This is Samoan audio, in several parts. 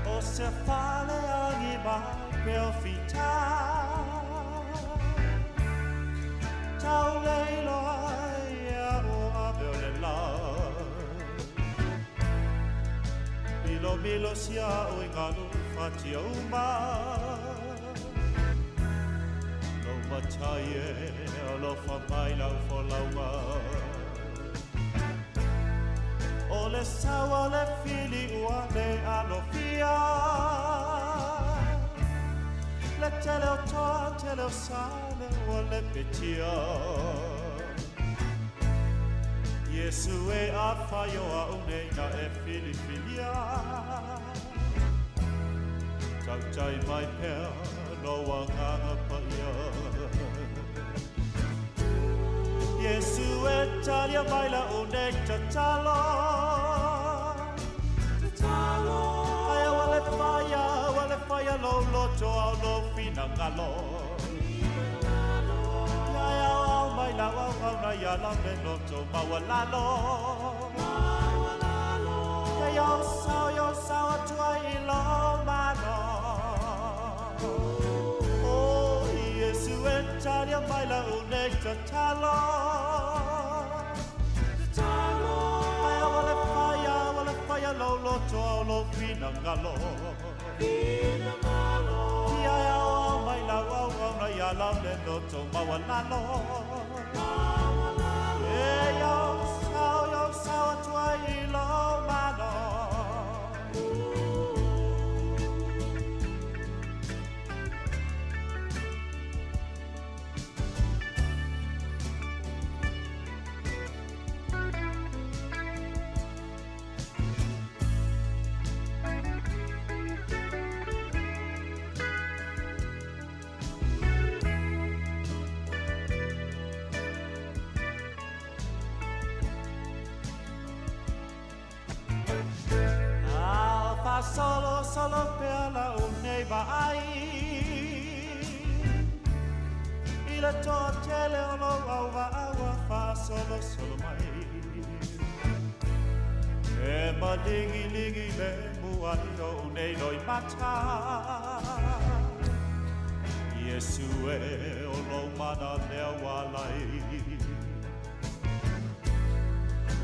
O se fale agi mai pe o fita Tau leilo ai ia o ave o le la Milo milo sia o i ngalu fatia uma Lou matai e alofa mai lau folauga O le sau a le fili ua le alofia Le tele o toa, tele o sale ua le petia Iesu e afai o au nei na e filifilia Tautai mai pea lou agaga paia Iesu e talia mai lau nei tatalo Tatalo Ai ua le faia, ua le faia lou loto ao lou finagalo Ia e aoao mai lau auauna ia lau le loto maualalo Maualalo Ia iou sao, iou sao atu ai i lou malo O Iesu e talia mai lau nei tatalo Tatalo Ai ua le faia, ua le faia lou loto ao lou finagalo Finagalo Ia e aoao mai lau auauna ia lau le loto maualalo Maualalo E iou sao, iou sao atu ai i lou malo A faasolosolo pea lau nei vaai I le toatele o lou auvaa ua faasolosolo mai E maligiligi le muai o nei loimata Iesu e o lou mana lea ua alai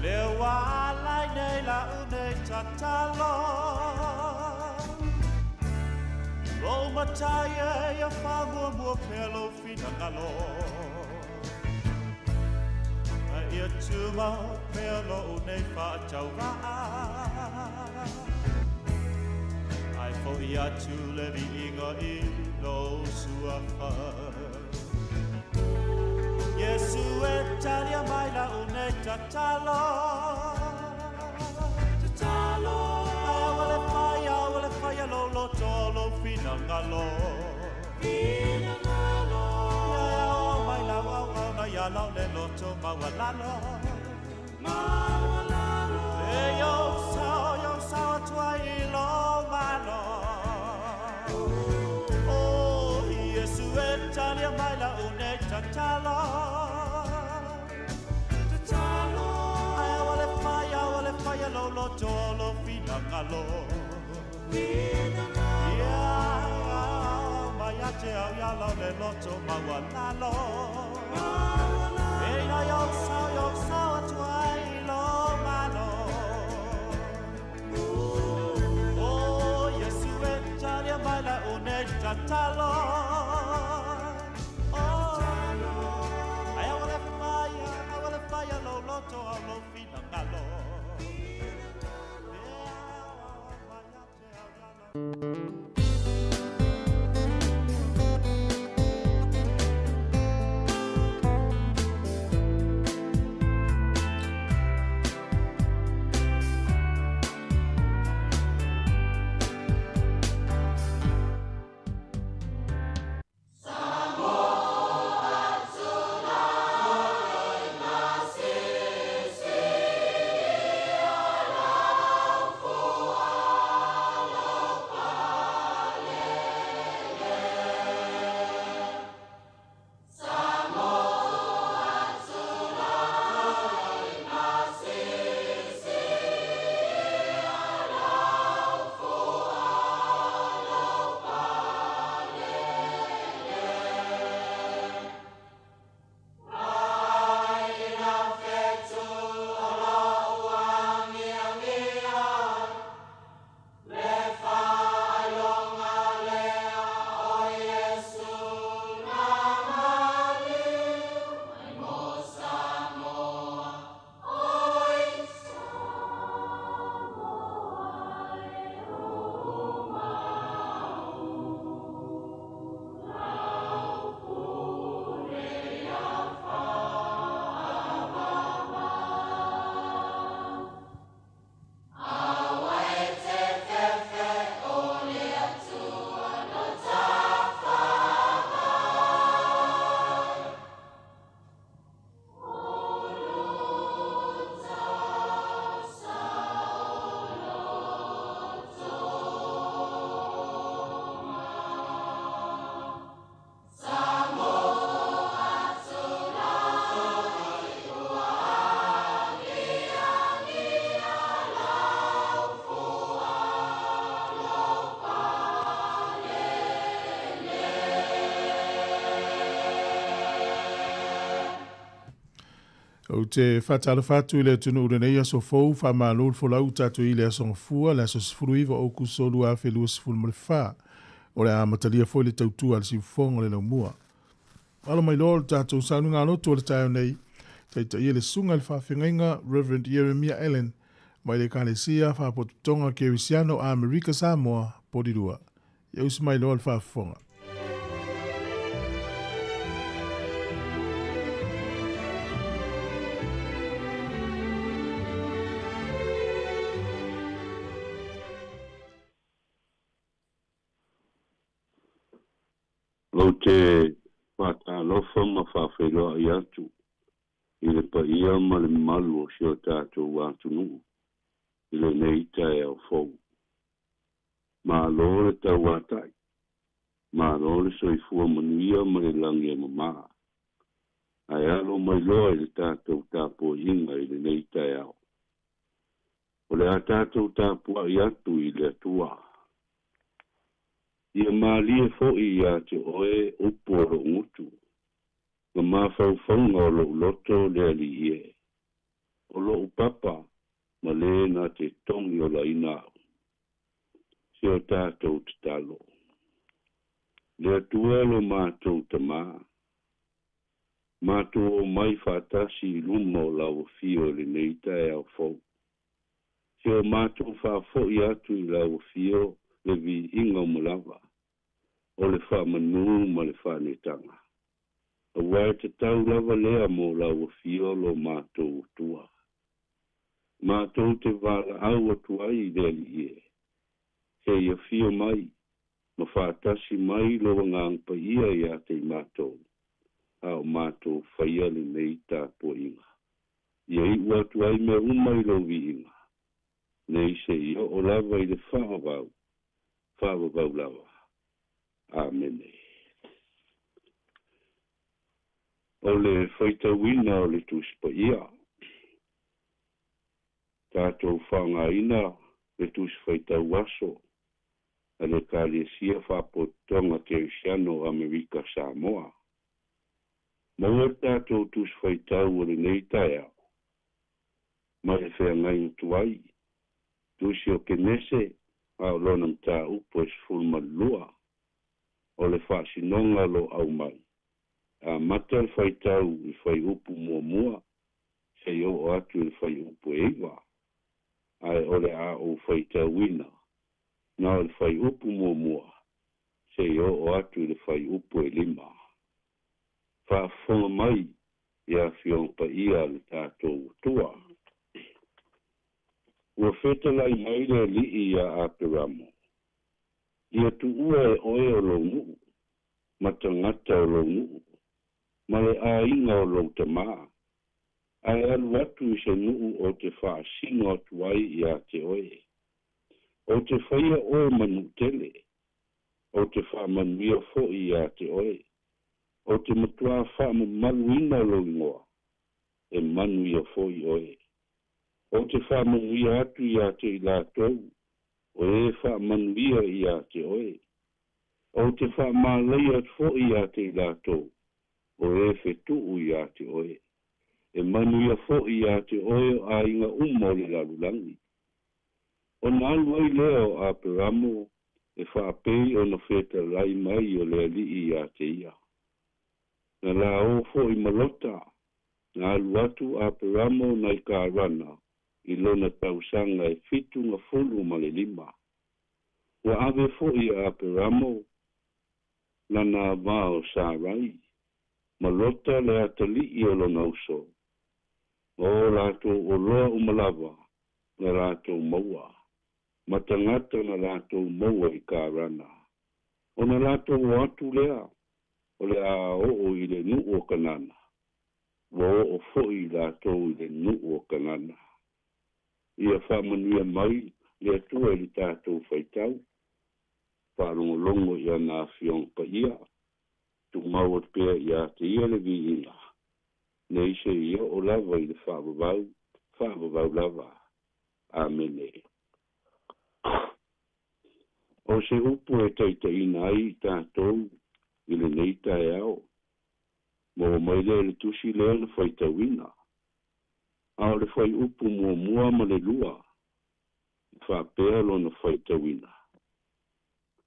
Lea ua alai nei lau nei tatalo Lou matai e ia faamuamua pea lou finagalo A ia tumau pea lou nei faatauvaa Ae fo'i atu le viiga i lou suafa Iesu e talia mai lau nei tatalo Tatalo Ai ua le faia, ua le faia lou loto, lou finagalo Finagalo Ia e aoao mai lau auauna ia lau le loto maualalo Maualalo E iou sao, iou sao atu ai i lou malo O Iesu e talia mai lau nei tatalo Tatalo Ai ua le faia, ua le faia lou loto, lou finagalo Finagalo Ia aoao mai ia te au ia lau le loto maualalo Maualalo E ina iou sao, iou sao atu ai i lou malo O Iesu e talia mai lau nei tatalo Ai ua le faia, ua le faia lou loto ao lou finagalo E aoao mai ia te au ia lau Ou te faatalofa atu i le atunuu i lenei aso fou, faamalo le folau ua tatou i le aso Gafua, le aso 19 o Aokuso 2024. O le a amatalia foi le tautua a le siufofoga o le laumua. Alo mai loa o le tatou sauniga lotu o le taeao nei, taitaia le susuga i le faafeagaiga Reverend Ieremia Allen mai le Ekalesia Faapotopotoga Kerisiano a Amerika Samoa, Porirua. Ia usi mai loa le faafofoga. Ou te faatalofa ma faafeiloai atu i le paia ma le mamalu o si o tatou atunuu i lenei taeao fou. Malo le tauatai, malo le soifua manuia ma le lagi e mamā. Ae alo mai loa i le tatou tapuaiga i lenei taeao. O le a tatou tapuai atu i le Atua. Ia malie foi ia te oe upu o lou gutu, ma mafaufauga o lou loto le Alii e. O lou papa ma le na te togi olaina au. Si o tatou tatalo. Le Atua lo matou Tamā, matou omai faatasi i luma o lau Afio i lenei taeao fou. Se o matou faafoi atu i lau Afio le viiga uma lava, o le faamanu ma le faanetaga. Aua e tatau lava lea mo lau Afio lo matou Atua. Matou te valaau atu ai i le Alii e, se i afio mai ma faatasi mai lou Agaga Paia ia te i matou, a o matou faia lenei tapuaiga. Ia iu atu ai mea uma i lou viiga, nei se i oo lava i le faavavau, faavavau lava. Amene. O le faitauina o le Tusi Paia. Tatou faaaogaina le Tusi Faitau Aso a le Ekalesia Faapotopotoga Kerisiano o Amerika Samoa. Maua le tatou Tusi Faitau o lenei taeao mai le feagaiga tuai, Tusi o Kenese a o lona mataupu e 12, o le faasinoga o lo o aumai. Amata le faitau i fuaiupu muamua seia oo atu i le fuaiupu e 9, ae o le a ou faitauina na o le fuaiupu muamua seia oo atu i le fuaiupu e 5. Faafofoga mai i Afioga Paia a le tatou Atua. Ua fetalai mai le Alii iā Aperamo, Ia tuua e oe o lou nuu, ma tagata o lou nuu, ma le aiga o lou tamā, ae alu atu i se nuu ou te faasino atu ai ia te oe. Ou te faia oe ma nuu tele, ou te faamanuia foi ia te oe, ou te matuā faamamaluina lou igoa, e manuia foi oe. Ou te faamanuia atu ia te i latou o e faamanuia ia te oe. Ou te faamalaia atu foi ia te i latou o e fetuu ia te oe. E manuia foi ia te oe o aiga uma o le lalolagi. Ona alu ai lea o Aperamo e faapei ona fetalai mai o le Alii ia te ia. Na laō foi ma Lota, na alu atu Aperamo nai Karana i lona tausaga e 75. Ua ave foi e Aperamo lana ava o Sarai, ma Lota le atalii o lona uso, ma o latou oloa uma lava na latou maua, ma tagata na latou maua i Karana. Ona latou o atu lea, o le a oo i le nuu o Kanana, ua oo foi latou i le nuu o Kanana. Ia faamanuia mai le Atua i le tatou faitau, faalogologo i ana Afioga Paia, tumau atu pea ia te ia le viiga, nei se i oo lava i le faavavau, faavavau lava. Amene. O se upu e taitaiina ai i tatou i lenei taeao, maua mai lea i le tusi lea na faitauina. A o le fuaiupu muamua ma le lua, e faapea lona faitauina.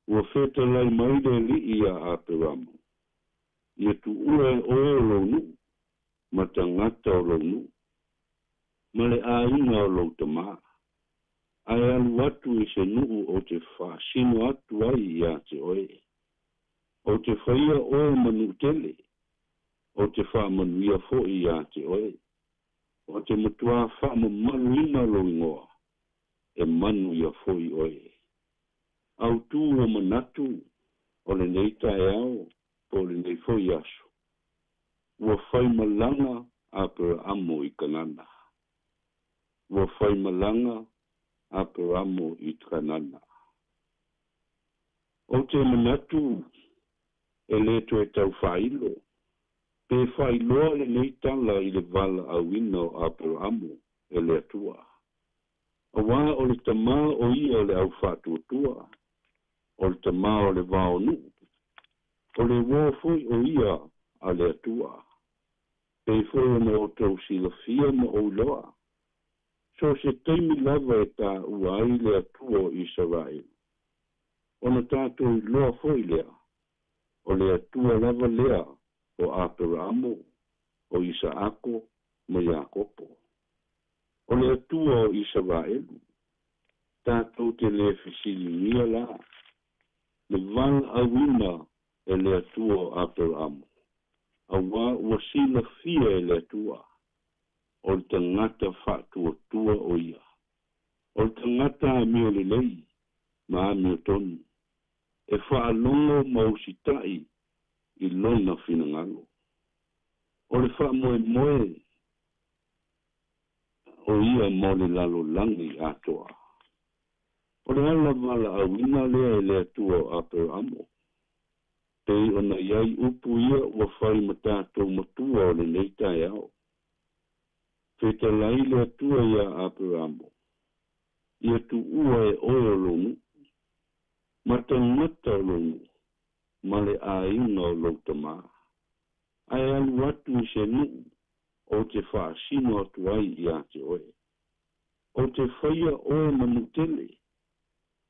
Ua fetalai mai le Alii iā Aperamo, Ia tuua e oe o lou nuu, ma tagata o lou nuu, ma le aiga o lou tamā, ae alu atu i se nuu ou te faasino atu ai ia te oe. Ou te faia oe ma nuu tele, ou te faamanuia foi ia te oe. Ou te matuā faamamaluina lou igoa, e manuia foi oe. Autū o manatu o lenei taeao po o lenei foi aso, ua faimalaga Aperamo i Kanana. Ua faimalaga Aperamo i Kanana. Ou te manatu e lē toe tau faailo pe faailoa lenei tala i le valaauina o Aperamo e le Atua. Auā o le tamā o ia o le au faatuatua, o le tamā o le vao nuu, o le uō foi o ia a le Atua. Pei foi ona outou silafia ma ou iloa, so o se taimi lava e taua ai le Atua o Isaraelu, ona tatou iloa foi lea, o le Atua lava lea o Aperamo, o Isaako ma Iakopo. O le Atua o Isaraelu. Tatou te lē fesiligia la le valaauina e le Atua o Aperamo, auā ua silafia e le Atua, o le tagata faatuatua o ia, o le tagata amio lelei ma amiotonu, e faalogo ma usitai i lona finagalo. O le faamoemoe o ia mo le lalolagi atoa. O le ala valaauina lea e le Atua o Aperamo, pei ona i ai upu ia ua fai ma tatou matua o lenei taeao. Fetalai le Atua iā Aperamo, Ia tuua e oe o lou nuu, ma tagata o lou nuu, ma le aiga o lou tamā, ae alu atu i se nuu ou te faasino atu ai ia te oe. Ou te faia oe ma nuu tele,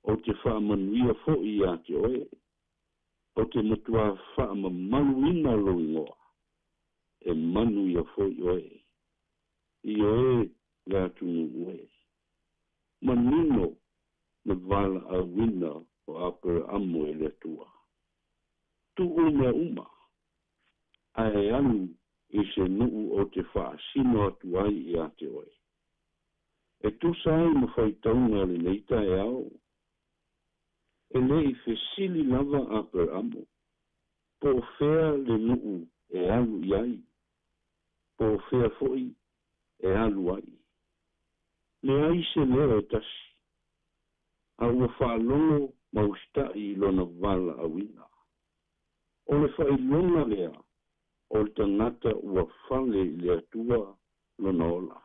ou te faamanuia foi ia te oe, ou te matuā faamamaluina lou igoa, e manuia foi oe. Ioe le atunuu e. Manino le valaauina o Aperamo e le Atua. Tuu mea uma, ae alu i se nuu ou te faasino atu ai ia te oe. E tusa ai ma faitauga o lenei taeao, e le i fesili lava Aperamo, po o fea le nuu e alu i ai, po o fea foi e alu ai. Leai se leo e tasi, a ua faalogo ma usitai i lona valaauina. O le faailoga lea o le tagata ua fale i le Atua lona ola.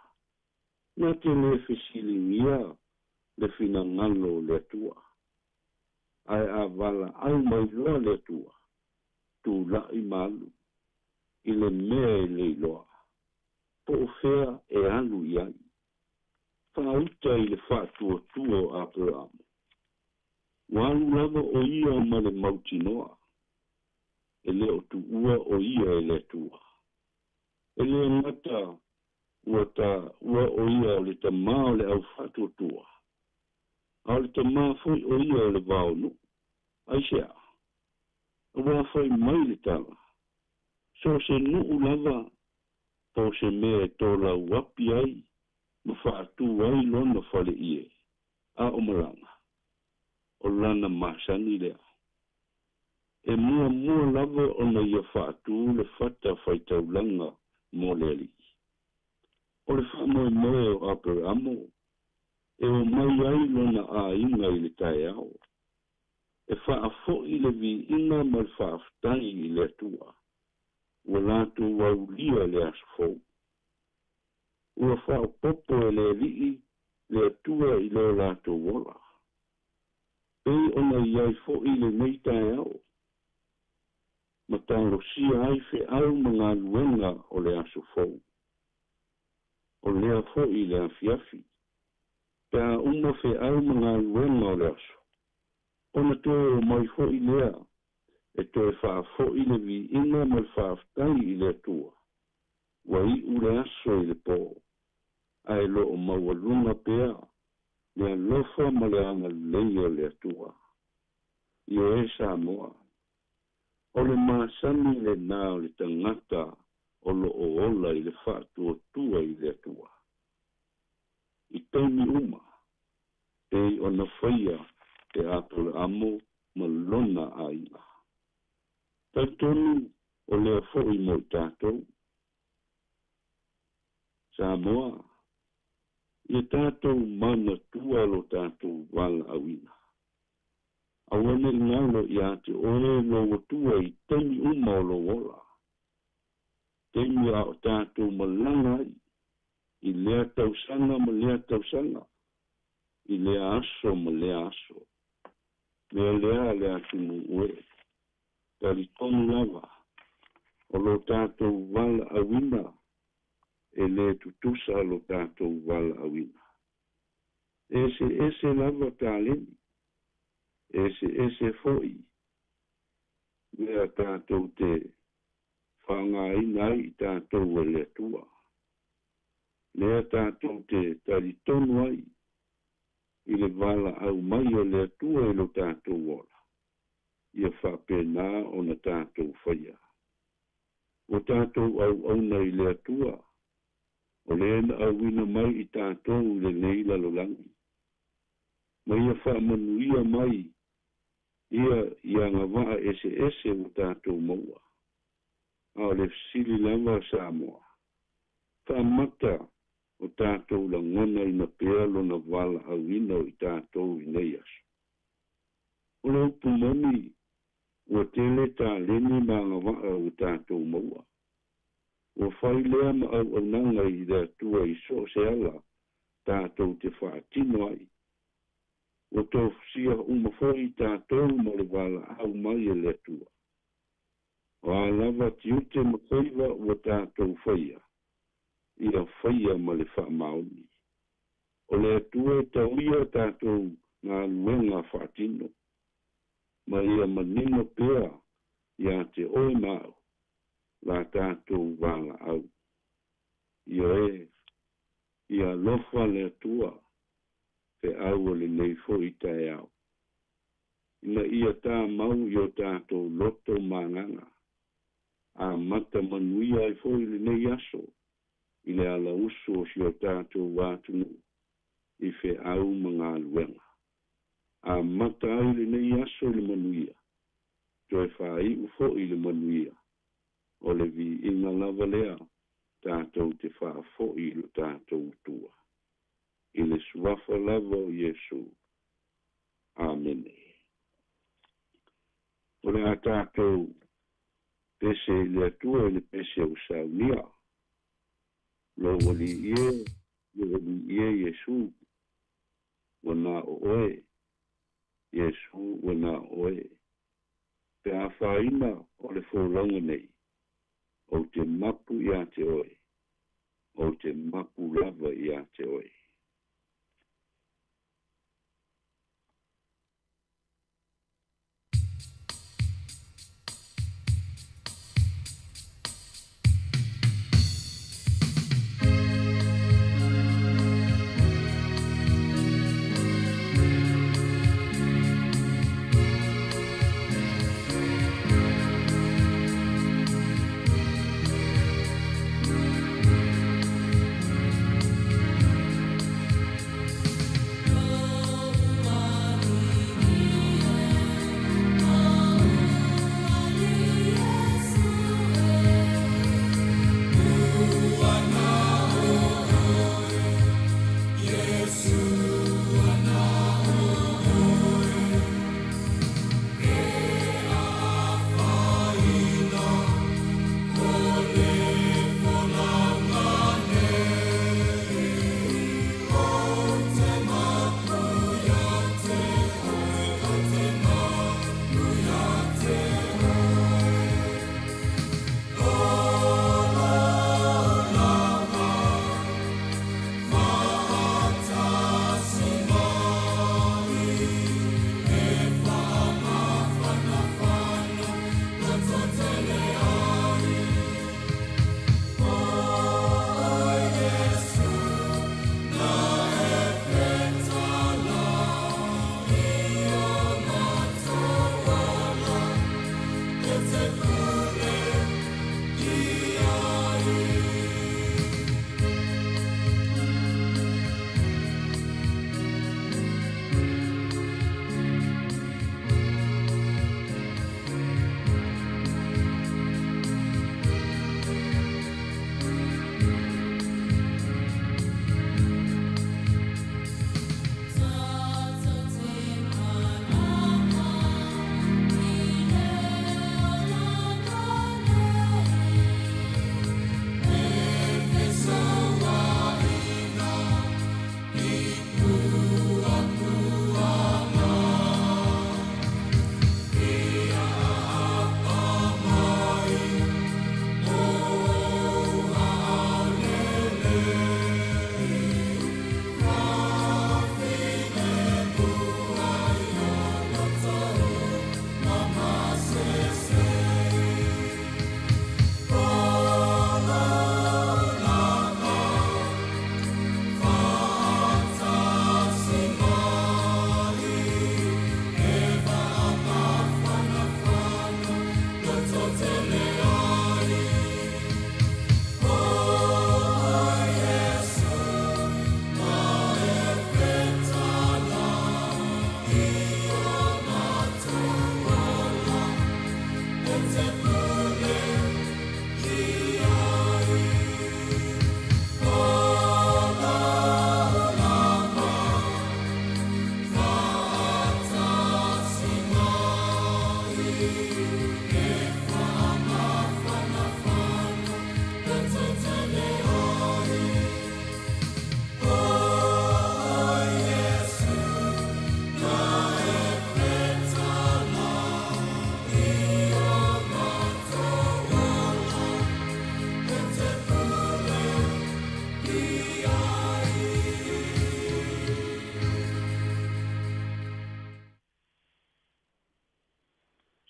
Na te lē fesiligia le finagalo o le Atua. Ae a valaau mai loa le Atua, tula'i ma alu i le mea e le iloa, po o fea e alu i ai. Faauta i le faatuatua o Aperamo. Ua alu lava o ia ma le mautinoa, e le o tuua o ia e le Atua. E le gata ua taua o ia o le tamā o le au faatuatua, a o le tamā foi o ia o le vao nuu. Aisea? Auā fai mai le tala, So o se nuu lava po o se mea e tolauapi ai ma faatū ai lona faleie, a o malaga, o lana masani lea. E muamua lava ona ia faatū le fata faitaulaga mo le Alii. O le faamoemoe o Aperamo, e omai ai lona aiga i le taeao, e faafo'i le viiga ma le faafetai i le Atua, ua latou aulia le aso fou. Ua faaopoopo e le Alii le Atua i lo latou ola. Pei ona i ai fo'i lenei taeao, ma talosia ai feau ma galuega o le aso fou. O lea foʻi le afiafi, pe a uma feʻau ma galuega o le aso, ona toe omai foʻi lea e toe faafoʻi le viiga ma le faafetai i le Atua. Ua iʻu le aso i le pō, ae loo maualuga pea le alofa ma le agalelei o le Atua. Ioe Samoa, o le masani lenā o le tagata o loo ola i le faatuatua i le Atua. I taimi uma, pei ona faia e Aperaamo ma lona aiga. Talitonu o lea foʻi mo i tatou. Samoa, ia tatou manatua lo tatou valaauina. Aua ne i galo iā te oe lou Atua i taimi uma o lou ola. Taimi a o tatou malaga ai i lea tausaga ma lea tausaga, i lea aso ma lea aso. Mea lea le atunuu e. Talitonu lava, o lo tatou valaauina e lē tutusa lo tatou valaauina. E eseese lava taleni, e eseese foʻi mea tatou te faaaogaina ai i tatou e le Atua. Lea tatou te talitonu ai i le valaau mai o le Atua i lo tatou ola, ia faapena ona tatou faia. Ua tatou auauna i le Atua, o lea na auina mai i tatou i lenei lalolagi, ma ia faamanuia mai ia i agavaa eseese ua tatou maua. A o le fesili lava Samoa, faamata o tatou lagonaina pea lona valaauina o i tatou i nei aso? O le upu moni, ua tele taleni ma agavaa ua tatou maua. Ua fai lea ma auaunaga i le Atua i so o se ala tatou te faatino ai. Ua tofusia uma foi i tatou ma le valaau mai e le Atua. O a lava tiute ma faiva ua tatou faia, ia faia ma le faamaoni. O le Atua e tauia tatou galuega faatino, ma ia manino pea iā te oe ma au la tatou valaau. Ioe, ia alofa le Atua feau o lenei foi taeao, ina ia tamau i o tatou loto ma agaga, amata manuia ai foi lenei aso i le alausu o si o tatou atunuu i feau ma galuega. Amata ai lenei aso i le manuia, toe faaiu foi i le manuia, o le viiga lava lea tatou te faafoi i lo tatou Atua. I le suafa lava o Iesu. Amene. O le a tatou pese i le Atua i le pese ua saunia. Lou Alii e, lou Alii e Iesu, ua na o oe, Iesu ua na o oe. Pe afaina o le folauga nei, ou te mapu iā te oe, ou te mapu lava iā te oe.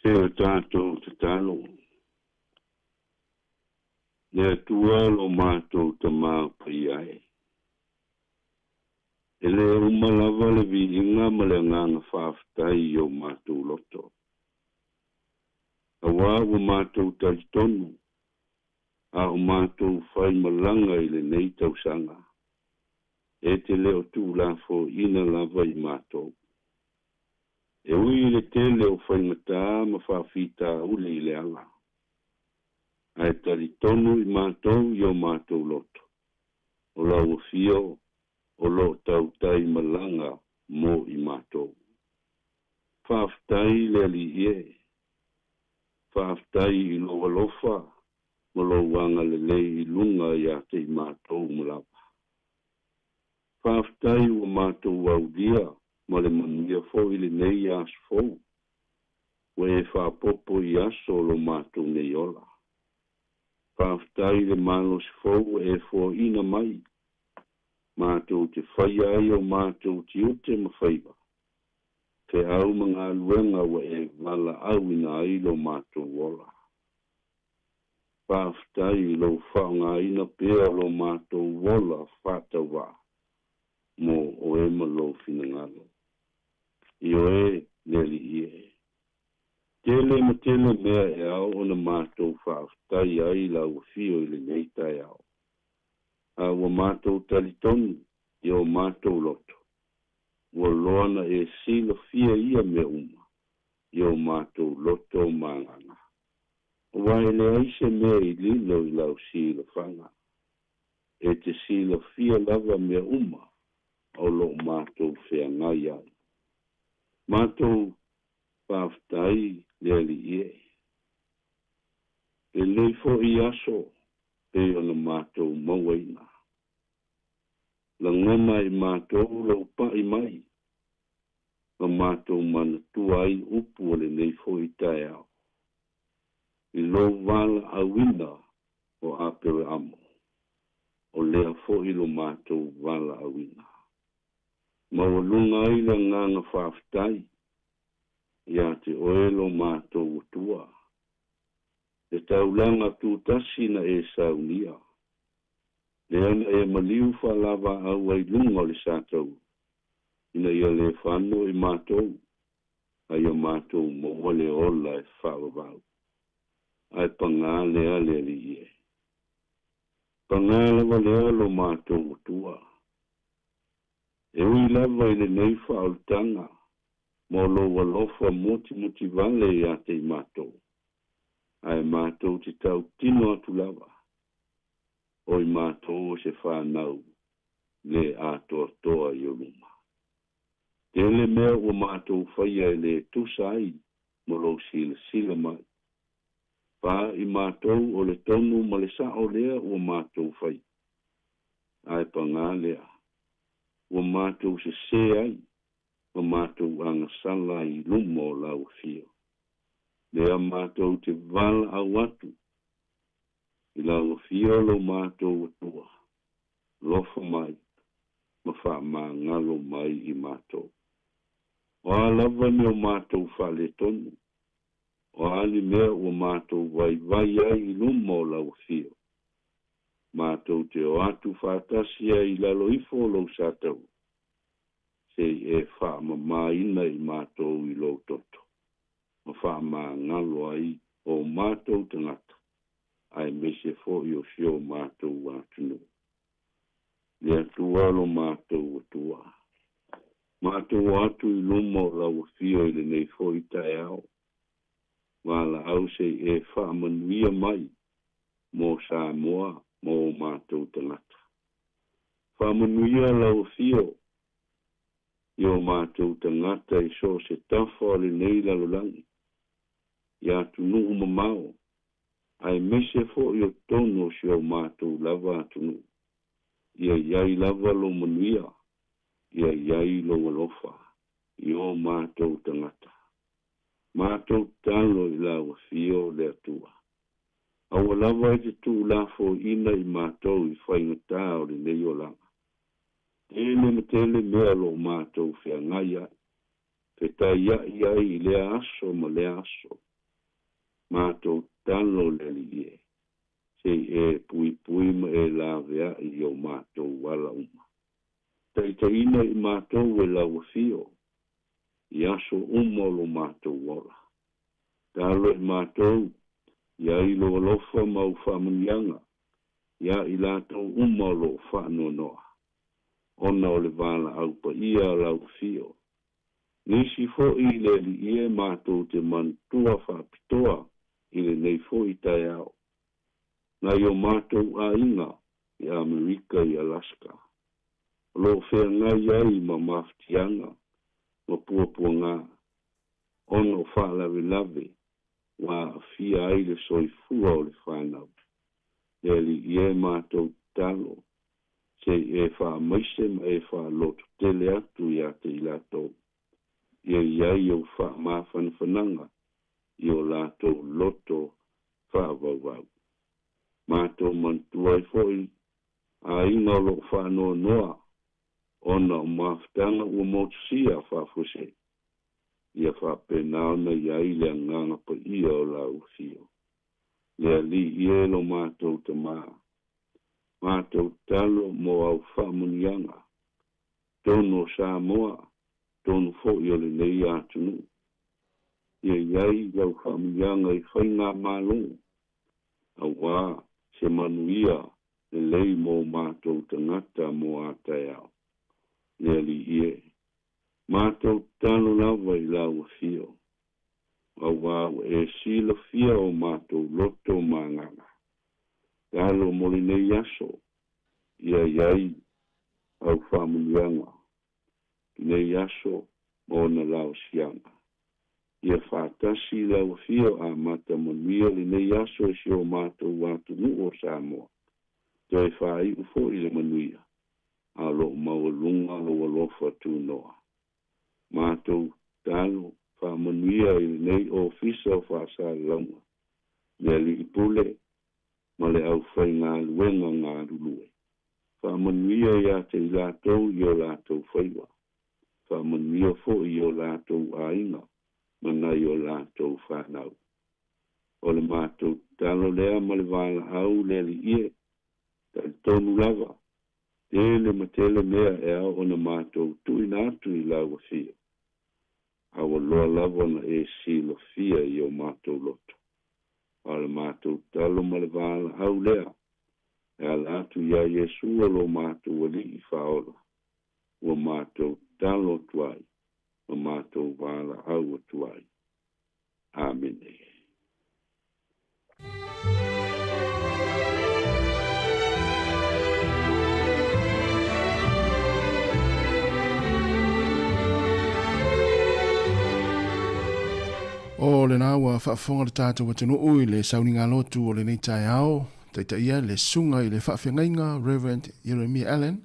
E o tatou tatalo. Le Atua lo matou Tamā paia e. E lē uma lava le viiga ma le agaga faafetai i o matou loto. Auā ua matou talitonu a o matou faimalaga i lenei tausaga, e te le o tuulafoaina lava i matou. E ui i le tele o faigatā ma faafitauli i le ala, ae talitonu i matou i o matou loto, o lau afio o lo o tautaimalaga mo i matou. Faafetai le Alii e. Faafetai i lou alofa ma lou agalelei i luga ia te i matou uma lava. Faafetai ua matou aulia ma le manuia foi lenei aso fou, ua e faaopoopo i aso o lo matou nei ola. Faafetai i le malosi fou ua e foaina mai, matou te faia ai o matou tiute ma faiva, feau ma galuega ua e valaauina ai lo matou ola. Faafetai i lou faaaogaina pea o lo matou ola faatauvaa mo oe ma lou finagalo. Ioe, le Alii e. Tele ma tele mea e ao ona matou faafetai ai i lau afio i lenei taeao. A ua matou talitonu i o matou loto, ua loa na e silafia ia mea uma i o matou loto ma agaga. Aua e leai se mea i lilo i lau silafaga. E te silafia lava mea uma o lo o matou feagai ai. Matou faafetai le Alii e. Lelei foi aso pei ona matou mauaina. Lagona e matou lou pai mai, ma matou manatua ai upu o lenei foi taeao, i lou valaauina o Apereamo, o lea foi lo matou valaauina. Maualuga ai le agaga faafetai ia te oe lo matou Atua. Le taulaga tutasi na e saunia, lea na e maliu faalavaau ai luga o le sataua, ina ia le fano i matou, a ia matou maua le ola e faavavau. Ae pagā lea le Alii e. Pagā lava lea lo matou Atua. E ui lava i lenei faaolataga ma lou alofa mutimutivale ia te i matou, ae matou te tautino atu lava, o i matou o se fanau lē atoatoa i ou luma. Tele mea ua matou faia e lē tusa ai ma lou silasila mai. Pā i matou o le tonu ma le sa'o lea ua matou faia. Ae pagā lea, ua matou sesē ai ma matou agasala ai i luma o lau afio. Lea matou te valaau atu i lau afio lo matou Atua, lofa mai ma faamagalo mai i matou. O a lava ni o matou faaletonu, o a ni mea ua matou vaivai ai i luma o lau afio, matou te o atu faatasi ai i lalo ifo o lou sataua, se i e faamamāina i matou i lou toto, ma faamagalo ai o matou tagata, aemaise foi o si o matou atunuu. Le Atua lo matou Atua. Matou o atu i luma o lau afio i lenei foi taeao, valaau se i e faamanuia mai mo Samoa ma o matou tagata. Faamanuia lau afio i o matou tagata i so o se tafa o lenei lalolagi, i atunuu mamao, aemaise foi o totonu o si o matou lava atunuu. Ia i ai lava lou manuia, ia i ai lou alofa i o matou tagata. Matou tatalo i lau afio le Atua. Aua lava e te tuulafoaina i matou i faigatā o lenei olaga. Tele ma tele mea o lo o matou feagai ai, fetaiai ai i lea aso ma lea aso. Matou tatalo le Alii e, se i e puipui ma e laveai i o matou ala uma. Taitaiina i matou e lau Afio i aso uma o lo matou ola. Talo i matou i ai lou alofa ma au faamanuiaga iā i latou uma o lo o faanoanoa ona o le valaau paia a lau Afio. Nisi foi i le Alii e matou te manatua faapitoa i lenei foi taeao, nai o matou aiga i Amerika i Alaska, o lo o feagai ai ma mafatiaga ma puapuaga ona o faalavelave ua aafia ai le soifua o le fanau. Le Alii e, matou tatalo, se i e faamaise ma e faalototele atu ia te i latou, ia i ai ou faamafanafanaga i o latou loto faavauvau. Matou manatua ai foi aiga o lo o faanoanoa ona o mafutaga ua motusia faafuasei, ia faapena ona i ai le Agaga Paia o lau Afio. Le Alii e lo matou Tamā, matou tatalo mo au faamanuiaga, tonu o Samoa, tonu foi o lenei atunuu. Ia i ai lau faamanuiaga i faigamalo, auā se manuia lelei mo matou tagata mo a taeao. Le Alii e, matou tatalo lava i lau Afio, auā ua e silafia o matou loto ma agaga. Talo mo lenei aso, ia i ai au faamanuiaga lenei aso ma ona laosiaga. Ia faatasi lau Afio amata manuia lenei aso i si o matou atunuu o Samoa, toe faaiu foi le manuia, a o lo o maualuga lou alofa tunoa. Matou tatalo faamanuia i lenei Ofisa o Faasalalauga, le Alii Pule ma le aufaigaluega galulue. Faamanuia ia te i latou i o latou faiva. Faamanuia foi i o latou aiga ma nai o latou fanau. O le matou tatalo lea ma le valaau le Alii e, talitonu lava, tele ma tele mea e ao ona matou tuuina atu i lau Afio, a ua loa lava ona e silafia i o matou loto. A o le matou tatalo ma le valaau lea e ala atu iā Iesu o lo matou Alii Faaola, ua matou tatalo atu ai ma matou valaau atu ai. Amene. O lena ua faafofoga le tatou atunuu i le sauniga lotu o lenei taeao, taitaia le susuga i le faafeagaiga Reverend Jeremiah Allen,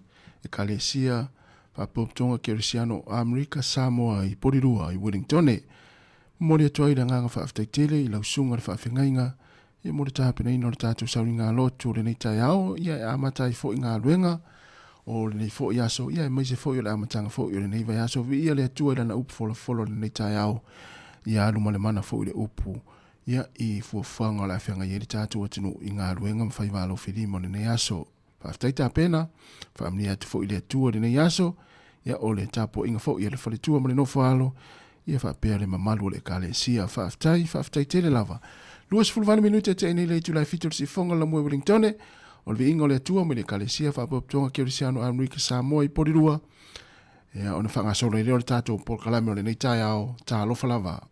Ekalesia Faapotopotoga Kerisiano o Amerika Samoa i Porirua i Wellingtone. Momoli atu ai le agaga faafetai tele i lau susuga le faafeagaiga ia mo le tapenaina o le tatou sauniga lotu o lenei taeao, ia e amata ai foi galuega o lenei foi aso, ia aemaise foi o le amataga foi o lenei vaiaso. Viia le Atua i lana upu folafolo o lenei taeao, ia alu ma le mana foi le upu ia i fuafuaga o le a feagai ai le tatou atunuu i galuega ma faiva alofilima o lenei aso. Faafetai tapena, faamanuia atu foi le Atua i lenei aso, ia o le tapuaiga foi a le faletua ma le nofo alo, ia faapea le mamalu o le Ekalesia. Faafetai, faafetai tele lava. 28 minute e tea nei le itula e 7 o le sifoga o Lamue Wellingtone, o le viiga o le Atua mai le Ekalesia Faapotopotoga Kerisiano Amerika Samoa i Porirua. Ia, ona faagasolo ai lea o le tatou polokalame o lenei taeao. Talofa lava.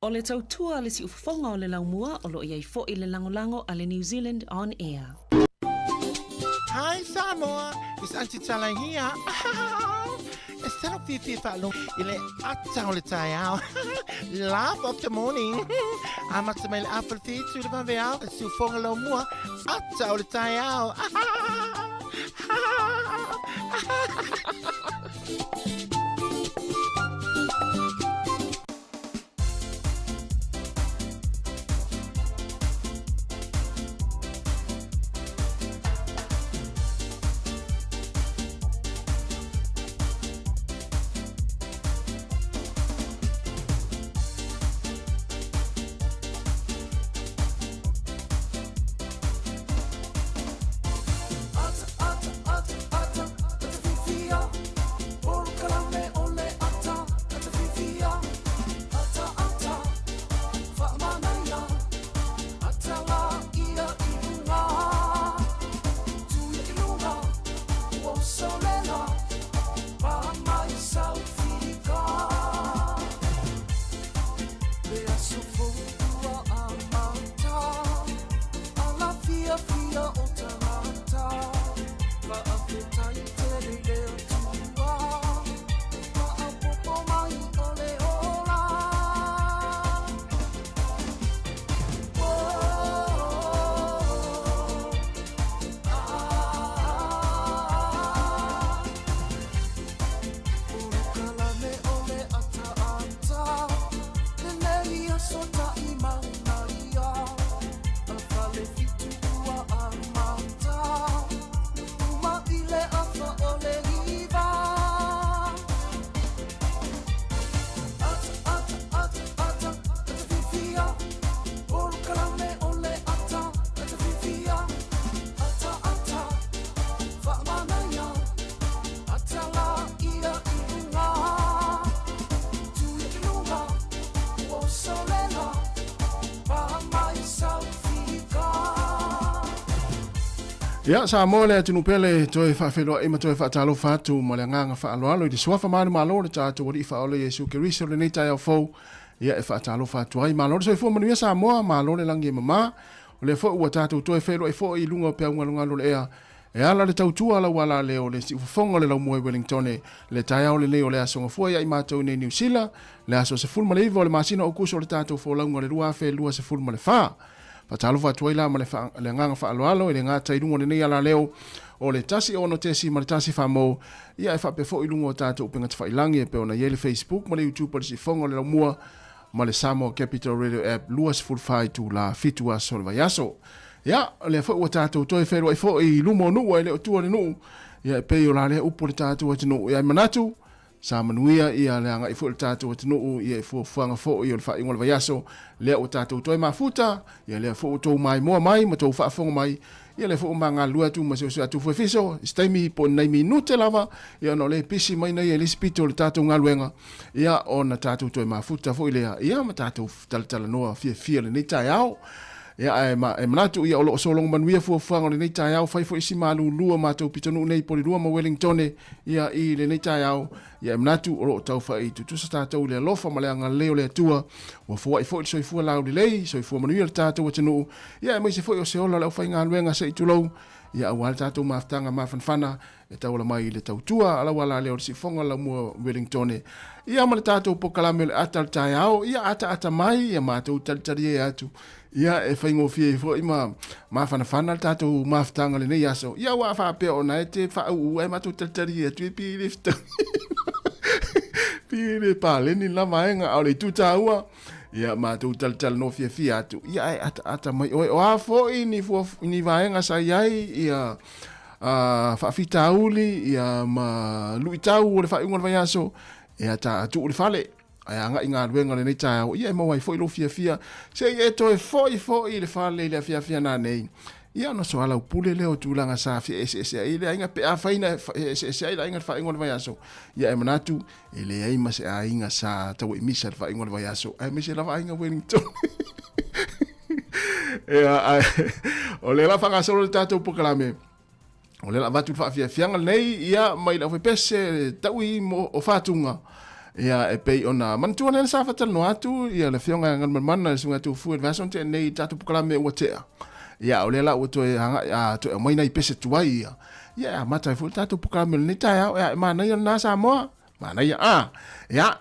O le tautua a le siufofoga o le laumua o lo o i ai foi le lagolago a le New Zealand On Air. Hi Samoa, it's Aunty Tala here. E salo fiafia faalogo i le ata o le taeao. Laugh of the morning. Amata mai le afa le fitu le vaveao, le siufoga laumua, ata o le taeao. Ia, Samoa le atunuu pele, toe faafeiloai ma toe faatalofa atu ma le agaga faaaloalo i le suafa manumalo o le tatou Alii Faaola Iesu Keriso lenei taeao fou, ia e faatalofa atu ai. Malo le soifua manuia Samoa, malo le lagi e mama. O lea foi ua tatou toe feiloai foi i luga o peaugalugalo o le ea, e ala le tautua a lau alaleo le siufofoga o le laumua i Wellingtone, le taeao lenei o le Aso Gafua ia i matou nei Niu Sila, le aso 19 o le masina o Aokuso o le tatou folauga o le 2024. Faatalofa atu ai la ma le, fa, le agaga faaaloalo i le gata i luga o lenei alaleo o le 106.1 Famo, ia e faapea foi i luga o tatou upega tafailagi e pei ona i ai le Facebook ma le YouTube o le Siufofoga o le Laumua, ma le Samoa Capital Radio App 24 itula, 7 aso o le vaiaso. Ia, o lea foi ua tatou toe feiloai foi i luma o nuu ae le o tua le nuu. Ia, e pei o la lea upu o le tatou atunuu. Ia, e manatu, sa manuia ia le agai foi o le tatou atunuu ia i fuafuaga foi o le faaiuga o le vaiaso. Lea ua tatou toe mafuta, ia lea foi ua tou maimoa mai ma tou faafofoga mai Ia lea foi ua ma galulue atu ma siosio atu fuefiso i se taimi po o ni nai minute lava, ia ona o lea e pisi mai nei e le isi pito o le tatou galuega, ia ona tatou toe mafuta foi lea, ia ma tatou talatalanoa fiafia lenei taeao. Ia ae ma, e manatu ia o lo o sologa manuia fuafuaga o lenei taeao, fai foi si malulu a matou pitonuu nei i Polilua ma Wellingtone, ia i lenei taeao, Ia e manatu o lo o taufai tutusa tatou i le alofa ma le agalelei o le Atua, ua foai foi le soifua laulelei, soifua manuia le tatou atunuu, ia aemaise foi o se ola o le aufaigaluega se i tulou, ia aua le tatou mafutaga mafanafana e tauala mai i le tautua a lau alalea o le siufofoga laumua Wellingtone, ia ma le tatou pokalame o le ata o le taeao, ia ataata mai, ia matou talitalie atu, ia e faigofie ai foi ma mafanafana le tatou mafutaga lenei aso, ia aua a faapea ona e te faauu ae matou talitalie atu e pi le fetaui pi le paleni la vaega a o le itu taua ia matou talatalanoa fiafia atu ia ae ataata mai oe o a foi ni fua, ni vaega sa i ai ia faafitauli ia ma luitau o le faaiuga o le vaiaso e ata tuu i le fale Ae agai i galuega lenei taeao, ia e maua ai foi lou fiafia, se i e toe foi foi i le fale i le afiafi ana nei. Ia ona soalaupule lea o tulaga sa fia eseese ai le aiga pe afai na eseese ai le aiga i le faaiuga o le vaiaso. Ia e manatu, e leai ma se aiga sa tauaimisa i le faaiuga o le vaiaso, aemaise lava aiga Wellington. Ia, ae, o lea la faagasolo le tatou polokalame. O lea la avatu le faafiafiaga lenei, ia, mai le aufaipese, taui mo, o Fatuga. Ia, e pei ona manatua lea sa faatalanoa atu ia le Afioga ia Galumalemana le Susuga Tufu i le vaiaso na tea nei i le tatou polokalame ua tea. Ia, o lea la ua toe agai a toe aumai nai pese tuai ia. Ia, e amata ai foi le tatou polokalame o lenei taeao. Ia, e manaia lena Samoa. Manaia. A, ia,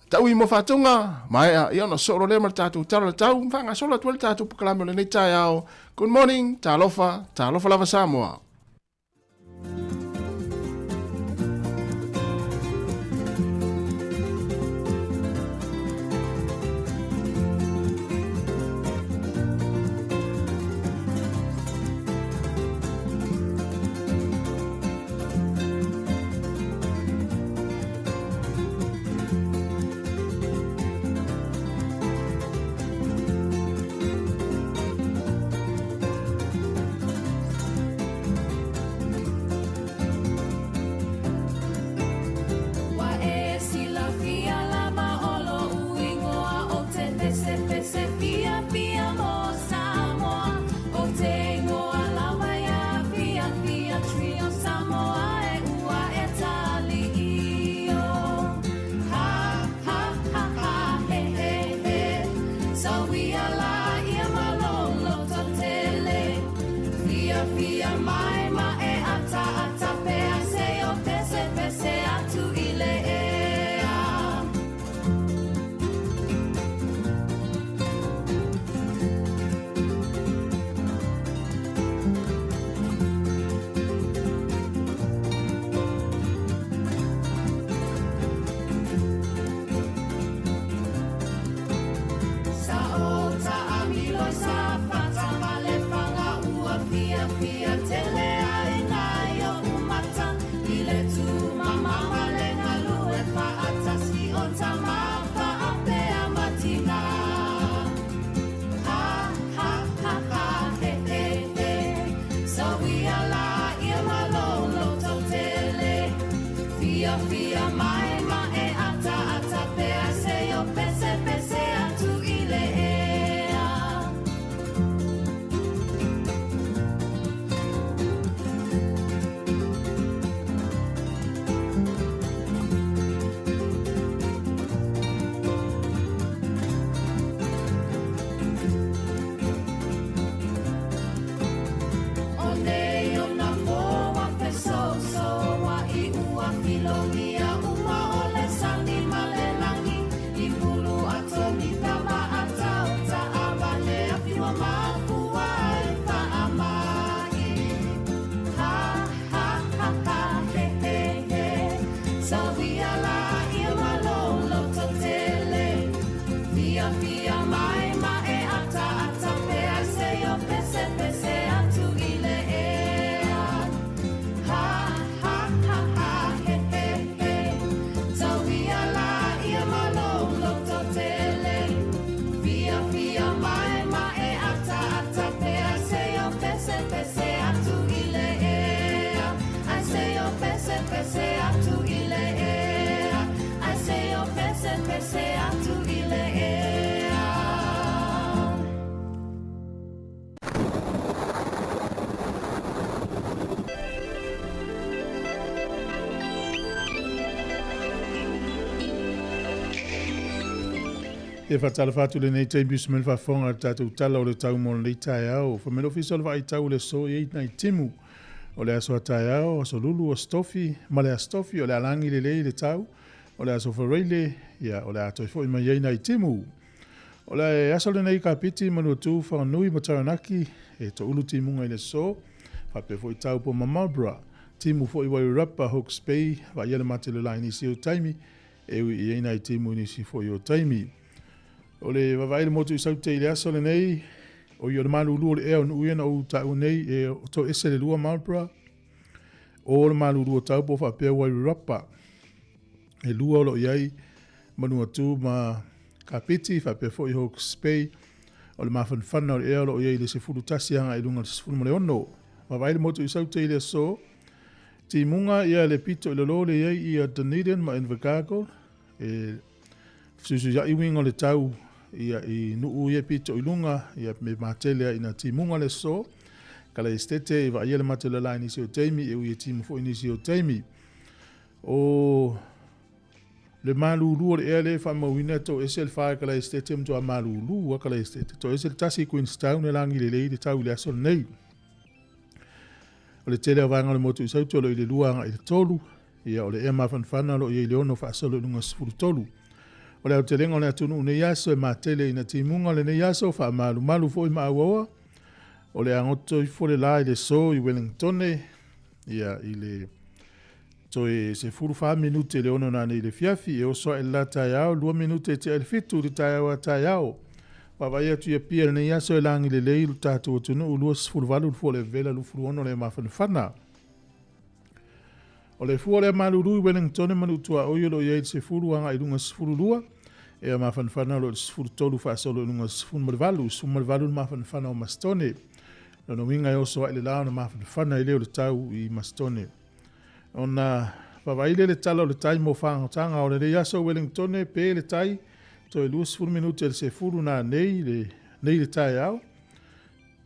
tau i mo faatoga, maea, ia ona soo loa lea ma le tatou tala o le tau, ma faagasolo atu ai le tatou polokalame o lenei taeao. Good morning, talofa, talofa lava Samoa. Ua e silafia lava o loʻu igoa ʻo te Pesepese Fiafia mo Samoa. ʻO te igoa lava ia Fiafia Trio Samoa e ua e taliʻio. Ha, ha, ha, ha, he, he, he. So ia la ia ma lou loto tele. Fiafia mai ma e ataata pea se o pesepese atu i le ea. Sa ota a Milo sa fata ma le fanga ua fiafia tele ai nai oʻu mata i le tūmamama le galue faatasi o tama faapea ma tina. Ha, ha, ha, ha, he, he, he. So ia la ia ma lou loto tele. Fiafia mai ma e ataata pea se o pesepese atu i le ea. O nei o nā pō a fesoasoaʻi ua filogia uma o le sani ma le lagi i pulu atomika ma atau taʻawale a whiua mafua ai faamaʻi. Ha, ha, ha, ha, he, he, he. So ia la ia ma lou loto tele. Fiafia mai ma e ataata pea se o pesepese atu i le ea. Ha, ha, ha, ha, he, he, he. So ia la ia ma lou loto tele. Fiafia mai ma e ataata pea se o pesepese atu i le ea. I say o pesepese atu i le ea. I say o pesepese atu i le ea. E faatalofa atu lenei taimi usu mai le faafofoga i le tatou tala o le tau mo lenei taeao. Fai mai le Ofisa o le Vaai Tau i le aso e i ai nai timu o le aso a taeao, aso Lulu, aso Tofi ma le aso Tofi o le a lagi lelei le tau o le aso Faraile, ia o le a toe foi mai ai nai timu. O le aso lenei Kapiti, Manuatu, Whanganui ma Taranaki e toulu timuga i le aso, faapea foi Taupo ma Marlborough. Timu foi Wairarapa, Hawke's Bay, vaaia le matelelā i nisi o taimi, e ui i ai nai timu i nisi foi o taimi. O le vaavaai i le motu i Saute i le aso lenei, o ia o le malulu o le ea o Nuu ia na ou taua nei e toese le lua Marlborough, o le malulu o Taupo faapea Wairarapa. E lua o lo o i ai Manuatu ma Kapiti faapea foi Hawke's Bay. O le mafanafana o le ea o lo o i ai i le 11 agai i luga o le 16. Vaavaai le motu i Saute i le aso, timuga ia le pito i lalo le i ai ia Dunedin ma Invercargill, e fesuisuiai uiga o le tau ia i nuu ia pito i luga ia me matele ai ina timuga le aso. Kala estete i vaaia le matelala i nisi o taimi e ui e timu foi nisi o taimi. O Le malulu o le ea lea e faamauina e toese le fa e Kalaesetete e matuā malulu a Kalaesetete. Toese le tasi i Queenstown e lagi lelei le tau i le aso lenei. O le tele o vaega o le motu i Sautu o lo o i le lua agai i le tolu. Ia, o le ea mafanafana o lo o i ai i le ono faasolo i luga 13. O le aotelega o le atunuu i nei aso e matele ina timuga o lenei aso, faamalumalu foi ma auaoa. O le a goto ifo le la i le so i Wellingtone, ia, i le toe 14 minute i le ono nanei i le fiafi, e oso ae le la taeao, lua minute e tea i le fitu i le taeao a taeao. Vaavaai atu i Apia i lenei aso e lagi lelei lo tatou atunuu, 28 le fua o le vela, 26 le mafanafana. O le fua o le malulu i Wellingtone ma Nuu-tuaoi o lo o i ai i le 10 agai i luga 12, ea mafanafana o lo o i le 13 faasolo i luga 18, 18 le mafanafana o Masitone. Lona uiga e oso ai le la ona mafanafana i leo le tau i Masitone. Ona vaavaai lea i le tala o le tai mo fagotanga o lenei aso Wellingtone pe le tai toe 20 minute i le 10 nanei le nei le taeao.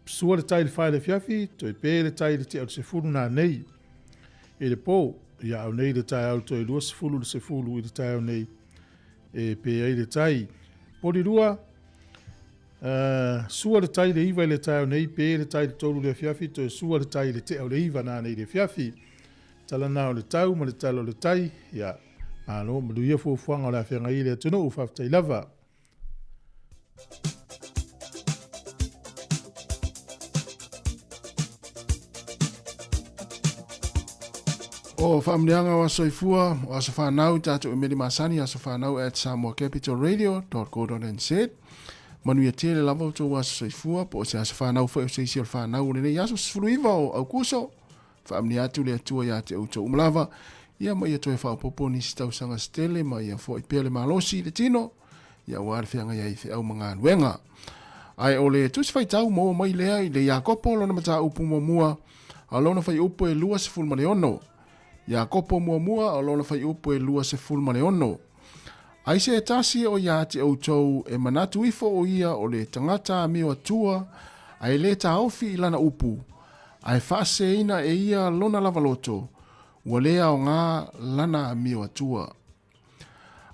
Sua le tai i le fa i le afiafi, toe pe le tai i le tea o le 10 nanei i le po. Ia au nei le taeao toe 20 i le 10 i le taeao nei e pe ai le tai. Polirua, sua le tai i le 9 i le taeao nei, pe le tai i le 3 i le afiafi, toe sua le tai i le tea o le 9 nanei i le afiafi. Tala na o le tau ma le tala o le tai, ia, malo, manuia fuafuaga o le afeagai i le atunuu, faafetai lava. O faamanuiaga o aso soifua, o aso fanau i tatou imeli masani, aso fanau at samoacapitalradio.co.nz. Manuia tele lava o tou aso soifua, po o se aso fanau foi o se isi o le fanau o lenei aso 19 o Aukuso. Faamanuia atu le Atua ia te outou uma lava, ia ma ia toe faaopoopo nisi tausaga se tele ma ia foai pea le malosi i le tino, ia aua le feagai ai i feau ma galuega. Ae o le Tusi Faitau maua mai lea i le Iakopo lona mataupu muamua, a o lona fuaiupu e 26. Iakopo muamua, a o lona fuaiupu e 26. Ai se tasi o ia te outou e manatu ifo o ia o le tagata amio atua, ae le taofi i lana upu, ae faaseseina e ia lona lava loto, ua le aoga lana amio atua.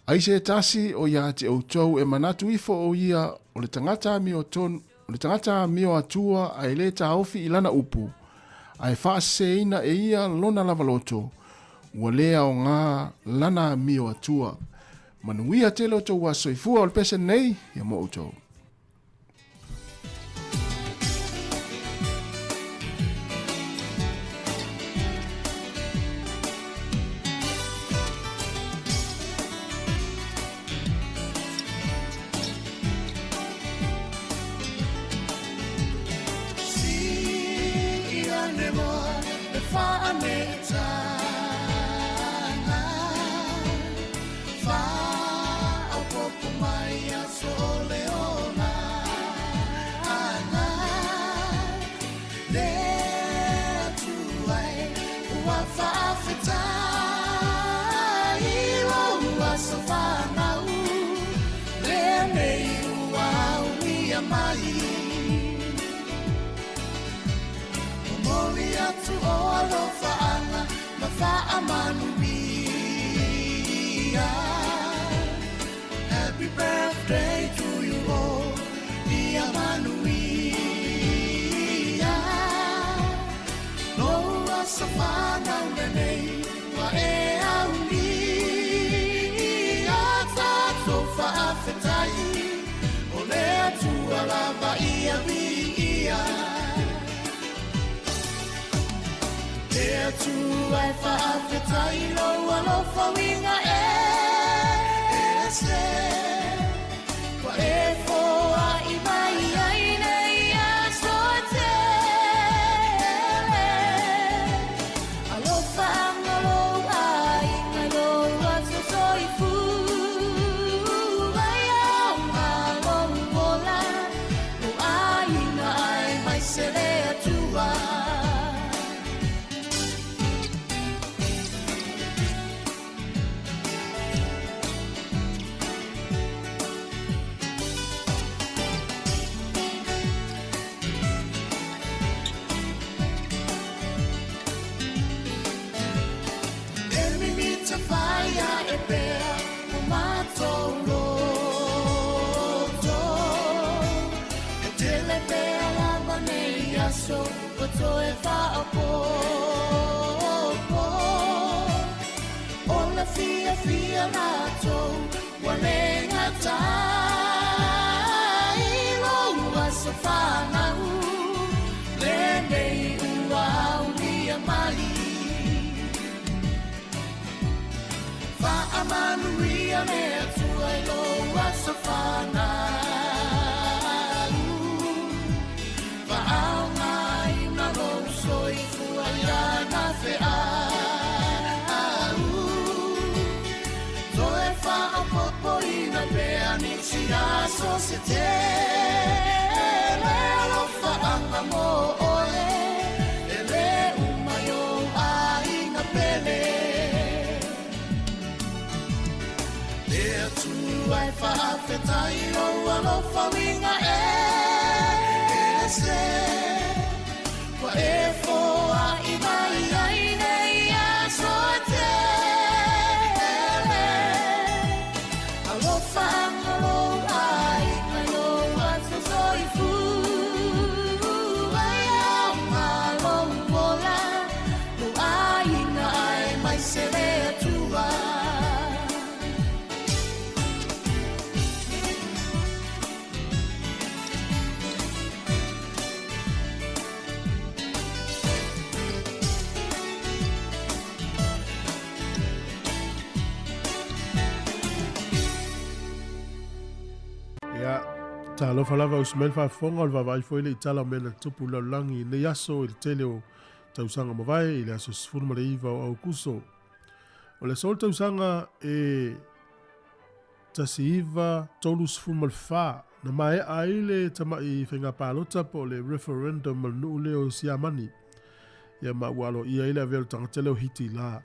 Ai se tasi o ia te outou e manatu ifo o ia o le tagata amio tonu, o le tagata amio atua ae le taofi i lana upu, ae faaseseina e ia lona lava loto, ua le aoga lana amio atua. Manuia tele o tou aso soifua o le pese nei ia mo outou. aso ua toe faaopoopo. O le fiafia latou ua le gata i lou aso fanau lenei ua aulia mai. Faamanuia le Atua i lou aso fanau. Faaaogaina lou soifua i ana feau. Toe faaopoopoina pea nisi aso se tele. Alofaaga mo oe e lē uma i ou aiga pele. Le Atua e faafetai i lou alofa uiga ese ua e foai mai ai nei aso e tele. Alofaaga lou aiga i lou aso soifua. E aoga lou ola, lou aiga aemaise le Atua. Ia, talofa lava usi mai le faafofoga o le vaavaai foi le i tala o mea na tupu i le lalolagi i lenei aso i le tele o tausaga mavae i le aso 19 o Aukuso. O le aso o le tausaga e 1934 na maea ai le tama'i faiga palota po o le referendum a le nuu lea o Siamani. Ia ma ua aloaia ai le avea o le tagata lea o Hitila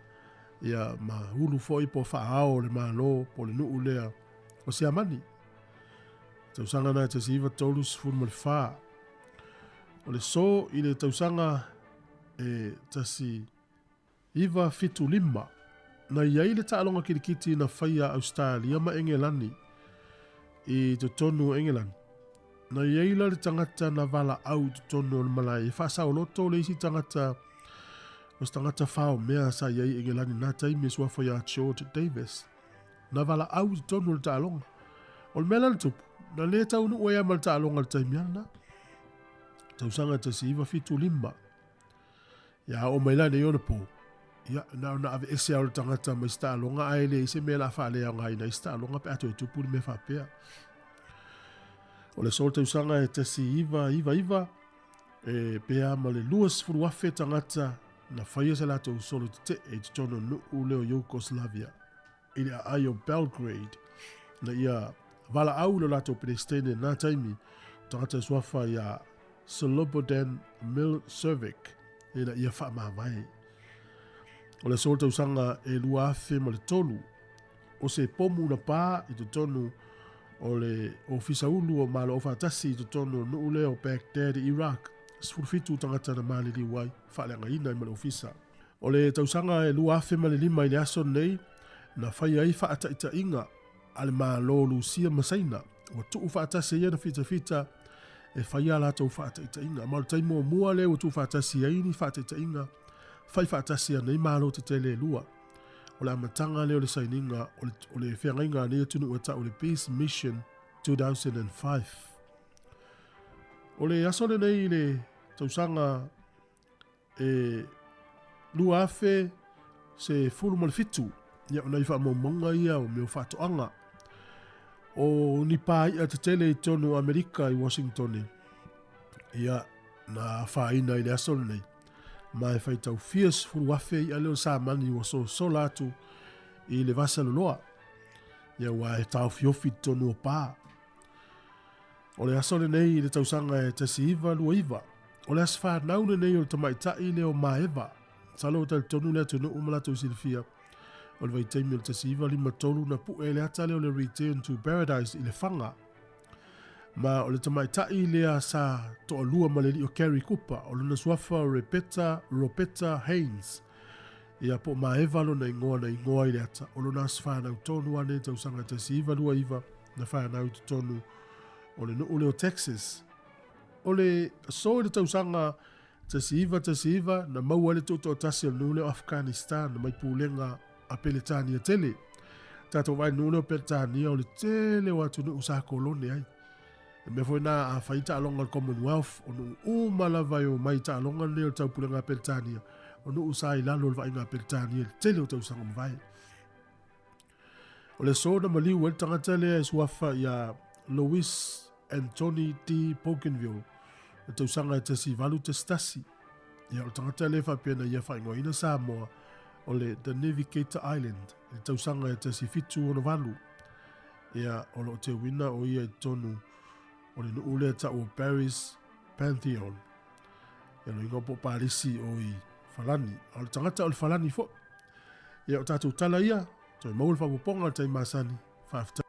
ia ma ulu foi po o faaao o le Malo po o le nuu lea o Siamani. Tausaga na e 1934. O le so i le tausaga e 1975, na i ai le taaloga kilikiti na faia a Ausetalia ma Engelani i totonu o Engelani. Na i ai la le tagata na valaau i totonu o le malae e faasaoloto le isi tagata o se tagata faomea sa i ai i Engelani na taimi e suafa ia George Davis. Na valaau i totonu o le taaloga. O le mea la na tupu, na le taunuu ai lava ma le taaloga i le taimi lena. Tausaga 1975. Ia oo mai la nei ona pō, ia, na ona aveese lava o le tagata mai se taaloga ae leai se mea o le a faaleaogaina ai se taaloga pe a toe tupu le mea faapea. O le aso o le tausaga e 1999, e pea ma le 20,000 tagata na faia se latou solo tetee i totonu o le nuu lea o Yugoslavia i le aai o Belgrade na ia valaau i lo latou Peresetene i lena taimi, tagata e suafa ia Slobodan Milosevic ina ia faamavae. O le aso o le tausaga e 2003, o se pomu na pā i totonu o le Ofisa Ulu o Malo Aufaatasi i totonu o le nuu lea o Baghdad i Iraq, 17 tagata na maliliu ai, faaleagaina ai ma le ofisa. O le tausaga e 2005 i le aso lenei, na faia ai faataitaiga a le Malo o Lusia ma Saina, ua tuu faatasi ai ana fitafita e fai a latou faataitaiga. Ma o le taimi muamua lea ua tuufaatasi ai ni faataitaiga fai faatasi a nei Malo tetele e lua. O le amataga lea o le sainiga o le feagaiga a nei atunuu e tau o le Peace Mission 2005. O le aso lenei i le tausaga e 2017, ia o nai faamaumauga ia o mea o faatoaga. O ni pāi'a tetele i totonu o Amerika i Washingtone, ia na afaina i le aso lenei, ma e faitau fia 10,000 i'a lea o le samani ua sosola atu i le vasaloloa, ia ua e taofiofi i totonu o pā. O le aso lenei i le tausaga e 1929, o le aso fanau lenei o le tamaitai lea o Maeva. Masalo ua talitonu le atunuu ma latou silafia, o le vaitaimi o le 1953 na pue ai le ata lea o le Return to Paradise i Lefaga. Ma o le tamaitai lea sa toalua ma le alii o Cary Cooper, o lona suafa o Rebecca, Robetta Haynes. Ia po o Maeva lona igoa na igoa ai le ata, o lona aso fanau tonu lava lenei tausaga e 1929 na fanau i totonu o le nuu lea o Texas. O le aso i le tausaga 1919 na maua ai le tuutoatasi o le nuu lea o Afghanistan mai pulega a Peretania tele. Tatou vaai i le nuu lea o Peretania o le tele o atunuu sa kolone ai. E mea foi na a fai taaloga o le Commonwealth, o nuu uma lava e omai i taaloga nei o le taupulega a Peretania, o nuu sa i lalo o le vaaiga a Peretania i le tele o tausaga mavae. O le aso na maliu ai le tagata lea e suafa ia Louis Anthony D. Bougainville, le tausaga e 1811. Ia, o le tagata lea e faapea na ia faaigoaina Samoa o le The Navigator Island i le tausaga e 1768. Ia, o lo o teuina o ia i totonu o le nuu lea tau o Paris Pantheon. Ia, lo ingoa po o Palisi o i Falani. A o le tagata o le Falani foi. Ia, o tatou tala ia, toe maua le faaopoopoga o le taimi masani. Faafetai.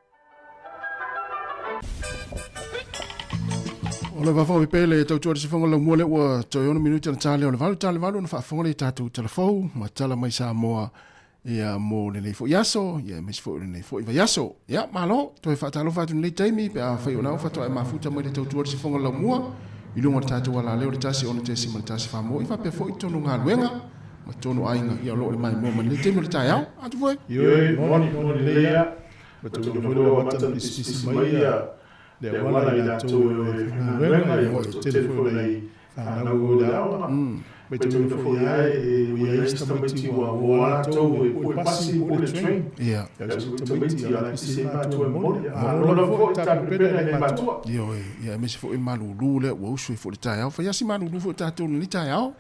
O le vafao pe le tautua le sifonga lau mua le ua toe ono minuti na tale o le valu tale valu na faafonga le tatou telefou ma tala mai Samoa ia mo lenei foi aso ia aemaise foi o lenei foi vaiaso. Ia malo, toe faatalofa atu lenei taimi pe a fai o lau faatoa e mafuta mai le tautua le sifonga lau mua i luga o le tatou alaleo le 1 6.1 Famoa i faapea foi tonu galuega ma tonu aiga ia o lo o le maimoa mai lenei taimi o le taeao. Atu foi. Ioe, moni, moni lelei ia. Mataua foi le amata na pisipisi mai ia le auala i latou e o e faigaluega, ia ua tele foi o nai fanau e o i le aoga. Maitauina foi lava e ua i ai isi tamaiti ua o lava latou e pue pasi po o le train. Ia o isi tamaiti ia la pisi ai matua e momoli. A o lava foi tapenapena i nai matua. Ioe, ia aemaise foi le malulu lea ua usu ai foi i le taeao. Fai lava si malulu foi o tatou i lenei taeao.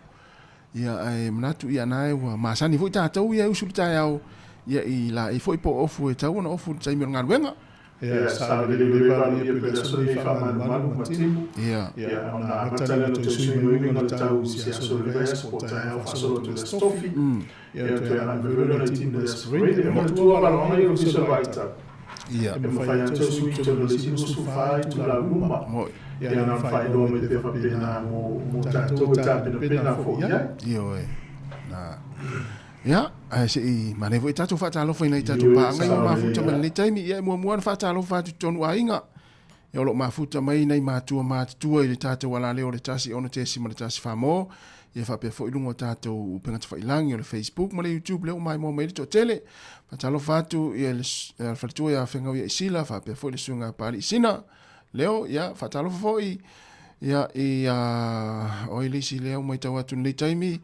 Ia ae manatu ia na ua masani foi tatou ia e usu i le taeao ia i laei foi po o ofu e tatau ona ofu i le taimi o le galuega. Ia sa lelei lelei vale ia pe le aso nei faamalumalu ma timu. Ia. Ia ona amata lea ona toe sui mai uiga o le tau i se aso o le vaiaso po o taeao faasolo atu i le Aso Tofi. Ia toe agai mai foi lea ona timu i le Aso Faraile. E manatua valoaga ia o nisi o le vaitau. Ia. E mafai lava ona toe sui i totonu o le isi 24 itula uma. Moi. Ia na ona faailoa mai pea faapena mo tatou e tapenapena foi i ai. Ioe. Na. Ia, ae se i manaia foi tatou faatalofa i nai tatou paaga ia ua mafuta mai lenei taimi. Ia e muamua ona faatalofa atu i totonu aiga. Ia o lo o mafuta mai nai matua matutua i le tatou alaleo o le 1 6.1 Famo. Ia faapea foi luga o tatou upega tafailagi o le Facebook ma le YouTube lea ua maimoa mai le toatele. Faatalofa atu ia le faletua ia Fegau ia Isila, faapea foi le suiga a Pali Isina. Leo, ia, faatalofa foi ia i o ai le isi lea ua matau atu i lenei taimi,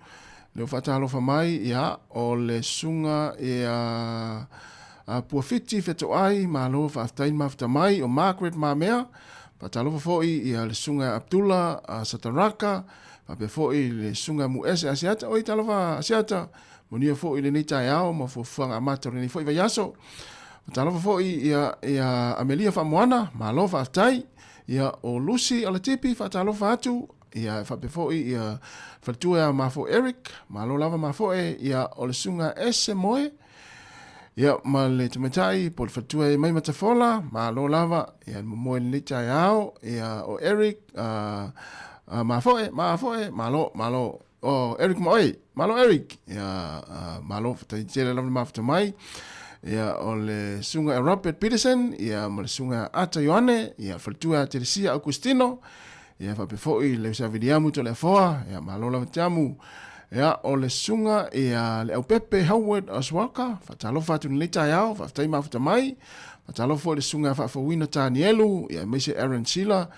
lea ua faatalofa mai, ia, o le susuga ia a Puafiti Fetoai, malo faafetai le mafuta mai, o Margaret Mamea, faatalofa foi ia le susuga ia Abdullah Sataraka, faapea foi le susuga Muese Asiata, oi talofa Asiata, manuia foi lenei taeao ma fuafuaga amata o lenei foi vaiaso. Faatalofa foi ia, ia Amelia Faamoana, malo faafetai. Ia o Lucy Alatipi, faatalofa atu. Ia faapea foi ia faletua ia Mafo Eric, malo lava Mafo e. Ia o le susuga Ese Moe, ia ma le tamaitai po o le faletua e mai Matafola, malo lava. Ia le momoe lenei taeao, ia o Eric, Mafo e, Mafo e, malo, malo. O Eric ma oe, malo Eric. Ia, malo faafetai tele lava le mafuta mai. Ia, o le susuga ia Robert Peterson, ia, ma le susuga ia Ata Ioane, ia, faletua ia Teresia Augustino, ia, faapea foi le usa Viliamu Toleafoa, ia, malo lava Tiamu. Ia, o le susuga ia le Aupepe Howard Oswalka, faatalofa atu lenei taeao, faafetai mafuta mai. Faatalofa foi le susuga ia Faafouina Tanielu, ia, aemaise Aaron Sila,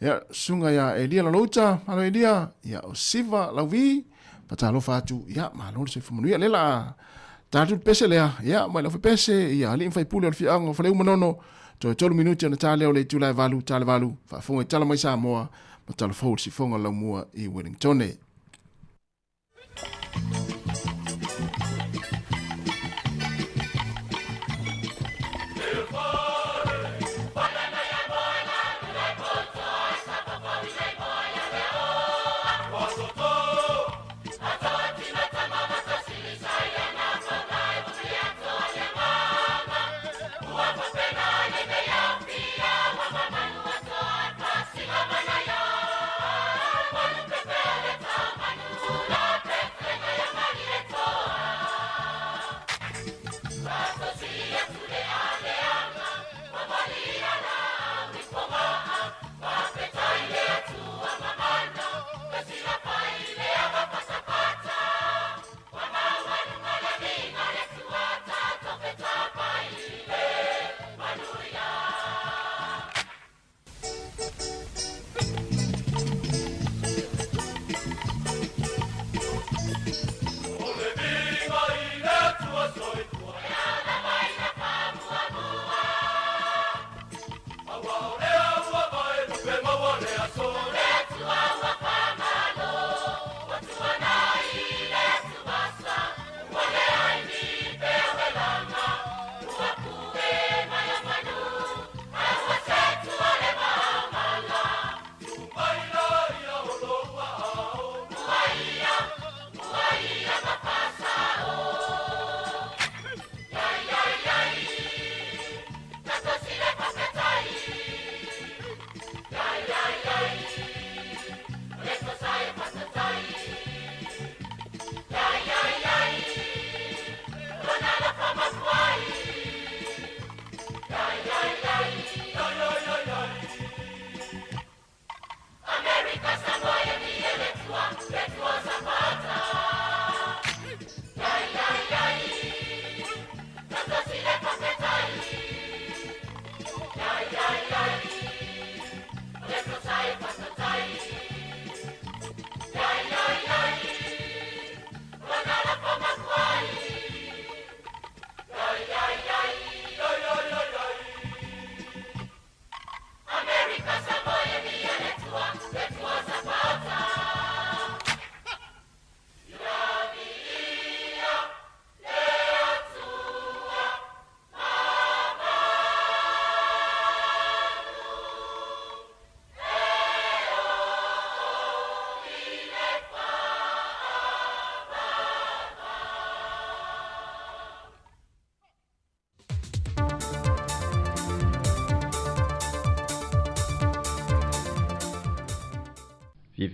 Ia, susuga ia Elia Lalouta, malo Elia, ia o Siva Lauvi, faatalofa atu, ia malo le soifua manuia. Lea la ta atu le pese lea, ia mai lau pese, ia alii ma faipule o le afioaga o Faleumanono, toe 3 minuti ona ta lea o le itula e 8, ta le 8, faafofoga i tala mai Samoa, ma tala fou le sifoga laumua i Wellingtone.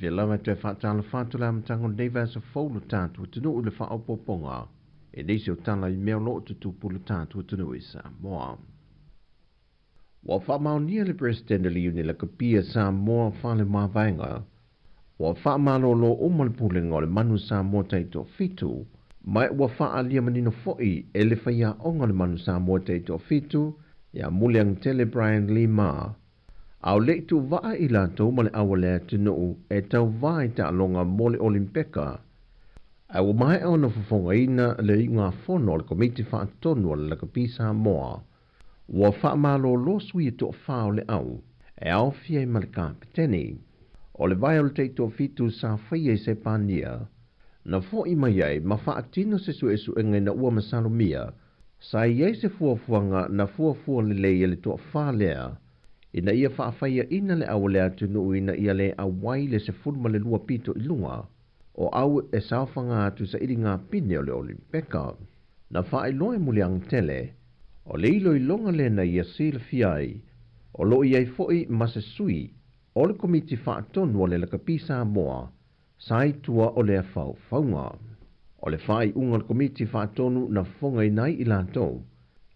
Fiafia lava e toe faatalofa atu le amataga o lenei vaiaso fou i lo tatou atunuu i le faaopoopoga i nisi o tala i mea o lo o tutupu i lo tatou atunuu i Samoa. Ua faamaonia le Peresetene o le Iuni Lakapi a Samoa Fale Mavaega ua faamalōlō uma le Pulega o le Manu Samoa Taitoafitu, ma ua faaalia manino foi e le faiaoga o le Manu Samoa Taitoafitu ia Muliagatele Brian Lee Ma, a o leʻi tuuvaa i latou ma le au a le atunuu e tauvā i taaloga mo le Olimpeka, ae ua maea ona fofogaina le iugafono a le Komiti Faatonu a le Lakapi Samoa. Ua faamalōlō sui e toafā o le au e aofia ai ma le kapeteni. O le vae o le taitoafitu sa faia i Sepania, na foʻi mai ai ma faatino se suesuega ina ua masalomia sa i ai se fuafuaga na fuafua lelei e le toafā lea ina ia faafaiaʻina le au a le atunuu ina ia lē auai le 12 pito i luga o au e saofaga atu sailiga pine o le Olimpeka. Na faailoa e Muliagatele o le iloiloga lea na ia silafia ai o loo i ai foʻi ma se sui o le Komiti Faatonu o le Lakapi Samoa sa i tua o lea faufauga. O le faaiuga a le Komiti Faatonu na fofogaina ai i latou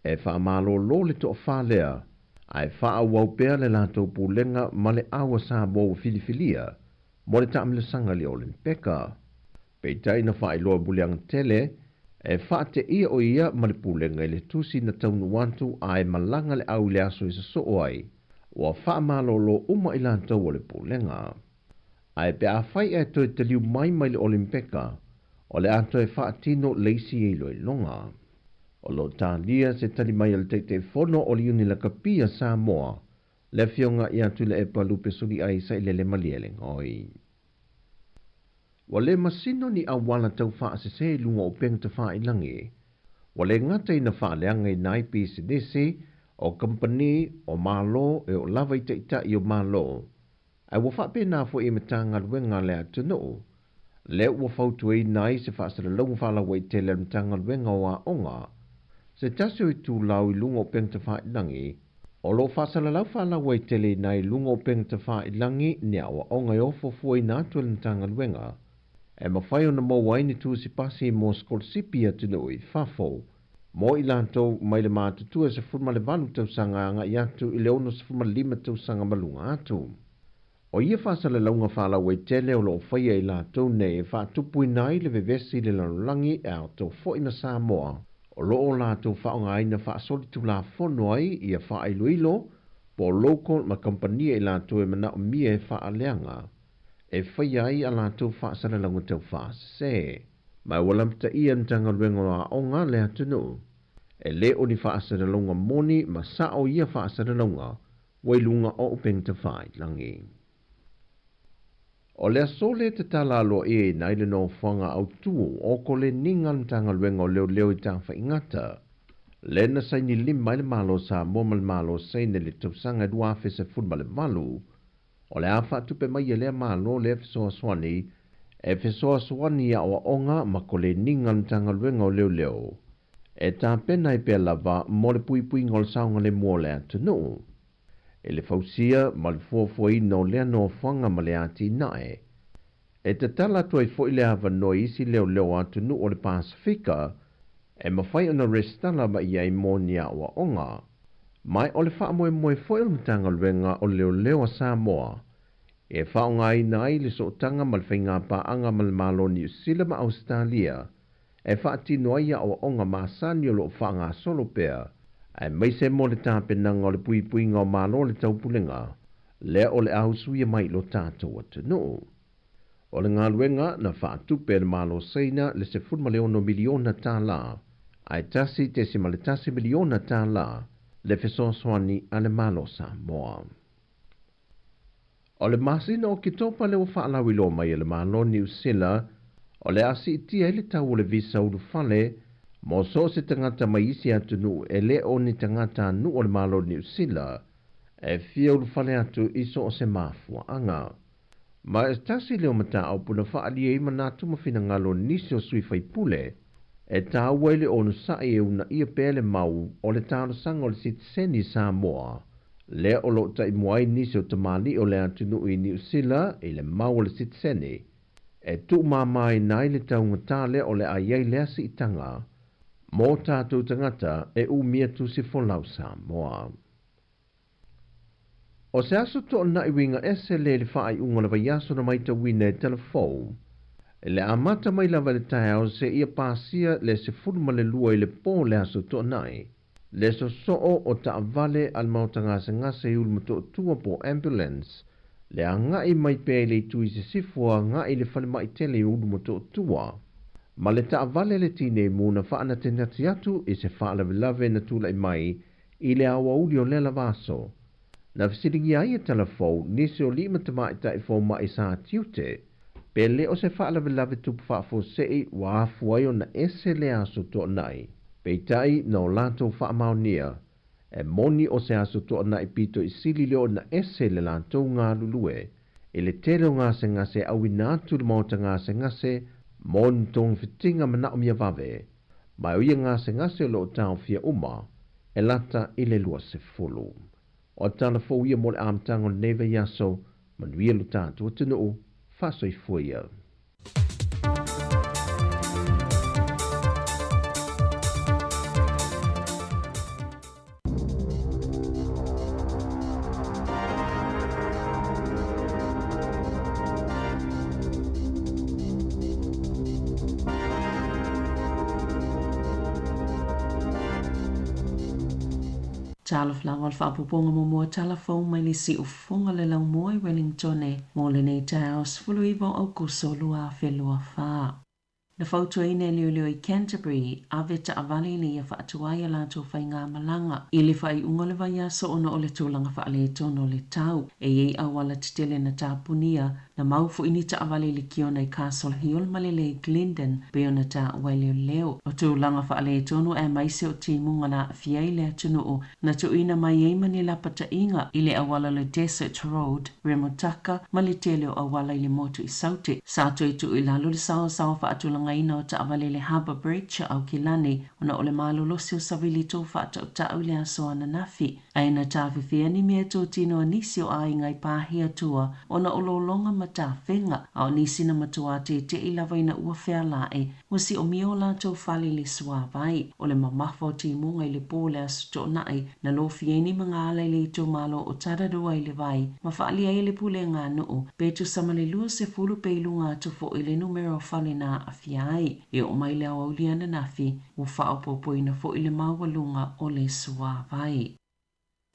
e faamalōlō le toafā lea ae faaauau pea le latou pulega ma le au a Samoa ua filifilia mo le taamilosaga i le Olimpeka. Peitai na faailoa e Muliagatele e faateia o ia ma le pulega i le tusi na taunuu atu ae malaga le au i le aso e sosoo ai ua faamalōlō uma i latou o le pulega. Ae pe afai ae toe taliu mai mai le Olimpeka, o le a toe faatino le isi iloiloga. O lo o talia se tali mai a le Taitaifono o le Iuni Lakapi a Samoa, le Afioga ia Tuilaepa Lupe Suliai Sailele Malielegaoi. Ua le masino ni auala tau faasese i luga o upega tafailagi. Ua le gata ina faaleagaina ai pisinisi, o kamupani, o Malo e oo lava i taitai o Malo, ae ua faapena foi i Matagaluega a le atunuu, lea ua fautuaina ai se faasalalauga faalauaitele a le Matagaluega o Aoga, se tasi o itulau i luga o upega tafailagi, o lo o faasalalau faalauaiteleina ai i luga o upega tafailagi ni aoaoga e ofofuaina atu e le Matagaluega e mafai ona maua ai ni tusi pasi mo sikolasipi i atunuu i fafo mo i latou mai le matutua e 18 tausaga agai atu i le 65 tausaga ma luga atu. O ia faasalalauga faalauaitele o lo o faia e i latou nei e faatupuina ai le vevesi i le lalolagi e aoto foi ma Samoa o lo o latou faaaogaina faasolitulafono ai ia faailoilo po o local ma kamupani a i latou e manaomia e faaleaga e faia ai a latou faasalalauga taufaasese. Ma ua lamataia e le Matagaluega o Aoga le atunuu e le o ni faasalalauga moni ma sao ia faasalalauga ua i luga o upega tafailagi. O le aso lea tatala aloaia ai le nofoaga autū o Koleniga a le Matagaluega o Leoleo i Tafaigata, lea na saini lima ai le Malo o Samoa ma le Malo o Saina i le tausaga e 2018, o le a faatupe mai e lea Malo lea fesoasoani e fesoasoani i aoaoga ma koleniga a le Matagaluega o Leoleo e tapena ai pea lava mo le puipuiga o le saogalemu o le atunuu. I le fausia ma le fuafuaina o lea nofoaga ma le atinae, e tatala atu ai foi le avanoa i isi leoleo a atunuu o le Pasefika e mafai ona resitala mai i ai mo ni aoaoga. Ma o le faamoemoe foi o le Matagaluega o Leoleo a Samoa e faaaogaina ai le sootaga ma le faigapaaga ma le Malo o Niu Sila ma Ausetalia e faatino ai aoaoga masani o lo o faagasolo pea, aemaise mo le tapenaga o le puipuiga o Malo o le Taupulega lea o le a usuia mai i lo tatou atunuu. O le galuega na faatupe e le Malo Saina le $16 miliona tala, ae $1.1 miliona tala le fesoasoani a le Malo Samoa. O le masina o Oketopa lea ua faalauiloa mai e le Malo Niu Sila o le a siitia ai le tau o le visa ulufale mo so o se tagata mai isi atunuu e le o ni tagatanuu o le Malo Niu Sila e fia ulufale atu i so o se mafuaaga. Ma e tasi lea o mataupu na faaalia ai manatu ma finagalo o nisi o sui faipule e taua ai le onosai e uunaia pea le mau o le talosaga o le sitiseni Samoa Lea o loo taimua ai nisi o tamalii o le atunuu i Niu Sila i le mau a le sitiseni, e tuumāmāina ai le taugata lea o le a i ai lea siitaga mo tatou tagata e umia tusi folau Samoa. O se aso toonai uiga ese lea i le faaiuga o le vaiaso na maitauina e Talafou, i le amata mai lava i le taeao seia pasia le 12 i le po o le aso Toonai, le sosoo o taavale a le maota gasegase i Ulumotootua po o ambulance, le agai mai pea i le itu i sisifo agai i le falemai tele i Ulumotootua, ma le taavale a le tinei mu na faanatinati atu i se faalavelave na tulai mai i le aoauli o lea lava aso. Na fesiligia ai e Talafou nisi o alii ma tamaitai fomai sa tiute, pe le o se faalavelave tupu faafuasei ua afua ai ona ese lea aso toonai. Peitai, na o latou faamaonia, e moni o se aso toonai pito i sili lea ona ese le latou galulue i le tele o gasegase e auina atu i le maota gasegase mo ni togafitiga manaomia vave, ma o ia gasegase o lo o taofia uma e lata i le 20. O tala fou ia mo le amataga o lenei vaiaso, manuia lo tatou atunuu, faasoifua ia. Talofa lava o le faaopoopoga muamua tala fou mai le siufofoga le laumua i Wellingtone mo lenei taeao 19 o Aokuso 2024. Na fautuaina e leoleo i Canterbury, ave taavale ina ia faatuai a latou faigamalaga i le faaiuga o le vaiaso ona o le tulaga faaletonu o le tau. E i ai auala tetele na tapunia, na mau foi ni taavale i le kiona i Castle Hill ma le le i Glendon, pei ona taua e leoleo. O tulaga faaletonu aemaise o timuga na aafia ai le atunuu na tuuina mai ai ma ni lapataiga i le auala o le Desert Road, Remutaka, ma le tele o auala i le motu i Saute. Sa toe tuu i lalo le saosaoa faatulagaina o taavale i le Harbour Bridge a Aukilani ona o le malolosi o savili tou faatautau i le aso ananafi. Ae na tafefea ni mea totino a nisi o aiga i pāhi atua ona o lologa ma tafega, a o nisi na matuā teteʻi lava ina ua fealaʻe Ua siomia o latou fale i le suāwai. O le mamafa o timuga i le pō o le Aso Toonai, na lofia ai ni magaala i le itumalo o Tararua i le vai, ma faaalia ai e le pulega a nuu, pe tusa ma le 20 pe i luga atu foi le numera o fale na aafia ai. E oo mai le aoauli ananafi, ua faaopoopoina foi le maualuga o le suāwai.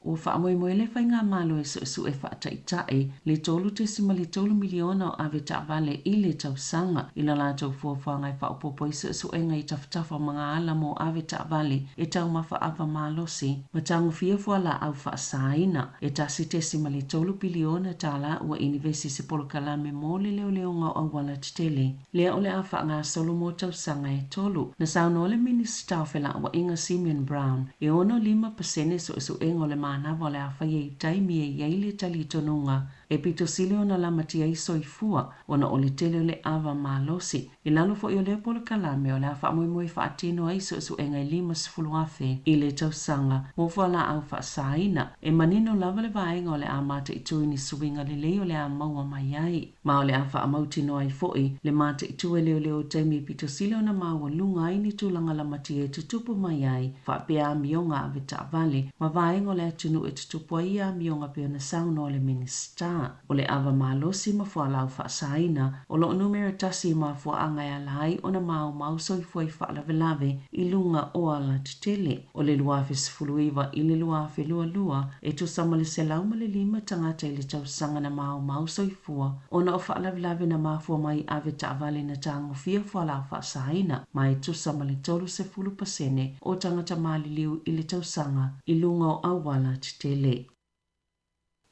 Ua faamoemoe le Faigamalo e suesue faataitai le $3.3 miliona o ave taavale i le tausaga i la latou fuafuaga e faaopoopo ai suesuega i tafatafa o magaala mo ave taavale e taumafa ava malosi ma tagofia fualaau faasaina. E $1.3 piliona ua inivesi i se polokalame mo le leoleoga o auala tetele. Lea o le a faagasolo mo tausaga e tolu. Na saunoa le Minisita o Felauaiga Simeon Brown, e 65% suesuega o le manava o le a faia i taimi e i ai le talitonuga e pito sili ona lamatia ai soifua ona o le tele o le ava malosi. I lalo foi o lea polokalame o le a faamoemoe faatino ai suesuega e 50,000 i le tausaga mo fualaau faasaina. E manino lava le vaega o le a mataitu i ni suiga lelei o le a maua mai ai. Ma o le a faamautinoa ai foi le mataitu e leoleo i taimi e pito sili ona maualuga ai ni tulaga lamatia e tutupu mai ai faapea amioga ave taavale ma vaega o le atunuu e tutupu ai ia amioga pei ona saunoa le Minisita. O le ava malosi ma fualaau faasaina o lo o numera tasi i mafuaaga e ala ai ona maomao soifua i faalavelave i luga o alatetele. O le 2019 i le 2022, e tusa ma le 105 tagata i le tausaga na maomao soifua ona o faalavelave na mafua mai i ave taavale na tagofia fualaau faasaina, ma e tusa ma le 30% o tagata maliliu i le tausaga i luga o auala tetele.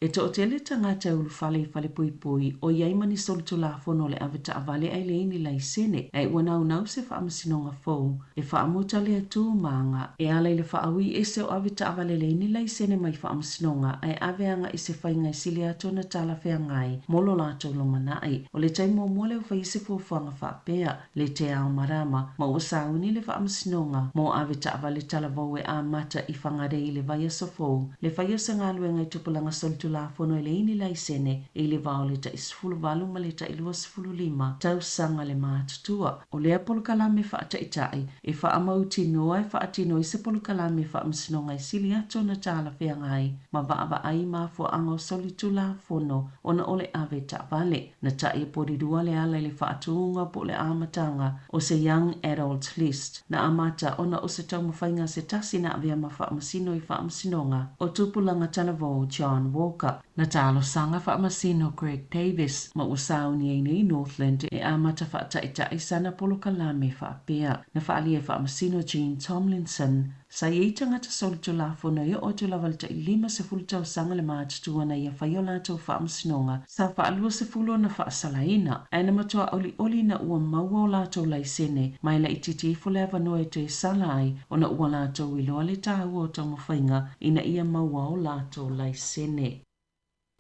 E toʻatele tagata e ulufale i falepuipui o i ai ma ni solitulafono o le avetaavale ae leai ni laisene, ae ua naunau se faamasinoga fou e faamuta lea tu ma aga e ala i le faaui ese o avetaavale leai ni laisene mai faamasinoga ae ave agaʻi i se faiga e sili atu ona talafeagai mo lo latou lumanai. O le taimi muamua lea ua fai ai se fuafuaga faapea. Le Te Ao Marama, ma ua sauni le faamasinoga mo avetaavale talavou e amata i Whangarei i le vaiaso fou, le faia o se galuega i tupulaga solitulafono e leai ni laisene i le va o le tai 18 ma le tai 25 tausaga le matutua. O lea polokalame faataʻitaʻi e faamautinoa e faatino ai se polokalame faamasinoga e sili atu ona talafeagai ma vaavaai i mafuaaga o solitulafono ona o le avetaavale. Na taʻi e Porirua le ala i le faatuga po o le amataga o se Young Adult List na amata ona o se taumafaiga a se tasi na avea ma faamasino i faamasinoga o tupulaga talavou John Walker. Na talosaga faamasino Greg Davis ma ua sauni ai nei Northland e amata faataʻitaʻi sana polokalame faapea. Na faaalia e faamasino Jean Tomlinson Sa i ai tagata solitulafono e oo atu lava i le tai 50 tausaga le matutua na ia fai o latou faamasinoga sa faa-20 ona faasalaina, ae na matua olioli ina ua maua o latou laisene ma e laitiiti ifo le avanoa e toe sala ai ona ua latou iloa le taua o taumafaiga ina ia maua o latou laisene.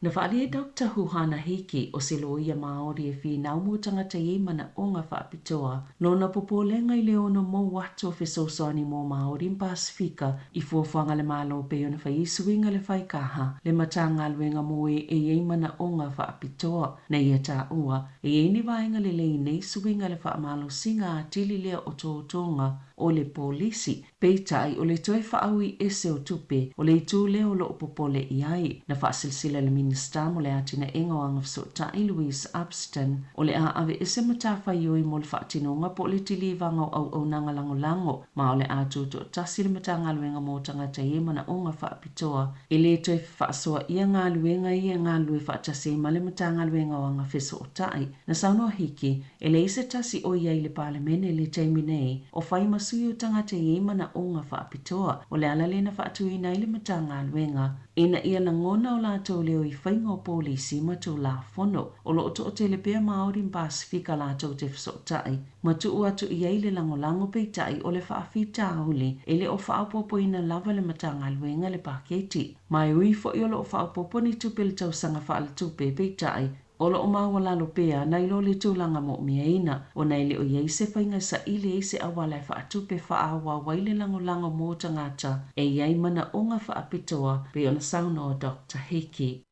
Na faaalia e Doctor Huhana Hickey, o se loia Māori e finau mo tagata i ai manaʻoga faapitoa, lona popolega i le ono mou atu o fesoasoani mo Māori ma Pasefika i fuafuaga a le Malo pei ona fai ai suiga le whaikaha le Matagaluega mo e e i ai manaʻoga faapitoa. Na ia taua, e i ai ni vaega lelei nei suiga le faamalosiga atili lea o tōtōga o le polisi. Peitai, o le toe faaui ese o tupe, o le itu lea o loo popole i ai. Na faasilasila le Minisita mo le Atinaega o Agafesootai, Louise Upston, o le a aveese matafaioi mo le faatinoga po o le tilivaga o auaunaga lagolago, ma o le a tutoatasi le Matagaluega mo Tagata i ai manaoga faapitoa e lē toe fefaasoaʻia galuega ia e galulue faatasi ai ma le Matagaluega o Agafesootai. Na saunoa Hickey, E leai se tasi o i ai i le Palemene i le taimi nei, o fai ma sui o tagata e i ai manaoga faapitoa, o le ala lea na faatuina ai le Matagaluega, ina ia lagona o latou leo i faiga o polisi ma Tulafono. O lo o toatele pea Māori ma Pasefika latou te fesootai, ma tuu atu i ai le lagolago peitai o le faafitauli e le o faaopoopoina lava le Matagaluega le paketi. Ma e ui foi o lo o faaopoopo ni tupe i le tausaga faaletupe, peitai, O lo o maualalo pea nai lo le tulaga moʻomiaina, ona e le o i ai se faiga e saili ai se auala e faatupe faaauau ai le lagolago mo tagata e i ai manaoga faapitoa, pei ona saunoa Doctor Hickey.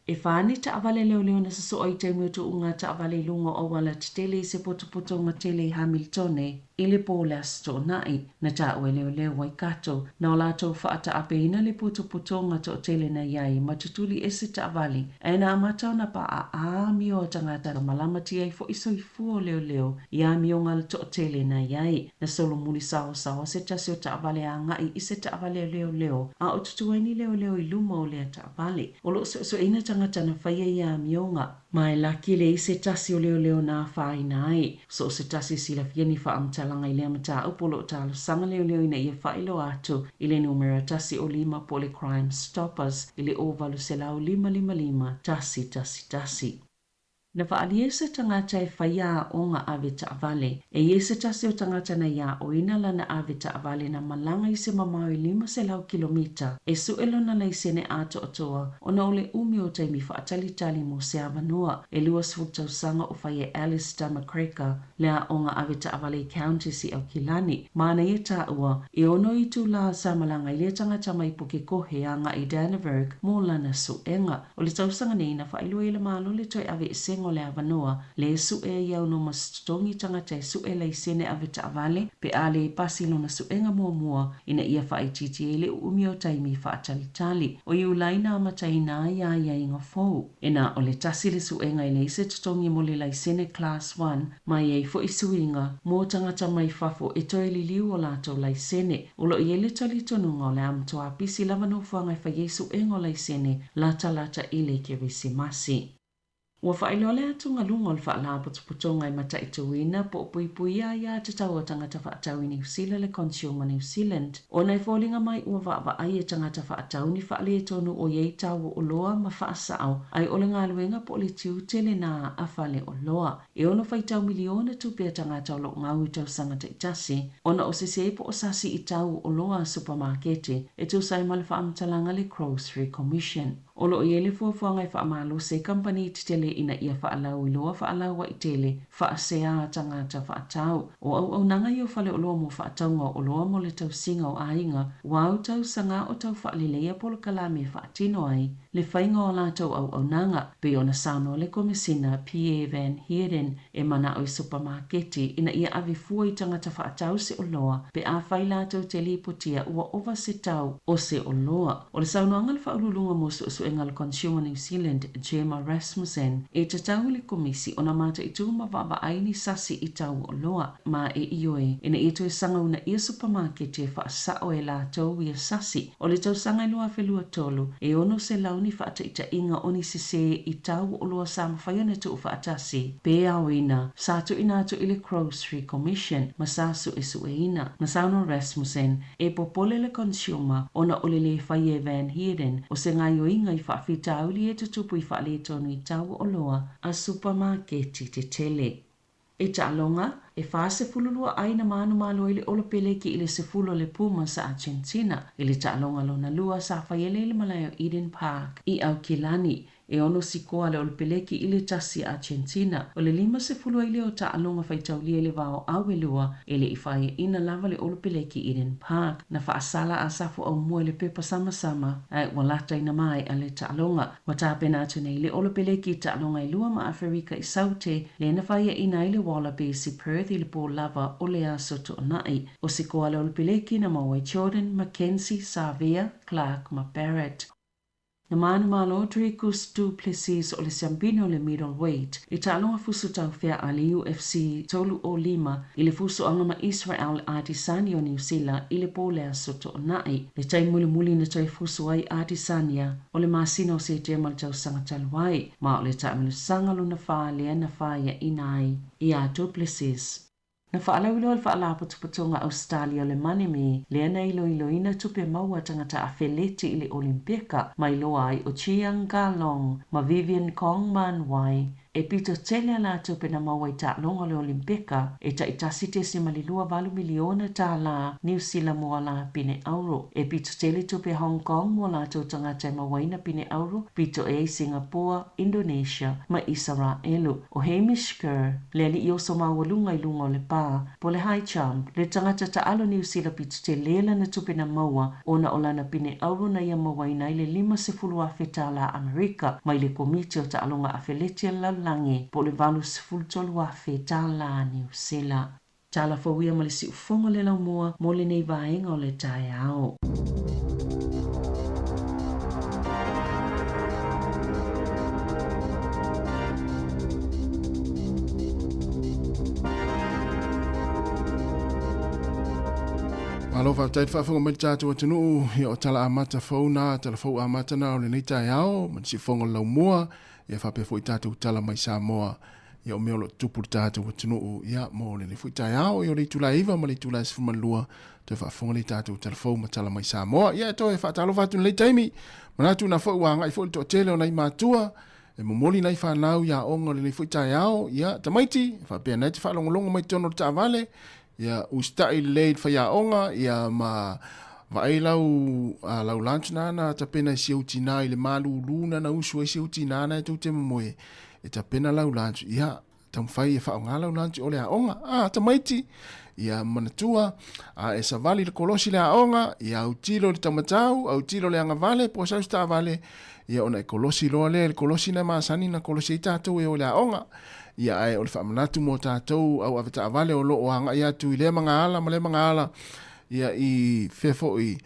E whā ni taavale leoleo na sosoa i taimi o tuuga taavale i luga o auala tetele i se potopotoga tele i Hamiltone i le pō o le Aso Toonai, na taua e leoleo Waikato, na o latou faataapeina le potopotoga toatele na i ai ma tutuli ese taavale, ae na amata ona paʻa amio a tagata na malamatia ai foʻi soifua o leoleo i amioga a le toatele na i ai. Na solomuli saosaoa se tasi o taavale agaʻi i se taavale a leoleo, a o tutu ai ni leoleo i luma o lea taavale. O lo o suesueina tagata na faia ia amioga. Ma e laki leai se tasi o leoleo na afaina ai. So o se tasi e silafia ni faamatalaga i lea mataupu o lo o talosaga leoleo ina ia faailoa atu i le numera 105 po o le Crime Stoppers i le 0800 555 111. Na faaalia se tagata e faia aoga ave taavale. E i ai se tasi o tagata na i aoina lana ave taavale na malaga i se mamao e 500 kilomita e sue lona laisene atoatoa ona o le umi o taimi faatalitali mo se avanoa. E 20 tausaga o fai e Alistair McCracker le aoga ave taavale i Counties i Aukilani. Ma na ia taua, e ono itulā sa malaga ai lea tagata mai Pukekohe agaʻi i Dannevirke mo lana suega. O le tausaga nei na faailoa ai e le Malo le toe aveesega o le avanoa le e sue ai auno ma se totogi tagata e sue laisene ave taavale pe a le pasi lona suega muamua ina ia faaitiiti ai le uumi o taimi faatalitali. O Iulai na amataina ai aiaiga fou. E na o le tasi le suega e leai se totogi mo le laisene Class 1 ma e i ai foʻi suiga mo tagata mai fafo e toe liliu o latou laisene. O lo o i ai le talitonuga o le a matua pisi lava nofoaga e fai ai suega o laisene latalata i le Kerisimasi. Ua faailoa le atugaluga o le Faalapotopotoga e mataituina po o puipuia aiatatau a tagata faatau i Niu Sila le Consumer New Zealand ona e foliga mai ua vaavaai e tagata faatau ni faaletonu o i ai tau o oloa ma faasao ai o le galuega po o le tiute lena a faleoloa. E ono faitau miliona tupe a tagata o lo o gau i tausaga taitasi ona o sese po o sasi i tau o oloa a supamakete e tusa ai ma le faamatalaga a le Grocery Commission. O lo o i ai le fuafuaga e faamalosi ai kamupani tetele ina ia faalauiloa faalauaitele faasea tagata faatau. O auaunaga ia o faleoloa mo faatauga o oloa mo le tausiga o aiga, ua au tausaga o tau faaleleia polokalame e faatino ai le faiga o a latou auaunaga, pei ona saunoa le Komesina Pierre Van Heerden e manao i supamaketi ina ia ave fua i tagata faatau se oloa pe afai latou te lipotia ua ova se tau o se oloa. O le saunoaga a le Faauluuluga mo Suesuega a le Consumer New Zealand, Gemma Rasmussen, e tatau i le Komisi ona mataitu ma vaavaai ni sasi i tau o oloa, ma e ioe ina ia toe sagauna ia supamaketi e faasao e latou ia sasi. O le tausaga e 2023, e 600 ni faataitaiga o ni sesē i tau o oloa sa mafai ona tuufaatasi pe aoina, sa tuuina atu i le Grocery Commission ma sa suesueina. Na saunoa Rasmussen, e popole le consumer ona o le lē fai e Van Heerden o se gaoioiga i faafitauli e tutupu i faaletonu i tau o oloa a supamaketi tetele. I taaloga, e 42 ai na manumalo ai le Olopeleki i le 10 o le Pumas a Argentina i le taaloga lona lua sa faiele i le malae o Eden Park i Aukilani. E ono sikoa le Olopeleki i le tasi a Argentina. O le 50 ai lea o taaloga faitaulia i le va o Auelua e le i faiaina lava le Olopeleki Eden Park. Na faasala a Safoaumua i le pepa samasama ae ua lata ina maea le taaloga. Ua tapena atu nei le Olopeleki i taaloga e lua ma Aferika i Saute, lea na faiaina ai le Wallabies i Perth i le pō lava o le Aso Toonai. O sikoa le Olopeleki na maua ai Jordan, McKenzie, Savea, Clark ma Barrett. Na manumalo Dricus Du Plessis o le siampine o le middleweight i taaloga fusu taufea a le UFC 35 i le fusuaga ma Israel Adesanya o Niu Sila i le pō le Aso Toonai. Le taimi mulimuli na toe fusu ai Adesanya o le masina o Setema le tausaga talu ai, ma o le taamilosaga lona whā lea na whāiaina ai iā Du Plessis. Na faalauiloa le Faalapotopotoga Ausetalia o le Manemi lea na iloiloina tupe maua a tagata afeleti i le Olimpeka ma iloa ai o Cheung Ka Long ma Vivian Kong Man Wai e pito tele a latou pe na maua i taaloga o le Olimpeka e taitasi 0.28 miliona tālā Niu Sila mo a la pine auro. E pito tele tupe Hong Kong mo latou tagata e mauaina pine auro pito e ai Singapoa, Indonesia ma Isaraelu. O Hamish Kerr, le alii oso maualuga i luga o le pā, po o le high jump, le tagata taalo Niu Sila pito tele lana tupe na maua ona o lana pine auro na ia mauaina ai le 50,000 tālā Amerika mai le Komiti o Taaloga Afeleti a le Lalolagi po o le 83,000 tālā Niu Sila. Tala fou ia ma le siufogo le laumua mo lenei vaega o le taeao. Malo faafetai le faafofoga mai le tatou atunuu ia o tala amata fou na tala fou amata na o lenei taeao ma le siufogo o le laumua ia faapea foi tatou tala mai Samoa ia o mea o lo o tutupu le tatou atunuu ia mo lenei foi taeao ia o le itula e 9 ma le itula e 12 toe faafofoga le tatou tala fou ma tala mai Samoa ia e toe faatalofa atu lenei taimi manatu na foi ua agai foi le toatele o nai matua e momoli nai fanau ia aoga o lenei foi taeao ia tamaiti faapea nai te faalogologo mai totonu o le taavale ia usitai lelei i le faiaoga ia ma vaai lau a lau lunch na na tapena i si ou tinā i le malūlū na na usu ai si ou tinā na e tou te momoe e tapena lau lunch ia taumafai e faaaoga lau lunch o le aoga a tamaiti ia manatua a e savali le kolosi le aoga ia autilo le taumatau autilo le agavale po o sau se taavale ia ona e kolosi loa lea i le kolosi na masani na kolosi ai tatou e o i le aoga ia ae o le faamanatu mo tatou au avetaavale o lo o agai atu i lea magaala ma lea magaala ia i fea foi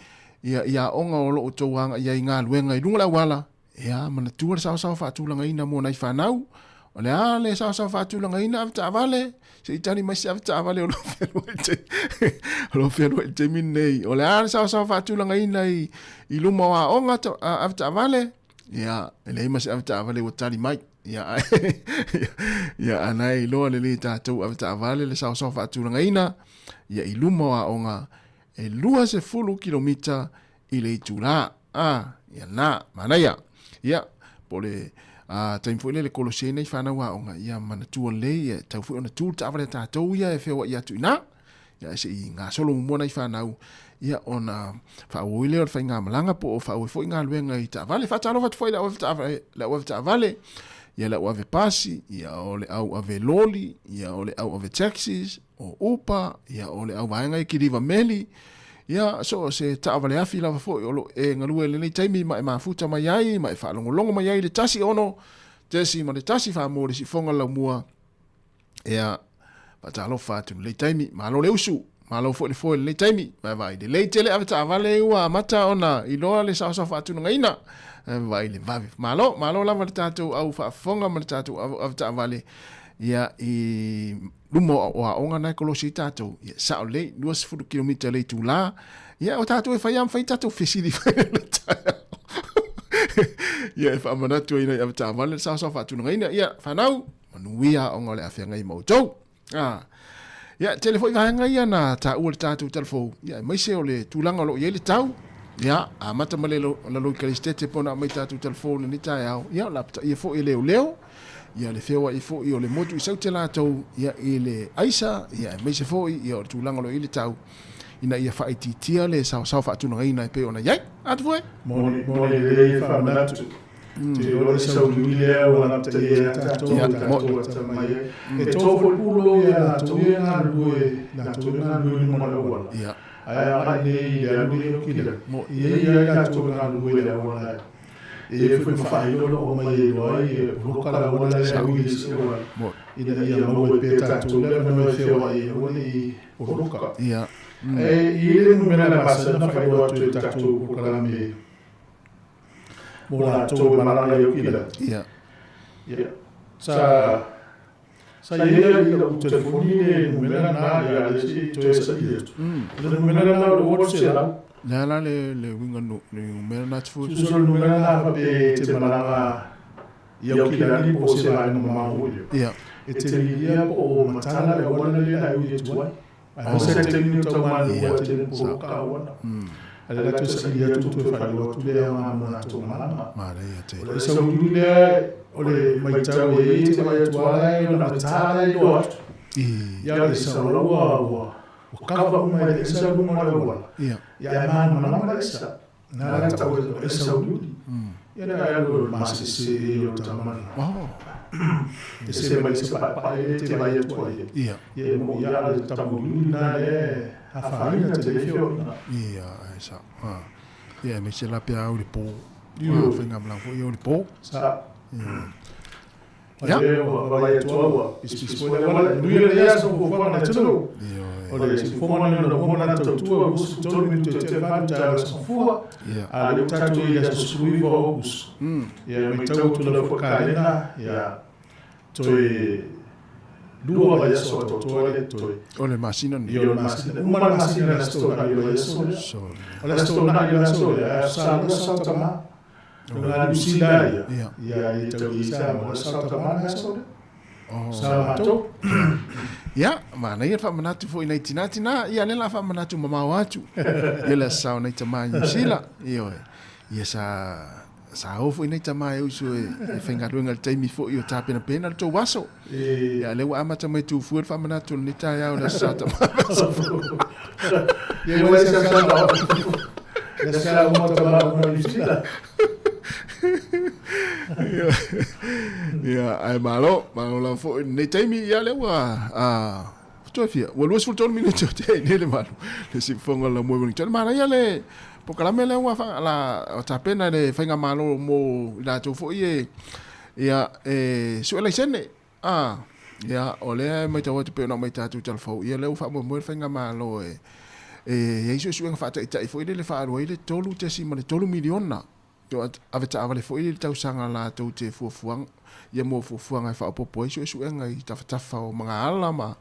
ia i aoga o lo o outou agai ai i galuega i luga o le auala ia manatua le saosaoa faatulagaina mo nai fanau o le a le saosaoa faatulagaina avetaavale se i tali mai se avetaavale o lo fealuai te o lo fealuai i le taimi lenei o le a le saosaoa faatulagaina i i luma o aoga avetaavale ia e leai ma se avetaavale ua tali mai. Ia, ia, a na e iloa lelei e tatou avetaavale le saosaoa faatulagaina, ia i luma o aoga e 20 kilomita i le itulā. A, ia na, manaia. Ia, po o le a, taimi foi lea le kolosi ai nei whanau aoga, ia manatua lelei, ia, tau foi ona tu le taavale a tatou ia e feoai atu i ina. Ia, se i gasolo muamua nai whanau, ia, ona faaauau ai lea o le faigamalaga po o faaauau ai foi galuega i taavale. Faatalofa atu foi i le au avetaavale, le au avetaavale, ia le au ave pasi, ia o le au ave loli, ia o le au ave taxis, o Uber, ia o le au vaega i kiliva meli, ia so o se taavale afi lava foi o lo o e galue i lenei taimi ma e mafuta mai ai ma e faalogologo mai ai i le 16.1 faa-mo le siufofoga laumua. Ia, faatalofa atu i lenei taimi. Malo le usu, malo foi le foe i lenei taimi. Vaevaai lelei tele ave taavale ua amata ona iloa le saosaoa faatulagaina. Vaevaai le vave. Malo, malo lava le tatou au faafofoga ma le tatou ave taavale ia i luma o aoga na e kolosi ai tatou. Ia, sao lelei, 20 kilomita le itulā. Ia, o tatou e fai lava ma fai tatou fesili fai le taeao. Ia, e faamanatu ai nai ave taavale le saosaoa faatulagaina. Ia, fanau, manuia aoga o le a feagai ma outou. Ah. Ia, tele foi vaega ia na taua le tatou talafou, ia, aemaise o le tulaga o lo o i ai le tau. Ia, amata mai le lalo i Kalesitete po na aumai tatou talafou i lenei taeao, ia, o le a pataia foi e leoleo, ia, le feoai foi o le motu i Saute latou, ia, i le aisa, ia, aemaise foi, ia, o le tulaga o lo o i ai le tau, ina ia faaitiitia le saosaoa faatulagaina e pei ona i ai. Atu foi. Moni, moni lelei faamanatu. Te iloa le sauliuli lea ua lapataia ia tatou i tatou atamai ai. E to foi pulo ia latou ia galulue, latou e galulue i luma o le auala. Ae agai nei i le alu lea i Aukila, e i ai latou e galulue i le auala e i ai foi ma faailoa o aumai e iloa ai e poloka le auala lea e ui i le isi auala ina ia maua ai pea tatou le avanoa e feoai ai aua ne i poloka. E i ai le numera na masani ona faailoa atu e tatou polokalame mo latou e malaga i Aukila. Ia. Ia. Sa sa i ai i lau telefoni le numera na ia le si toe saili atu. O le numera na o le 800. Le a la le le uiga nu le numera na te fua. Susu le numera na faapea e te malaga i Aukilani po o se vaega mamao foi lea. Ia. E te lilia po o matala le auala lea e ui atu ai. Aemaise le taimi o tau malua tele po o ka auala. A le latou saili atu toe faailoa atu lea aoga mo latou malama. Manaia tele. O le sauliuli lea o le maitau e i ai te vaai atu a la e ona mata la e iloa atu. Ia o le sao la ua ua kava uma e le esa luga o le auala. Ia. Ia ae malamalama le esa. Na la tau e le sauliuli. Ia na alu o le masese e o tamana. Oh. E se mai se paepae e te vaai atu ai. Ia. Ia e mo ia le tauliuli na le afaina te le feoaiga. Ia, e sa. Ha. Ia, e aemaise la pe a au i le pō. Ua faigamalaga foi au i le pō. Sa. Ia. Ia. Le ua vaai atu au ua pisipisi foi le auala. E nui le aso fuafuaga na atunuu. Ioe. O le siufofoga lea na uma ona tautua 23 minute e te valu taeao le aso Gafua. Ia. A lea ua tatou i le aso 19 o Aokuso. Ia, e matau atu lava foi kalena, ia, toe lua vaiaso atoatoa lea toe. O le masina lenei. Ia, o le masina. Uma le masina i le Aso Toonai o le vaiaso lea. Sole. O le Aso Toonai o le aso lea, aso Sa lua Sao Tama. O le Niu Sila ia, Ia. ia, e tau i Samoa, Sao Tama le aso lea. Oh. Sa matou. Ia, manaia le faamanatu foi nai tinā tinā, ia lea la faamanatu mamao atu. Ia le aso sao nai tamā i Niu Sila. Ioe. Ia sa sa o foi nai tamā e usu e, e faigaluega i le taimi foi o tapenapena le tou aso. E... Ia lea ua amata mai tufua le faamanatu o lenei taeao i le aso sa tamā. Ia ua ese sa la. Ia sa uma tamā uma Niu Sila. Ia, ae malo, malo lava foi i lenei taimi, ia lea ua toe fia, ua 23 minute o tea i nei le valu, le siufofoga o le laumua i Wellington. Manaia le polokalame lea ua wha, la, tapena e le faigamalo mo i latou foi e, ia, e sue laisene. A, ia, o lea e matau atu pei ona aumai tatou talafou, ia lea ua faamoemoe le faigamalo e, e i ai suesuega faataitai foi lele e faaalu ai le $3.3 miliona. Avetaavale foi le tausaga latou te fuafuaga, ia mo fuafuaga e faaopoopo ai suesuega i tafatafa o magaala ma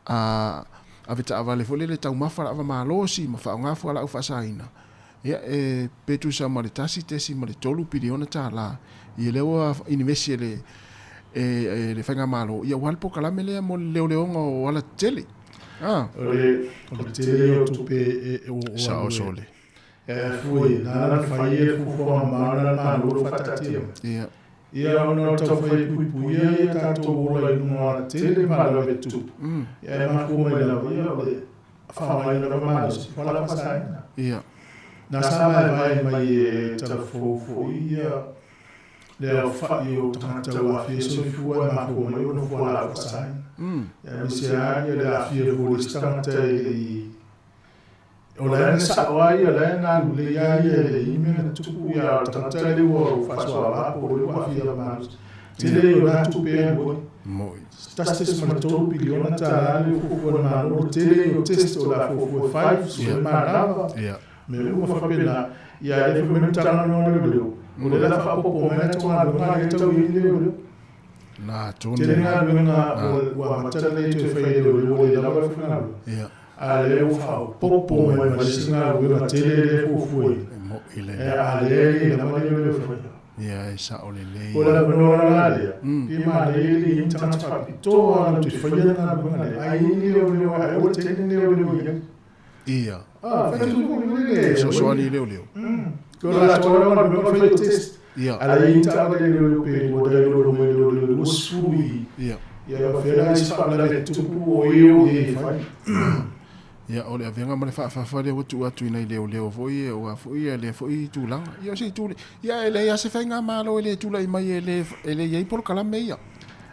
a avetaavale foi lele taumafa lava malosi ma faaaoga fualaau faasaina, ia e pe tusa ma le $1.3 piliona. Ia lea ua inivesi e le e le faigamalo ia ua le polokalame lea mo le leoleoga o alatetele. A o le tele ia o tupe e o Sa'o sole. E fue na la fai e fuafuaga mamao na le Malo lo faataatia mai. Ia. Ia ona o taufai puipuia ia tatou ola i luga o alatele ma faalavelave tutupu. Ia e mafua mai lava ia o le faaaogaina lava malosi fualaau faasaina. Ia. Na sa vaevae mai e Talafou foi ia le aofa'i o tagata ua aafia soifua e mafua mai ona fualaau faasaina. Ia aemaise lava ia le aafia foi o le isi tagata e le i O la e na sa'o a ia, la e na alu lelei a ia e le i mea na tutupu ia, a o le tagata lea ua faasoava po o lea ua aafia malosi. Tele ia o na tupe e alu ai. Mo'i. 1.3 piliona tālā lea ua fuafua e le Malo, o le tele ia o test o le a fuafua e fai, sue manava, mea uma faapena. Ia a le fai mai le Matagaluega o Leoleo, o lea o le a faaopoopo mai le latou galuega lea e tau i ai ni leoleo. Na tonu. Tele galuega ua amata nei toe fai e leoleo ua le lava le faigaluega. Ia. A lea ua faaopoopo mai ma le isi galuega tele lea e fuafuaina. E mo'i E lelei. a lea e le lava leoleo e faia. Ia e sa'o lelei. O le avanoa la lea, pe manaia e le i ai ni tagata faapitoa latou te faia le galuega lea, a i ai ni leoleo ae aua le tele ni leoleo i ai. Ia. Ah, fai atu foi le Fesoasoani i leoleo. O le latou lava galuega o le fai o test. Ia. A la i ai ni taavale leoleo pe lua dai lolo mai leoleo 20 i. Ia. Ia ma fea la isi faalavelave tutupu o e o e e fai. Ia, o le avega ma le faafafa lea ua tuu atu i nai leoleo foi aua foi ia lea foi tulaga. Ia o se itu le, ia e leai lava se faigamalo e le tulai mai e le, e le i ai polokalame ia.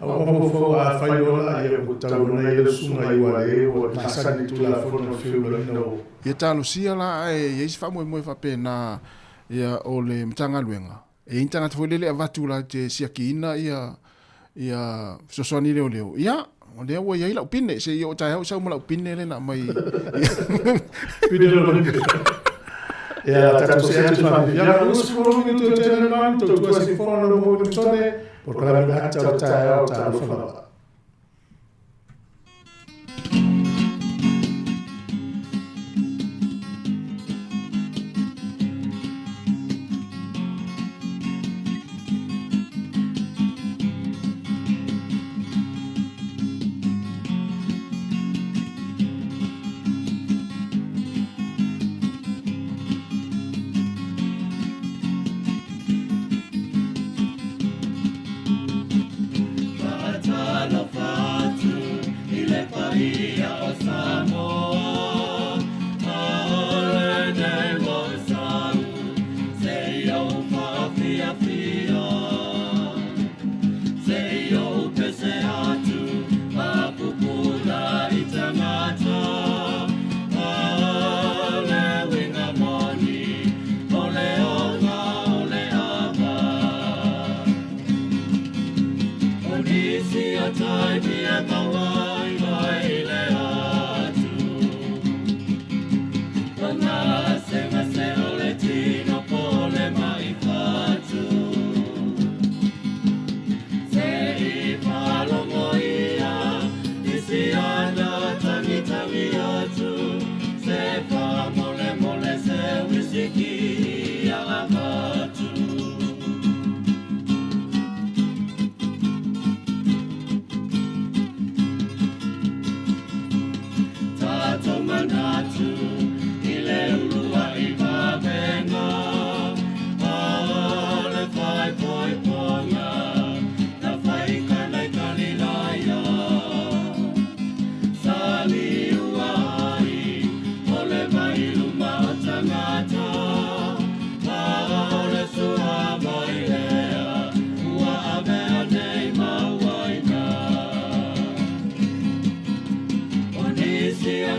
Aua mafaufau a fai loa la ia ua tau ona ia le susuga i ua le ua masani i Tulafono o le feulaina o. Ia talosia la ae i ai se faamoemoe faapena ia o le Matagaluega, e i ai ni tagata foi lele e avatu latou te siakiina ia ia fesoasoani leoleo. Ia, o lea ua i ai lau pine, se i oo taeao sau ma lau pine lea na aumai. Pine lona pine. Ia, tatou see atu i faafiafiaga 20 minute o tele mai, tautua sifono le mo Wellingtone, polokalame le ata o le taeao, talofa lava.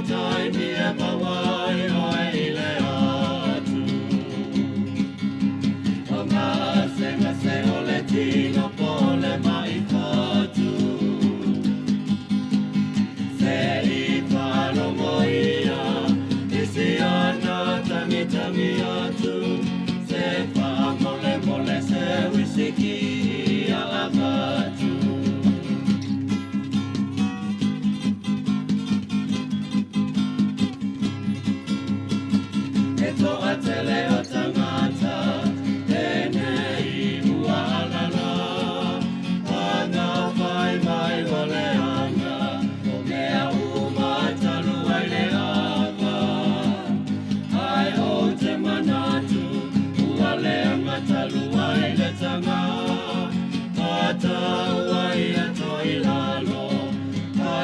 Taimi e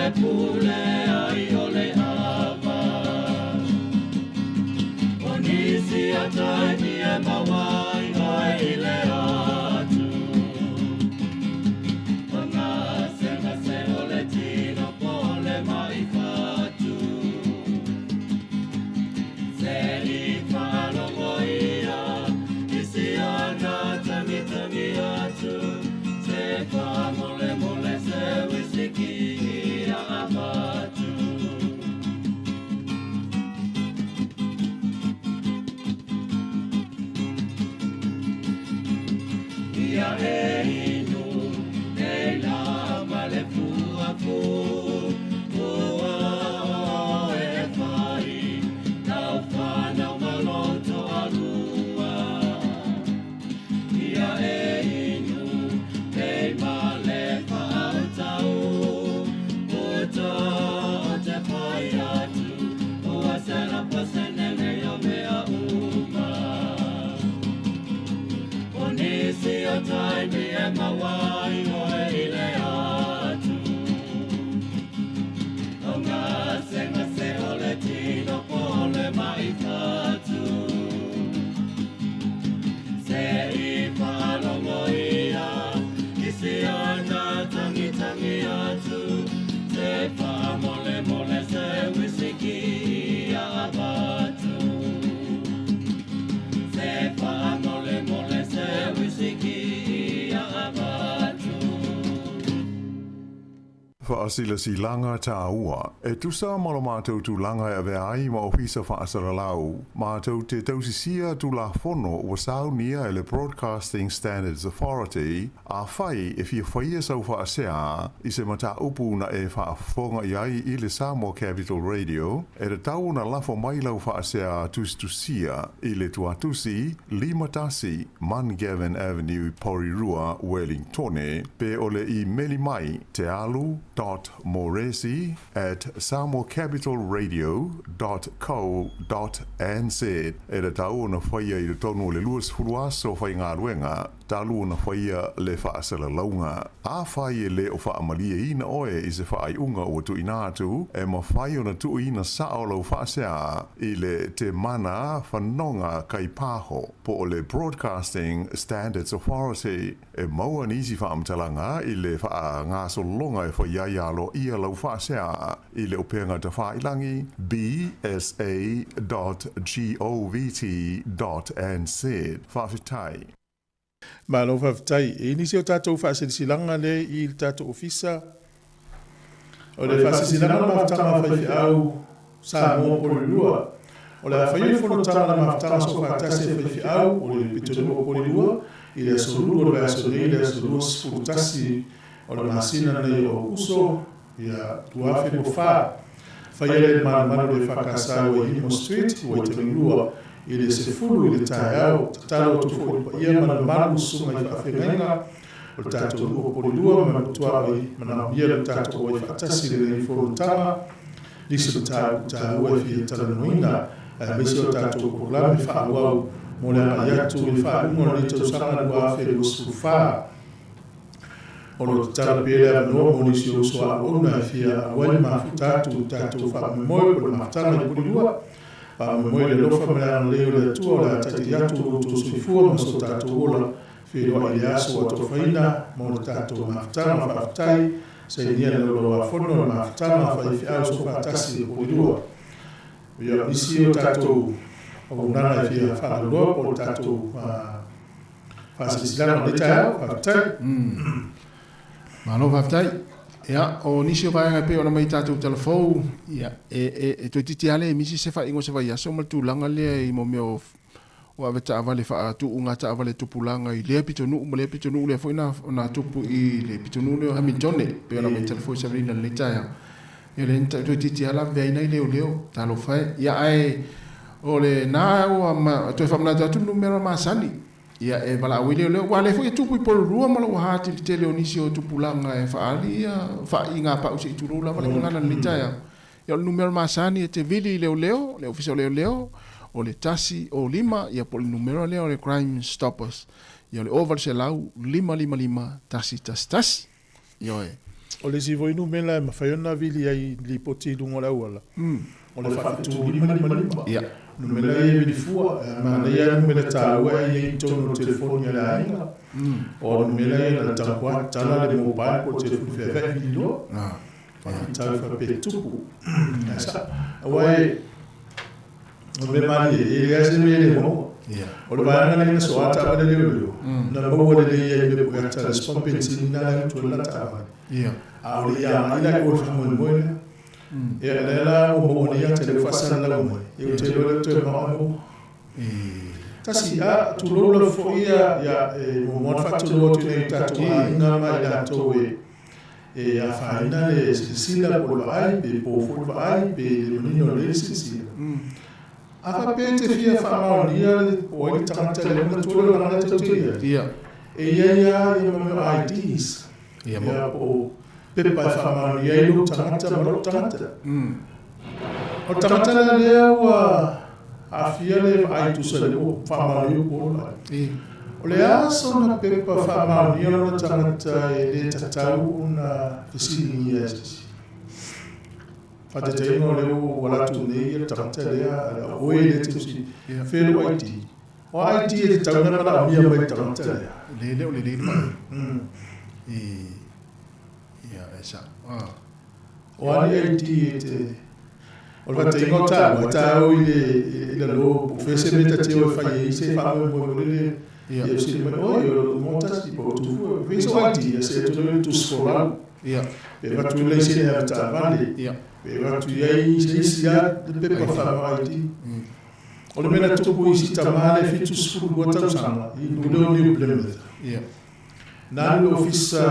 e pule ai o le ava. O nisi o taimi e maua ai oe i le atu. O gasegase o le tino po o le mai fatu. Se i faalogo ia i si ana tagitagi atu. Se faamolemole se uisiki ia avatu. Ia e inu nei la ma le fuafu. Ua o e fai tau whanau maloto alua. Ia e inu nei ma le whautau. Uto o te whai atu. Ua sela pasenele o mea uma. O nisi o taimi e maua ai oe i le atu. O gasegase o le tino po o le mai fatu. Se i faalogo ia i si ana tagitagi atu. Se faamolemole se uisiki ia avatu. Se faamolemole se uisiki ia avatu. Fa'asilasilaga tāua. E tusa ma lo matou tulaga e avea ai ma Ofisa Fa'asalalau, matou te tausisia Tulafono ua saunia e le Broadcasting Standards Authority, afai e fia faia sau fa'aseā i se matāupu na e fa'afofoga i ai i le Samoa Capital Radio, e tatau ona lafo mai lau fa'aseā tusitusia i le tuatusi 51 Mungavin Avenue, Porirua, Wellingtone, pe o le imeli mai tealu moresi at samoacapitalradio dot co dot nz. E tatau ona faia i totonu o le 20 aso faigaluega talu ona faia le faasalalauga. Afai e lē o faamalieina oe i se faaiuga ua tuuina atu, e mafai ona tuuina sao lau faaseā i le Temana Fanoga Kaipaho po o le Broadcasting Standards Authority. E maua nisi faamatalaga i le faagasologa e faia ai aloaia lau faaseā i le upega tafailagi bsa dot govt dot nz. Faafetai. Malo faafetai. E i nisi o tatou faasilasilaga le i le tatou ofisa. O le faasilasilaga o le mafutaga a faifeau Samoa Porirua. O le a faia le fonotaga a le mafutaga soofaatasi a faifeau o le pitonuu o Porirua i le aso Lua o le vaiaso nei, le aso 21 o le masina nei o Aokuso, ia 2024. Faia lea i le malumalu o le EFKS Waihimo Street, Waitangi-lua, i le 10 i le taeao. Tatalo atu foi i le paia ma le mamalu o susuga i faafeagaiga o le tatou nuu o Porirua ma Maputuaoi, manaomia lo tatou auai faatasi i lenei fonotaga. Nisi o mataupu taua e fia talanoaina, aemaise o tatou polokalame faaauau mo le agai atu i le faaiuga o lenei tausaga 2024. O lo o tatala pea le avanoa mo nisi o uso a auauna e fia auai ma mafuta atu i le tatou faamoemoe po o le mafutaga i Porirua. Faamoemoe i le alofa ma le agalelei o le Atua o le a taitai atu lo outou soifua ma so tatou ola feiloai i le aso ua atofaina mo le tatou mafutaga. Faafetai, sainia le Laulau-a-Fono le mafutaga faifeau soofaatasi o Porirua. Ia, o nisi o tatou auaunaga e fia faalauiloa po o le tatou faasilasilaga o lenei taeao. Faafetai. Malo faafetai. Ia, o nisi o vaega e pei ona mai i tatou talafou, ia, e, e, e toeitiiti lava le misi se faaiuga o se vaiaso ma le tulaga lea i mo mea o, o ave taavale faatuuga taavale tupulaga i lea pitonuu ma lea pitonuu lea foi na, na tupu i le pitonuu lea o Hamiltone, pei ona mai i talafou i Savelina i lenei taeao. Ia, lea na toeitiiti lava lavevea ai nai leoleo, talofa e. Ia, ae o lena ua ma, toe faamanatu atu le numera masani. Ia, e valaau ai leoleo, aua o lea foi e tupu i Porirua ma lou hā atu i le tele o nisi o tupulaga e faaali ia faaiga pau se i tulou lava le gagana i lenei taeao. Ia, o le numera masani e te vili i leoleo, le Ofisa o Leoleo, o le 105, ia po o le numera lea o le Crime Stoppers. Ia, o le 0800 555 111. Ioe. O le isi foi numela e mafai ona vili ai lipoti i luga o le auala, o le 7555. Numela ia e vili fua, e manaia lava numela taua e i ai i totonu o le telefoni a le aiga. O le numela ia na tago atu, tala le mobile po o le telefoni feaveai vili loa. Faafitauli faapea e tupu. Ae sao. Aua e, o le mea malie, e leai se mea e le maua. O le vaega lea na soa taavale leoleo, na maua lelei ai mea po ata le spump penisini na le utu ai la taavale. A o le i agai la i o le faamoemoe lea. Ia, lea la ua maua nei ia te lea ua faasalalau mai, ia ou te iloa lea ua toe mamao e maua. Tasi, a, tulou lava foi ia, ia, e muamua ona faatulou atu i nai o tatou aiga ma i latou e, e afaina le silasila po o le vaai, pe po foi le vaai, pe le manino lelei le silasila. A faapea e te fia faamaonia le po ai le tagata lea ona tua lea o lana lea tou te i ai, e i ai lava ia mea o IDs, ia po o pepa e faamaonia ai lou tagata ma lou tagata. O le tagata la lea ua aafia le vaai tusa i le ua faamaonia po o le vaai. O le a sona pepa faamaonia lona tagata e le tatau ona fesiligia e se isi? Faataitaiga o lea ua alu atu nei le tagata lea, o oe lea e te usi, fea lou ID? O a ID e tatau ona manaomia mai le tagata lea? Le le o le le mai. E ia e sa. Ah. O a ni ID e te O le faataitaiga o tāua, tāua i le i lalo po o fea se mea ta te o e fai ai se faamoemoe mo le ia usili mai oi o le mota si po o tufu e fai so ID ia se atu le tusi folau. Pe avatu i laisene avetaavale. Pe avatu i ai se isi a pepa faama ID. O le mea na tupu i si tama lea 72 tausaga i nuu lea o New Plymouth. Na alu i le ofisa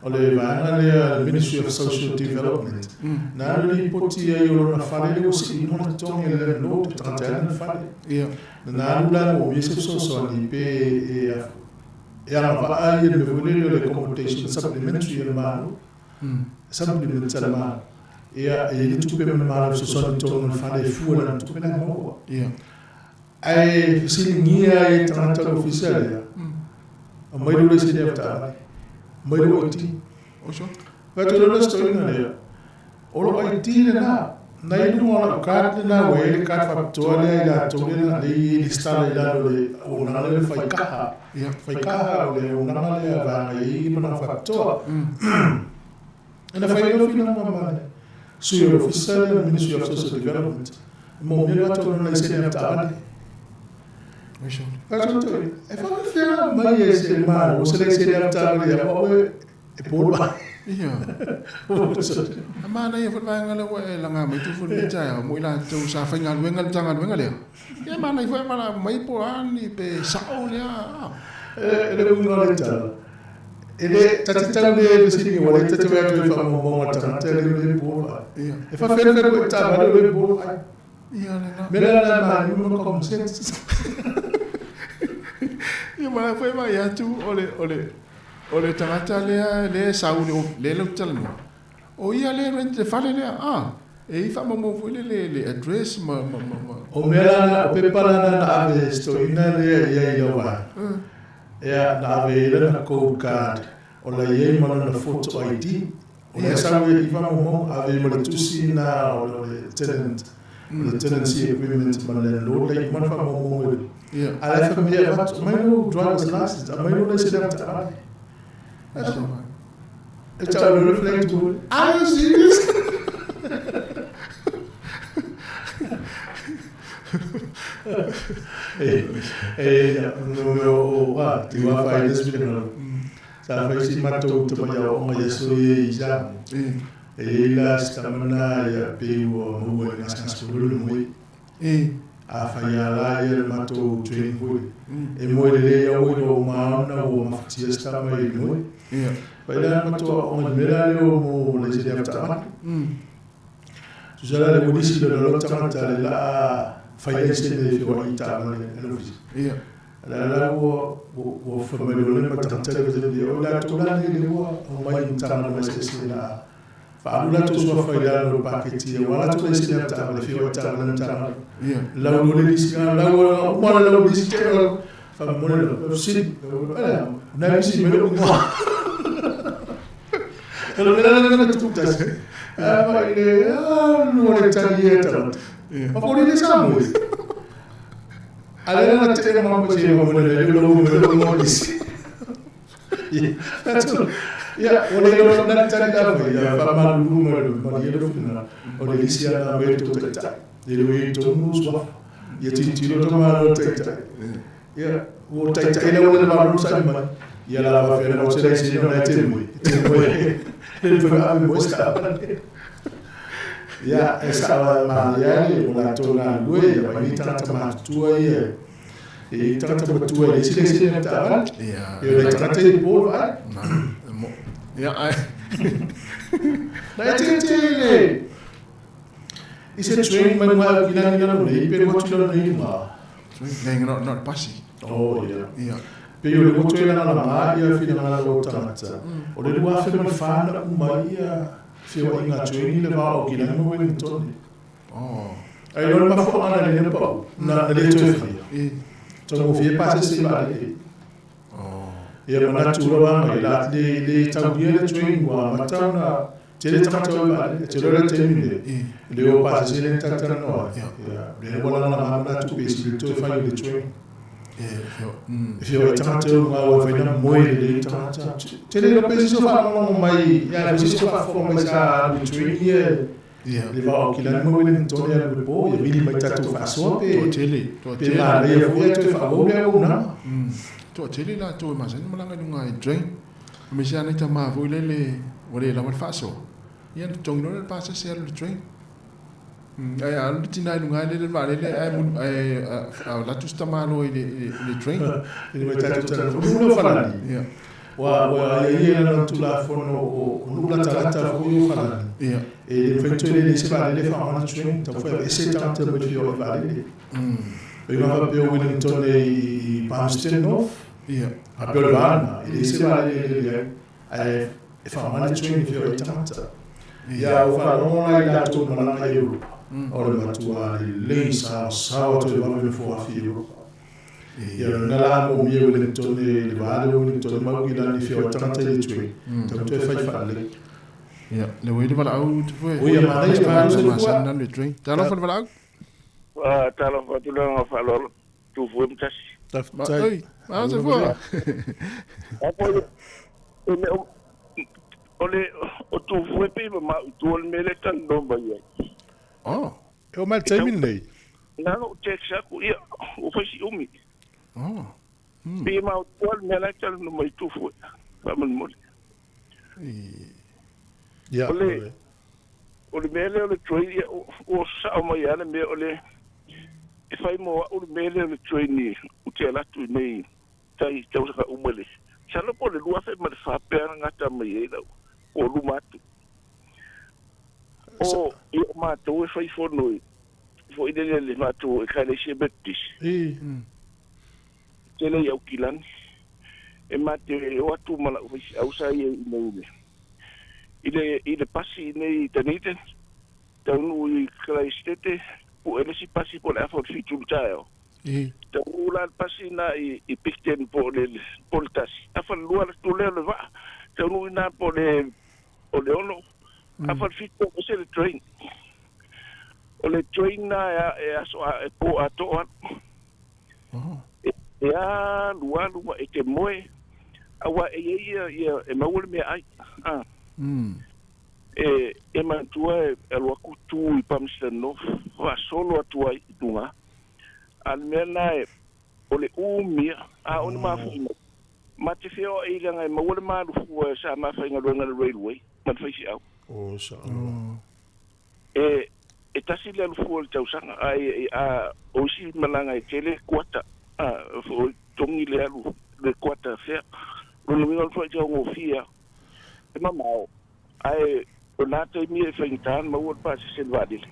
o le vaega lea le Ministry of Social Development. Na alu e lipoti ai o lona fale lea ua sii i luga le totogi a le landlord, le tagata e ana le fale. Na alu la e moomia se fesoasoani pe e agavaa ia le mea foi lele o le accommodation supplementary a le Malo. Supplements a le Malo. Ia, e i ai le tupe ma le Malo e fesoasoani i totonu o le fale e fua i lana tupe la e maua. Ae fesiligia ai e tagata o le ofisa lea, aumai lou laisene avetaavale, aumai lou ID. Fai atu loa le stoina lea, o lou ID lena, na i luga o lau card lena ua i ai le card faapitoa lea i latou lea na lei lesitala i lalo o le auaunaga lea o le faikaha. Faikaha o le auaunaga lea a vaega e i ai manaoga faapitoa. Ina fai ai loa finauga ma le sui o le ofisa lea o le Ministry of Social Development, e moomia le latou lona laisene avetaavale. Fai atu atu, e faapefea mai e se Malo se laisene avetaavale ia au e po le vaai. Ia. A manaia foi le vaega lea ua e laga mai Tufu i lenei taeao mo i latou sa faigaluega i le Matagaluega lea. Ia manaia foi e mai po o a ni pe sao lea. E le uiga o le tala, e le, ta te tau le fesili ua le ta te vaai atu i faamaumauga a le tagata e le o le po o le vaai. E faafeafea foi i taavale o le po o le vaai. Mea la na maliu ma common sense. Ia ma la foi e vaai atu o le, o le, o le tagata lea, lea e sau i le, lea latou te talanoa, o ia lea e rent le fale lea, a, e i ai faamaumauga foi lele, le address ma, ma, ma, ma. O mea la na, o pepa la na na ave e si toeaina lea i ai i lau vaega, ea, na ave ai lana code card, o la i ai ma lana photo ID, o la e sau ai i faamaumauga, ave ai ma le tusi na o le tenant, o le tenancy agreement ma le landlord, la i uma le faamaumauga i A la e fai mai e avatu, aumai lou driver's license, aumai lou laisene avetaavale. E tau le reflect to it. Are you serious? E, no mea o, a, te wā whai nes mea ngaro. Sa whai si matou te mai au onga ia so ia i jamu. E i la si tamana ia pe ua maua i ngas ngas kululu mui. E. Afai a la ia le matou training foi. E moe lelei au i lou maona ua mafatia se tama i le moe. Fai la le matou aoga i le mea la lea mo laisene avetaavale. Tusa la le ualisi lona loa tagata le laa fai laisene e feoai i taavale a le ofisa. La la ua ua fai mai loa le ma tagata lea o i latou la nei lea ua aumai i Matagaluega eseese laa Faaalu latou suafa i lalo o le paketi aua latou laisene avetaavale feoai taavale a le Matagaluega. Lau loa le lisi, lau uma le lau lisi te lau faamomoli lau fesili, o na e misi mai lou igoa. Le le le tu tasi. A ma ile a no le tali e tagata. Ma poli le sa mo. Ale na te ma mo te mo le le lo mo le mo le si. Ia, o le lo na tali la foi, ia fa ma lu ma lu ma le lo fina. O le isi ana me to taitai. Le le to mu swa. Ia ti ti lo to ma lo taitai. Ia, o taitai le o le ma lu sa mai. Ia la va fena o se le si no te mo. Te mo. Le fa a mo sta. Ia, e sa ma ia le o la tona lue ia ma ni tata ma tua ia. E tata ma tua le si le si na ta. Ia. Ia le tata i bo ai. Na. Mo. Ia ai. Na te te le. I se train mai mai ki nani nani nei pe mo tilo nei ma. Nei no no pasi. Oh ia. Ia. Pe yo le mo tilo na ma ia fi na lo tangata. O le lua fe mo fa na uma ia fi o inga train le va o ki nani mo Wellington. Oh. Ai lo ma fo ana le pa. Na le to fi. E. To mo fi pa se se ba le. Oh. Ia manatu lo ma la le le tau ia le train wa matana te le tangata o ba le te le te mine. E. Le o pa se le tata no. Ia. Ia le wala na ma tu pe si to fa le train. E. Fio. Mm. Fio e tangata o ngā o whaina moe le le tangata. Te le pe si so fa mo mai ia pe si so fa fo mai sa le train ia. Ia. Le va o ki la mo le tone ia le po ia vili mai tatu fa so pe. To tele. To Pe tele. ma le ia fu ia toe fa o le o na. To tele la to ma sen malanga lunga i drain. Me se ana ta ma vo le le o le la wa faso. Ia tong no le pasa se le drain. Ai a lu tina lunga le le va le le ai mu ai a la tu sta malo i le le drain. Le mai tatu tala fo fa la ni. Ia. Wa wa ia ia na tu la fono o nu la tala fo yo fa la ni. Ia. E le fai le le se va le fa ona train ta fo e se tangata mo fi o va le. E ngā pe o Wellington e i Palmerston North. Ia. A pe o le vana, e le se va le le le e e fa mana train fi o tangata. Ia o fa ronga i la tō malanga i Europa. O le matua le lei sa sa o te vave me fo afi i Europa. Ia ngā la mo mie Wellington e le vale Wellington mau ki lani fi o tangata i le train. Tau toe fai fa le. Ia. Le wei le vala au tu fue. O ia mana ia ma Ma le sen na le drain. Ta lo fa vala au. Tala fatulanga faalolo tufue matasi. Ma oi. Ma se fua. Apo ele o le o tufue pe ma tu o le mele tan no mai ai. Oh. E o mai taimi nei. Na no text aku ia o fai si umi. Oh. Pe ma tu o le mele tan no mai tufue. Fa mon mo. Ia. O le mele o le train ia o sa o mai ale me o le e fai mo o le mele o le train ni o te alatu nei tai tau saka umele. Sa lo po le lua fe ma le fa pe ana ngata mai e lau o luma atu. O i o mātou e fai fono i fo i le le mātou e kai le se Baptist. E. Te le iau kilani. E mate e o atu mala o fai au sa ia i nei le. I le pasi nei Dunedin, taunu i Kalaistete, po ele si pasi po le afa o le fitu taeo. E. Taunu la le pasi na i Picton po le po le tasi. Afa le lua le tule le vaa, taunu i nā po le o le ono. Afa le fitu o se le train. O le train na e aso a e po a toa. Oh. E a lua lua e te moe. Awa e ia ia e maua le mea ai. Ah. E mantua e alu aku tu i Palmerston North, wa solo atu ai i tunga. A le mea na e, o le umia, a o ni mafu mai. Ma te whio e ilanga e maua le malufu e sa mawhainga luenga le railway, ma te whaisi au. O sa. E tasi le alufu o le tausanga, a, a o isi malanga e tele kuata, a, o tongi le alu, le kuata fea. Lona winga o le whaiti au ngofia, e mamao, ai o nā taimi e whaingitāna maua le pāse sen vaalele.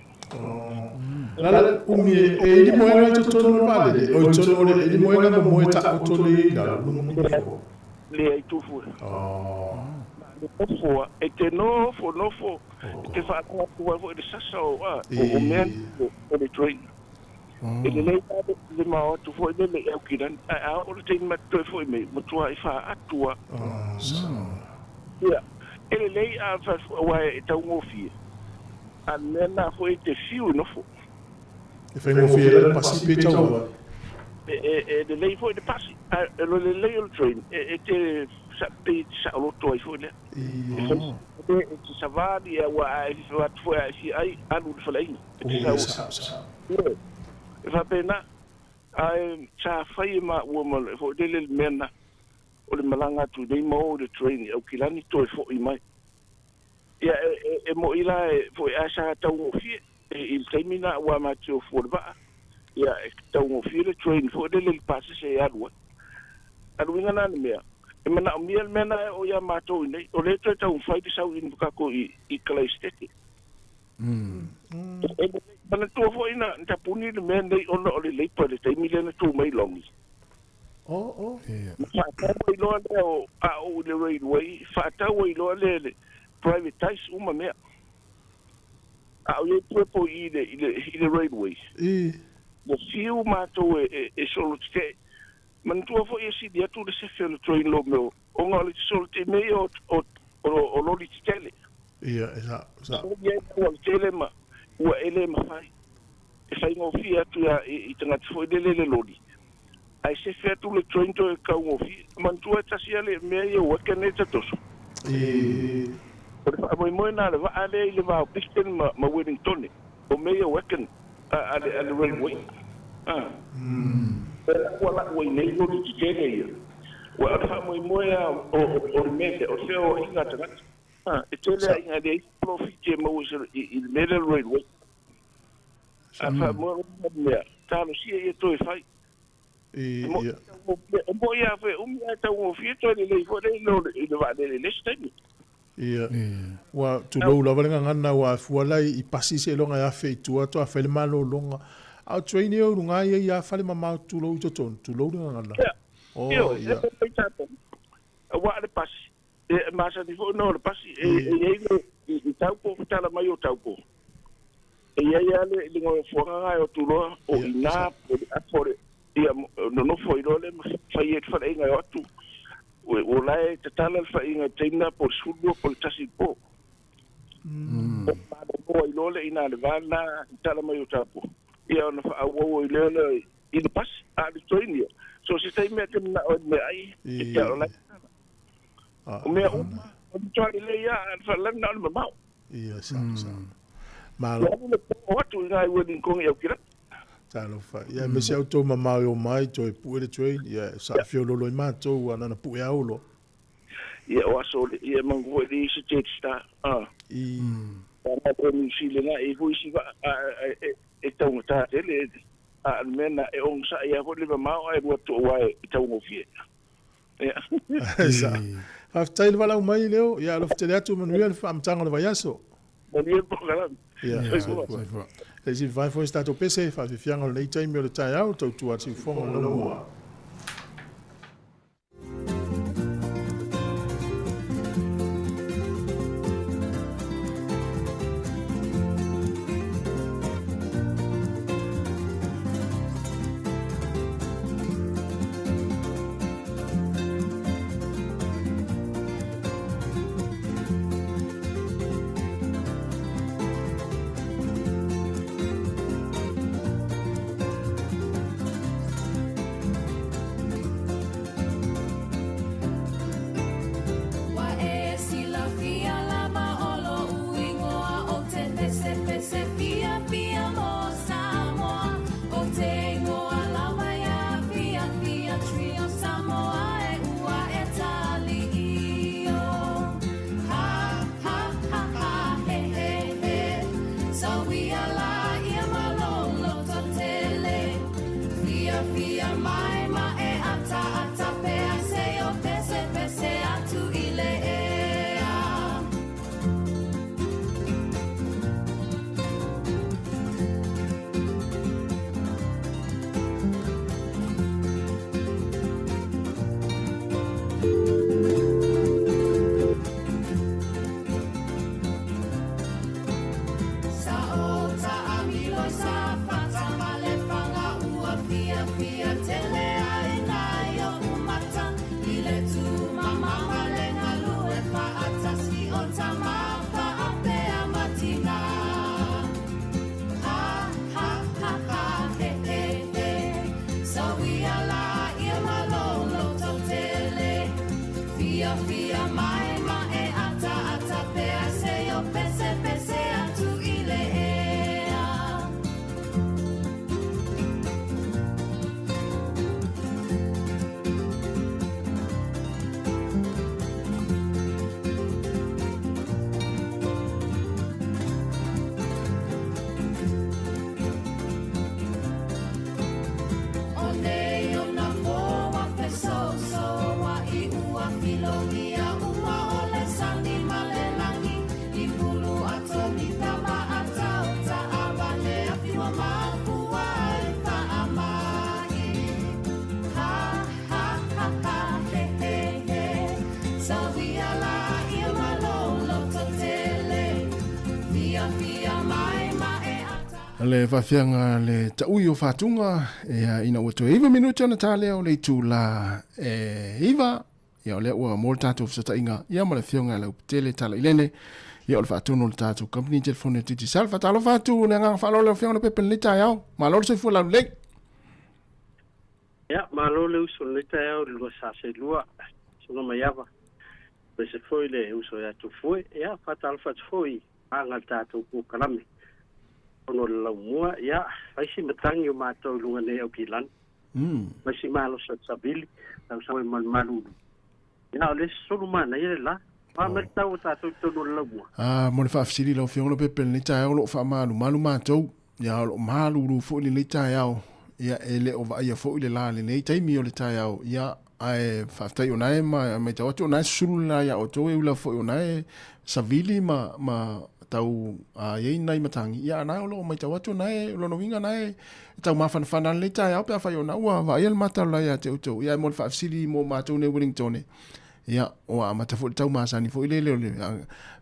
La la umi e ili moenga i totonu o le vaalele. O i tonu o le ili moenga mo moe ta o tonu i la lunga. Le ai tufue. Oh. Nofo, e te nofo, nofo, e te whaakatua fo i le sasa o a, o mea o le train. E le lei le mao atu fo i le le au kirani, a o le teini matoe fo i mei, matua i wha atua. Ia, E lelei a aua e taugofie, a o le mea lena foi e te fiu e nofo. E faigofie ai la le pasi pe tau ai. E lelei foi le pasi, ae o le lelei o le train, e te pei e te saoloto ai foi lea. E fai e te savali aua a e fia atu foi a e fia ai, alu i le faleaiga. E te sau. Ioe. E faapena. Ae sa fai e maua ma le foi lele le mea lena, o le malaga atu i nei ma o i le train i Aukilani toe foi mai. Ia e mo'i la e foi ae sa taugofie i le taimi lena aua ma te o fua i le vaa, ia e taugofie le train foi lele i le pasese e alu ai. A le uiga lena o le mea, e manaomia le mea lena e oo ia matou i nei, o lea e toe taumafai le sau i Nukako i Kalaesetete. E manatua foi na tapuni le mea lenei ona o le Labour i le taimi lea na tu mai Longi. Na faatau ai loa lea o a ou i le railway, faatau ai loa lea le privatise uma mea. A o i ai Puepo i i i le railway, ua fiu matou e solo tetee. Manatua foi e sili atu le sefe o le train lo mea ona o le solo tetee mea ia o loli tetele. Ia, e sa, sa. I ai ua tele ma ua e le mafai e faigofie atu ia i tagata foi lele le loli, ae sefe atu le train toe kaugofie. Manatua e tasi lava le mea ia ua eke nei tatoso. O le faamoemoe lena o le vaa lea i le va o Picton ma Wellingtone, o mea ia wagon a le railway. Ua lau ai nei loli tetele ia. Ua o le faamoemoe lava o le mea lea, o le feoaiga a tagata. E tele aiga e leai se polofiti e maua i le mea lea o le railway. A faamoemoe le mea, talosia ia toe fai. E moni lava foi e umi ae taugofie toe lelei foi lea i le vaalele i le isi taimi. Ia. Ua tulou lava le gagana ua afua la i pasi seiloga e afe i tua atu a fai le malologa. A o train ia i luga ia i a fale mamao tulou i totonu, tulou le gagana. Ia. Ioe, e fai tatou. Aua o le pasi, E masani foi ona o le pasi, e i ai le, i Taupo, tala mai o Taupo, e i ai lava le nofoaga lena e o atu loa, o i ina po o le afa o le, ia, nonofo ai loa lea ma fai ai le faleaiga e o atu, o la e tatala le faleaiga i le taimi lena po o le 12 po o le 1 i le po. O malolo ai loa lea i ina i le va lena i tala mai o Taupo, ia ona faaauau ai lea i le pasi, a o le train ia, so o se taimi lava e te manao ai i le meaai, e te o la e tatala. O mea uma, o le matua lelei lava, a o le faalavelave na o le mamao. Ia, sao, sao. Malo. Ua alu le po atu i ina i Wellington i Aukilani. Talofa. Ia, aemaise au tou mamao e omai, toe pue le train, ia, sa feololo ai matou, ua na ona pue lava olo. Ia, o aso o le, ia, manatua foi e leai se Jetstar, a. I. A o Niu Sila e i ai foi isi vaa, a e taugata tele, a o le mea lena, e onosai lava foi le mamao ae alu atu aua e taugofie. Sa. Faafetai le valaau mai Leo. Ia alofa tele atu manuia le faamataga o le vaiaso. Manuia le polokalame. Ia, soifua. Le isi vae foi se tatou pese, faafiafiaga o lenei taimi o le taeao, tautua atu i fofoga o le laumua. fiafia mai ma e ata. Le faafiaga le taʻui o fatuga ia ina ua toe 9 minute ona ta lea o le itula e 9 ia o lea ua mo le tatou fesootaʻiga ia ma le afioga i Laupetele Talailene ia o le faatonu o le tatou company telefoni o Digicel. Faatalofa atu le agaga faaaloalo i lau afioga Lopepe i lenei taeao. Malo le soifua laulelei. Ia, malo le uso i lenei taeao i le lua sa selua, Susuga Maiava, aemaise foi le uso ia Tufue. Ia, faatalofa atu foi i aga le tatou polokalame. Ono o le laumua, ia, fai si matagi o matou i luga nei Aukilani. Fai si malosi o le savili, tau e malumalu. Ia, o le sulu manaia le la. Fa mai le tau o tatou i totonu o le laumua. Ah, mo le faafesili lau Afioga Lopepe i lenei taeao o lo o faamalumalu matou. Ia, o lo o malulu foi lenei taeao. Ia, e le o vaaia foi le la lenei taimi o le taeao. Ia, ae faafetai o na e ma, matau atu o na e susulu le la iā outou e ula foi o na e savili ma, ma tau a, i ai nai matagi. Ia, a na o lo o matau atu o na e, o lona uiga na e tau mafanafana lenei taeao pe afai o na ua vaaia le mata o le la iā te outou. Ia, ae mo le faafesili mo matou nei Wellington, Ia, ua amata foi le tau masani foi lele o le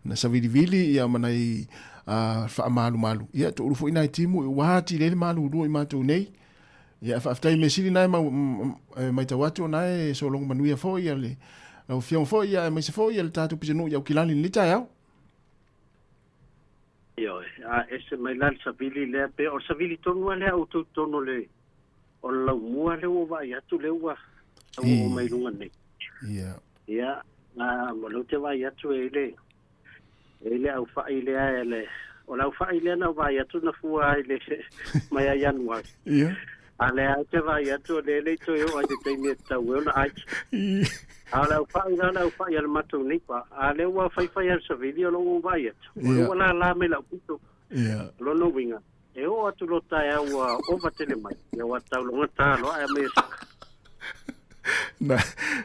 na savilivili ia ma nai faamalumalu. Ia, toulu foi nai timu i ua atili ai le malulua i matou nei. Ia, faafetai mea sili nae mau, e matau atu o nae sologo manuia foi ia le lau afioga foi ia aemaise foi ia le tatou pitonuu i Aukilani i lenei taeao. Ioe, a ese mai la le savili lea, pe o le savili tonu lava lea a outou i totonu o le O le laumua lea ua vaai atu lea ua tau oo mai luga nei. Ia. Ia, a mo lea ou te vaai atu e i le e i le aufai lea e le o le aufai lea na vaai atu na fua ai le mai ia Ianuari. Ia. A lea ou te vaai atu o lea e le i toe oo ai le taimi e tatau ai ona ai. A o le aufai la o le aufai a le matou neighbour, a lea ua faifai lava i le savili o lou ou vaai atu. O lea ua lala mai lau pito. Ia. O lona uiga, E oo atu loa taeao ua ova tele mai, ia ua tau logata loa ae aumai e saka. Na,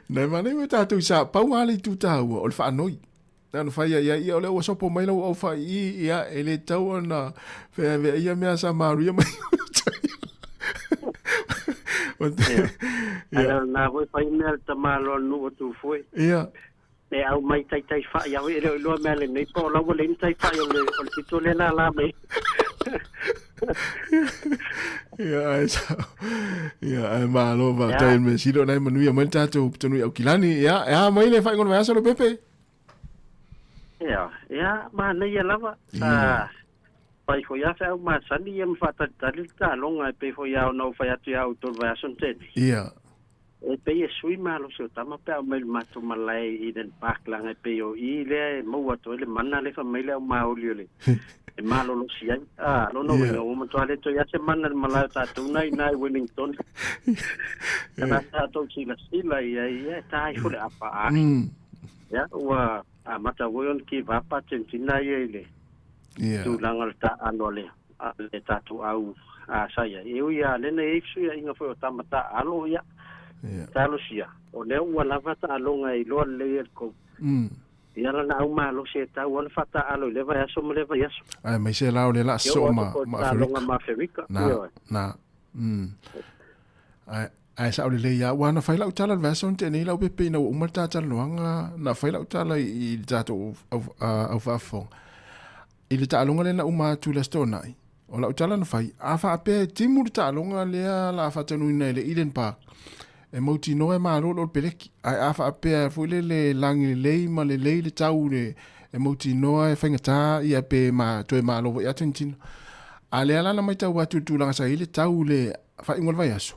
na manaia ua tatou sa pau lava le itu taua o le faanoi. Na ona fai ai ia o lea ua sopo mai lau au fai i ia e le tau ona feaveaia mea sa maruia mai. Ia. Ia. Na foi fai mea le tamaloa nuu o Tufue. Ia. E aumai taitai fai au e le o iloa mea lenei po o la ua leai ni tai fai o le o le pito lea lala mai. Ia ai sa. Ia ai malo faafetai i le mea sili o nai manuia mai le tatou pitonui Aukilani. Ia e a mai le faaiuga o le vaiaso Lopepe? Ia, ia manaia lava. Sa fai foi lava feau masani ia ma faatalitali le taaloga e pei foi lava ona ou fai atu ia outou i le vaiaso na tea nei. Ia. E pei e sui malosi o tama pe a aumai i le matou malae i Eden Park leaga e pei o i lea e maua atu ai le mana lea fai mai le aumaoli o le e malolosi ai. A, lona uiga ua matua le toe i ai se mana i le malae o tatou na i ina i Wellington. Kana sa tou silasila i ai, ia e ta ifo le apa a. Ia, ua amata foi ona give up Argentina ia i le tulaga o le taaalo a le a le tatou au a sa i ai. E ui lava lea na i ai fesuiaiga foi o tama taaalo, ia, talosia, o lea ua lava taaloga e iloa lelei e le coach. Ia lana au malosi e tau lava ona faataaalo i lea vaiaso ma lea vaiaso. Aemaise la o lea la E soo oo ma atu foi i ma taaloga Aferika. ma Aferika, Na, ioe. na. Ae, ae sao lelei lava. Ua na fai lau tala i le vaiaso na tea nei lau pepe ina ua uma le ta talanoaga, na fai lau tala i, i le tatou au, au faafofoga. I le taaloga lea na uma atu i le Aso Toonai, o lau tala na fai, a faapea e timu le taaloga lea la faataunuuina i le Eden Park, e mautinoa e malo le Olopeleki. Ae a faapea foi lele e lagi lelei ma lelei le tau le, e mautinoa e faigata ia pe ma, toe malo foi Argentina. A lea la na matau atu i le tulaga sa i ai le tau i le faaiuga o le vaiaso,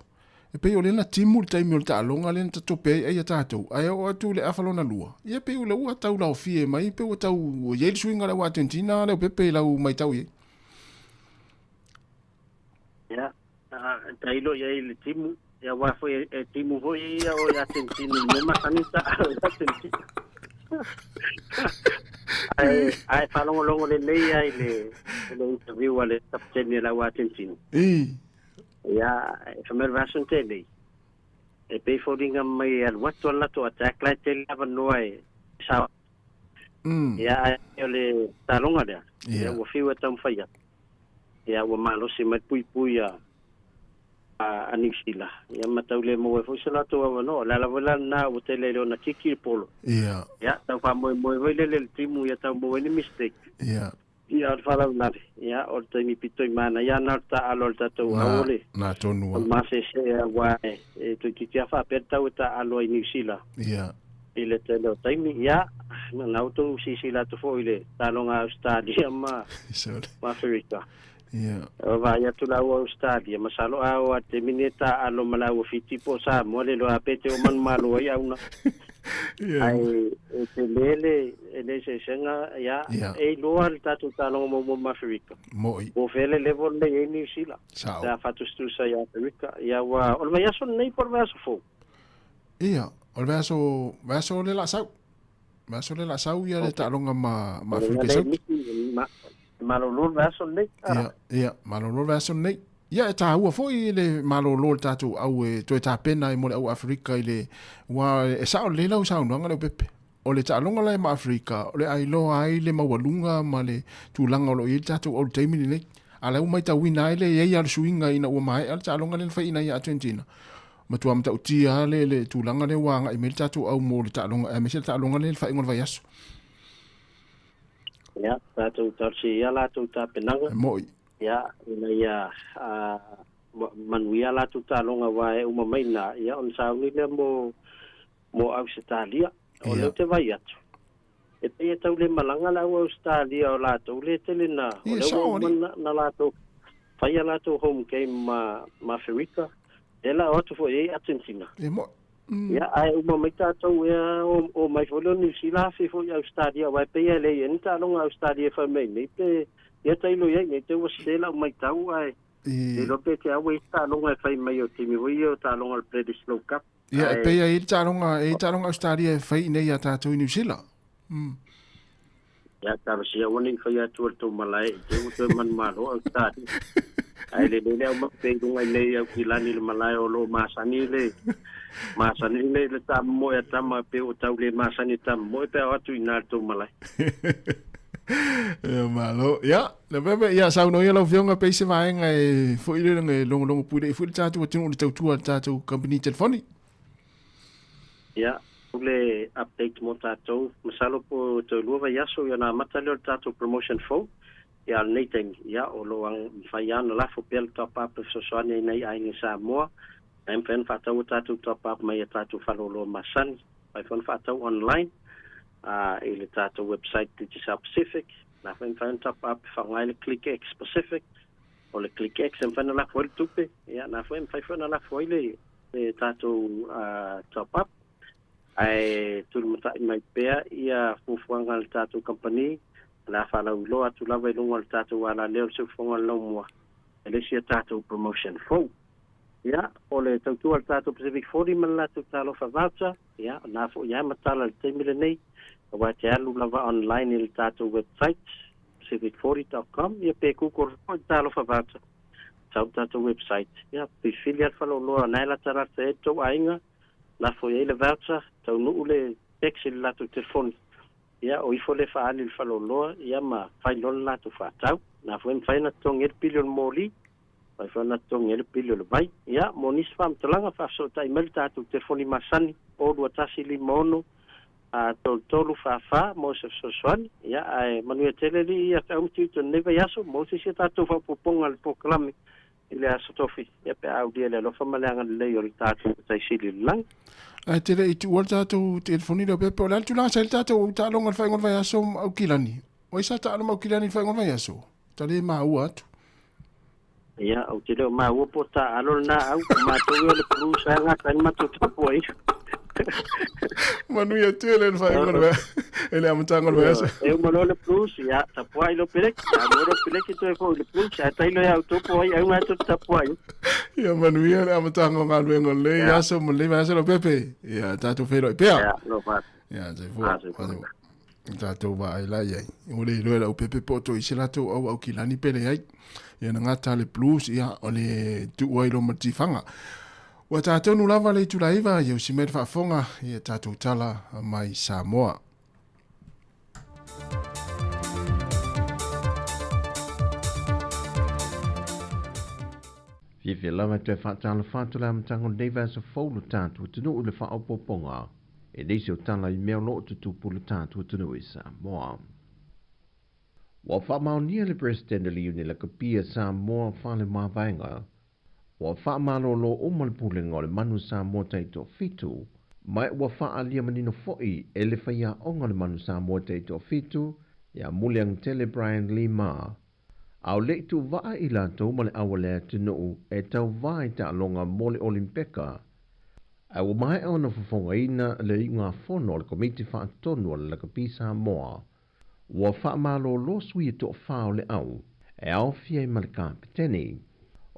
E pei o lea na timu le taimi o le taaloga lea na tatope ai ai a tatou, ae oo atu i le afa lona lua, ia pei o lea ua tau laofie mai, pei ua tau ua i ai le suiga o le au Argentina lea o Pepe i lau maitau i ai. Ia, tailo i ai i le timu, ia aua foi e timu foi ia o i Argentina i le mea masani taalo i Argentina. Ae, ae faalogologo lelei lava i le, i le interview a le kapiteni a le au Argentina. I. Ia, e fai mai le vaiaso na tea nei, e pei e foliga mai e alu atu a latou attack la e tele avanoa e sao. Ia, ae o le taaloga lea, ia ua fiu e taumafai atu. Ia, ua malosi mai le puipui a a Niu Sila, ia ma tau le maua ai foi so latou avanoa. O le ala foi la lena ua tele ai loa ona kiki le polo. Ia. Ia, tau faamoemoe foi lele i le timu ia tau maua ai ni mistake. Ia. Ia, o le faalavelave, ia, o le taimi pito i manaia lena o le taaalo a le tatou Na, au o le na tonu o le lava. masese auā e e toeitiiti lava faapea le tau e taaalo ai i Niu Sila Ia. i le tele o taimi. Ia, na outou silasila atu foi i le taaloga a Ausetalia ma Sole. ma Aferika. Ia. Ua vaai atu la ua Ausetalia, masalo a oo lava i le taimi lenei e taaalo ma la ua Fiti po o Samoa le iloa pe te oo manumalo ai auna. Ia. Ae e tele le le eseesega, ia, Ia. e iloa le tatou taaloga muamua ma Aferika. Mo'i. Po o fea le level lea e i ai Niu Sila Sa'o. pe a faatusatusa ia Aferika. Ia ua o le vaiaso lenei po o le vaiaso fou? Ia, o le vaiaso, vaiaso le laa sau. Vaiaso le laa sau ia le Okay. taaloga ma ma O le Aferika mea i lea e Sauti. misi ma e malolo le vaiaso lenei. Ah. Ia, ia, malolo le vaiaso lenei. Ia, e tāua foi le malolo o le tatou au e toe tapena ai mo le au Aferika i le, aua e sao lelei lau saunoaga Leaupepe. O le taaloga la e ma Aferika, o le ailoa ai le maualuga ma le tulaga o lo o i ai le tatou au i le taimi lenei. A o la e ua maitauina ai le i ai lava o le suiga ina ua maea le taaloga lea na faiina ia Argentina. Matua matautia lava le le tulaga lea ua agai mai ai le tatou au mo le taaloga aemaise le taaloga lea i le faaiuga o le vaiaso. Ia, tatou talosia ia latou tapenaga. E mo'i. Ia, ina ia manuia latou taaloga aua e uma mai na, ia ona sauni lea mo mo Ausetalia. O lea Ia. ou te vaai atu, e pei e tau le malaga le au Ausetalia o latou le tele na, o Ia, lea ua sao uma alii. na, na latou fai a latou home game ma, ma Aferika, lea la o atu foi i ai Argentina. E mo'i. Ia, ae uma mai tatou ea o, o mai foi lea o Niu Sila afe foi i Ausetalia, aua e pei e leai ai ni taaloga a Ausetalia e fai mai nei, pe ia tailo i ai nei te ua sese lau maitau, ae E, iloa pe te aua isi taaloga e fai mai o taimi foi ia o taaloga o le Bledisloe Cup. Ia, e Ae pei e i ai le taaloga, e i ai taaloga Ausetalia e fai i inei iā tatou i Niu Sila. Ia, talosia aua ne i fai atu e le tou malae i te ua toe manumalo Ausetalia. Ae lelei le aumai pea i luga i nei Aukilani i le malae o lo o masani le masani le le tamomoe a tama pe ua tau le masani tamomoe pe a o atu i ina i le tou malae. Ia malo. Ia, le pepe, ia saunoa ia lau Afioga pei se vaega e foi le e logologo pulei foi le tatou atunuu i le tautua a le tatou kamupani telefoni. Ia, o le update mo tatou, masalo po toe lua vaiaso ia ona amata lea o le tatou promotion fou. Ia, a o lenei taimi, ia, o lo o mafai lava ona lafo pea le top up e fesoasoani ai nai aiga i Samoa. Na e mafai ona faatau a tatou top up mai a tatou faleoloa masani. Mafai foi ona faatau online i le tatou website Digicel Pacific. Na foi e mafai ona top up e faaaoga ai le ClickX Pacific. O le ClickX e mafai ona lafo ai le tupe. Ia, na foi e mafai foi ona lafo ai le, le tatou top up. Ae tulimatai mai pea ia fuafuaga a le tatou kamupani, o le a faalauiloa atu lava i luga o le tatou alaleo o le Siufofoga o le Laumua e le isi a tatou promotion fou. Ia, o le tautua a le tatou Pacific 40 ma le latou talofa voucher, ia, o na foi lava matala i le taimi lenei, aua e te alu lava online i le tatou website, pacific40.com, ia pe Google foi le talofa voucher, sau le tatou website, ia, filifili lava le faleoloa na e latalata i ai le tou aiga, lafo i ai le voucher, taunuu le text i le latou telefoni, ia, o ifo lea e faaali i le faleoloa, ia ma fai loa le latou faatau. Na foi e mafai ona totogi ai le pili o le moli, mafai foi ona totogi ai le pili o le vai. Ia, mo nisi faamatalaga, faafesootai mai le tatou telefoni masani, 0 21 56 33 44 mo se fesoasoani. Ia, ae manuia tele alii ia feau ma tiute o lenei vaiaso, mo se isi a tatou faaopoopoga i le polokalame i le Aso Tofi, ia pe a aulia le alofa ma le agalelei o le tatou Matai Sili i le lagi. Ae te le i tuua le tatou telefoni lea pepe, o le a le tulaga sa i ai le tatou taaloga i le faaiuga o le vaiaso ma Aukilani? O ai sa taalo ma Aukilani i le faaiuga o le vaiaso? Ta le maua atu. Ia, ou te le o maua po o taaalo lena au, o matou ia o le Blues ae gata ai le matou tapuaiga. Manuia tele le faaiuga o le vaiaso, e le amataga o le vaiaso. E uma loa le Blues, ia, tapuai lou peleki, a mua lou peleki toe foi i le Blues, ae tailo ia outou po o ai auga tou te tapuai ai. Ia manuia le amataga o galuega o lenei aso ma lenei vaiaso lau Pepe. Ia tatou feiloai pea. Ia, alofa atu. Ia, soifua. Soifua. Tatou vaai la i ai. Ua le iloa e lau Pepe po o toe i se latou au Aukilani pe leai. Ia na gata le Blues, ia, o le tuu ai loa ma le tifaga. Ua ta tonu lava le itula 9, ia usi mai le faafofoga i a tatou tala mai Samoa. Fiafia lava e toe faatalofa atu le amataga o lenei vaiaso fou lo tatou atunuu i le faaopoopoga e nisi o tala i mea o lo o tutupu i lo tatou atunuu i Samoa. Ua faamaonia le Peresetene o le Iuni Lakapi a Samoa Fale Mavaega. Ua faamalōlō uma le Pulega o le Manu Samoa Taitoafitu, ma ua faaalia manino foʻi e le faiaoga o le Manu Samoa Taitoafitu ia Muliagatele Brian Lima, a o leʻi tuuvaa i latou ma le au a le atunuu e tauvā i taaloga mo le Olimpeka. Ae ua maea ona fofogaina le iugafono a le Komiti Faatonu a le Lakapi Samoa. Ua faamalōlō sui e toafā o le au e aofia ai ma le kapeteni.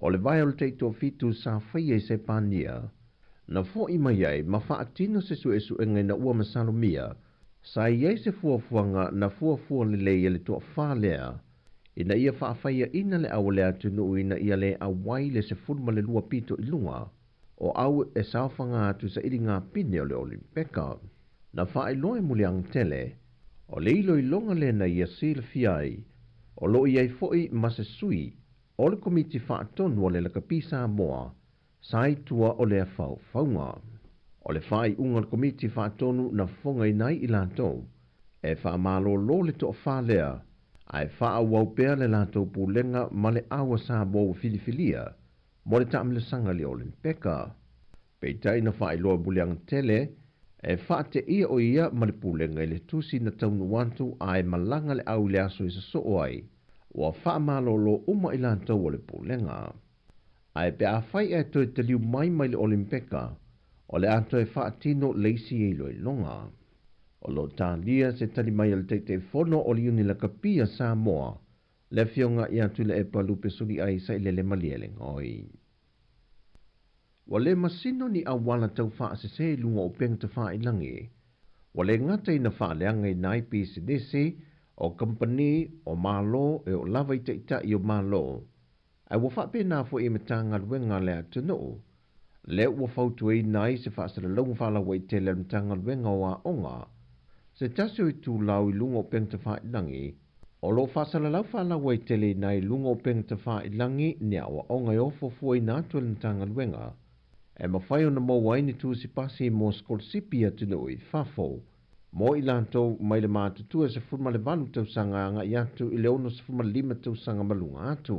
O le vae o le taitoafitu sa faia i Sepania, na foʻi mai ai ma faatino se suesuega ina ua masalomia sa i ai se fuafuaga na fuafua lelei e le toafā lea ina ia faafaiaʻina le au a le atunuu ina ia lē auai le 12 pito i luga o au e saofaga atu sailiga pine o le Olimpeka. Na faailoa e Muliagatele o le iloiloga lena ia silafia ai o loo i ai foʻi ma se sui o le Komiti Faatonu o le Lakapi Samoa sa i tua o lea faufauga. O le faaiuga o le Komiti Faatonu na fofogaina ai i latou e faamalōlō le toafā lea ae faaauau pea le latou pulega ma le au a Samoa ua filifilia mo le taamilosaga i le Olimpeka. Peitai na faailoa e Muliagatele e faateia o ia ma le pulega i le tusi na taunuu atu ae malaga le au i le aso i sosoo ai ua faamalōlō uma i latou o le pulega. Ae pe afai ae toe taliu mai mai le Olimpeka, o le a toe faatino le isi iloiloga. O loo talia se tali mai a le Taitaifono o le Iuni Lakapi a Samoa, le Afioga ia Tuilaepa Lupe Suliai Sailele Malielegaoi. Ua le masino ni auala tau faasesē i luga o upega tafailagi. Ua le gata ina faaleagaina ai pisinisi, o kamupani, o Malo e oo lava i taitai o Malo, ae ua faapena foʻi i Matagaluega a le atunuu, lea ua fautuaina ai se faasalalauga faalauaitele a le Matagaluega o Aoga, se tasi o itulau i luga o upega tafailagi o loo faasalalau faalauaiteleina ai i luga o upega tafailagi ni aoaoga e ofofuaina atu e le Matagaluega e mafai ona maua ai ni tusi pasi mo sikolasipi i atunuu i fafo mo i latou mai le matutua e 18 tausaga agai atu i le 65 tausaga ma luga atu.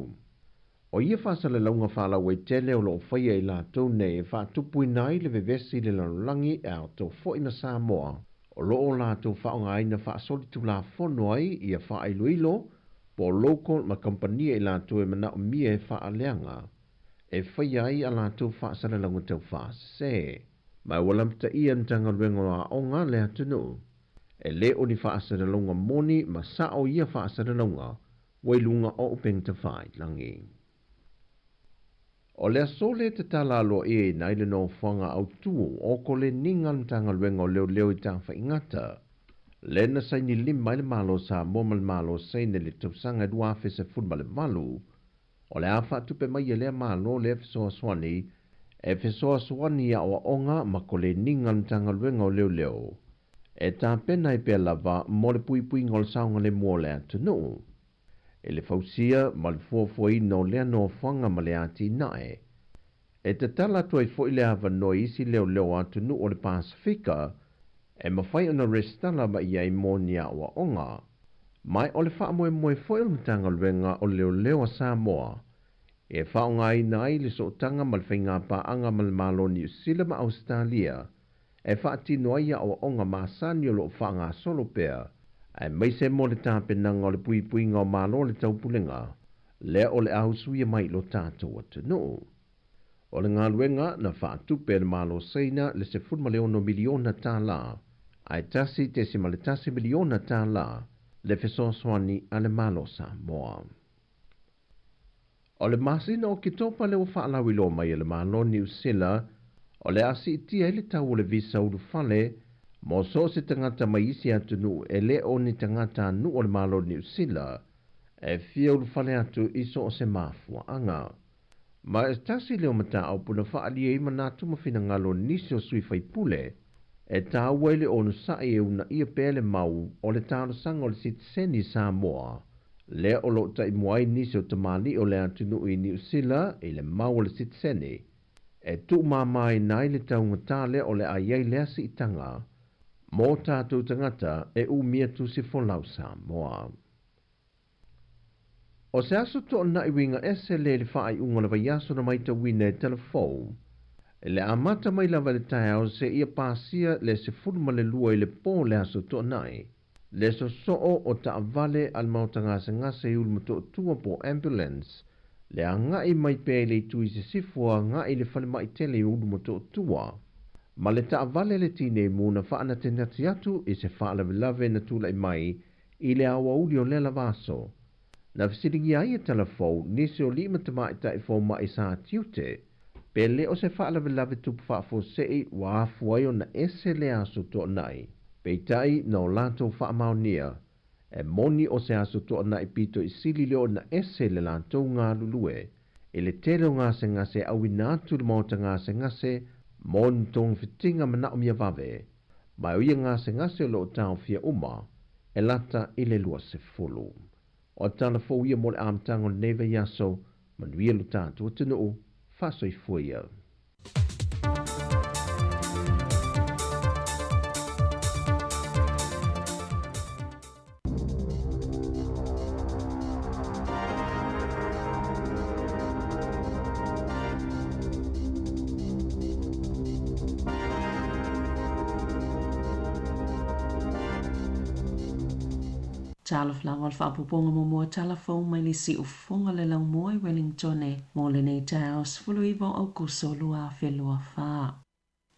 O ia faasalalauga faalauaitele o loo faia e i latou nei e faatupuina ai le vevesi i le lalolagi e aoto foʻi ma Samoa o loo latou faaaogaina faasolitulafono ai ia faailoilo po o local ma kamupani a i latou e manaomia e faaleaga e faia ai a latou faasalalauga taufaasesē. Ma ua lamataia e le Matagaluega o Aoga le atunuu e lē o ni faasalalauga moni ma sao ia faasalalauga ua i luga o upega tafailagi. O le aso lea e tatala aloaia ai le nofoaga autū o koleniga a le Matagaluega o Leoleo i Tafaigata, lea na saini lima ai le Malo o Samoa ma le Malo o Saina i le tausaga e 2018. O le a faatupe mai e lea Malo lea fesoasoani e fesoasoani i aoaoga ma koleniga a le Matagaluega o Leoleo e tapena ai pea lava mo le puipuiga o le saogalemu o le atunuu. I le fausia ma le fuafuaina o lea nofoaga ma le atinae, e tatala atu ai foʻi le avanoa i isi leoleo o atunuu o le Pasefika e mafai ona resitala mai i ai mo ni aoaoga. Ma o le faamoemoe foʻi o le Matagaluega o Leoleo a Samoa e faaaogaina ai le sootaga ma le faigapaaga ma le Malo o Niusila ma Ausetalia e faatino ai aoaoga masani o loo faagasolo pea, aemaise mo le tapenaga o le puipuiga o Malo o le Taupulega lea o le a usuia mai i lo tatou atunuu. O le galuega na faatupe e le Malo o Saina le $16 miliona tālā, ae $1.1 miliona tālā le fesoasoani a le Malo o Samoa. O le masina o Oketopa lea ua faalauiloa mai e le Malo o Niu Sila o le a siitia ai le tau o le visa ulufale mo so o se tagata mai isi atunuu e le o ni tagatanuu o le Malo o Niu Sila e fia ulufale atu i so o se mafuaaga. Ma e tasi lea o mataupu na faaalia ai manatu ma finagalo o nisi o sui faipule e taua ai le onosai e uunaia pea le mau o le talosaga o le sitiseni Samoa lea o loo taimua ai nisi o tamalii o le atunuu i Niu Sila i le mau o le sitiseni e tuumāmāina ai le taugatā lea o le a i ai lea siitaga mo tatou tagata e umia tusi folau Samoa. O se aso toʻanaʻi uiga ese lē le faaiuga o le vaiaso na maitauina e talafou e le amata mai lava i le taeao seia pasia le 12 i le pō le aso toʻanaʻi le sosoo o taavale a le maota gasegase i Ulumotootua po ambulance le agaʻi mai pea i le itu i sisifo agaʻi i le falemaʻi tele i Ulumotootua ma le taavale le tinei mu na faanatinati atu i se faalavelave na tulaʻi mai i le aoauli o lea lava aso. Na fesiligia ai e talafou nisi o alii ma tamaitai fomaʻi sa tiute pe lē o se faalavelave tupu faafuaseʻi ua afu ai ona ese le aso toʻanaʻi. Peitai na o latou faamaonia e moni o se aso toʻanaʻi pito i sili lea ona ese le latou galulue i le tele o gasegase e auina atu i le maota gasegase mo ni togafitiga manaʻomia vave ma e o ia gasegase o loo taofia uma e lata i le 20. O tala fou ia mo le amataga o lenei vaiaso, manuia lo tatou atunuu, faasoifua ia. Talofa lava o le faaopoopoga muamua tala fou mai le siufofoga le laumua i Wellingtone mo lenei taeao 19 o Aukuso 2024.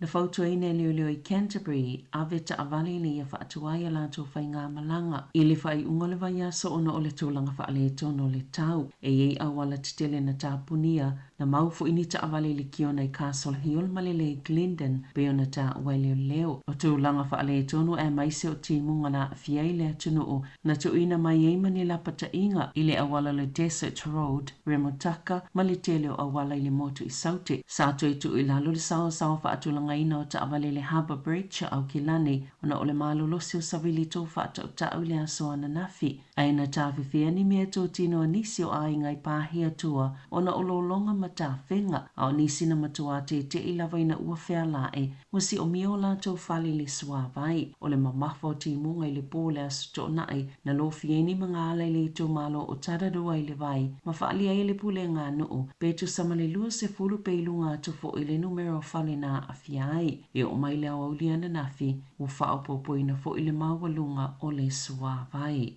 Na fautuaina e leoleo i Canterbury, ave taavale ina ia faatuai a latou faigamalaga i le faaiuga o le vaiaso ona o le tulaga faaletonu o le tau. E i ai auala tetele na tapunia, na mau foi ni taavale i le kiona i Castle Hill ma le Lake Glendon pei ona taua e leoleo. O tulaga faaletonu aemaise o timuga na aafia ai le atunuu na tuuina mai ai ma ni lapataiga i le auala o le Desert Road, Remutaka ma le tele o auala i le motu i Saute. Sa toe tuu i lalo le saosaoa faatulagaina o taavale i le Harbour Bridge a Aukilani ona o le malolosi o savili tou faatautau i le aso ananafi. Ae na tafefea ni mea totino a nisi o aiga i pāhia tua ona o lologa ma tafega, a o nisi na matuā teteʻi lava ina ua fealaʻe, ua siʻomia o latou fale i le suāwai. O le mamafa o timuga i le pō o le aso Toʻonaʻi, na lofia ai ni magaala i le itumalo o Tararua i le vai, ma faaalia ai e le pulega a nuu, pe tusa ma le 20 pe i luga atu foʻi le numera o fale na aafia ai. E oo mai le aoauli ananafi, ua faaopoopoina foʻi le maualuga o le suāwai.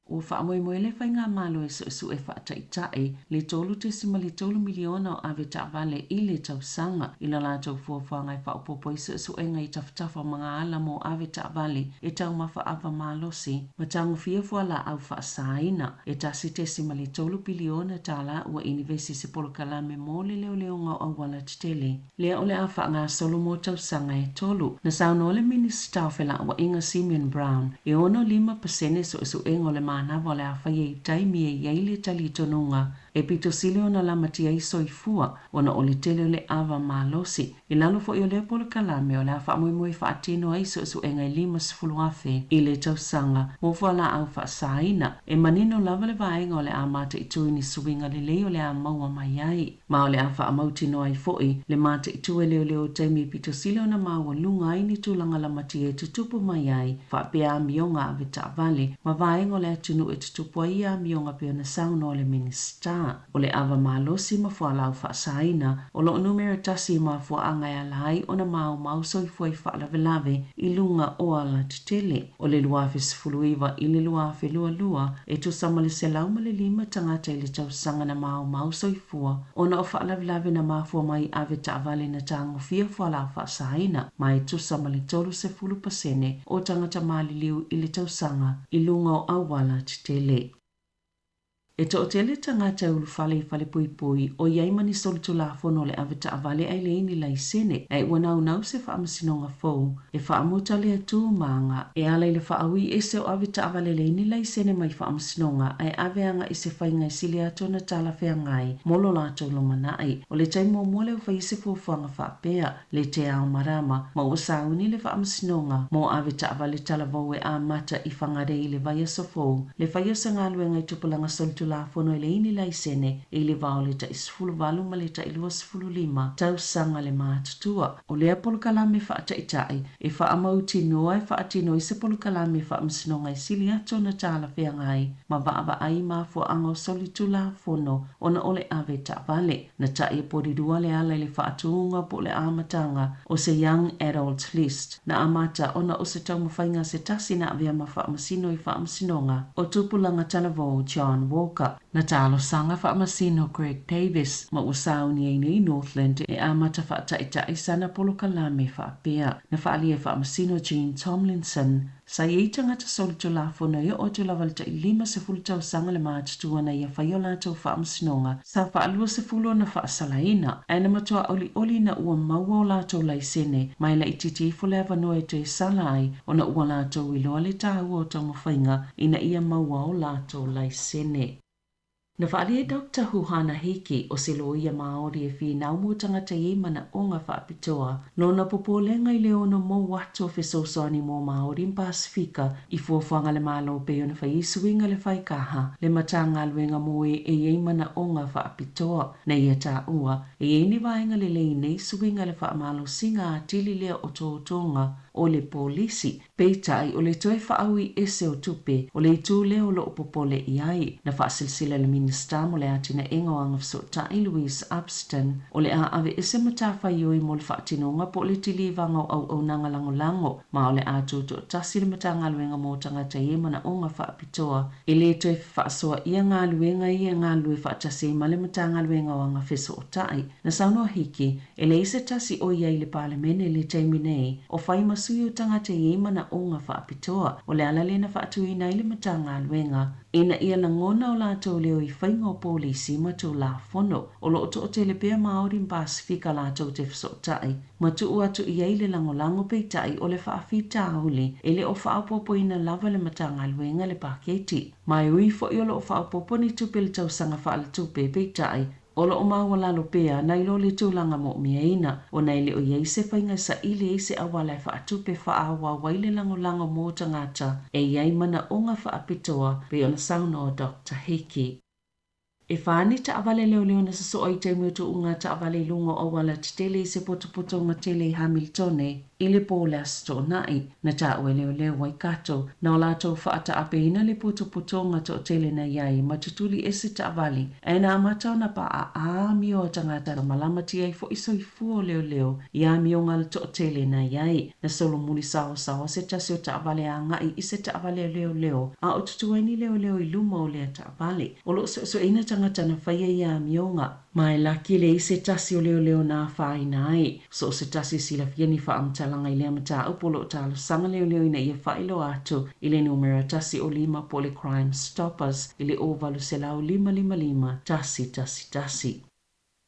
Ua faamoemoe le Faigamalo e suesue faataitai le $3.3 miliona o ave taavale i le tausaga i la latou fuafuaga e faaopoopo ai suesuega i tafatafa o magaala mo ave taavale e taumafa ava malosi ma tagofia fualaau faasaina. E $1.3 piliona tālā ua inivesi i se polokalame mo le leoleoga o auala tetele. Lea o le a faagasolo mo tausaga e tolu. Na saunoa le Minisita o Felauaiga Simeon Brown, e 65% suesuega o le manava o le a faia i taimi e i ai le talitonuga e pito sili ona lamatia ai soifua ona o le tele o le ava malosi. I lalo foʻi o lea polokalame o le a faamoemoe faatino ai suesuega e 50,000 i le tausaga mo fualaau faasaina. E manino lava le vaega o le a mataituina ni suiga lelei o le a maua mai ai. Ma o le a faamautinoa ai foʻi le mataitu e leoleo i taimi pito sili ona maualuga ai ni tulaga lamatia e tutupu mai ai faapea amioga ave taavale ma vaega o le atunuu e tutupu ai ia amioga pei ona saunoa le Minisita. O le ava malosi ma fualaau faasaina o loo numera tasi i mafuaaga e ala ai ona maumau soifua i faalavelave i luga o alatetele. O le 2019 i le 2022, e tusa ma le 105 tagata i le tausaga na maumau soifua ona o faalavelave na mafua mai i ave taavale na tagofia fualaau faasaina, ma e tusa ma le 30% o tagata maliliu i le tausaga i luga o auala tetele. E toatele tagata e ulufale i falepuipui o i ai ma ni solitulafono o le ave taavale ae leai ni laisene, ae ua naunau se faamasinoga fou e faamuta lea tumaga e ala i le faaui ese o ave taavale leai ni laisene mai faamasinoga ae ave agaʻi i se faiga e sili atu ona talafeagai mo lo latou lumanai. O le taimi muamua lea ua faia se fuafuaga faapea le Te Ao Marama ma ua sauni le faamasinoga mo ave taavale talavou e amata i Whangarei i le vaiaso fou, le faia o se galuega i tupulaga solitulafono. solitulafono e leai ni laisene i le va o le tai 18 ma le tai 25 tausaga le matutua. O lea polokalame faataita'i e faamautinoa e faatino ai se polokalame faamasinoga e sili atu ona talafeagai ma vaavaai i mafuaaga o solitulafono ona o le ave taavale. Na ta'i e Porirua le ala i le faatuga po o le amataga o se Young Adult List na amata ona o se taumafaiga a se tasi na avea ma faamasino i Faamasinoga o Tupulaga Talavou John Walker. Na talosaga Faamasino Greg Davis ma ua sauni ai nei Northland e amata faataita'i sana polokalame faapea. Na faaalia e Faamasino Jean Tomlinson Sa i ai tagata solitulafono e oo atu lava i le tai 50 tausaga le matutua na ia fai o latou faamasinoga sa faa-20 ona faasalaina, ae na matua olioli ina ua maua o latou laisene ma e laitiiti ifo le avanoa e toe sala ai ona ua latou iloa le taua o taumafaiga ina ia maua o latou laisene. Na faaalia e Doctor Huhana Hickey, o se loia Māori e finau mo tagata i manaoga faapitoa, lona popolega i le ono mou atu o fesoasoani mo Māori ma Pasefika i fuafuaga a le Malo pei ona fai ai suiga le whaikaha, le Matagaluega mo e e i ai manaoga faapitoa. Na ia taua, e i ai ni vaega lelei nei suiga le faamalosiga atili lea o tōtōga o le polisi, Peitai, o le toe faaui ese o tupe, o le itu lea o loo popole i ai. Na faasilasila e le Minisita mo le Atinaega o Agafesootai, Louise Upston, o le a aveese matafaioi mo le faatinoga po o le tilivaga o auaunaga lagolago, ma o le a tutoatasi le Matagaluega mo Tagata i manaoga faapitoa e le toe fefaasoaia galuega ia e galulue faatasi ai ma le Matagaluega o Agafesootai. Na saunoa Hickey, E leai se tasi o i ai i le Palemene i le taimi nei o fai ma sui o tagata e i ai manaoga faapitoa. O le ala lea na faatuina ai le Matagaluega ina ia lagona o latou leo i faiga o polisi ma Tulafono. O lo o toatele pea Māori ma Pasefika latou te fesootai ma tuu atu i ai le lagolago peitai o le faafitauli e le o faaopoopoina lava le Matagaluega le paketi. Ma e ui foi o lo o faaopoopo ni tupe i le tausaga faaletupe peitai O lo o maualalo pea nai lo le tulaga mo'omiaina, ona e le o i ai se faiga e saili ai se auala e faatupe faaauau ai le lagolago mo tagata e i ai manaoga faapitoa, pei ona saunoa Doctor Hickey. E whā ni taavale leoleo na sosoa i taimi o tuuga taavale i luga o auala tetele i se potopotoga tele i Hamiltone i le pō o le Aso Toonai. Na taua e leoleo Waikato, na o latou faataapeina le potopotoga toatele na i ai ma tutuli ese taavale, ae na amata ona pa'a amio a tagata na malamatia ai fo'i soifua o leoleo i amioga a le toatele na i ai. Na solomuli saoasaoa se tasi o taavale aga'i i se taavale a leoleo, a o tutu ai ni leoleo i luma o lea taavale. O lo o suesueina tagata na faia ia amioga. Ma e laki leai se tasi o leoleo na afaina ai. So o se tasi e silafia ni faamatalaga i lea mataupu o lo o talosaga leoleo ina ia faailoa atu i le numera 105 po o le Crime Stoppers i le 0800 555 111.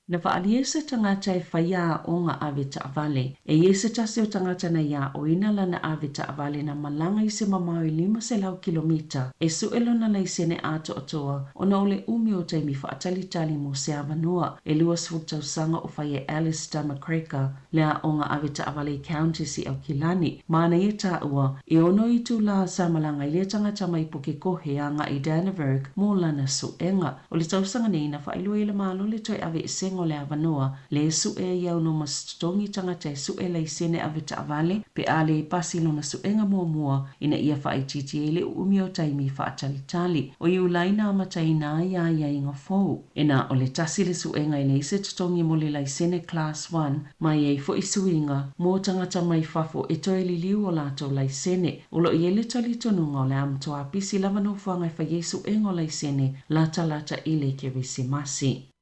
Na faaalia se tagata e faia aoga ave taavale. E i ai se tasi o tagata na i aoina lana ave taavale na malaga i se mamao e 500 kilomita e su'e lona laisene atoatoa ona o le umi o taimi faatalitali mo se avanoa. E 20 tausaga o fai e Alistair McGregor le aoga ave taavale i Counties i Aukilani. Ma na ia taua, e ono itulā sa malaga ai lea tagata mai Pukekohe aga'i i Dannevirke mo lana su'ega. O le tausaga nei na faailoa ai e le Malo le toe aveesega o le avanoa le su'e ai auno ma se totogi tagata e su'e laisene ave taavale pe a le pasi lona su'ega muamua ina ia faaitiiti ai le uumi o taimi faatalitali. O Iulai na amataina ai aiaiga fou. E na o le tasi le su'ega e leai se totogi mo le laisene Class 1 ma e i ai fo'i suiga mo tagata mai fafo e toe liliu o latou laisene. O lo o i ai le talitonuga o le a matua pisi lava nofoaga e fai ai su'ega o laisene latalata i le Kerisimasi.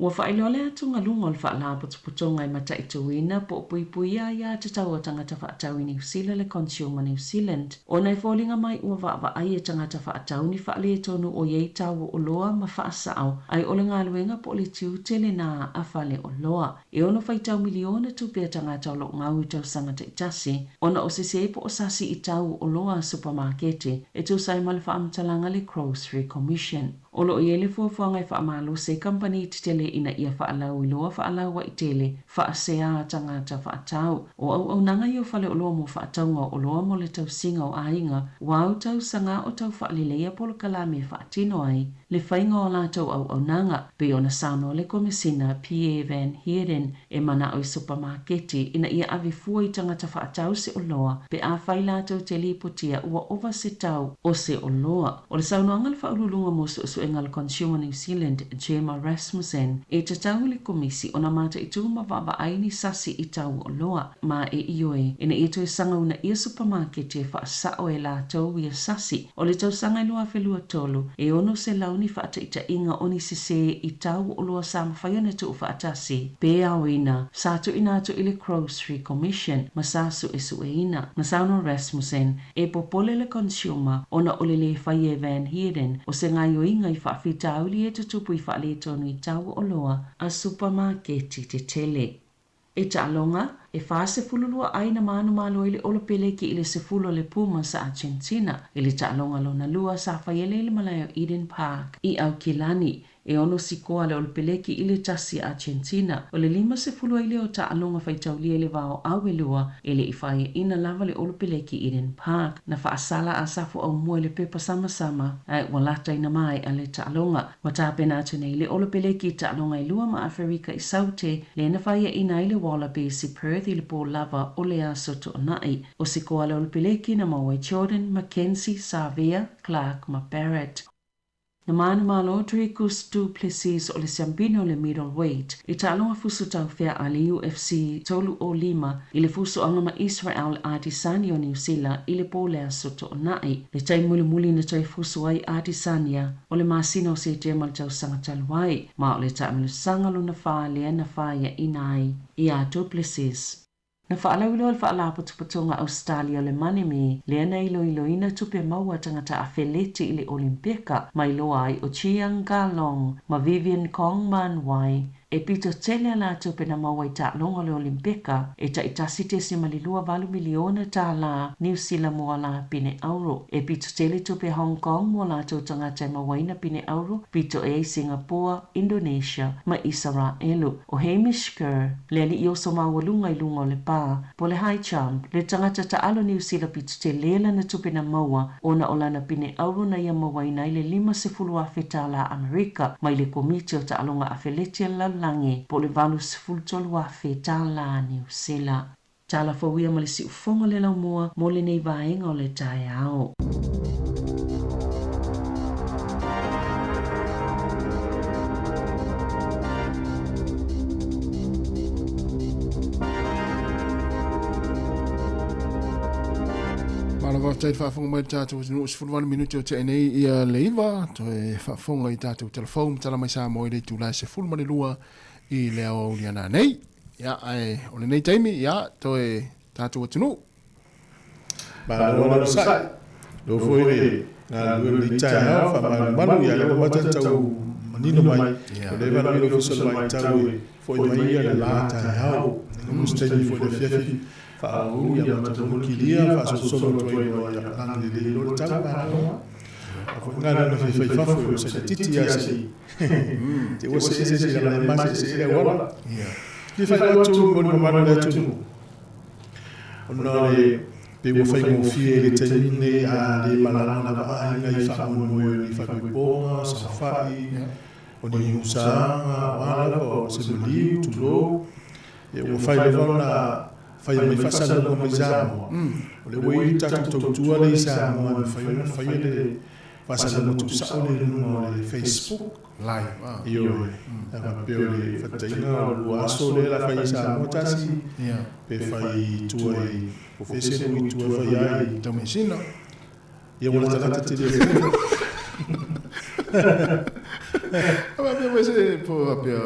Ua faailoa le atugaluga o le Faalapotopotoga e mataituina po o puipuia aiatatau a tagata faatau i Niu Sila le Consumer New Zealand ona e foliga mai ua vaavaai e tagata faatau ni faaletonu o i ai tau o oloa ma faasao ai o le galuega po o le tiute lena a faleoloa. E ono faitau miliona tupe a tagata o lo o gau i tausaga taitasi ona o sesē po o sasi i tau o oloa a supamakete e tusa ai ma le faamatalaga le Grocery Commission. O lo o i ai le fuafuaga e faamalosi ai kamupani tetele ina ia faalauiloa faalauaitele faasea a tagata faatau. O auaunaga ia o faleoloa mo faatauga o oloa mo le tausiga o aiga ua au tausaga o tau faaleleia polokalame e faatino ai. le faiga o a latou auaunaga, pei ona saunoa le Komesina Pierre Van Heerden e mana'o i supamaketi ina ia ave fua i tagata faatau se oloa pe afai latou te lipotia ua ova se tau o se oloa. O le saunoaga a le Faauluuluga mo Suesuega a le Consumer New Zealand, Gemma Rasmussen, e tatau i le Komisi ona mataitū ma vaavaai ni sasi i tau o oloa, ma e ioe ina ia toe sagaunaia supamaketi e faasao e latou ia sasi. O le tausaga e 2023, e 600 ni faataitaiga o ni sesē i tau o oloa sa mafai ona tuufaatasi pe aoina, sa tuuina atu i le Grocery Commission ma sa suesueina. Na saunoa Rasmussen, e popole le consumer ona o le lē fai e Van Heerden o se gaoioiga i faafitauli e tutupu i faaletonu i tau o oloa a supamaketi tetele. E taaloga, e 42 ai na manumalo ai le Olopeleki i le 10 o le Pumas a Argentina i le taaloga lona lua sa faiele i le malae o Eden Park i Aukilani. E ono sikoa le Olopeleki i le 1 a Argentina. O le 50 ai lea o taaloga faitaulia i le va o Auelua e le i faiaina lava le Olopeleki Eden Park. Na faasala a Safo Aumua i le pepa samasama ae ua lata ina maea le taaloga. Ua tapena atu nei le Olopeleki i taaloga e lua ma Aferika i Saute, lea na faiaina ai le Wallabies i Perth i le pō lava o le Aso Toonai. O sikoa le Olopeleki na maua ai Jordan, McKenzie, Savea, Clark ma Barrett. Na manumalo Dricus Du Plessis o le siamupini o le middleweight i taaloga fusu taufea a le UFC 35 i le fusoaga ma Israel Adesanya o Niu Sila i le pō le Aso Toonai. Le taimi mulimuli na toe fusu ai Adesanya o le masina o Setema le tausaga talu ai, ma o le taamilosaga lona fa lea na faiaina ai iā Du Plessis. Na faalauiloa le Faalapotopotoga Ausetalia o le Money lea na iloiloina tupe maua a tagata afeleti i le Olimpeka ma iloa ai o Cheung Ka Long ma Vivian Kong Man Wai e pito tele a latou pe na maua i taaloga o le Olimpeka e tai 1.28 miliona tālā Niu Sila mo a la pine auro. E pito tele tupe Hong Kong mo a latou tagata e mauaina pine auro pito e ai Singapoa, Indonesia ma Isaraelu. O Hamish Kerr, le alii oso maualuga i luga o le pā, po o le high jump, le tagata taalo Niu Sila pito tele lana tupe na maua ona o lana pine auro na ia mauaina ai le 50,000 tālā Amerika mai le Komiti o Taaloga Afeleti a le Lalolagi po o le 83,000 tālā Niu Sila. Tala fou ia ma le siufoga o le laumua mo lenei vaega o le taeao. Malo faafetai le faafofoga mai le tatou atunuu 18 minute o tea nei ia le iva toe faafofoga i tatou telefou ma tala mai Samoa i le itula e 12 i le aoauli ana nei. Ia ae o lenei taimi ia toe tatou atunuu. Malo le onosai. Lou foi le galulue i lenei taeao faamalumalu ia lea ua amata ona tau manino mai. O lea e valaauina le Ofisa o le Vaitau e foi mai ia le la taeao. Lenei se taimi foi i le afiafi faauu ia amata foi ona kilia faasolosolo atu ai loa ia lagilelei loa le tau malo. A foi galuega fia fai i fafo e onosai laitiiti lava se i te ua see se isi lana e masese le auala. Fia faailoa atu mo le mamalu o le atunuu. Ona o le pei ua faigofie i le taimi lenei a le malaga lava aiga i faamoemoe o ni faapaipoga, saofai, o ni usaaga, o a lava, o se maliu, tulou. Ia ua fai lava ona faia mai faasalalauga mai Samoa. O lea ua i ai le tatou tautua lea i Samoa e mafai ona faia le faasalalauga tuusao lea i luga o le Facebook. Live, ah. Ioe. A faapea o le faataitaiga o le lua aso lea la fai i Samoa tasi, pe fai i tua i po o fea se nuu i tua e fai ai. Taumeasina. Ia ua latalata tele atu. Faapea foi se po faapea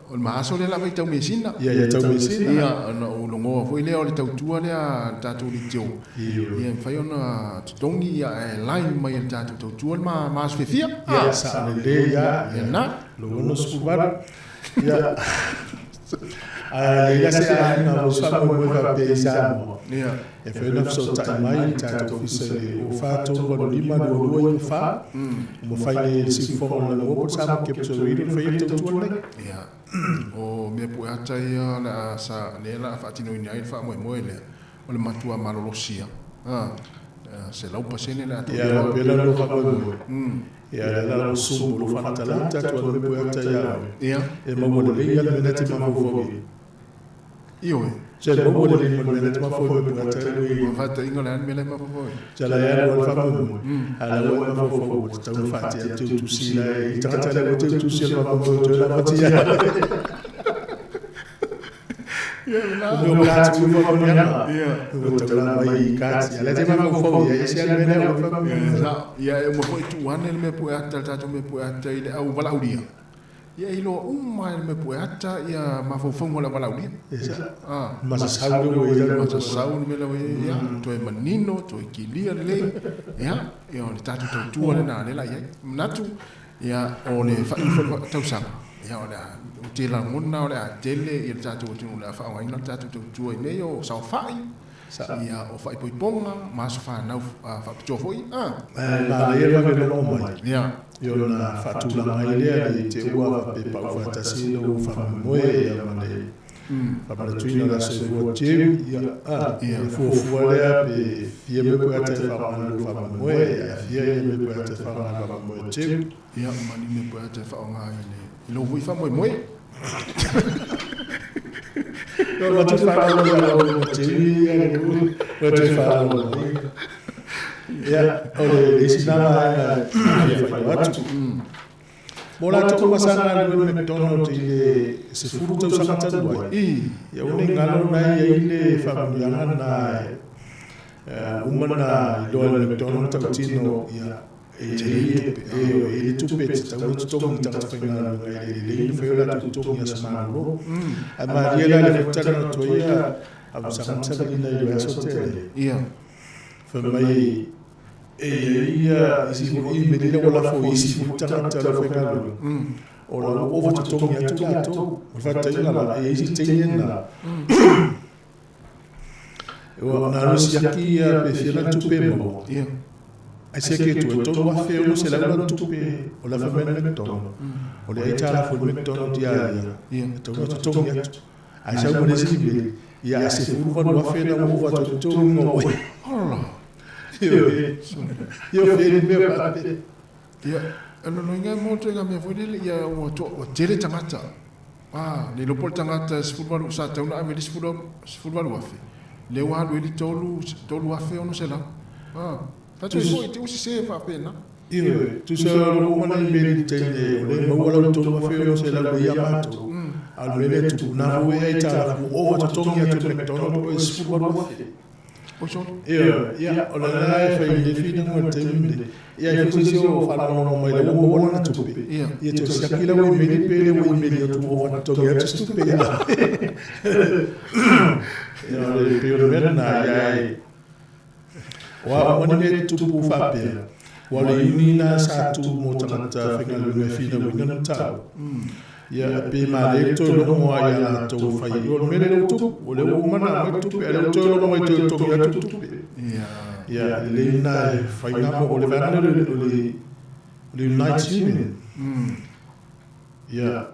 o le maaso lea lava i Taumeasina. Ia ia Taumeasina. Ia ona ou logoa foi lea o le tautua lea a le tatou leitio. Ia e mafai ona totogi ia ae live mai e le tatou tautua le maaso fiafia. Ia sao lelei lava. Ia na. Lou 68. Ia. Ae leai la se aiga o se faamoemoe faapea i Samoa. Ia. E fai ona fesootai mai le tatou ofisa i le 04 385 2294. Ua mafai nei e le Siufofoga o le Laumua po o le Samoa Capital Radio ona faia le tautua lenei. Ia. O mea pueata ia o le a sa, lea o le a faatinoina ai le faamoemoe lea, o le matua malolosi lava. 100% le a Ia, faapea la lou faamoemoe. Ia le la o sumu lo faatalata atu a le me ata ia oe. E maua lelei ia le mea na e te mafaufau i ai. Ioe. Se maua lelei ma le mea na e te mafaufau i ai ata i ai. Faataʻiga o le a le mea la e mafaufau ai. Se la e alu a le faamoemoe, a o la ua e mafaufau ua tatau ona faatea atu i tusi la i tagata la ua teu tusi a le faamoemoe toe lava tia. O mea o kati ua faamanuiaga. Ua taula mai i kati. A la e te mafaufau i ai, se a le mea lea ua faamoemoe. Ia, e uma foi tuu ane le mea pue ata, le tatou mea pue ata i le au valaaulia. Ia e iloa uma e le mea pue ata ia mafaufauga o le au valaaulia. Masasau le ua i ai. Masasau le mea la ua i ai, ia, toe manino, toe kilia lelei. Ia, ia o le tatou tautua lena lea la i ai. Manatu, Ia, o le faaiu foi o le tausaga, ia, o le a, ou te lagona o le a tele ia le tatou atunuu o le a faaaogaina le tatou tautua i mea ia o saofai, ia, o faaipoipoga ma aso fanau faapitoa foi, a. Ae manaia le vave logo mai. Ia. Ia ona faatulaga ai lea ne i te ua faapea pau faatasi lou faamoemoe ia ma le Faamanatuina o le aso e fua teu, ia, a, ia fuafua lea pe fia mea koe ata e faaaoga lou faamoemoe, ia fia ia mea koe ata e faaaoga le faamoemoe teu. Ia, ma ni mea koe ata e faaaoga i le, i lou foi faamoemoe. No, ma te whālolo ia o mo teu ia le uru, ma te whālolo ia. Ia, o le isi nā vaega e fia whai atu. Mo latou ma sa galue le McDonald i le 10 tausaga talu ai, ia ua nei galo na e i ai le faamanuiaga na e uma na iloa e le McDonald tautino ia e i ai le tupe e tatau ona totogi i tagata faigaluega e le lelei ona fai o latou totogi i aso malolo. Ae malie la le foi tala na tuai ia a masamasa lina i le aso tele. Fai mai E i ai ia isi foi imeli la ua lafo i isi foi tagata o le aufaigaluega, o la ua ova totogi atu latou. O le faataitaiga la, e i ai isi teine na, ua na alu siaki ia pe fia lana tupe e maua. Ae siaki atu e $3,600 lana tupe o le afa mai le McDonald. O le aitalafu a le McDonald ia ia, e tatau ona totogi atu. Ae sau ma le isi imeli, ia ae $18,000 la ua ova atu i le totogiga o oe. Ia fia ni mea faapea. Ia, o lona uiga e maua ituaiga mea foi lele, ia ua toa, ua tele tagata. Ah, le iloa po o le tagata 18, sa tatau ona ave i le 18,000, lea ua alu ai le 3,600. Ah, tatou foi te ua sese faapena. Ioe, tusa o lou uma nei mea i le teine, o lea e maua lau $3,600 ia matou, a o le mea lea e tupu, na foi e aitalafu, ua ova totogi atu e le McDonald o e $18,000. Ioe, ia, o lena e fai le finauga i le taimi lenei. Ia, ai foi se isi o faalogologo mai la ua maua lana tupe, ia toe siaki la ua imeli pe le ua imeli atu ua ova totogi atu se tupe. Ia, ia, o le pei o le mea lena, ia, e, o a uma ni mea e tutupu faapea, ua o le iuni lena sa tu mo tagata faigaluega e finauina le mataupu. Ia, pe malie le toe logo lava ia latou e fai ai. O le mea lea ua tupu, o lea ua uma ona aumai le tupe, a o lea ua toe logo mai toe totogi atu le tupe. Ia, lelei lena e fai na mo, o le vaega lea o le, o le Unite Union. Ia,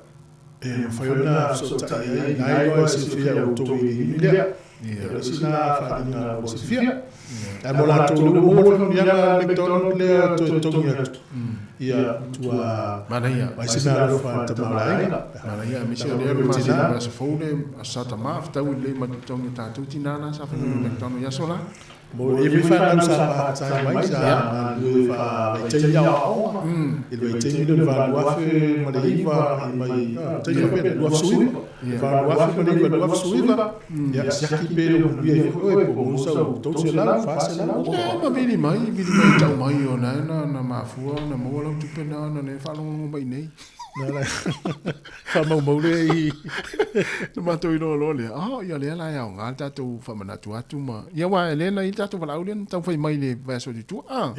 e mafai ona fesootai ai, na iloa e silafia e outou i le iuni lea. Ia, o le isi lena faaaliga ua silafia. Ae mo latou lea ua maua le faamanuiaga a le McDonald lea toe totogi atu. Ia, matua Manaia. Ai se mea alofa a le tama o le aiga. Manaia, aemaise o lea le masina o le aso fou le Aso Sa Tama, fetau lelei ma totogi a tatou tina na sa fai mai McDonald i aso la. Mo every whanau sa pātai mai, sa galulue faavaitaimi aoaoga, i le vaitaimi lea o le 2009 agai mai, taimi faapena, 2019, 2009, 2019, ia siaki pe le manuia ai foi oe po o maua sau 300, 400. Ia, ma vili mai, vili mai tau mai o na na mafua ona maua lau tupe na ona nei faalogologo mai nei. Na la faamaumau lea i. Na matou iloa loa lea, oh, ia lea la e aoga le tatou faamanatu atu ma, ia aua e lea na i ai le tatou valaau lea na taumafai mai i le vaiaso atu i tua, ah.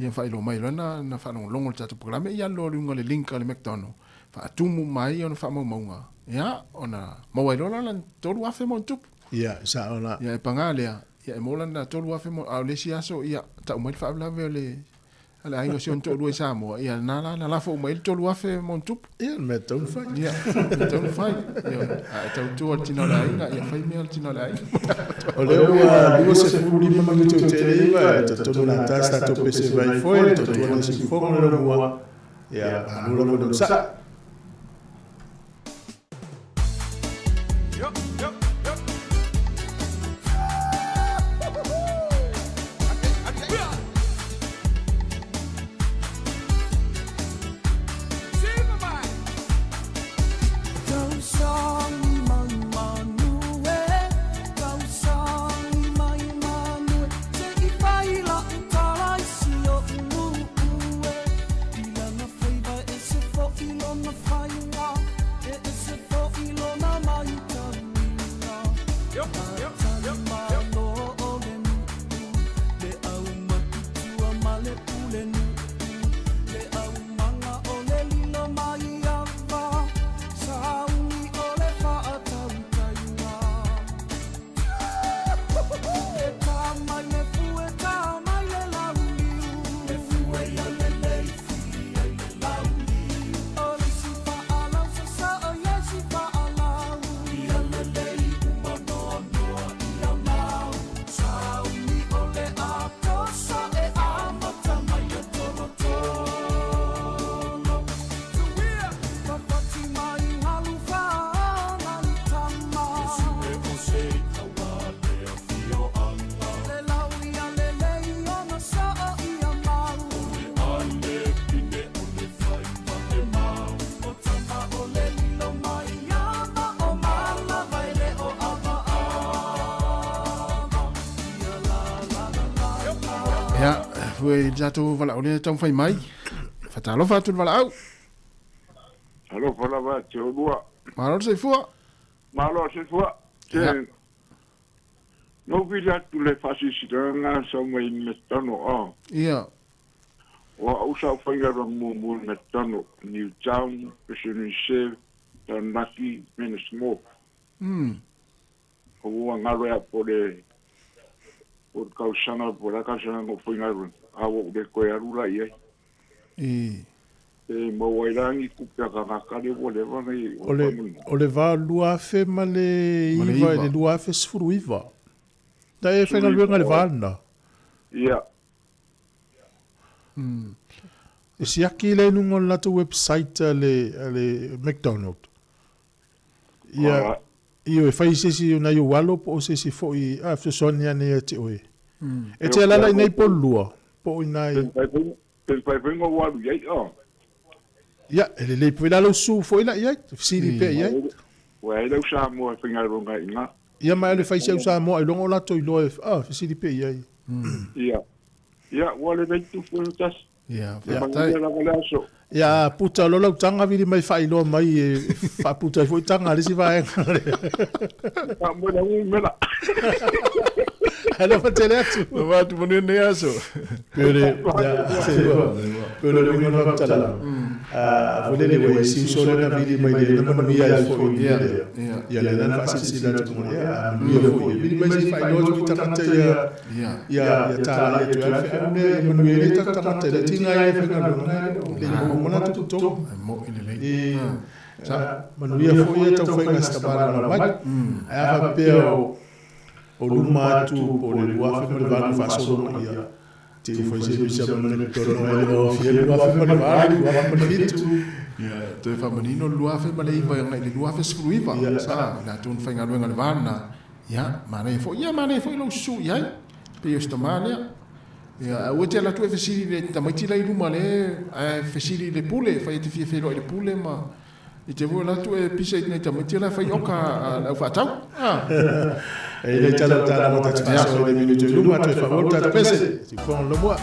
Ia faailoa mai loa na, na faalogologo i le tatou polokalame, ia alu loa i luga o le link a le McDonald, faatumu mai ona faamaumauga, ia, ona maua ai loa la lana 3,000 ma ona tupu. Ia, e sao la. Ia, e paga lea, ia e maua lana 3,000 ma, a o le isi aso, ia, tau mai le faalavelave o le. A le aiga o si ona toalua i Samoa, ia lena la na lafo uma i ai le 3,000 ma ona tupu. Ia, le mea e tatau ona fai. Ia, le mea e tatau ona fai. Ioe, a e tautua i le tino o le aiga, ia fai mea a le tino o le aiga. O lea ua 25 minute o tea i le 9, e talitonu o le a ta se tatou pese vai foe, le tautua nei siufofoga le lomua. Ia, malo lava le onosai. Ia, fue i le tatou valaau lea e taumafai mai. Faatalofa atu i le valaau. Alofa lava ia te oulua. Malo le soifua. Malo le soifua. Ia. Te no vili atu le faasilasilaga sau mai i le Metano a. Ia. O au sa au faigaluega muamua i le Metano, Newtown, Prison Reserve, Taranaki, Menesmore. O ua galo ea po le po le tausaga po o le a tausaga na ou faigaluega, a ua ou le toe alu la i ai. Pe maua ai la ni tupe a tagata lea ua leva na i O le, o le va 2000 ma le 9 i le 2019. Na e faigaluega i le va lena? Ia. E siaki lea i luga o le latou website a le, a le McDonald. Ia, ioe, fai se isi o nai ou alo po o se isi foi a fesoasoani ane ia te oe. E te alaala i inei po o le lua, po o ina i. Pe mafai foi ona ou alu i ai a. Ia, e lelei foi la lou susu foi la i ai, fesili pea i ai. Ua i ai lau Samoa e faigaluega ai i ina. Ia, ma e alu e fai si au Samoa ailoga o latou iloa e, a, fesili pea i ai. Ia, ia, ua lelei tupu e tasi. Ia, Ia manuia lava le aso. Ia, puta loa lau taga vili mai faailoa mai e faaputa ai foi taga a le isi vaega. Faamoe lau umela. Alofa tele atu. Alofa atu manuia lenei aso. Pei o le, ia, pei o le uiga o le faamatalaga. A foi lele ua e si uso lea na vili mai le na manuia ai foi i le mea lea. Ia lea la na faasilasila atu i luga, ia, a manuia foi. E vili mai se i faailoa atu i tagata ia, ia, ia tālai atu ai le feau lea, ia manuia ai le tatou tagata i le tiga ai e faigaluega, e le i maua uma latou totogi. E manuia foi ia taufaiga se tama mai. Ae a faapea o luma atu po o le 2008 faasolo mai ia, te i fai se misa ma le tono ai le aofia le 2008, 2007. Ia, toe faamanino le 2009 agai i le 2019, sa, i latou na faigaluega i le va lena. Ia, manaia foi, ia, manaia foi lou susu i ai, pei o si tama lea. Ia, ae aua e te alu atu e fesili i le tamaiti la i luma lea, ae fesili i le pule, fai e te fia feiloai i le pule ma i te voi alu atu e pisa i nai tamaiti la e fai oka a le au faatau. E le tala o tala mo tati faasoa i le minute i luma, toe faaauau le tatou pese. Siufofoga le lomua.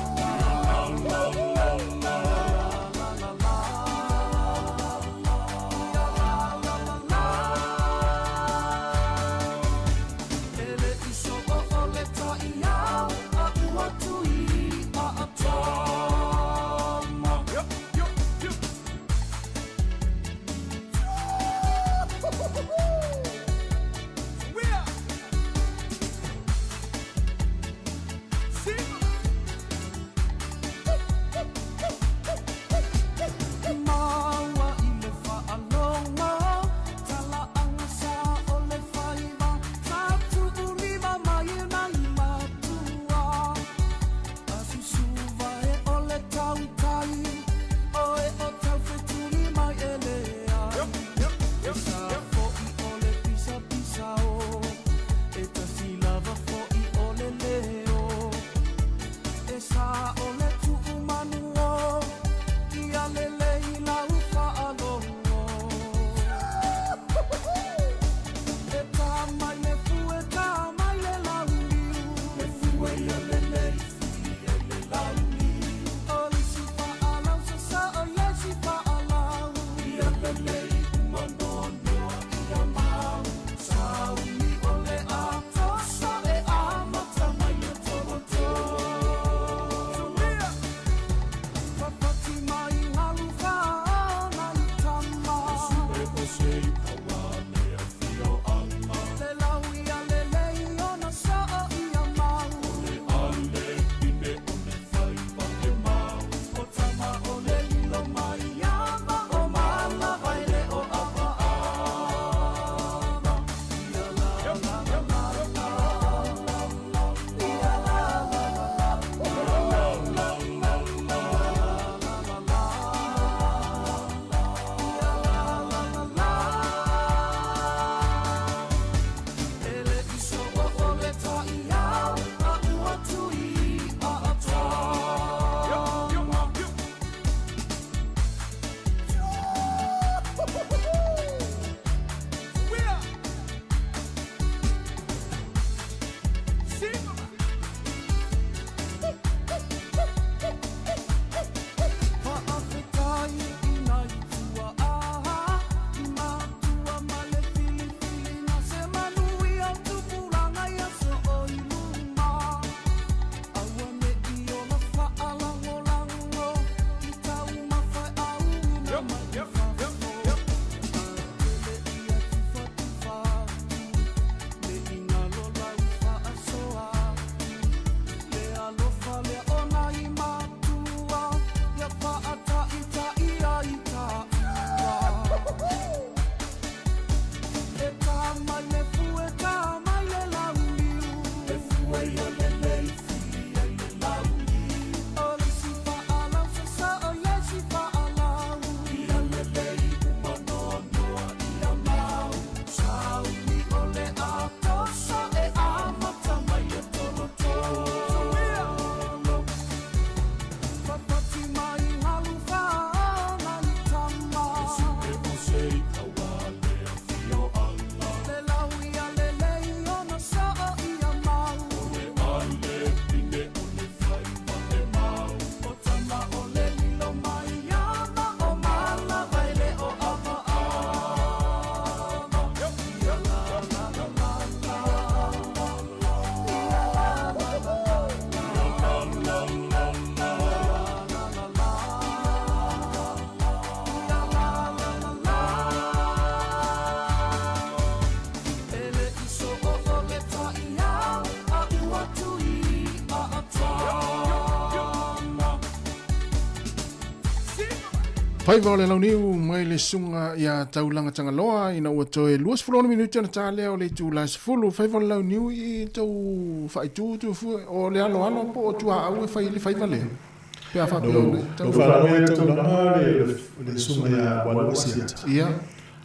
Faiva o le launiu mai le susuga ia Taulaga Tagaloa ina ua toe 26 minute ona ta lea o le itula e 10. Faiva o le launiu i tou faaitu tu fua o le aloalo po o tuaau e fai i le faiva lea. Pe a faapea o le tau. Faalogo ia Taulaga le susuga ia Walu Asiata. Ia.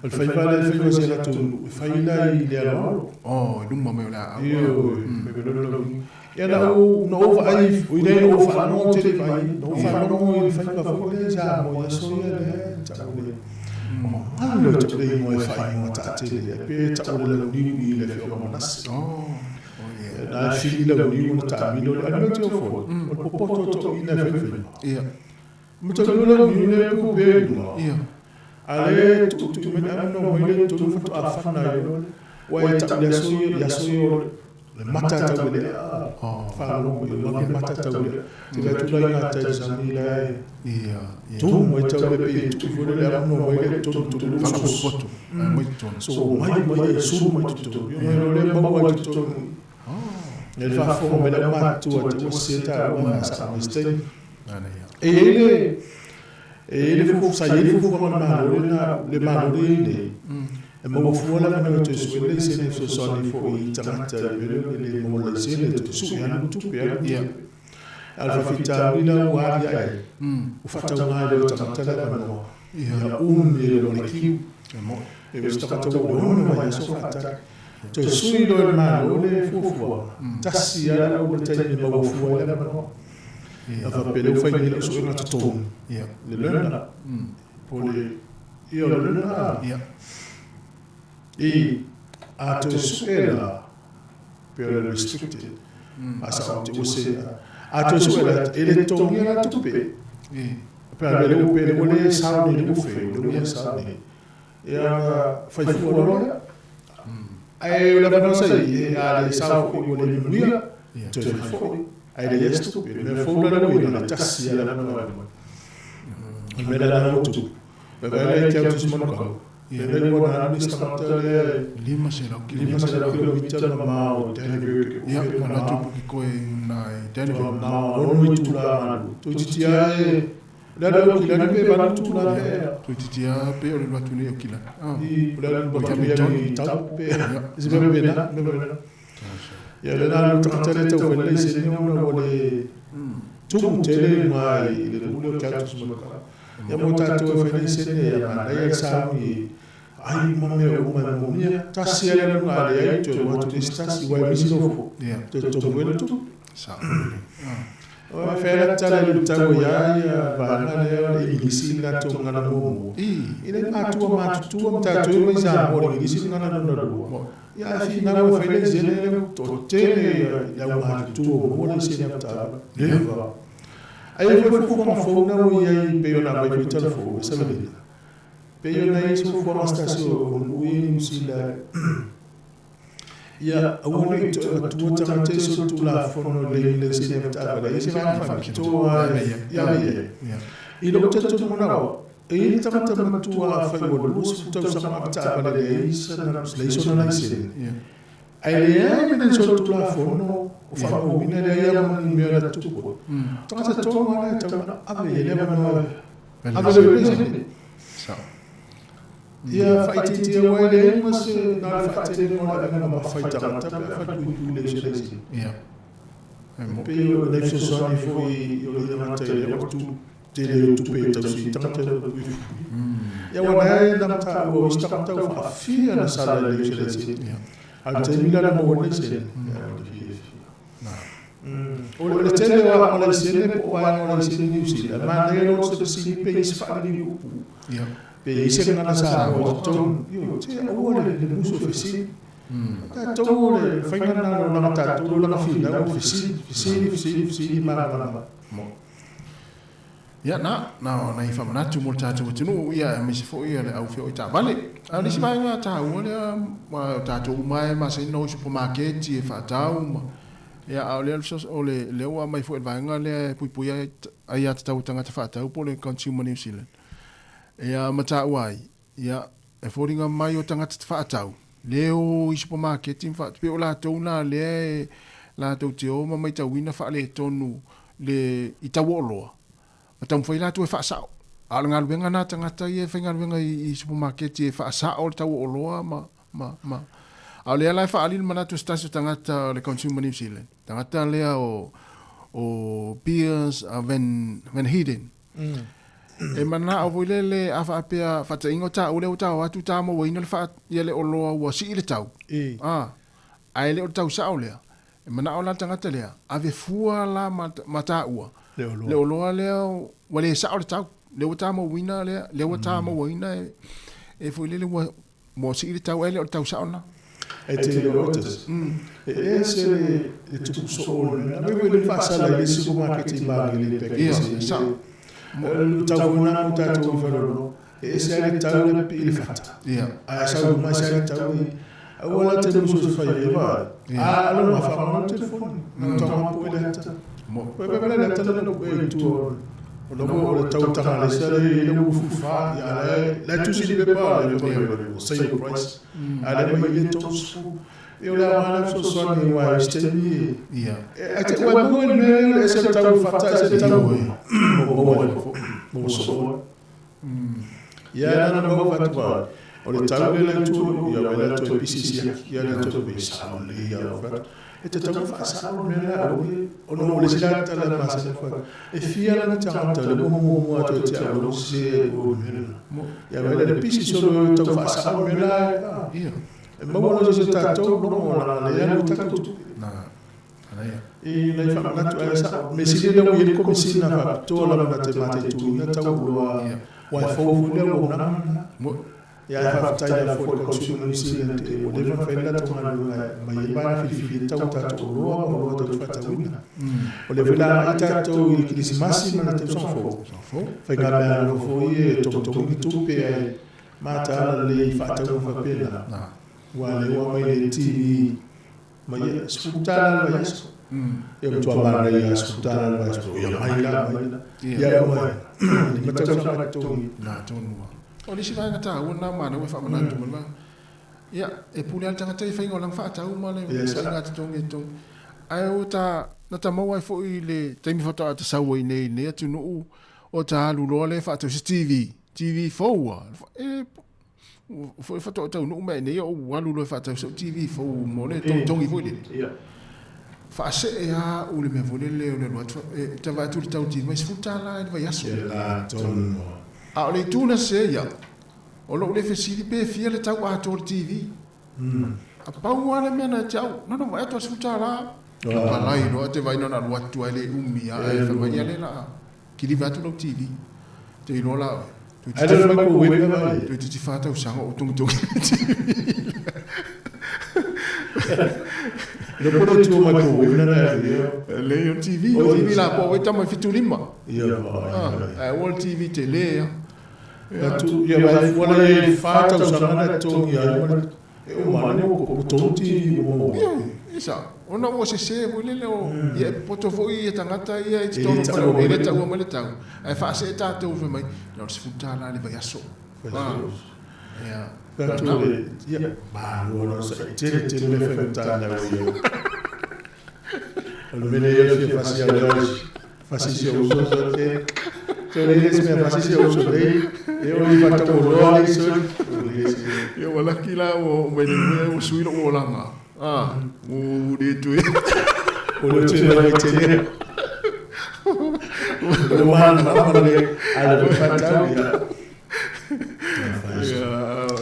O le faiva lea e faiva si a latou nuu e fai la i le aloalo. Oh, i luma mai o le aau. Ioe, faiva loa le launiu. Ia na ou na ou vaai, o i lea na ou faalogo tele vaai, na ou faalogo i le faiva foi lea i Samoa i aso ia lea e tau le galo e tau le igoa e faaigoa taatele ai pe tau le launiu i le afioaga o Manase. Ia na e fili launiu ona taamilo le alu te ofo o le popoto toeaiina e faifaiva. Ia. Ma tau le launiu lea e pupea i luga. Ia. A lea e tuutuu mai le anu na omai lea i totonu faatoa fana ai loa le Ua e tau i aso ia, i aso ia o le mata tau i le faalogo mai ua le mata tau i le te vai atu la i gata i le sami la e tumu ai tau le pe e tuu foi le anu na omai lea i totonu totonu Faapotopoto mai totonu. So mai mai e sulu mai totonu ia mai loa lea maua ai totonu i le faafofoga mai le aumatutua te ua sese taua na sa mai se taimi. E i ai le E i ai le fuafuaga, sa i ai le fuafuaga a le Malo lena, le Malo lea e i ai nei, e maua fua le avanoa e toe sue le laisene e fesoasoani foi i tagata i mea lea e le maua le laisene e toe sue, alu tupe, alu tupe. A o le faafitauli la ua aliae ai, ua faatauga ai loa e tagata le avanoa, ia umi ai loa le kiu. E o se tagata ua ono vaiaso faatali. Toe sui loa e le Malo le fuafuaga, tasi lava le au le taimi e maua fua ai le avanoa. A faapea lea ua fai nei lau suega totogi, le learner, po o le, ia o le learner a? I, a toe sue la, pe o le restricted, a sao te ua se, a toe sue la, e le totogia la tupe. Pe a mea lea ua, pe lea ua le sao nei le ua fail, lea ua le sao nei. Ia, fai fua loa lea. Ae o le avanoa sa i ai, a le sao foi ua le manuia, toe fai foi. Ae leai se tupe. O le mea fou la lea ua i ai, na o le tasi lava le avanoa e aumai. O le mea lea la ua tupu, vaevae la i te au tusi manukau, lea la ua na alu le isi tagata lea e 500 500 kilomita le mamao i Dannevirke. Ia, ma alu atu i koe i Dannevirke. Mamao, ono itula galu. Toeitiiti lava e Le alu au kilani pe valu tu la pe. Toeitiiti lava pe o le alu atu nei o kilani. I o le alu atu nei i tau pe. Se mea pena, mea pena. Ia le na alu tagata le tau fai le laisene ona ua le tumu tele i luga i le nuu lea o Keatu Manukau. Ia mo tatou e fai laisene ia manaia le sauni ai uma mea uma e moomia. Tasi lava le aluga a leai toe alu atu le isi tasi ua e misi lou foi. Toe totogi ai le tupe. Ua fea la tala i le tau ia ia vaega lea o le Igilisi le latou gagana muamua. I le matua matutua ma tatou e mai Samoa o le Igilisi le gagana lona lua. Ia ae finau e fai laisene lea ua toatele i le au matutua ua maua laisene avetaavale. Leva. Ae i ai foi le fuafuaga fou lena ua i ai pei ona aumai foi i tala fou e Salalila. Pei ona i ai se fuafuaga a se tasi o nuu ia i Niu Sila Ia aua ne i toe avatua tagata i se Tulafono e le laisene avetaavale ai se vaega faapitoa e ave i ai. I lou talitonuga na au, e i ai le tagata matua afai ua 20 tausaga o avetaavale leai sona laisene, ae leai ma ni sona Tulafono o faamauina leai lava ma ni mea o le a tutupu ai. O tagata tonu lava la e tatau ona ave i ai le avanoa e ave le laisene. Ia faaitiitia aua e leai ma se na o le faatelega o le avega mafai tagata pe a falepuipui le laisene. Ia. Pei o nai fesoasoani foi o le tagata i le tu tele o tupe e tausi i tagata e puipui. Ia ua nae na mataua o isi tagata ua faafia na sala i le laisene. A o le taimi la na maua ai le laisene, ia o le fiafia. O le tele o aoga laisene po o vaega o laisene Niu Sila, e manaia loa le fesili pe i ai se faaliliu upu, pe i ai se gagana Samoa i totonu. Ioe, te aua le musu e fesili. O tatou o le faiga lena o lona tatou, o lona finau o le fesili, fesili, fesili, fesili, malamalama. Ia, na, na o nai faamanatu mo le tatou atunuu, ia, aemaise foi le au feoi taavale. A o le isi vaega taua lea, aua o tatou uma lava e masani ona o i supamaketi e faatau ma, ia, a o lea o le, lea ua aumai foi e le vaega lea e puipuia ai aiatatau a tagata faatau po o le Consumer New Zealand. Ia, ma taua ai, ia, e foliga mai o tagata faatau, le o i supamaketi ma faatau, pei o latou na lea e latou te o ma maitauina faaletonu le i tau o oloa, ma taumafai latou e faasao. A o le galuega lena a tagata ia e faigaluega i supamaketi e faasao le tau o oloa ma, ma, ma. A o lea la e faaali le manatu o se tasi o tagata o le Consumer New Zealand, tagata lea o, o Piers Van, Van Heerden. E manao foi lele a faapea faataʻiga o taua lea ua tao atu ta mauaina le faa, ia le oloa ua sii le tau. A, ae le o le tau sao lea. E manao la le tagata lea, ave fua la ma, ma taua Le oloa. le oloa lea ua le sao le tau. Lea ua ta mauina lea, lea ua ta mauaina e, e foi lele ua, ua sii le tau ae le o le tau sao lena. E te le Reuters. E ese le tupu soo o le mea. Na me le faasala i le isi supamaketi i Magele pe Ia, e sao. Le tau foi lena mo tatou i Faleolo, e ese lava le tau la pipii i le fata. Ia. Ae sau mai ese lava le tau i aua la te musu e fai ai vai. A lo ma fa ma le telefoni. Na tau ma pue le ata. Pe pe le ata le pue i tua o le mo o le tau tanga le sa le le ufu fa ya le le tusi le pepa le le sale price. A le mai le tau su. E o le a le fesoasoani aua i se taimi Ia. e te ua maua le mea lea o le ese le tau fata ese le tau o maua maua soo. Ia na na maua fatu vai. O le tau le le tu ia wai la toe pisi sia ia le toe pisi sa o le ia o fatu. E te tau whaasao le mea la o le o no le sila tala ma sa fa. E fia la na tangata le mo mo mo atu te au lo se o le mea la. Ia wai la le pisi so le tau whaasao le mea la. Ia. E maua lo se tātou logo la le alu tātou tupe. Na, ana ia. E nai whaamanatu ai sa. Me sili le ui e komisi na whaapitoa lava na te mataituina tau oloa. Wai fou foi lea ua unanga lena. Ia e faafetai la foi i le Consumer New Zealand e ua leva ona fai le latou galuega mai ai vaega filifili e tau tatou oloa ma oloa tau faatauina. O lea foi la agai tatou i le Kerisimasi ma le tausaga fou. Faiga mea alofa foi e togitogi ni tupe ae mataala lelei i faatauga faapena. Aua lea ua aumai le TV mai ia $10 le vaiaso. Ia matua manaia lava $10 le vaiaso. Ia mai la, mai la. Ia uma e 5 tausaga e totogi. Na tonu lava. O le isi vaega taua lena manau e faamanatu mai le Ia, e pule lava le tagata i faiga o lana faatau ma le faiga totogi e totogi. Ae o ta, na ta maua ai foi i le taimi faatoa ta sau ai nei i lenei atunuu, o ta alu loa lea e faatau se TV, TV fou lava. E foi faatoa taunuu mai nei ou alu loa e faatau sau TV fou mo le togitogi foi lele. Faasee lava au i le mea foi lele o le alu atu, e ta vaai atu i le tau TV mai $10 i le vaiaso. A o le itu na sese ia, o lou le fesili pe fia le tau atoa o le TV. A pau lava le mea na ia te au, na ona vaai atu lava $10. Palai loa te vaai na ona alu atu lava e le umi lava ae fai mai, ia lea o le a Kiliva atu lau TV. Te iloa la oe. Ai le microwave le vai. Toeitiiti 4 tausaga o togitogi le TV. Le po le tua microwave na na ia. Le o TV, o TV la po wai tama 75. Ia vai. Ai o le TV te le ia. Ia tu ia vai wala ia 4 tausaga na togi ai ma e uma nei ua ko tolu TV ua maua. Ia, e sao. Ona ua sese foi lele o, ia e popoto foi ia tagata ia i totonu o fale, e le taua mai le tau, ae faasee tatou fai mai, na o le $10 le vaiaso. Ia. Tatou le, ia, malo ona sa tele tele mea faigata na ua ia. O le mea lea e fia fasi au lea, fasi si au uso sa te, te le isi mea fasi si au uso nei, e o i whata o loa le iso. Ia ua laki la ua oo mai le mea ua sui lou olaga. Ah, ua le toe. Ua le toe mai tele. O le mana mana le, a le whatau ia. Ia,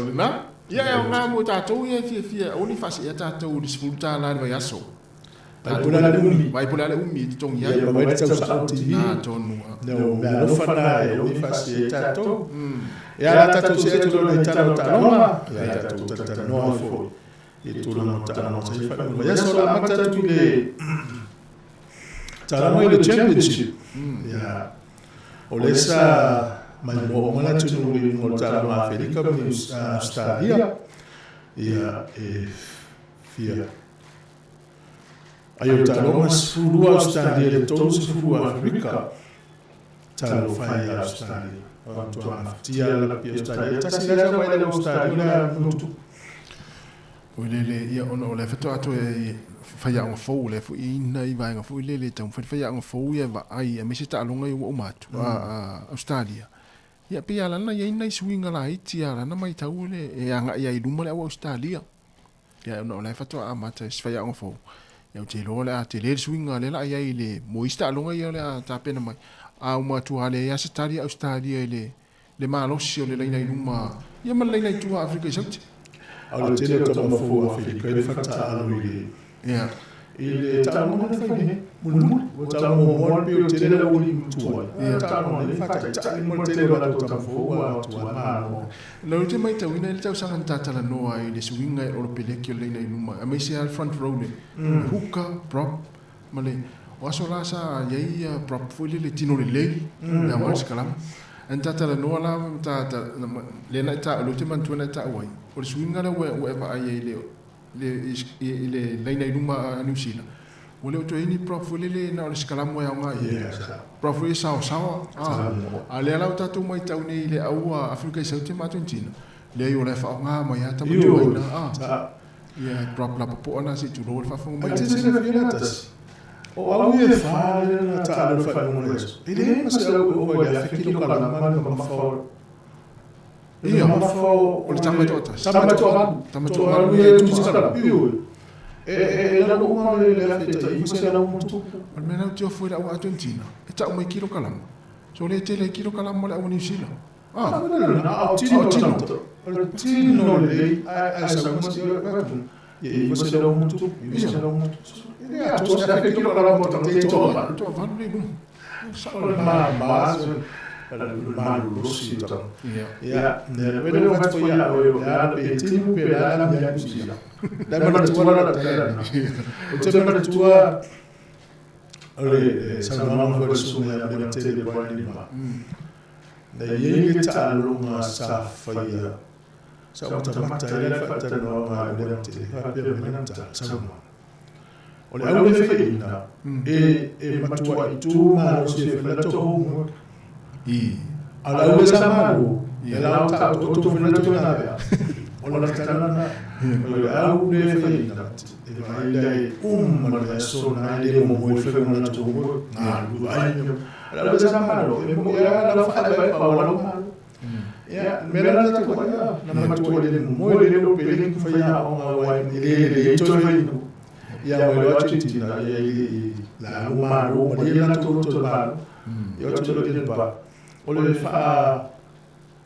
lena. Ia, e aoga mo tatou ia e fiafia, aua ne i faaseea tatou i le $10 i le vaiaso. Vai po le a le umi. Vai po le a le umi e totogi ai. Ia ma vai le tau sao TV. Na tonu a. No, mea alofa na e aua ne i faasee ai tatou. E ala tatou see atu loa i tala o taaloga, ia tatou talatalanoa ai foi i le tulaga o taaloga sa i faaiuga mai aso. O le a amata atu i le taaloga i le championship. Ia, o lea sa maimoa uma le atunuu i le iuga o le taaloga a Aferika ma Ausetalia. Ia, e fia Ai o taaloga 12 Ausetalia i le 30 Aferika. Talofa e ia Ausetalia. O matua gafatia le lapi Ausetalia. E tasi la sau ai le Ausetalia o le a motu. Oi lele, ia ona o lea faatoa toe faiaoga fou, o lea foi e ina i vaega foi lele e taumafai le faiaoga fou ia e vaai aemaise taaloga ia ua uma atu a Ausetalia. Ia pei a lana iai nai suiga laiti a lana maitau le e agaʻi ai i luma le au Ausetalia. Ia ona o la e faatoa amata i se faiaoga fou. Ia ou te iloa o le a tele le suiga lea o le a i ai i le mo isi taaloga ia o le a tapena mai. A uma atu lava leai lava se tali a Ausetalia i le le malosi o le laina i luma ia ma le laina i tua a Afrika i Saute. A o le tele o tama fou o Afelika i le fataaalo i le Ia. I le taaloga lea na fai nei, mulimuli. Ua taaloga muamua le pei o le tele le aualii tuai. Ia. Taaloga lea faataitai ma le tele o latou tama fou ua atu lava malo. Na ou te maitauina i le tausaga na tatalanoa ai i le suiga e Olopeleki o le laina i luma, aemaise lava le front row le hooker, prop, ma le, o aso la sa i ai ia prop foi lele tino lelei, le aoga le sikalama. Ae na tatalanoa la ma ta, ta, lea na e taua, lea ou te manatua na e taua ai, o le suiga lea ua, ua e vaai ai i le, i le laina i luma a Niu Sila, ua le o toe i ai ni prop foi lele na o le sikalamu e aoga i ai. Prop foi e saosaoa. A lea la ua tatou matau nei i le au a Afrika i Saute ma Argentina, leai o la e faaaoga mai lava tama tuai na. Ia prop lapopoa na se i tulou le faafofoga mai. Ae te silafia le tasi, o au ia e fa lea na taalo i le faaiuga o le aso, e leai ma se au e ova i le 1000 kilokalama le mamafa o Ia, o le tama e toatasi. Tama e toavalu. Tama e toavalu ia e tusi kalama. Ioe. E lalo uma le 1900 ma tupu. O le mea lena ou te ofo i le au Argentina, e tau mai kilokalama. So le tele kilokalama o le au Niu Sila. Ah, o tino. O le tino lelei, ae sau ma si ia 900 ma tupu, 900 ma tupu. E le atoa se 1000 kilokalama o tagata e toavalu. Toavalu le i luma. O le mama malolosi o tagata. Ia, ne le o fatu ia o le a pe timu pe la la mea Niu Sila. La manatua la la tala na. O te manatua o le saunoaga foi a le susuga ia Moegatele Brian Lima. Na i ai le taaloga sa faia sa ou matamata ai la le faatalanoaga a Moegatele faapea mai lana saunoaga. O le au le faiaina e matuai tu malosi e fai latou homework. A o le au le sa malo, e la o taoto fai latou galuega. O lana tala lena, o le au le faiaina e vaai lea e uma le aso lena e le momoe le faiga o latou homework, galulue ai mea. O le au le sa malo, e moni lava lau faaepaepa o lau malo. Ia, le mea la lena tatou ai, na matua le momoe le leo pe le fai aoga aua e le lelei toe fai ia mai loa Argentina ia i la au malo ma le latou loto malo. Ia o atu loa i le pa. O le faa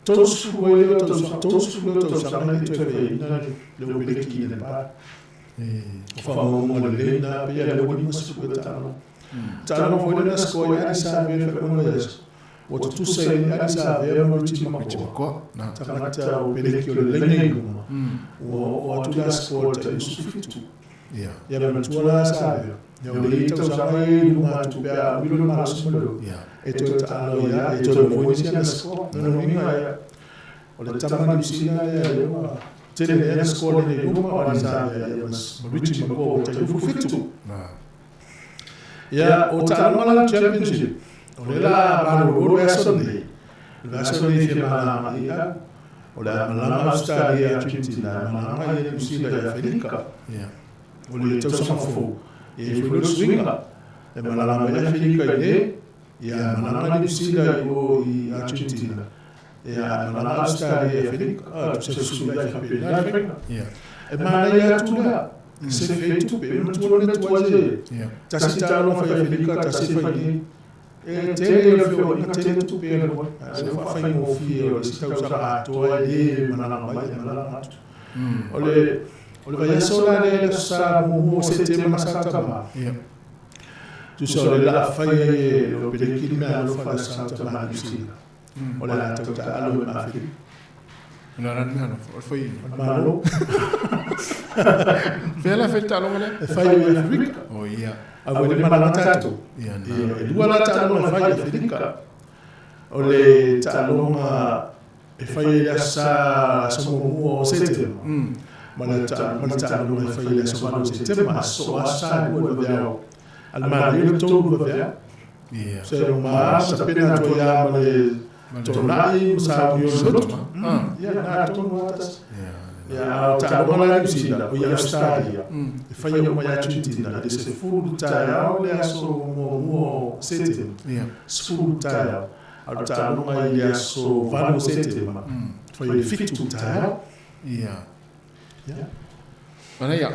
30 ai lea tausaga, 30 lea tausaga na le toe faiaina le Opeleki i le pa. O faamaumauga lelei na pei a lea ua 50 ea taaloga. Taaloga foi lea na score ai Ali Savea i le faaiuga o le aso. Ua tutusa i ai Ali Savea ma Richie McCaw. Tagata o Peleki o le laina i luma. Ua oo atu la score i le tai 27. Ia manatua la Savea. Ia o le i tausaga ia i luma atu pe a amilo le malosi ma le e toe taalo ia e toe maua foi nisi ana score. Lona uiga ia o le tama Niu Sila lea lea ua tele nei ana score nei i luma o Ali Savea ia ma Richie McCaw ua tai 27. Ia, o taaloga la championship, o lea la malolo le aso nei. Le vaiaso nei e fia malaga i au. O le a malaga Australia i Argentina, e malaga ia Niu Sila i Afelika. O le tausaga fou, e i ai foi le suiga. E malaga mai Afelika i nei, ia malaga Niu Sila i o i Argentina. Ia malaga Australia i Afelika, a tusa fesuiai faapena le faiga. E manaia atu lea, se fei tupe, e matua le tuai se tasi taaloga fai Afelika, tasi fai nei. E tele le feoaiga, tele tupe e alu ai. A o le faafaigofie o le isi tausaga atoa e le malaga mai e malaga atu. O le o le vaiaso la lea i le aso Sa muamua o Setema sa tama. Tusa o le laa fai ai e le Opeleki le meaalofa i le aso Sa tama a Niu Sila. O le a tau taalo e ma Afelika. O le a la le meaalofa, o le fai O le Malo. Fea la fai le taaloga lea? E fai i Aferika. O ia. A ua le malaga tatou. Ia na. E lua la taaloga e fai i Aferika. O le taaloga e fai ai le aso Sa, aso muamua o Setema. Ma le taaloga e fai ai le aso 8 o Setema, aso soo aso Sa lua i le vaveao. A le manaia le tolu i le vaveao. Se ma sapena atu ai lava ma le tonai ma sauni o le loto. Ia, na tonu lava tasi. Ia, a o taaloga la i Niu Sila, o i Australia, e faia uma i Argentina i le 10 taeao le aso muamua o Setema, 10 taeao. A o le taaloga i le aso 8 o Setema, fai i le 7 i le taeao. Ia. Ia. Manaia.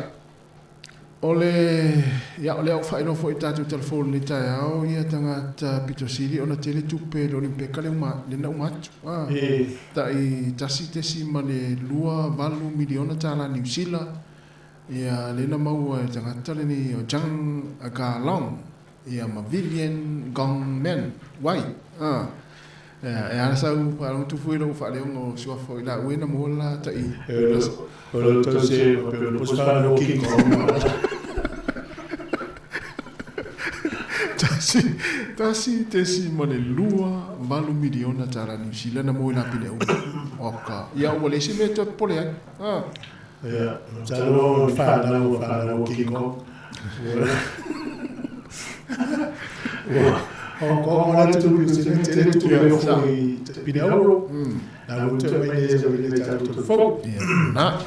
O le, ia, o lea ua faailoa foi i tatou telefoni i lenei taeao ia tagata pito sili ona tele tupe i le Olimpeka le uma, lena uma atu. A, tai $1.28 miliona tala Niu Sila, ia, lena maua e tagata lenei o Zhang Galong, ia, ma Vivian Gong Men Wai. A, ia, e ala sau faalogo tufu i lou faaleoga o suafa o i laua na maua la tai. O lo tau se o pe o le posi o King Kong. $1.28 miliona tala Niu Sila na maua i la pine uma. Oka. Ia, ua le isi mea e toe popole ai. Ah. Ia, masalo o le fanau, fanau o King Kong. Ua Hong Kong o la tulu i tele tele tu le fo i te pine auro. Na ua toe mai nei e le tatou telefoni. Ia, na.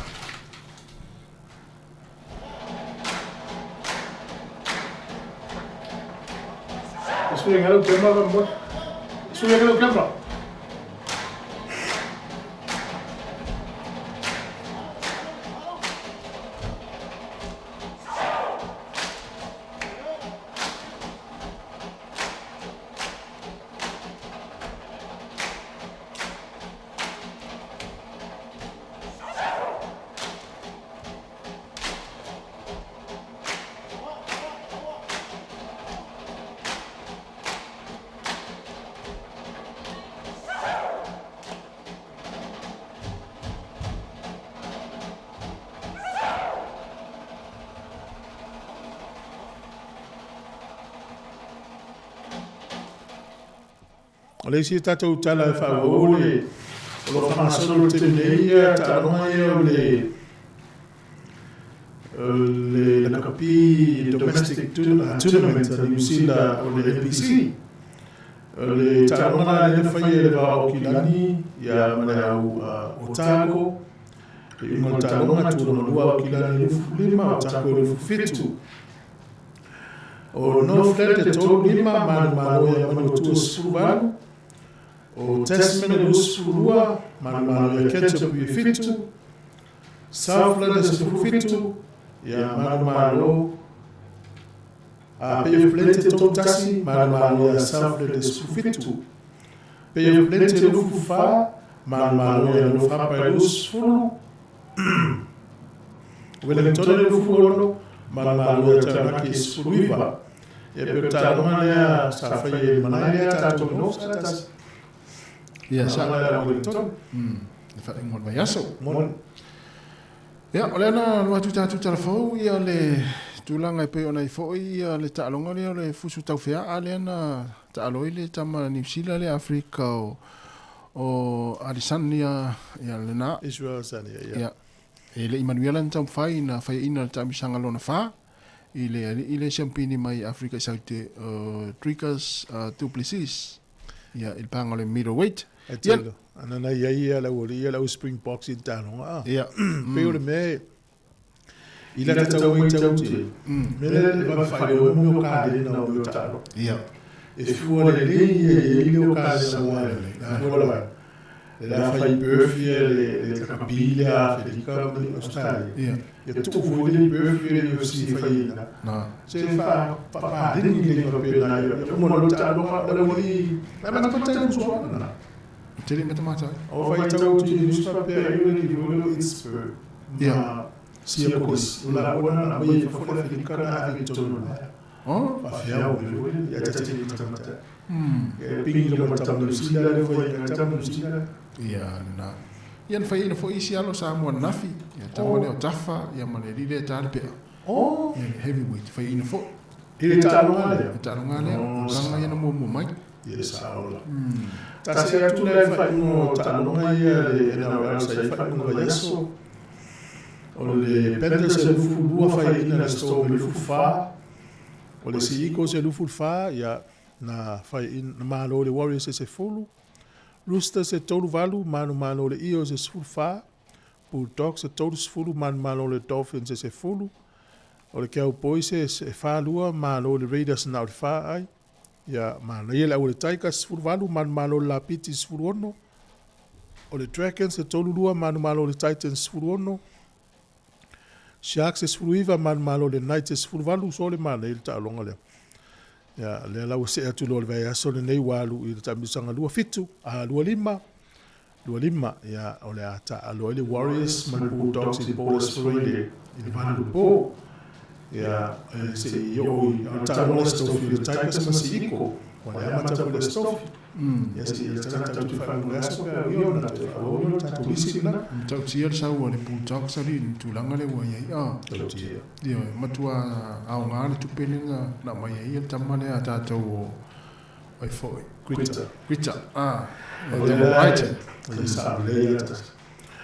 Sui ngalo camera mo. Sui ngalo camera. O le isi tatou tala e faaauau le o lo o faagasolo i le taimi nei ia taaloga ia o le le lakapi domestic tournament a Niu Sila o le NPC. O le taaloga la lea na faia i le va o Aukilani ia ma le au Otago. Le iuga o le taaloga, tulaga lua Aukilani 25, Otago 27. O Northland e 3 lima, manumalo ia Manuatua 18. O Tasman e 22, manumalo ia Canterbury e 7. Southland e 17, ia manumalo a Bay of Plenty e 31, manumalo ia Southland e 17. Bay of Plenty e 24, manumalo ia North Harbour e 20. Wellington e 26, manumalo ia Taranaki e 19. Ia pe o le taaloga lea sa faia i le malae lea tatou i North sa tasi. Ia, sa. Taaloga lea Wellington. Le faaiuga o le vaiaso. Moni. Ia, o lea na alu atu tatou talafou ia le tulaga e pei ona i ai foi ia le taaloga lea o le fusu taufeaa lea na taalo ai le tama Niu Sila lea Afrika o o Adesanya ia lena. Israel Adesanya, ia. Ia. E le i manuia lana taumafai na faiaina le taamisaga lona fa i le alii le siampini mai Afrika i Saute o Dricus du Plessis ia i le paga o le middleweight. E tele. Ana na ia ia lau oli ia lau Springboks i le taaloga a. Ia. Pei o le mea i lata tau ai tau te. Mea lea e vave faailoa ai mo mea o kalena o mea o taaloga. Ia. E fua lelei ia i ai le o kalena ua e fua lava. Le la fai Perth ia le rugby le Aferika ma le Australia. Ia. Ia tuu foi le Perth ia le UFC e fai ai na. Na. Se fa fa paleni le faapena ia uma loa le taaloga o le aualii la matamata ai le usoaga na. Tele matamata ai. O faitau atu i le news faapea ai le Lilo it's Perth. Ia. Sia Kolisi. O la ua na aumai ai fafo le Aferika na ave i totonu o le ae. Oh. Faafeao le foi ia tati le matamata. Ia pingi le matama New Zealand le foi ia tama New Zealand. Ia na. Ia na faiaina foi isi alo Samoa ananafi, ia tama lea o Tafa, ia ma le alii lea e ta le pea. Oh. Ia le heavyweight faiaina foi. I le taaloga lea. Le taaloga lea, o tulaga ia na muamua mai. Ia sao la. Tasi atu la i le faaiuga o taaloga ia le NRL sa i ai faaiuga vaiaso. O le Panthers e 22 faiaina le Storm e 24. O le Sea Eagles e 24, ia na faiaina na malo le Warriors e 10. Roosters e 38, manumalo le Eels e 14. Bulldogs e 30, manumalo le Dolphins e 10. O le Cowboys e 42, malo le Raiders na o le 4 ai. Ia, manaia le au a le Tigers 18, manumalo o le Lapiti 16. O le Dragons e 32, manumalo o le Titans 16. Sharks e 19, manumalo o le Knights e 18, so le manaia le taaloga lea. Ia, lea la ua see atu loa i le vaiaso lenei ua alu i le taamilosaga 27, a 25, 25, ia, o le a taaalo ai le Warriors ma le Bulldogs i le Borders Parade i le 8 i le po. Ia, e se i oo i le taaloga le Stofi le Tigers ma Siiko. Ua le amata foi le Stofi. Ia, se i tala tatou te faaiu le aso pe a ui ona toe faaauau lea o le tatou lisi lena. Matautia le sau a le Bulldogs alii i le tulaga lea ua i ai. Matautia. Ioe, matua aoga le tupe lea na aumai ai le tama lea a tatou o ai foi. Grita. Grita. Ah. O le Brighton. O sa lei ata.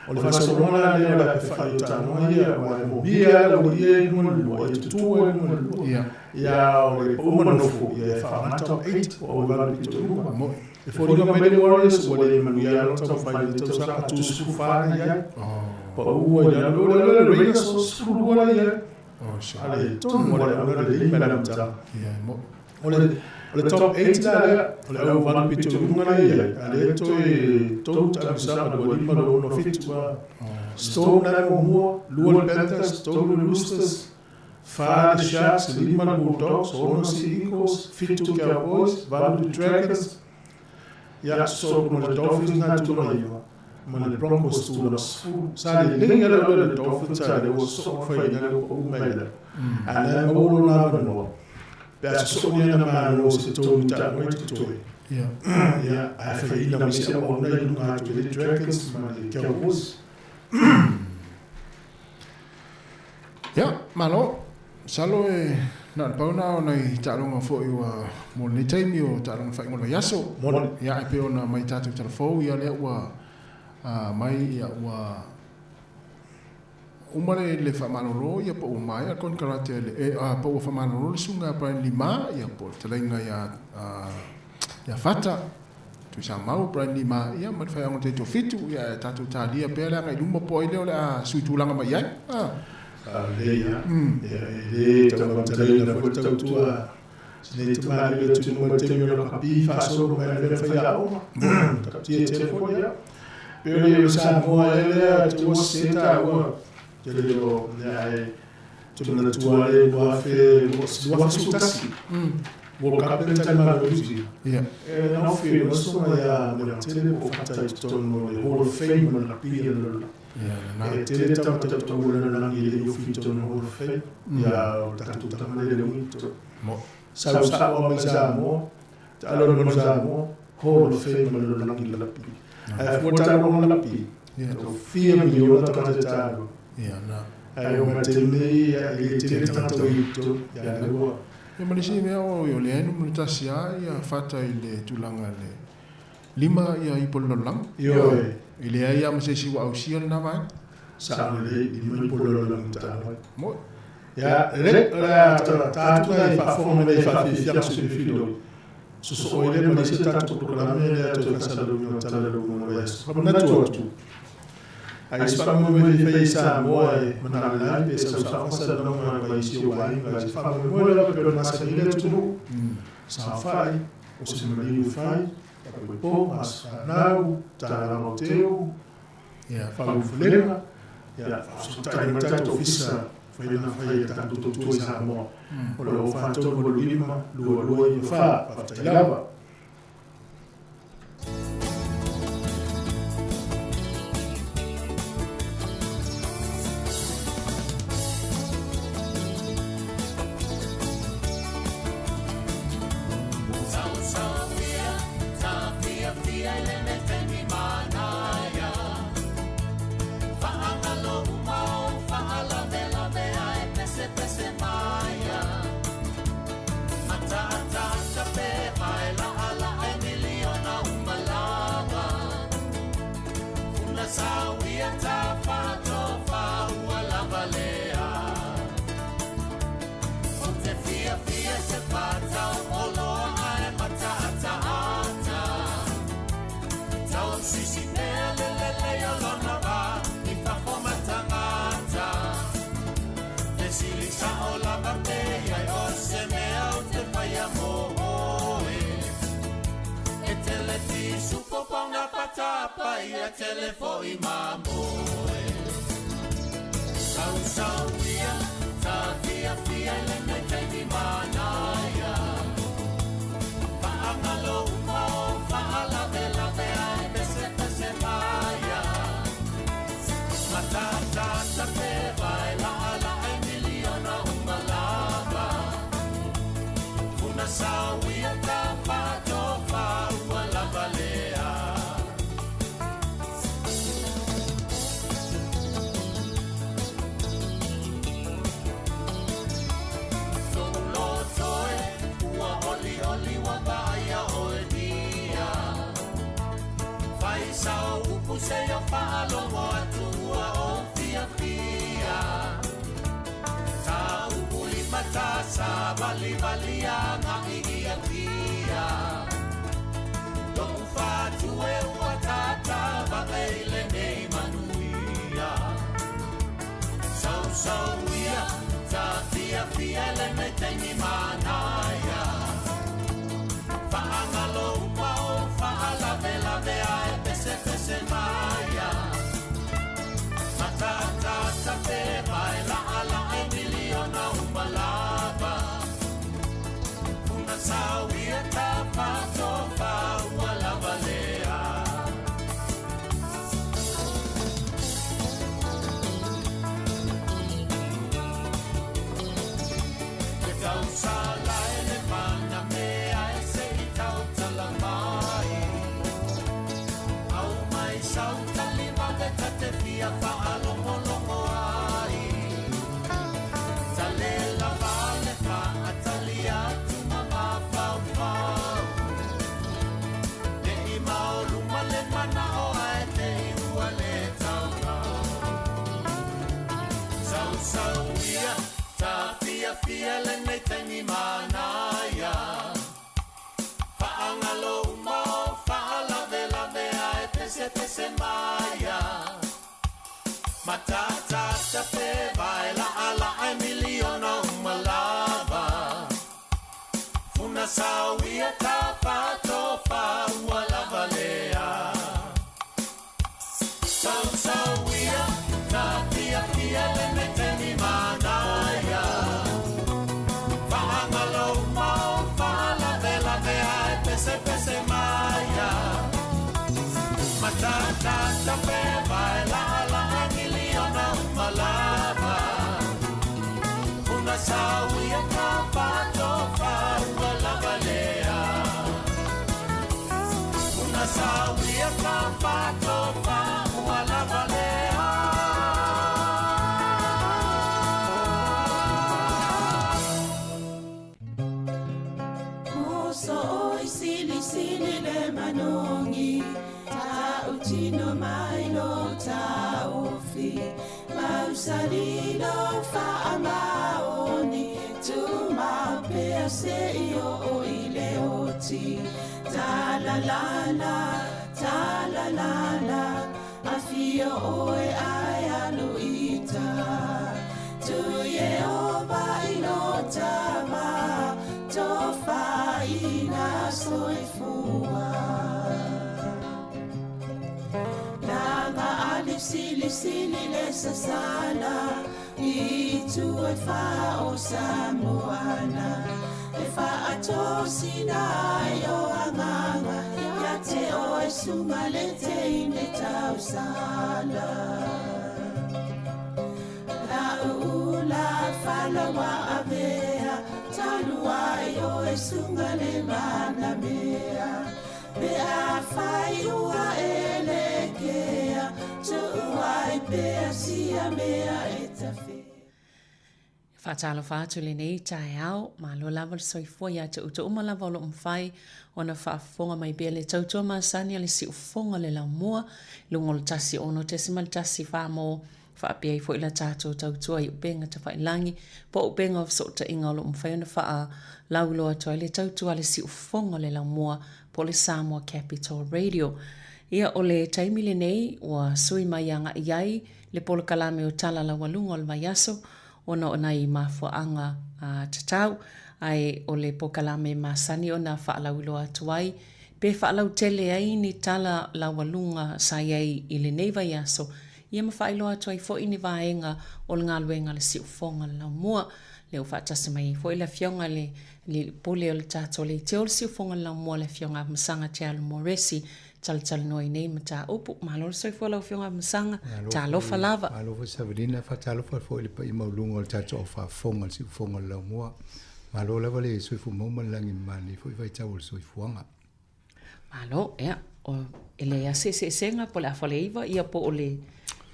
O le faasologa la lea o le ape fai o taaloga ia, aua e moomia lava le aualii ia i luga o le lua, ia tutu ai i luga o le lua. Ia, o le pau ma nofo, ia e faagata o 8 o au e valu pito i luga. E foliga mai le Warriors ua le manuia lava taumafai i le tausaga 34 na i ai. Pau ai i lalo, o le Raiders o 12 la i ai. A le tonu o le auga lelei mai le amataga. O le top 8 la lea, o le au valu pito i luga la i ai, a lea toe tolu taamisaga, 2 5, 2 6 7 a. Storm la e muamua, 2 le Panthers, 3 le Roosters, 4 le Sharks, 5 le Bulldogs, 6 Sea Eagles, 7 Cowboys, 8 le Dragons, ia sosoo ma le Dolphins na tulaga iva, ma le Broncos tulaga 10. Sa lelei lava le Dolphins a lea ua sosoo ma fai ina le ua pau mai lea. A lea e maua lona avanoa, pe a sosoo ni ana malo se tolu i taaloga i totoe. Ia, ae faiina mai se auauna i luga atu i le Dragons ma le Cowboys. Ia, malo. Masalo e na o le pau na o nai taaloga foi ua mo lenei taimi o taaloga faaiuga o le vaiaso. Moni. Ia, ae pei ona mai tatou tala fou, ia lea ua mai, ia ua uma le faamalolo, ia po ua maea le konekarate a le, po ua faamalolo le susuga ia Brian Lima, ia po o le fetalaiga ia Fata. Tuisamau, Brian Lima, ia ma le faiaoga taitofitu, ia ae tatou talia pea le agai i luma po o ai lea o le a sui tulaga mai ai. Lelei lava. Ia e le taumamatalaina foi le tautua a si nei tamalii o le atunuu i le taimi o lakapi faasolo mai le mea faiaoga. Tautia tele foi ia. Pei o le Samoa ea lea te ua sese taua tele o mea ae te manatua ai 2011 World Cup lea na tali malo New Zealand. E naofi ai loa soga ia Manuatele po o Fata i totonu o le Hall of Fame o le rugby a le lalolagi. E tele tagata tautaua o le lalolagi e le i ofi i totonu o le Hall of Fame. Ia o le tatou tama lea i le ugi totonu. Sau sao mai Samoa, taalo le manu Samoa, Hall of Fame o le lalolagi i le rugby. Ae fua taaloga rugby, tau fia miliona tagata e taalo. Ae oo mai le taimi nei, e le tele tagata o i totonu. Ia lea ua Ia ma le isi mea o lea e numera tasi lava ia Fata i le tulaga i le lima ia ipu o le lalolagi. Ioe. E leai lava ma se isi ua ausia lena vaega. Sao lelei, lima ipu o le lalolagi taalo ai. Moi. Ia, lelei, o le a tatou i faafofoga mai nei faafiafiaga sui usufono. Sosoo ai lea ma le isi a tatou polokalame lea toe faasalalauina o tala i le luga o le vaiaso. Faamanatu atu, a i se faamoemoe e fai i Samoa e manao ai pe sau sao faasalalauga mai isi ou aiga, se faamoemoe lava pei ona masani ai le atunuu, saofai, o se maliu e fai, tapuaipoga, aso fanau, talama o teu, faaulufulega, ia, faafesootai mai le tatou ofisa fai lana fai e tatou tautua i Samoa. O le 04 385 22 94. Faafetai lava. paia tele fo'i mamoe. Sausauia, tafiafia i lenei taimi manaia. Faagalo uma o faalavelave ae pesepese maia. Matatata pe vae laalaa e miliona uma lava. Funa sauia tafatofa ua lava lea. Lou loto e, ua olioli ua vaaia oe nia. Fai sau upu seia faalogo atu ua ou fiafia. Tau'u lima ta savalivalia agai i Apia. Lo'u fatu e ua tatavave i lenei manuia. Sausauia, tafiafia i lenei taimi manaia. Faagalo uma o faalavelave ae pesepese maia. Matatata pe vae laalaa e miliona uma lava. Funa sauia tafatofa ua lava lea. Le tausala e le mana mea e se i tautala mai. Au mai sau talima ve ta te fia faalogologo ai. Talela vale faatali atu ma mafaufau. Ne i maoluma le manao ae te i ua le taugao. Sausauia, tafiafia lenei taimi manaia. Faagalo uma o faalavelave ae pesepese maia. Matatata pe vae laalaa e miliona uma lava. Funa sauia tafatofa ua lava lea. Sausauia, tafiafia lenei taimi manaia. Faagalo uma o faalavelave ae pesepese maia. Matatata pe vae laalaa e miliona uma lava. Funa sauia tafatofa ua lava lea. Funa sauia tafatofa ua lava lea. Moso oi sili sili le manongi, ta utino mai lo ta ofi, mausali lo fa amaoni, tu ma pea se io o i le oti. Ta la la la, ta la la la, afio oe ai aluita. Tu ye o vai lo tama, to fa ina soifua. Langa ali sili sili le sasala, i tu e fa o Samoana. E fa ato sina i o anganga, ia te o e sunga le te ine tausala. La ula fala wa avea, talua i o e sunga le mana mea. Pe a fai ua e le kea, tuua i pea sia mea e tawhea. Faatalofa atu lenei taeao, malo lava le soifua ia te outou uma lava o lo o mafai ona faafofoga mai pea le tautua masani a le siufofoga o le laumua i luga o le 106.14 mo faapea ai foi la tatou tautua i upega tafailagi po o upega o fesootaiga o lo o mafai ona faalauiloa atu ai le tautua a le siufofoga o le laumua po o le Samoa Capital Radio. Ia, o le taimi lenei ua sui mai agai ai le polokalame o Tala Laualuga o le Vaiaso ona o nai mafuaaga tatau, ae o le polokalame masani ona faalauiloa atu ai pe faalautele ai ni tala laualuga sa i ai i lenei vaiaso, ia ma faailoa atu ai foi ni vaega o le galuega a le Siufofoga o le Laumua. Lea ua faatasi mai ai foi le Afioga i le Alii Pule o le tatou Leitio o le Siufofoga o le Laumua le Afioga Afamasaga Tealu Moresi talatalanoa i nei mataupu. Malo le soifua lau Afioga Afamasaga, talofa lava. Malo foi Savelina, faatalofa foi i le paia maualuga o le tatou au faafofoga o le Siufofoga o le Laumua. Malo lava le soifua maua ma le lagi mama i lenei foi vaitau o le soifuaga. Malo, ia, o, e leai lava se eseesega po o le afa o le 9 ia po o le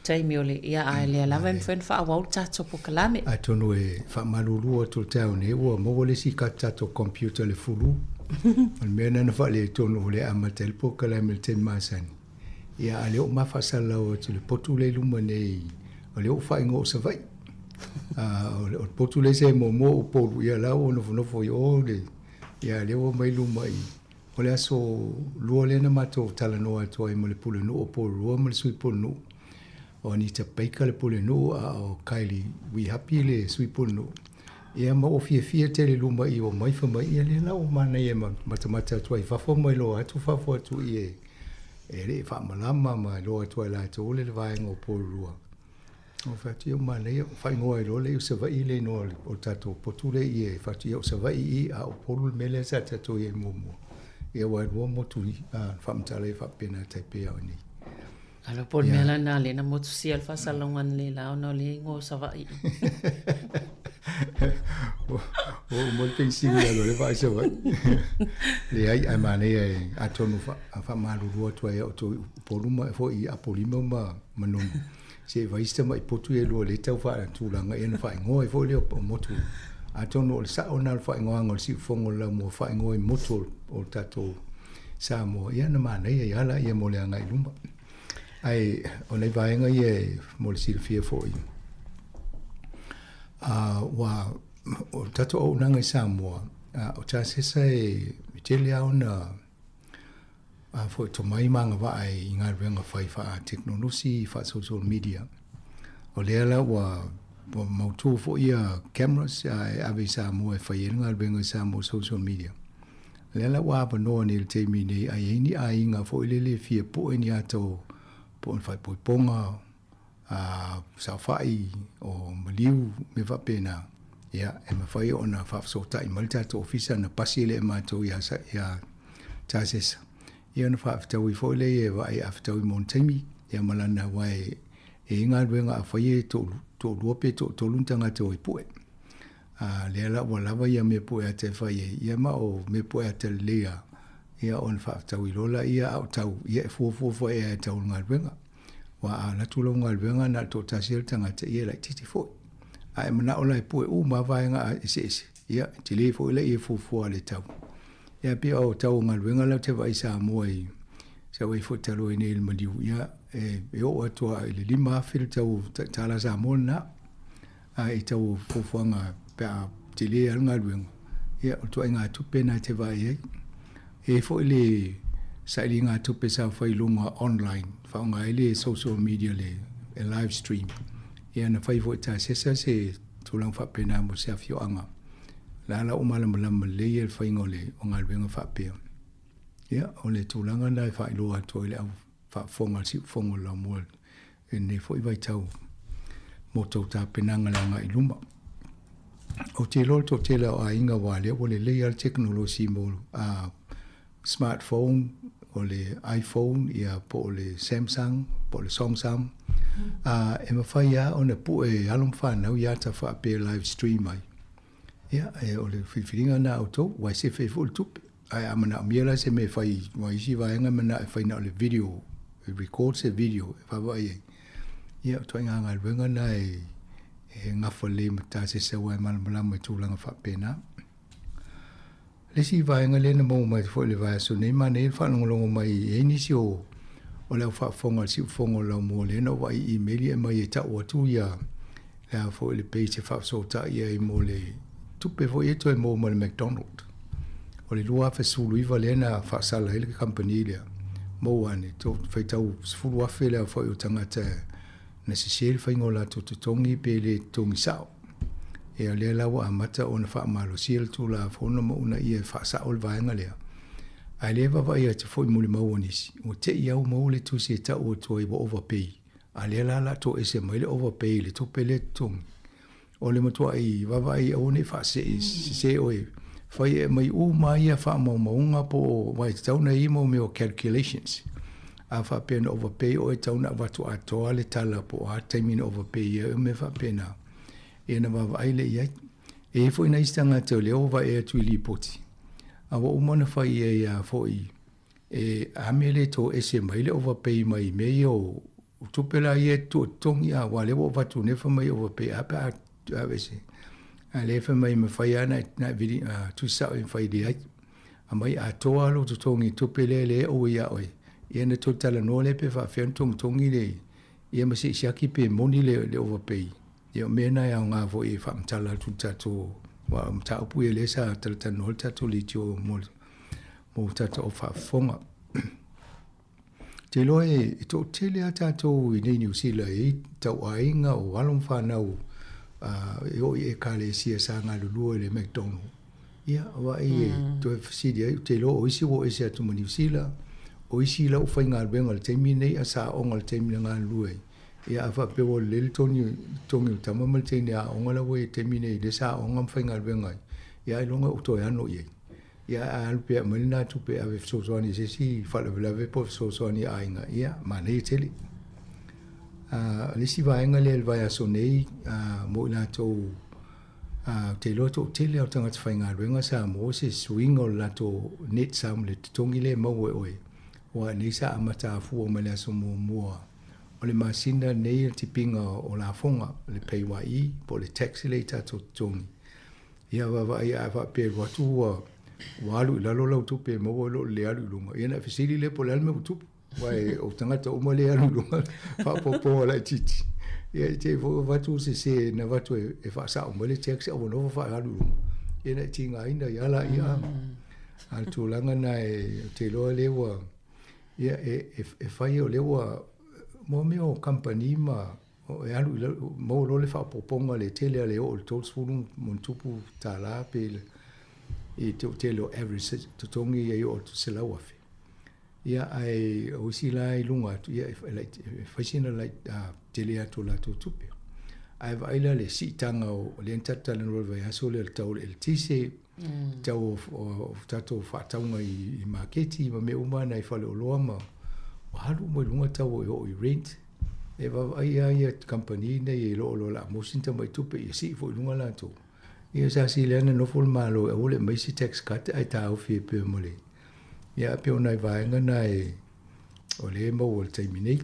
taimi o le, ia, a o lea lava e mafai ona faaauau le tatou polokalame. Atonu e faamalulu atu i le taeao nei ua maua le isi tatou computer i le fulu. O le mea lena na faaletonu o lea e amata ai le polokalame i le taimi masani. Ia, a o lea ua ma faasalalau atu i le potu lea i luma nei, o lea ua faaigoa o Savaii. O le potu lea sa i muamua o Upolu, ia o la ua nofonofo i o le, ia lea ua omai luma i, o le aso Lua lea na matou talanoa atu ai ma le Pulenuu o Porirua ma le Sui Pulenuu. O Anita Baker le Pulenuu a o Kylie Wihapi le Sui Pulenuu. Ia ma ua fiafia tele luma i omai fai mai, ia lea la ua manaia e matamata atu ai i fafo ma iloa atu fafo atu i e, e le i faamalama ma iloa atu ai latou le vaega o Porirua. O fai atu ia ua manaia, faaigoa ai loa lea o Savaii le igoa o le tatou potu lea i e fai atu ia o Savaii i a o Upolu le mea lea sa tatou i ai muamua. Ia aua e lua motu i faamatala ai faapena e tai pei a o nei. Alo po o le mea la lena lea na motusia le faasalalauga analeila ona o le igoa o Savaii. Ua uma le penisini i lalo o le vaai Savaii. Leai, ae manaia e atonu faamalulu atu ai ia outou i Upolu ma foi i Apolima ma Manono. Se i vaai si tamai potu ia e lua lea e tau faatulaga ia ona faaigoa ai foi lea o motu. Atonu o le sao lena o le faaigoaga o le siufofoga o le laumua faaigoa i motu o le tatou Samoa, ia na manaia ai lava laia mo le agai i luma. Ae o nai vaega ia e mo le silafia foi, ua o le tatou auaunaga i Samoa, o tasesa e tele lava ona a foi tomai ma agavaa i galuega fai faatekonolosi, faa-social media. O lea la ua mautu foi ia cameras e ave i Samoa e fai ai le galuega i Samoa social media. O lea la ua avanoa nei i le taimi nei, a i ai ni aiga foi lele e fia pue ni ata o po o ni faaipoipoga, a saofai, o maliu, mea faapena, ia, e mafai ona faafesootai mai le tatou ofisa ona pasi lea e matou ia, ia Tasesa. Ia ona faafetaui foi lea e vaai a fetaui mo le taimi, ia ma lana aua e i ai galuega a fai e toalua pe toatolu ni tagata o e pue. A lea la ua lava ia mea pue ata e fai ai, ia ma o mea pue ata lelei lava, ia ona faafetaui loa laia a o tau, ia e fuafua foi e tau le galuega. Aua a alu atu lau galuega na o le toatasi lava le tagata, ia e laitiiti foi. A e manao la e pue uma lava vaega eseese, ia e tele foi laia e fuafua le tau. Ia pei o tau o galuega la ou te vaai i Samoa i sa ou i ai foi talu ai nei i le maliu, ia e oo atu lava i le $5,000 le tau tala Samoa lena. A i tau o fuafuaga pe a tele lava le galuega, ia o le ituaiga tupe lena e te vaai ai. E i ai foi le sailiga tupe sa fai i luga online, faaaoga ai le social media le live stream. Ia na fai foi e Tasesa se tulaga faapena mo se afioaga. O la la ua malamalama lelei le faiga o le o galuega faapea. Ia, o le tulaga lena e faailoa atu ai le au faafofoga a le siufofoga o le laumua i lenei foi vaitau mo tou tapenaga i le agai i luma. Ou te iloa le toatele o aiga aua o lea ua lelei lava le tekonolosi mo smartphone, o le iPhone ia po o le Samsung po o le Songsam, e mafai lava ona pue e alo ma fanau ia ata faapea live stream ai. Ia, o le filifiliga lena a outou, aua e sefe ai foi le tupe. Ae a manaomia la se mea e fai, aua o isi vaega e manao e fai na o le video, e record se video e vaavaai ai. Ia, o ituaiga galuega na e gafa lelei ma tasese aua e malamalama i tulaga faapena. Le isi vaega lea na maua mai foi i le vaiaso nei, manaia le faalogologo mai e i ai nisi o o le au faafofoga o le siufofoga o le laumua lea na ou vaai i email e aumai e tau atu ia le a foi le page e faafesootai ai mo le tupe foi e toe maua mai le McDonald. O le 2019 lea na faasala ai le kamupani lea, maua ane, faitau 10,000 le aofai o tagata na sese le faiga o latou totogi pe le totogi sao. Ia lea la ua amata ona faamalosia le Tulafono ma uunaia e faasao le vaega lea. Ae lea e vaavaai atu foi molimau a nisi, ua te i lava ua maua le tusi e tau atu ai ua overpay, a lea la o le a toese mai le overpay i le tupe lea e totogi. O le matuai vaavaai aua ne i faasee sese oe, fai e aumai uma lava ia faamaumauga po o, aua e tatau ona i ai mo mea o calculations. A faapea na overpay oe e tatau ona avatu atoa le tala po o a taimi na overpay ai, o mea faapena, ia ona vaavaai lea i ai. E i ai foi nai isi tagata o lea ua vaai atu i lipoti, a ua uma ona fai i ai lava foi e a mea le toese mai le overpay mai mea ia o tupe la ia e totogi a aua lea ua avatu nei fai mai overpay a pe a aveese. A lea fai mai e mafai lava ona e vili tusi sao e mafai leai. Aumai atoa lou totogi i tupe lea lea e owei ia oe, ia ona toe talanoa lea pe faapefea ona togitogi le ia ma se i siaki pe moni le overpay. Ia o mea na e aoga foi e faamatala atu i le tatou, aua o mataupu ia lea sa talatalanoa le tatou leitio mo mo tatou au faafofoga. Ou te iloa e toatele lava tatou i nei Niu Sila e i ai tauaiga o alo ma fanau e oo i Ekalesia sa galulue i le McDonald. Ia, vaai e toe fesili ai, ou te iloa o isi ua o ese atu ma Niu Sila, o isi la ua faigaluega i le taimi lenei a sa aoga i le taimi na galulue ai. Ia a faapea ua lelei le togi o le tama ma le teine aoga la ua i ai i le taimi nei lea sa aoga ma faigaluega ai, ia ailoga ua toe ano i ai. Ia a alu pea aumai lena tupe e ave e fesoasoani i se isi faalavelave po o fesoasoani i aiga, ia manaia tele. O le isi vaega lea i le vaiaso nei mo i latou ou te iloa toatele lava o tagata faigaluega sa maua se suiga o le latou net sum le totogi lea e maua e oe, aua nei sa amata afua mai le aso muamua o le masina lenei le tipiga o lafoga, le PAYE po o le tax lea i tatou totogi. Ia vaavaai a faapea e alu atu ua ua alu i lalo lau tupe e maua i lo le le alu i luga, ia ona e fesili lea po o le a le mea ua tupu. Aua o tagata uma lea e alu i luga faaopoopoga laitiiti. Ia i te i foi ua avatu se sē na avatu e faasao mai le tax ae ua nofo faaalu i luga, ia na e tigaina ai lava laia. A o le tulaga lena ou te iloa lea ua, ia e fai o lea ua, mo mea o kamupani ma E alu i lalo, maua loa le faaopoopoga le tele lava le oo i le 30 ma ona tupu tala pe i le tele o average totogi ia e oo atu i le 100,000. Ia ae o isi la i luga atu, ia e fai sina tele atu o latou tupe. Ae vaai la le siitaga o lea na tatou talanoa i le vaiaso lea i le tau o le eletise, tau o tatou faatauga i maketi ma mea uma na i faleoloa ma ua alu uma i luga tau e oo i rent. E vaavaai lava ia kamupani nei e iloa loa o le a maua sina tamai tupe ia sii foi i luga latou. Ia sa sili lava ona nofo le Malo e aua le aumai se tax cut ae taofi ai pea ma le... Ia pei o nai vaega na e o lea e maua i le taimi nei.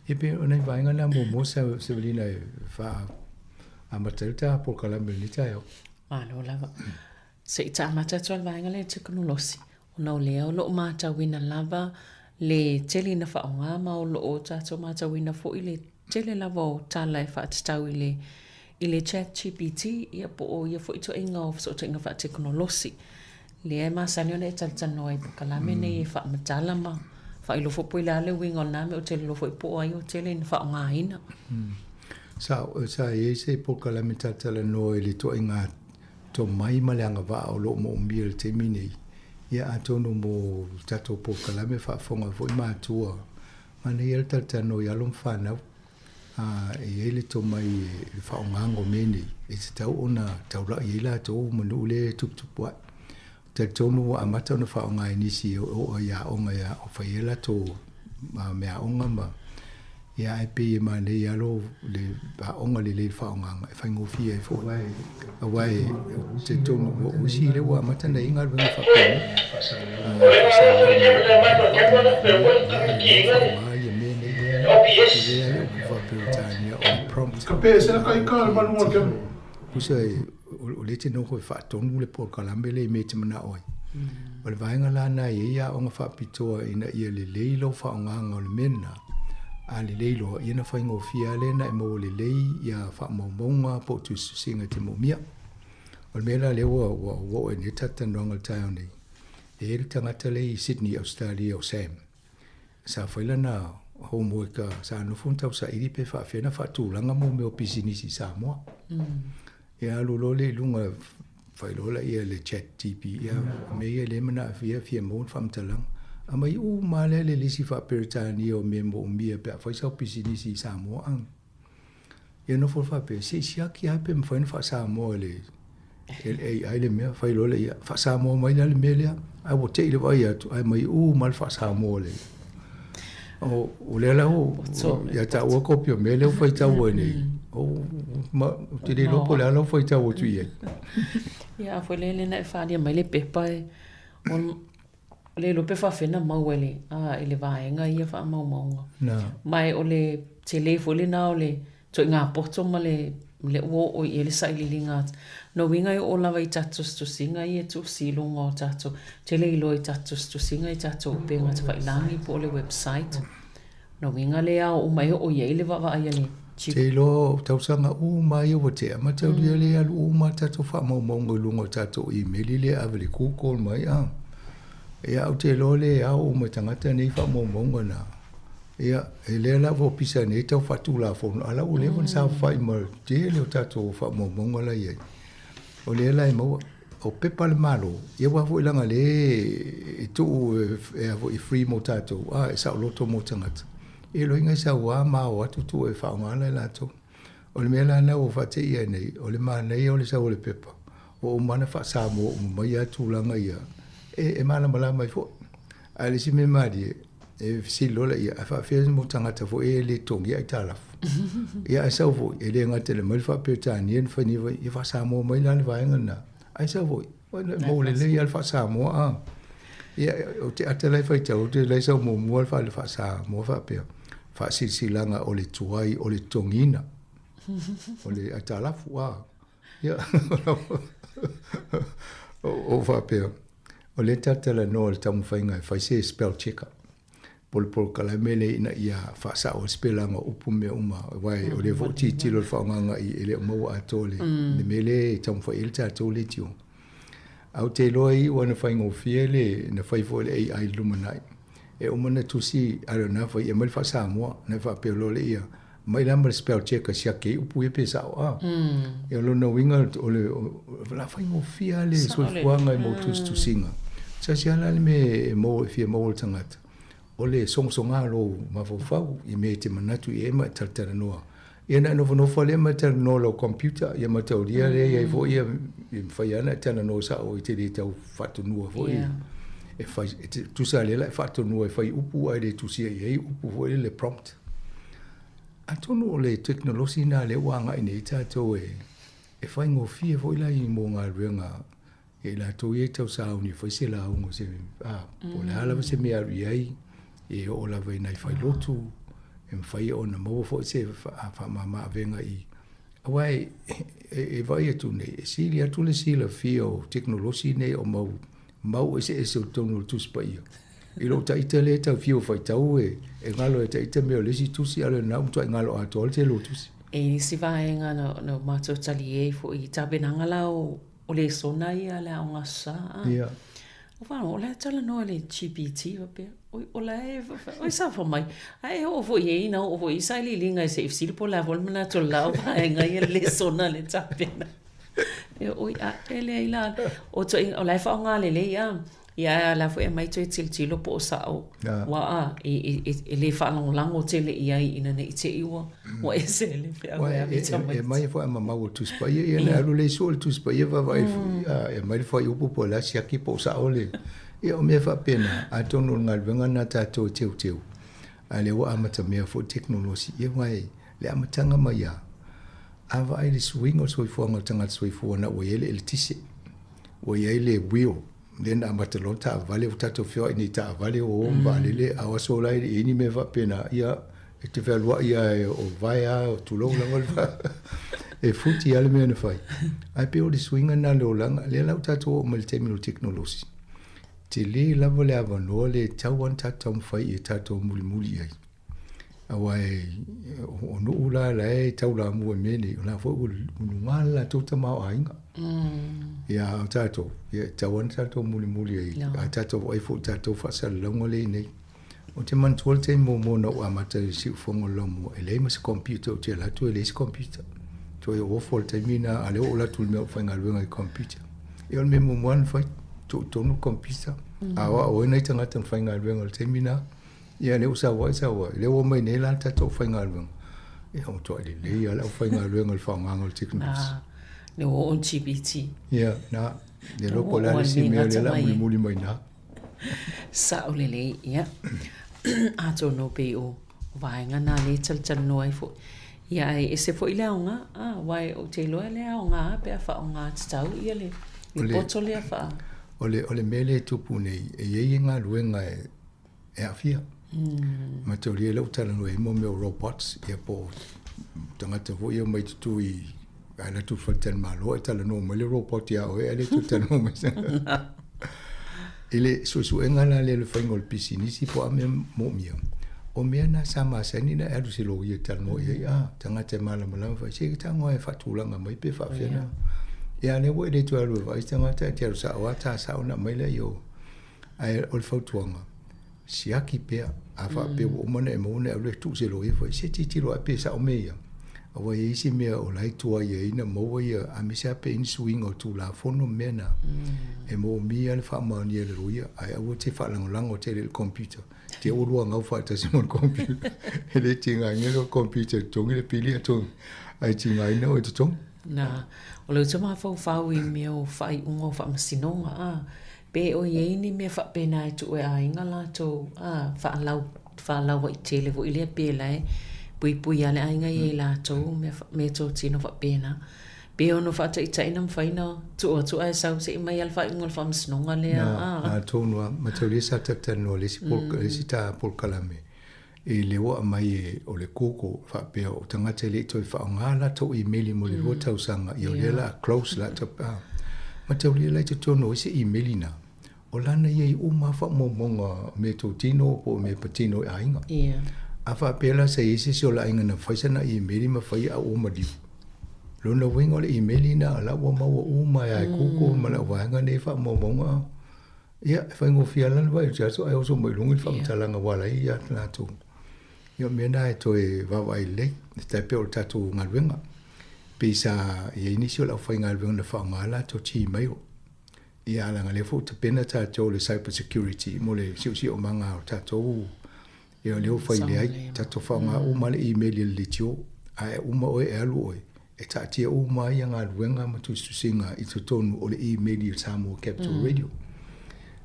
Ia pei o nai vaega na muamua Savalina e faa-amata ai le ta polokalame i lenei taeao. Malo lava. Se i ta amata atu lava i le vaega lea i tekonolosi, ona o lea o lo o matauina lava le tele ina faaaoga ma o lo o tatou matauina foi le tele lava o tala e faatatau i le i le chat GPT ia po o ia foi ituaiga o fesootaiga faatekonolosi lea e masani ona e talatalanoa ai i polokalame nei e faamatala ma faailoa foi po o le a le uiga o lena mea ou te iloa foi po o ai o tele ina faaaogaina. Sa, sa i ai se polokalame talatalanoa i le ituaiga tomai ma le agavaa o lo o moomia i le taimi nei, ia atonu mo le tatou polokalame faafofoga foi matua, manaia le talatalanoa i alo ma fanau, a e i ai le tomai i le faaaogaga o mea nei, e tatau ona taulai ai latou ma nuu lea e tuputupu ae. Talitonu ua amata ona faaaoga e nisi e oo ai i aoga e fai ai latou meaaoga ma ia ae pei e manaia lava le aoga lelei i le faaaogaga e faigofie ai foi. Aua e talitonu o isi lea ua amata ona i ai galuega faapena faaaoga ia mea nei e leai upu faa-Peretania o le prompt. Ka pe se ka ika le maluga o le kemu. Pusa e o lea e te nofo e faatonu le polokalame lea i mea e te manao ai. O le vaega la lena e i ai aoga faapitoa ina ia lelei lou faaaogaga o le mea lena, a lelei loa, ia ona faigofie lava lea ona e maua lelei ia faamaumauga po o tusitusiga e te moomia. O le mea la lea ua ua oo ai nei le tatou talanoaga i le taeao nei, e i ai le tagata lea i Sydney, Ausetalia o Sam, sa fai lana homework sa nofo ma tausaili pe faafefea ona faatulaga mo mea o pisinisi i Samoa. Ia alu loa lea i luga Faailoa laia le chat GP ia mea ia lea e manaafia fia maua ni faamatalaga. Aumai uma lava lea le lisi faa-Peretania o mea moomia pe a fai sau pisinisi i Samoa a. Ia nofo faapea, se i siaki lava pe mafai ona faa-Samoa e le e le AI le mea, fai loa lea, faa-Samoa mai la le mea lea, ae ua te i le vaai atu, ae aumai uma lava le faa-Samoa le O, o lea la ua, ia taua kopi o mea lea ua faitau ai nei. O, ma, ou te le iloa po o le a lau faitau atu i ai. Ia, a foi lea lena e faaalia mai le pepa e, o le iloa pe faafefea ona maua e le, a, i le vaega ia faamaumauga. Na. Ma e o le tele foi lena o le ituaiga poto ma le, le ua oo i ai le sailiiliga a, lona uiga e oo lava i tatou tusitusiga ia e tusi i luga o tatou, tele iloa i tatou tusitusiga i tatou upega tafailagi po o le website. Lona uiga le ao uma e oo i ai le vaavaai a le Te iloa o tausaga uma ia ua tea mataulia le alu uma tatou faamaumauga i luga o tatou imeli lea ave le Google mai a. Ia ou te iloa le ao uma i tagata nei faamaumauga na. Ia e lea la ua pisa nei tau faatulafono a la ua leva ona saofai ma le tele o tatou faamaumauga la i ai. O lea la e maua o pepa a le Malo, ia aua foi leaga lea e tuu e a foi e free mo tatou, a e saoloto mo tagata. E loiga i sau a ma o atu tuu e faaaoga la e latou. O le mea la lena ua faateia ai nei, o le manaia o le sau o le pepa, ua uma ona faa-Samoa uma mai lava tulaga ia, e malamalama ai foi. A o le isi mea malie, e fesili loa laia, ae faapefea mo tagata foi ia e le totogia aitalafu? Ia ae sau foi, e le gata i le aumai le faa-Peretania na fai nei, ia faa-Samoa mai la le vaega lena. Ae sau foi, maua lelei lava le faa-Samoa a. Ia, ou te ata la e faitau atu, la e sau muamua le faa-Samoa faapea, faasilasilaga o le tuai o le totogiina o le aitalafu a. Ia, ou faapea, o lea ta talanoa i le taumafaiga e fai se spell checker po o le polokalame lea ina ia faasao ai le sipelaga o upu ma mea uma, aua o lea foi ua tilotilo i le faaaogaga e le o maua atoa le le mea lea e taumafai i ai le tatou leitio. Ae ou te iloa i ua na faigofie le na fai foi e le AI i le lumanai, e uma ona tusi a o lena fai e aumai le faa-Samoa, ona e faapea loa lea, aumai la ma le spell checker e siaki ai upu ia pe sao a. Ia o lona uiga o le o le a faigofie lava le soifuaga i mau tusitusiga. Se se a la le mea e maua e fia maua e le tagata, o le sogasoga o lou mafaufau i mea e te manatu i ai ma e talatalanoa. Ia ona e nofonofo lava lea ma e talanoa i lau computer, ia mataulia lea e i ai foi ia e mafai lava ona e talanoa sao e te le tau faatonua foi e fai, e tusa lea la e faatonua e fai upu ae le tusia i ai upu foi lele prompt. Atonu o le tekonolosi lena lea ua agai nei tatou e e faigofie foi la i mo galuega ia i latou ia e tau sauni e fai se lauga se a po o le a lava se mea e alu i ai e oo lava i nai failotu e mafai ona maua foi se faamama avega i aua e e vaai atu nei e sili atu le silafia o tekonolosi nei o mau mau eseese o totonu o le Tusi Paia I lou taita lea e tau fiu e faitau e galo e taita mea o le isi tusi a o lena ua matuai galo atoa le tele o tusi. E i isi vaega na matou talie ai foi i tapenaga la o lesona ia a le Aoga Aso Sa a. Ia. O whanau, o la e talanoa i le GPT faapea, oi, o la e, oi sa fai mai, a e oo foi i ai, na oo foi i sailiiliga e se i fesili po o le a foi le manatu o le la o vaega ia lesona le tapena. E oi, a e leai la, o ituaiga, o la e faaaoga lelei a. Ia a la foi e aumai toe tilotilo po o sao ua a e le faalagolago tele i ai ina ne i te i ua ua ese le feau e ave i tamaiti. E aumai foi a ma mau o le Tusi Paia ia na alu lea sue le Tusi Paia vaavaai e aumai le fuaiupu po o le a siaki po o sao le ia o mea faapena atonu o le galuega lena a tatou e teuteu a o lea ua amatamea foi le tekonolosi ia aua le amataga mai lava a vaai i le suiga o le soifuaga o le tagata soifua ina ua i ai le eletise ua i ai le wheel lea na amata loa taavale ua tatou feoai nei i taavale ua o ma vaalele a o aso la e le i ai ni mea faapena ia e te fealuai lava o vae lava tulou lava le e futi lava le mea na fai ae pei o le suiga lena o le olaga lea la ua tatou oo mai i le taimi o le tekonolosi tele lava le avanoa lea e tatau lava ona tatou taumafai ia tatou mulimuli i ai Aua o nuu la la e taulamua i mea nei, o la foi ua luga le latou tamaoaiga. Ia, a o tatou, ia e tatau lava ona tatou mulimuli ai, a tatou vaai foi i tatou faasalalauga lea e i ai nei. Ou te manatua le taimi muamua na ou amata ai i le siufofoga o le laumua, e leai ma se computer ou te alu atu e leai se computer. Toe ofo le taimi lena, a o lea ua ou alu atu i le mea o faigaluega i computer. Ia o le mea muamua na fai, tuu i totonu le computer. A o au ai nai tagata na faigaluega i le taimi lena. Ia lea ua sau ai sau ai. Lea ua omai nei la le tatou aufaigaluega. Ia ua matuai lelei lava le aufaigaluega i le faaaogaina o le tekonolosi. Na, lea ua oo le GPT. Ia, na, le iloa po o le a le isi mea lea o le a mulimuli mai i ina. Sao lelei, ia. Atonu pei o vaega na lea e talatalanoa ai foi. Ia ae ese foi le aoga, a, aua ou te iloa le aoga pe a faaaoga tatau ia le poto lea faa... O le, o le mea lea e tupu nei, e i ai galuega e, e aafia. Mataulia lea ua talanoa ai mo mea o robots, ia po o tagata foi ia omai tutu i a latou faletalimalo e talanoa mai le robot ia oe ae le toe talanoa mai se I le suesuega la lea i le faiga o le pisinisi po o a mea moomia, o mea na sa masani ona e alu i se loia e talanoa i ai, a, tagata e malamalama fai, se tago lava e faatulaga mai pe faapefea ona. Ia a o lea ua e le toe alu e vaai se tagata e te alu sao lava ta sao ona aumai lea i o. Ae o le fautuaga, siaki pea, a faapea ua uma ona e maua ona e alu e tuu se loia foi, se tilotilo ae pe sao mea ia. Aua e i ai isi mea o la e tuai ai ona maua ia, aemaise lava pe i ai ni suiga o Tulafono ma mea na, e moomia le faamaonia e le loia, ae aua te faalagolago tele i le computer. Te ua lua gau faatasi ma le computer. E le tigaina le computer e totogi le pili a ae tigaina oe e totogi. Na, o le utu mafaufau i mea o faaiuga o faamasinoga, a, Pe o i ai ni mea faapena e tuu e aiga latou a faalau faalauaitele foi lea pe la e puipui lava le aiga ia i latou mea meatotino faapena. Pe ono faataitai na mafai ona tuu atu ae sau se i mai lava le faaiuga o le faamasinoga lea a. Na, atonu lava, mataulia sa talatalanoa i le isi le isi ta polokalame i le ua aumai e o le Google faapea o tagata e le i toe faaaoga latou imeli mo le 2 tausaga ia o lea la close la a mataulia la i totonu o isi imeli na o lana ia i uma faamaumauga meatotino po o mea patino i aiga. A faapea la sa i ai se isi o le aiga na fai sana imeli ma fai a ua maliu. Lona uiga o le imeli na la ua maua uma e Google ma lau vaega nei faamaumauga. Ia, e faigofie lava la le vaai atu aso ae oso mai i luga le faamatalaga ua ala ai ia latou. Ia o mea na e toe vaavaai lelei, e tai pei o le tatou galuega. Pei sa i ai nisi o le aufaigaluega na faaaoga latou Gmail. Ia, leaga o lea foi ua tapena tatou i le cyber security mo le siosiomaga o tatou, ia o lea ua fai leai, tatou faaaoga uma lava le email i le leitio, ae uma oe e alu oe, e taatia uma ai galuega ma tusitusiga i totonu o le email i le Samoa Capital Radio.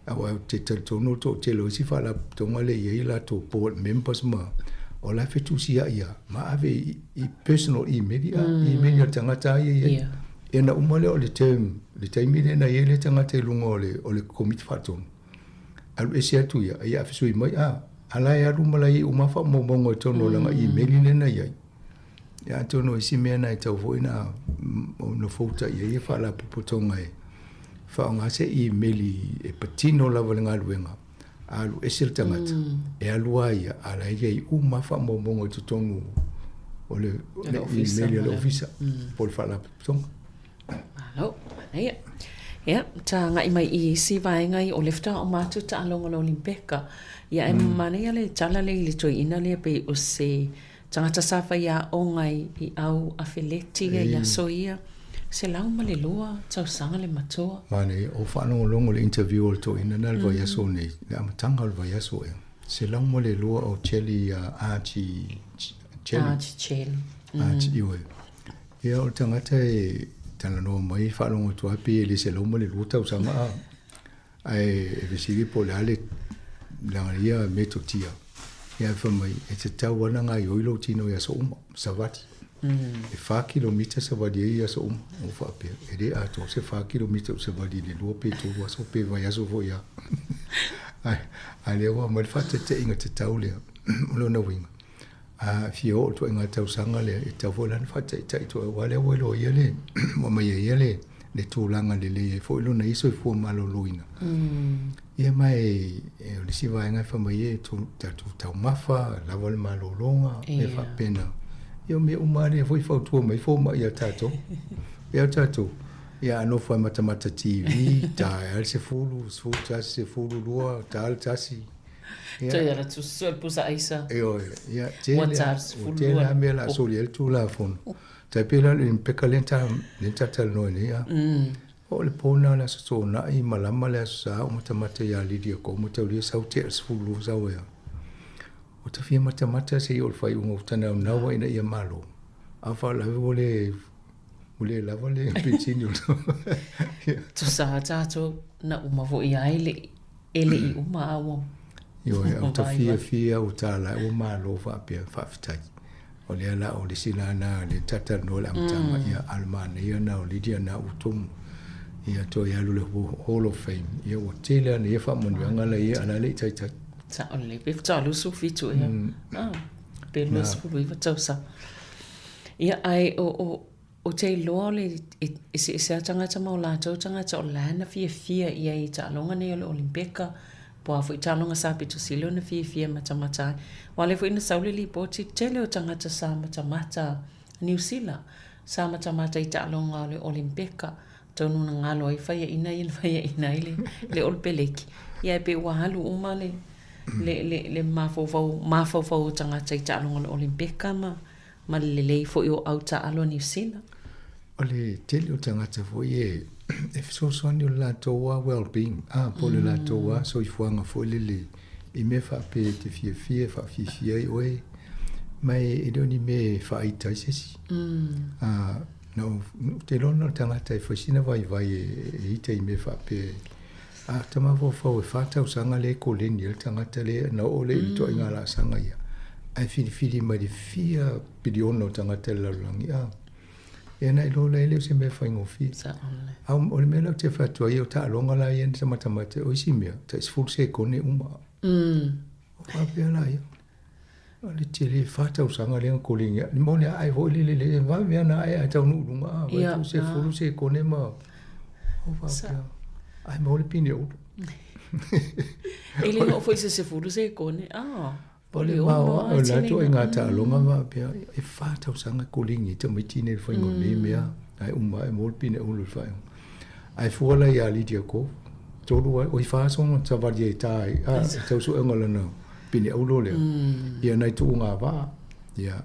Aua ou te talitonu o le toatele o isi faalapotopotoga lea e i ai latou board members ma o la e fetusiai lava ma ave i personal email, email a le tagata lava ia e i ai. Ia ona uma lea o le term, le taimi lea na i ai le tagata i luga o le Komiti Faatonu, alu ese atu ia, ia fesui mai, a, a la e alu ma la e i ai uma faamaumauga i totonu o lana email lea na i ai. Ia atonu o isi mea na e tatau foi ona fouta i ai faalapotopotoga e faaaoga se imeli e patino lava le galuega, a alu ese le tagata, e alu lava ia, a o la e i ai uma lava faamaumauga i totonu o le imeli a le ofisa po o le faalapotopotoga. Malo, manaia. Ia, ta agai mai i isi vaega ia, o lea faatoa uma atu taaloga o le Olimpeka. Ia, ae manaia le tala lea i le toeaina lea pei o se Tagata sa faiaoga i au afeleti i aso ia, 102 tausaga le matua. Manaia, o faalogologo i le interview a le toeaina na le vaiaso nei, le amataga o le vaiaso ea. 102 o Jelly, Archie Jelly. Archie Jelly. Archie, ioe. Ia o le tagata e talanoa mai faalogo atu lava pei e le 102 tausaga a. Ae e fesili po o le a le leaga ia metotia, ia ae fai mai, e tatau lava ona gaoioi lou tino i aso uma, savali. E fa kilomita savali ai i aso uma. Ou faapea, e le atoa se fa kilomita ou savali i le lua pe tolu aso pe vaiaso foi lava. Ae, a lea ua aumai le faataitaiga tatau lea, o lona uiga, a fia oo i le ituaiga tausaga lea, e tatau foi la ona faataitai atu, aua o lea ua iloa le, ua aumai e ia le, le tulaga lelei ai foi lona ia soifua maloloina. Ia ma e, o le isi vaega e fai mai e tatou taumafa, lava le malologa, mea faapena. Ia o mea uma lava lea foi e fautua mai fomai ia tatou. Ia tatou, ia a nofo e matamata TV, ta e le 10, 11, 12, ta le 1. Toe ala tusua le pusa aisa. Ioe, ia, tele, tele lava mea o le a soli ai le Tulafono. Tai pei la o le peka lea na ta talanoa nei a. O le pona le aso Tona'i malama le aso Sa o matamata iā Lydia Ko mataulia sau tea le 12 sau ea. O ta fia matamata seia o le faaiuga ua tanaunau ai ina ia malo, a o faalavelave ua le ua le lava le penisini o le Tusa tatou na uma foi ai le e le i uma a ua Ioe, a ua ta fiafia ua tala ua malo faapea faafetai. O lea la o le isi la na le talatalanoa i le amataga, ia a o le manaia na o Lydia na ua tumu ia toe alu i le Hall of Fame, ia ua tele ana ia faamanuiaga la ia a la le i taitai. Sao lelei, pe faatoa 27 ea, pe 29 tausaga. Ia ae o, o, ou te iloa o le eseese lava tagata ma o latou tagata o la na fiafia i ai i taaloga nei o le Olimpeka, po o a foi taaloga sa pito sili ona fiafia e matamata ai. Aua o lea foi na sau le lipoti, tele o tagata sa matamata Niu Sila, sa matamata i taaloga o le Olimpeka, atonu na galo ai faiaina ia na faiaina ai le, le Olopeleki. Ia e pei ua alu uma le, le, le, le mafaufau, mafaufau o tagata i taaloga o le Olimpeka ma, ma le lelei foi o au taaalo a Niu Sila. O le tele o tagata foi e, e fesoasoani o le latou lava well-being, a, po o le latou lava soifuaga foi lele i mea faapea e te fiafia e faafiafia ai oe, ma e le o ni mea e faaita ai se isi. A, na ou, ou te iloa na o le tagata e fai sina vaivai e, e ita i mea faapea. A ta mafaufau e fa tausaga lea e koleni ai le tagata lea na oo lea i le ituaiga laasaga ia, ae filifili mai le fia piliona o tagata i le lalolagi, a. Ia na iloa la e le o se mea faigofie. A o le mea lea ou te fai atu ai, o taaloga la ia na matamata, o isi mea, tai 10 sekone uma. O faapea la ia. O le tele, fa tausaga lea na koleni ai. Mo le ae foi lele, le vave ana ae ae taunuu i luga, a, vai tu 10 sekone ma, o faapea. Ae maua le pine ulu. E le oo foi i se 10 sekone, a. O le mao o la ituaiga taaloga faapea, e fa tausaga koleni ai tamaiti nei i le faiga o nei mea, ae uma ae maua le pine ulu i le faaiuga. Ae fua la ia Lydia Ko, tolu ai, oi fa aso ona savali ai ta ai, a, e tau suega o lana pine ulu lea. Ia nai tuuga vaa, ia,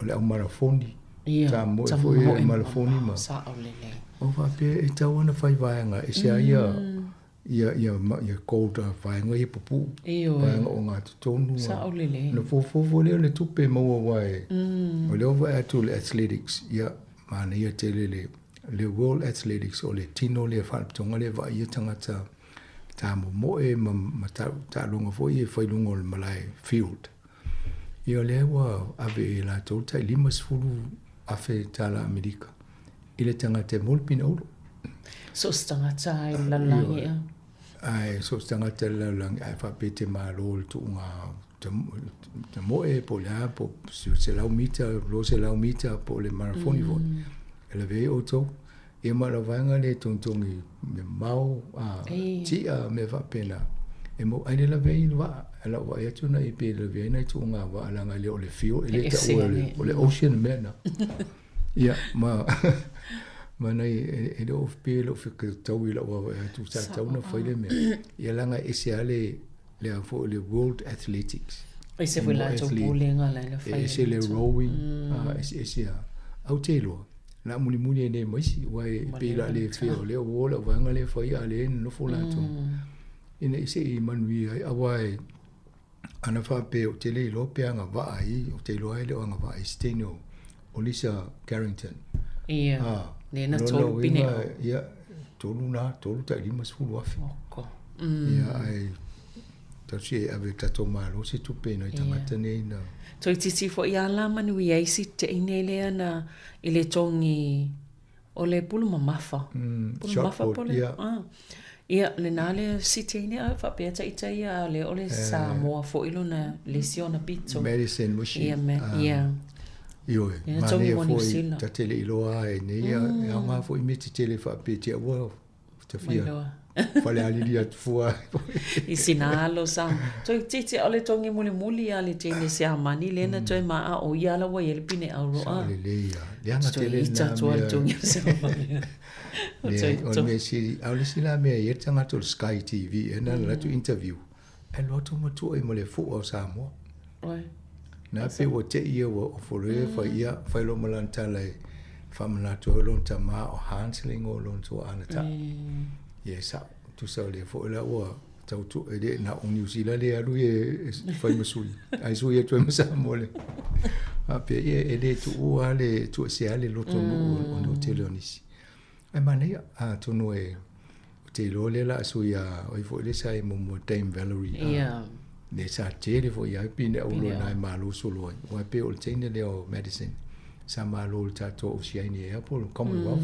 o le au marafoni, Ia, tamoe foi e marafoni ma. Sao lelei. O faapea e tatau ona fai vaega ese ai ia, ia ia ia gold vaega ia pupuu. Ioe. Vaega ogatotonu. Sao lelei. Ona fuafua foi lea o le tupe e maua aua e o lea ua vaai atu le athletics, ia manaia tele le le World Athletics o le tino lea faalapotopotoga lea e vaaia tagata tamomoe ma ma taaloga foi ia e fai i luga o le malae field. Ia o lea ua ave e latou tai $50,000 tala Amerika i le tagata e maua le pine ulu. So o se tagata i le lalolagi ea. Ae so o se tagata i le lalolagi ae faapea te malo le tuuga tamoe po o le a po o 100 mita, 200 mita po o le marafoni foi. E lavea ai outou. Ia ma o le vaega lea e togitogi mea mamao, tia, mea faapena. E mau ai le lavea i le vaa. E lau vaai atu na i pe lavea ai nai tuuga vaa leaga e le o le fuel, e le taua o le ocean le mea lena. Ia, ma, ma nai, e le o pe lou fetau i lau vaavaai atu, sa tatau ona fai le mea. Ia leaga e ese lava le, le a foi, le World Athletics. Ese foi latou pulega la ina fai. E ese le rowing, a eseese lava. Ae ou te iloa, o le a mulimuli ai nei ma isi, aua e pei o le a le fair, o lea ua o lau vaega lea e fai, a o lea e nonofo latou. Ina i se i manuia ai, aua e, Ana faapea ou te le iloa pe agavaa ai, ou te iloa e le o agavaa i se teine o, o Lisa Carrington. Ia, Ah, lea na lona tolu pine uiga, o. ia, tolu na, tolu tai 50,000. Oko. Ia, ae tausi e ave i le tatou Malo se tupe nai tagata nei na. Toeitiiti foi a la manuia ai si teine lea na i le togi O le pulu mamafa. Pulu shot mamafa put, po le, ia. ah. Ia, lena le siti ai nei, faapea taitai ia, a o lea o le Samoa foi lona le isi ona pito. Madison Mushi. Ia, me, ia. Ioe, Ia, na togi manaia mo New foi, Zealand. ta te le iloa lava e nei, e aoga foi mea tetele faapea te aua tafia Mailoa. falealili atu fua. I sina alo sa. Toeitiiti o le togi mulimuli a le teine Siamani lea na toe maa o ia ala ua i ai le pine auroa. Sao lelei ia. Leaga Toe tele ita na atu a le mea. togi o Siamani. O Leai, toe o le mea sili, a o le isi la mea e i ai le tagata o le Sky TV, e na latou interview, ae alu atu matua i ma le fua o Samoa. Oi. Na pe ua te i ia ua ofo loa ia fai ia, fai loa ma lana tala e Faamanatu ai lona tamā o Hans le igoa o lona tuaana taʻu. Ia e saʻo, tusa o lea foi la ua tautu e le na o Niu Sila le alu ia e fai ma sui, ae sui atu ai ma Samoa le faapea ia e le tuua lava le tuuesea le lotonuu ona o tele o nisi. Ae manaia, atonu e ou te iloa lea o le a sui a o ai foi le sa i muamua Dame Valerie a le sa tele foi i ai pine auro na e malo solo ai. Aua e pei o le teine lea o Madison sa malo i le tatou Oceania ea po o le Commonwealth.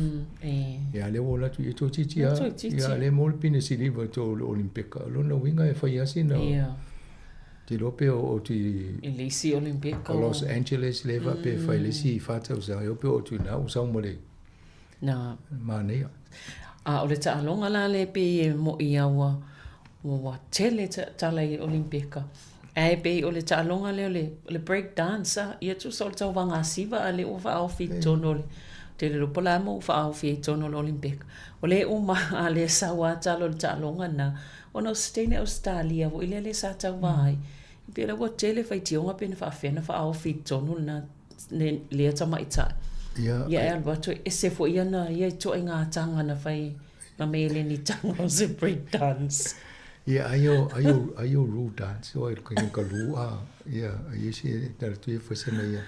Ia lea ua alu atu ia toeitiiti lava. Ia lea e maua le pine siliva i totonu o le Olimpeka. O lona uiga e fai lava sina te iloa pe oo atu i I le isi Olimpeka o Los Angeles lea faapea e fai i le isi 4 tausaga, e iloa pe oo atu i ina ua sau ma le Na. Manaia. A o le taaloga la lea pei e moʻi a ua ua tele tala i Olimpeka. Ae pei o le taaloga lea o le o le break dance a, ia tusa o le tauvaga siva a lea ua faaofi i totonu o le te le iloa po o le a mo ua faaofi ai i totonu o le Olimpeka. O lea e uma a lea sau lava tala o le taaloga lena, ona o se teine Ausetalia foi lea lea sa tauva ai. E pei o lea ua tele faitioga pe na faapefea ona faaofi i totonu lena lea tamaitai. Ia e alu atu e ese foi ana ia ituaiga taga na fai ma meleni taga o se break dance. Ia ai o ai o ai o ru dance o ai ka lu a ia ai se tala tu ia fasana ia.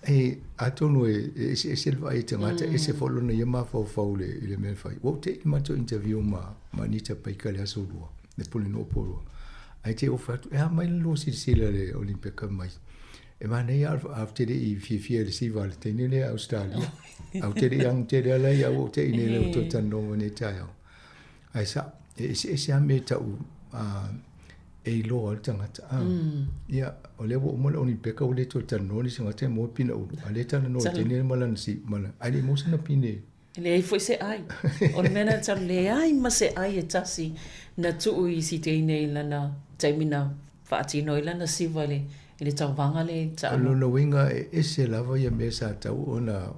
E atonu e eseese le vaai a tagata, ese foi lona ia mafaufau i le mea e fai. Ua ou te'i i le matou interview ma ma Anita Baker i le aso Lua, le Pulenuu po Lua. Ae te i ou fai atu, e a mai le lua silasila i le Olimpeka mai. E manaia a ou te le i fiafia i le siva a le teine lea Ausetalia. Ae ou te le i agu tele ala ia ua ou te'i nei lea ua toe talanoa mai nei taeao. Ae sa'o, e eseese lava mea e ta'u e iloa ai le tagata. Ia, o lea ua uma le Olimpeka ua le toe talanoa nisi tagata e maua pine ulu, a o lea e talanoa i le teine lea ma lana si, ma lana, ae le i maua sana pine. E leai foi se ai. O le mea lena talu, leai ma se ai e tasi na tuu i si teine i lana taimi na faatino ai lana siva i le, i le tauvaga lea i O taaloga. lona uiga e ese lava ia mea sa tau ona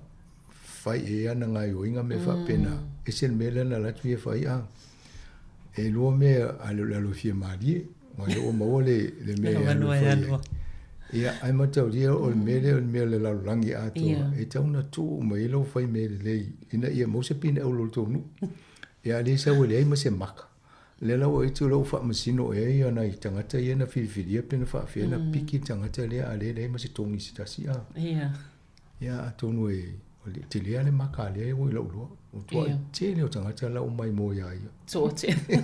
fai i ai ana gaioiga mea faapena, ese le mea lea na alu atu ia fai, a e lua mea a le o le alu e fia malie, aua lea ua maua le, le mea e alu e fai ai. Ia, ae mataulia o le mea lea o le mea o le lalolagi atoa, e tatau ona tuu uma i ai lou fai mea lelei ina ia maua se pine auro i le tou nuu. Ia, a le sau e leai ma se maka. Lea la ua itu la ua faamasino ea ia nai tagata ia na filifilia pe na faafefea na piki le tagata lea a lea e leai ma se togi se tasi a. Ia atonu e o le tele lava le maka a lea e ua i lou loa. Ua tuai tele o tagata la ua maimoa ia ia. Toatele.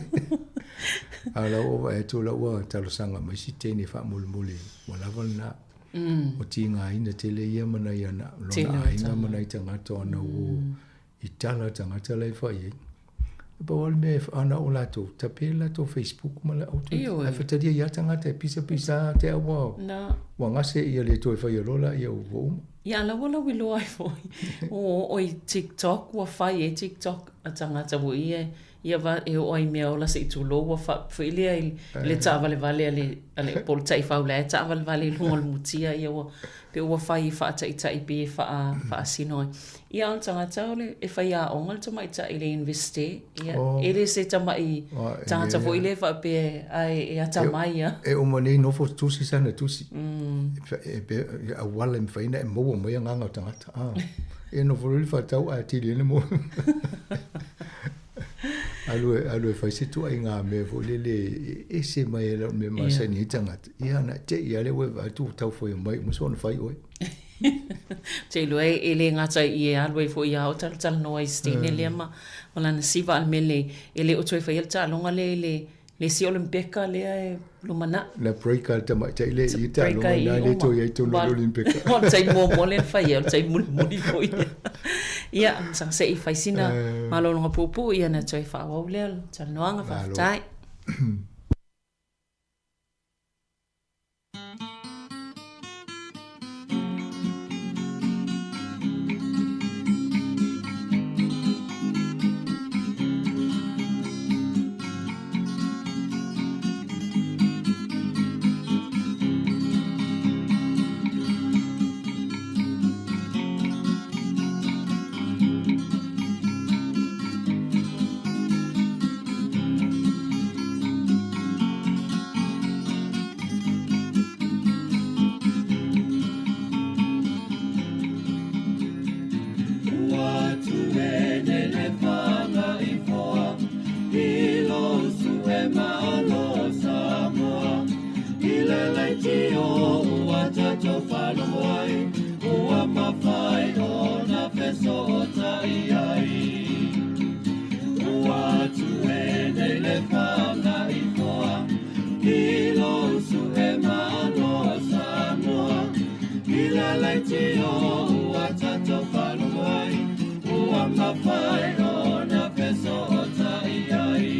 A la ua vaai atu la ua talosaga mai si teine faamolemole ua lava lena. Ua tigaina tele ia ma nai ana lona aiga ma nai tagata ona ua i tala tagata la e fai ai. E pau lava le mea e ana o latou, tape le latou Facebook ma le auto. Ae fatalia ia tagata e pisa pisa te au ua, ua gase ia le toe faia loa la ia ua uma. Ia a la ua lauiloa ai foi ua oo i TikTok ua fai e TikTok a tagata foi ia ia va e oo ai i mea ola se'i tulou ua fa foi lea i le taavalevale a le a le po o le taifau la e taavalevale i luga o le mutia ia ua pe ua fai e faataitai pei e faa faasino ai. Ia o le tagata o le e faiaoga le tamaitai i le Universite, ia e le se tamai tagata foi lea faapea ae e atamai lava. E uma nei nofo tusi sana tusi. E auala e mafai ona e maua mai agaga o tagata. E nofo loa le faatau ae atili ai le maua. Alu e, alu e fai se tuaiga mea foi lele e ese mai ai lau mea masani ai tagata. Ia na te i a lea ua e vaai atu ua tau fai mai uma soona fai oe. Te iloa e le gata i e alu ai foi ia o talatalanoa i se teine lea ma ma lana siva a le mea lelei e le o toe faia le taaloga lea i le le isi Olimpeka lea e lumanai. Na break a le tamaitai lea i taaloga na le toe i ai tonu i le Olimpeka. O le taimi muamua lea na fai ai, o le taimi mulimuli foi lea. Ia, se i fai sina malologa puupuu ia ona toe faaauau lea o le talanoaga. Faafetai. fesotai ai. Ua tue nei le whanga i foa, i lo usu e malo Samoa. I le leitio ua tatou faalogo ai, ua mafai ona fesotai ai.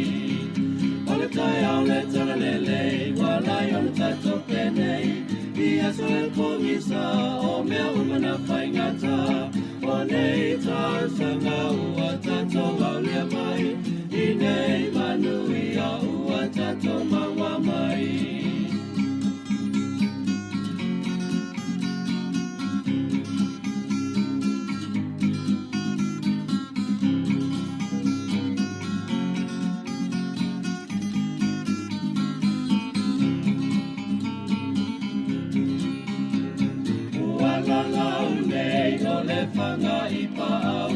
O le taeao le talalelei, ua lai ona tatou penei, i aso e pogisa, o mea uma na faigata. O nei tausaga ua tatou aulia mai, i nei manuia ua tatou maua mai. Ua lalau nei o le fanga i paau,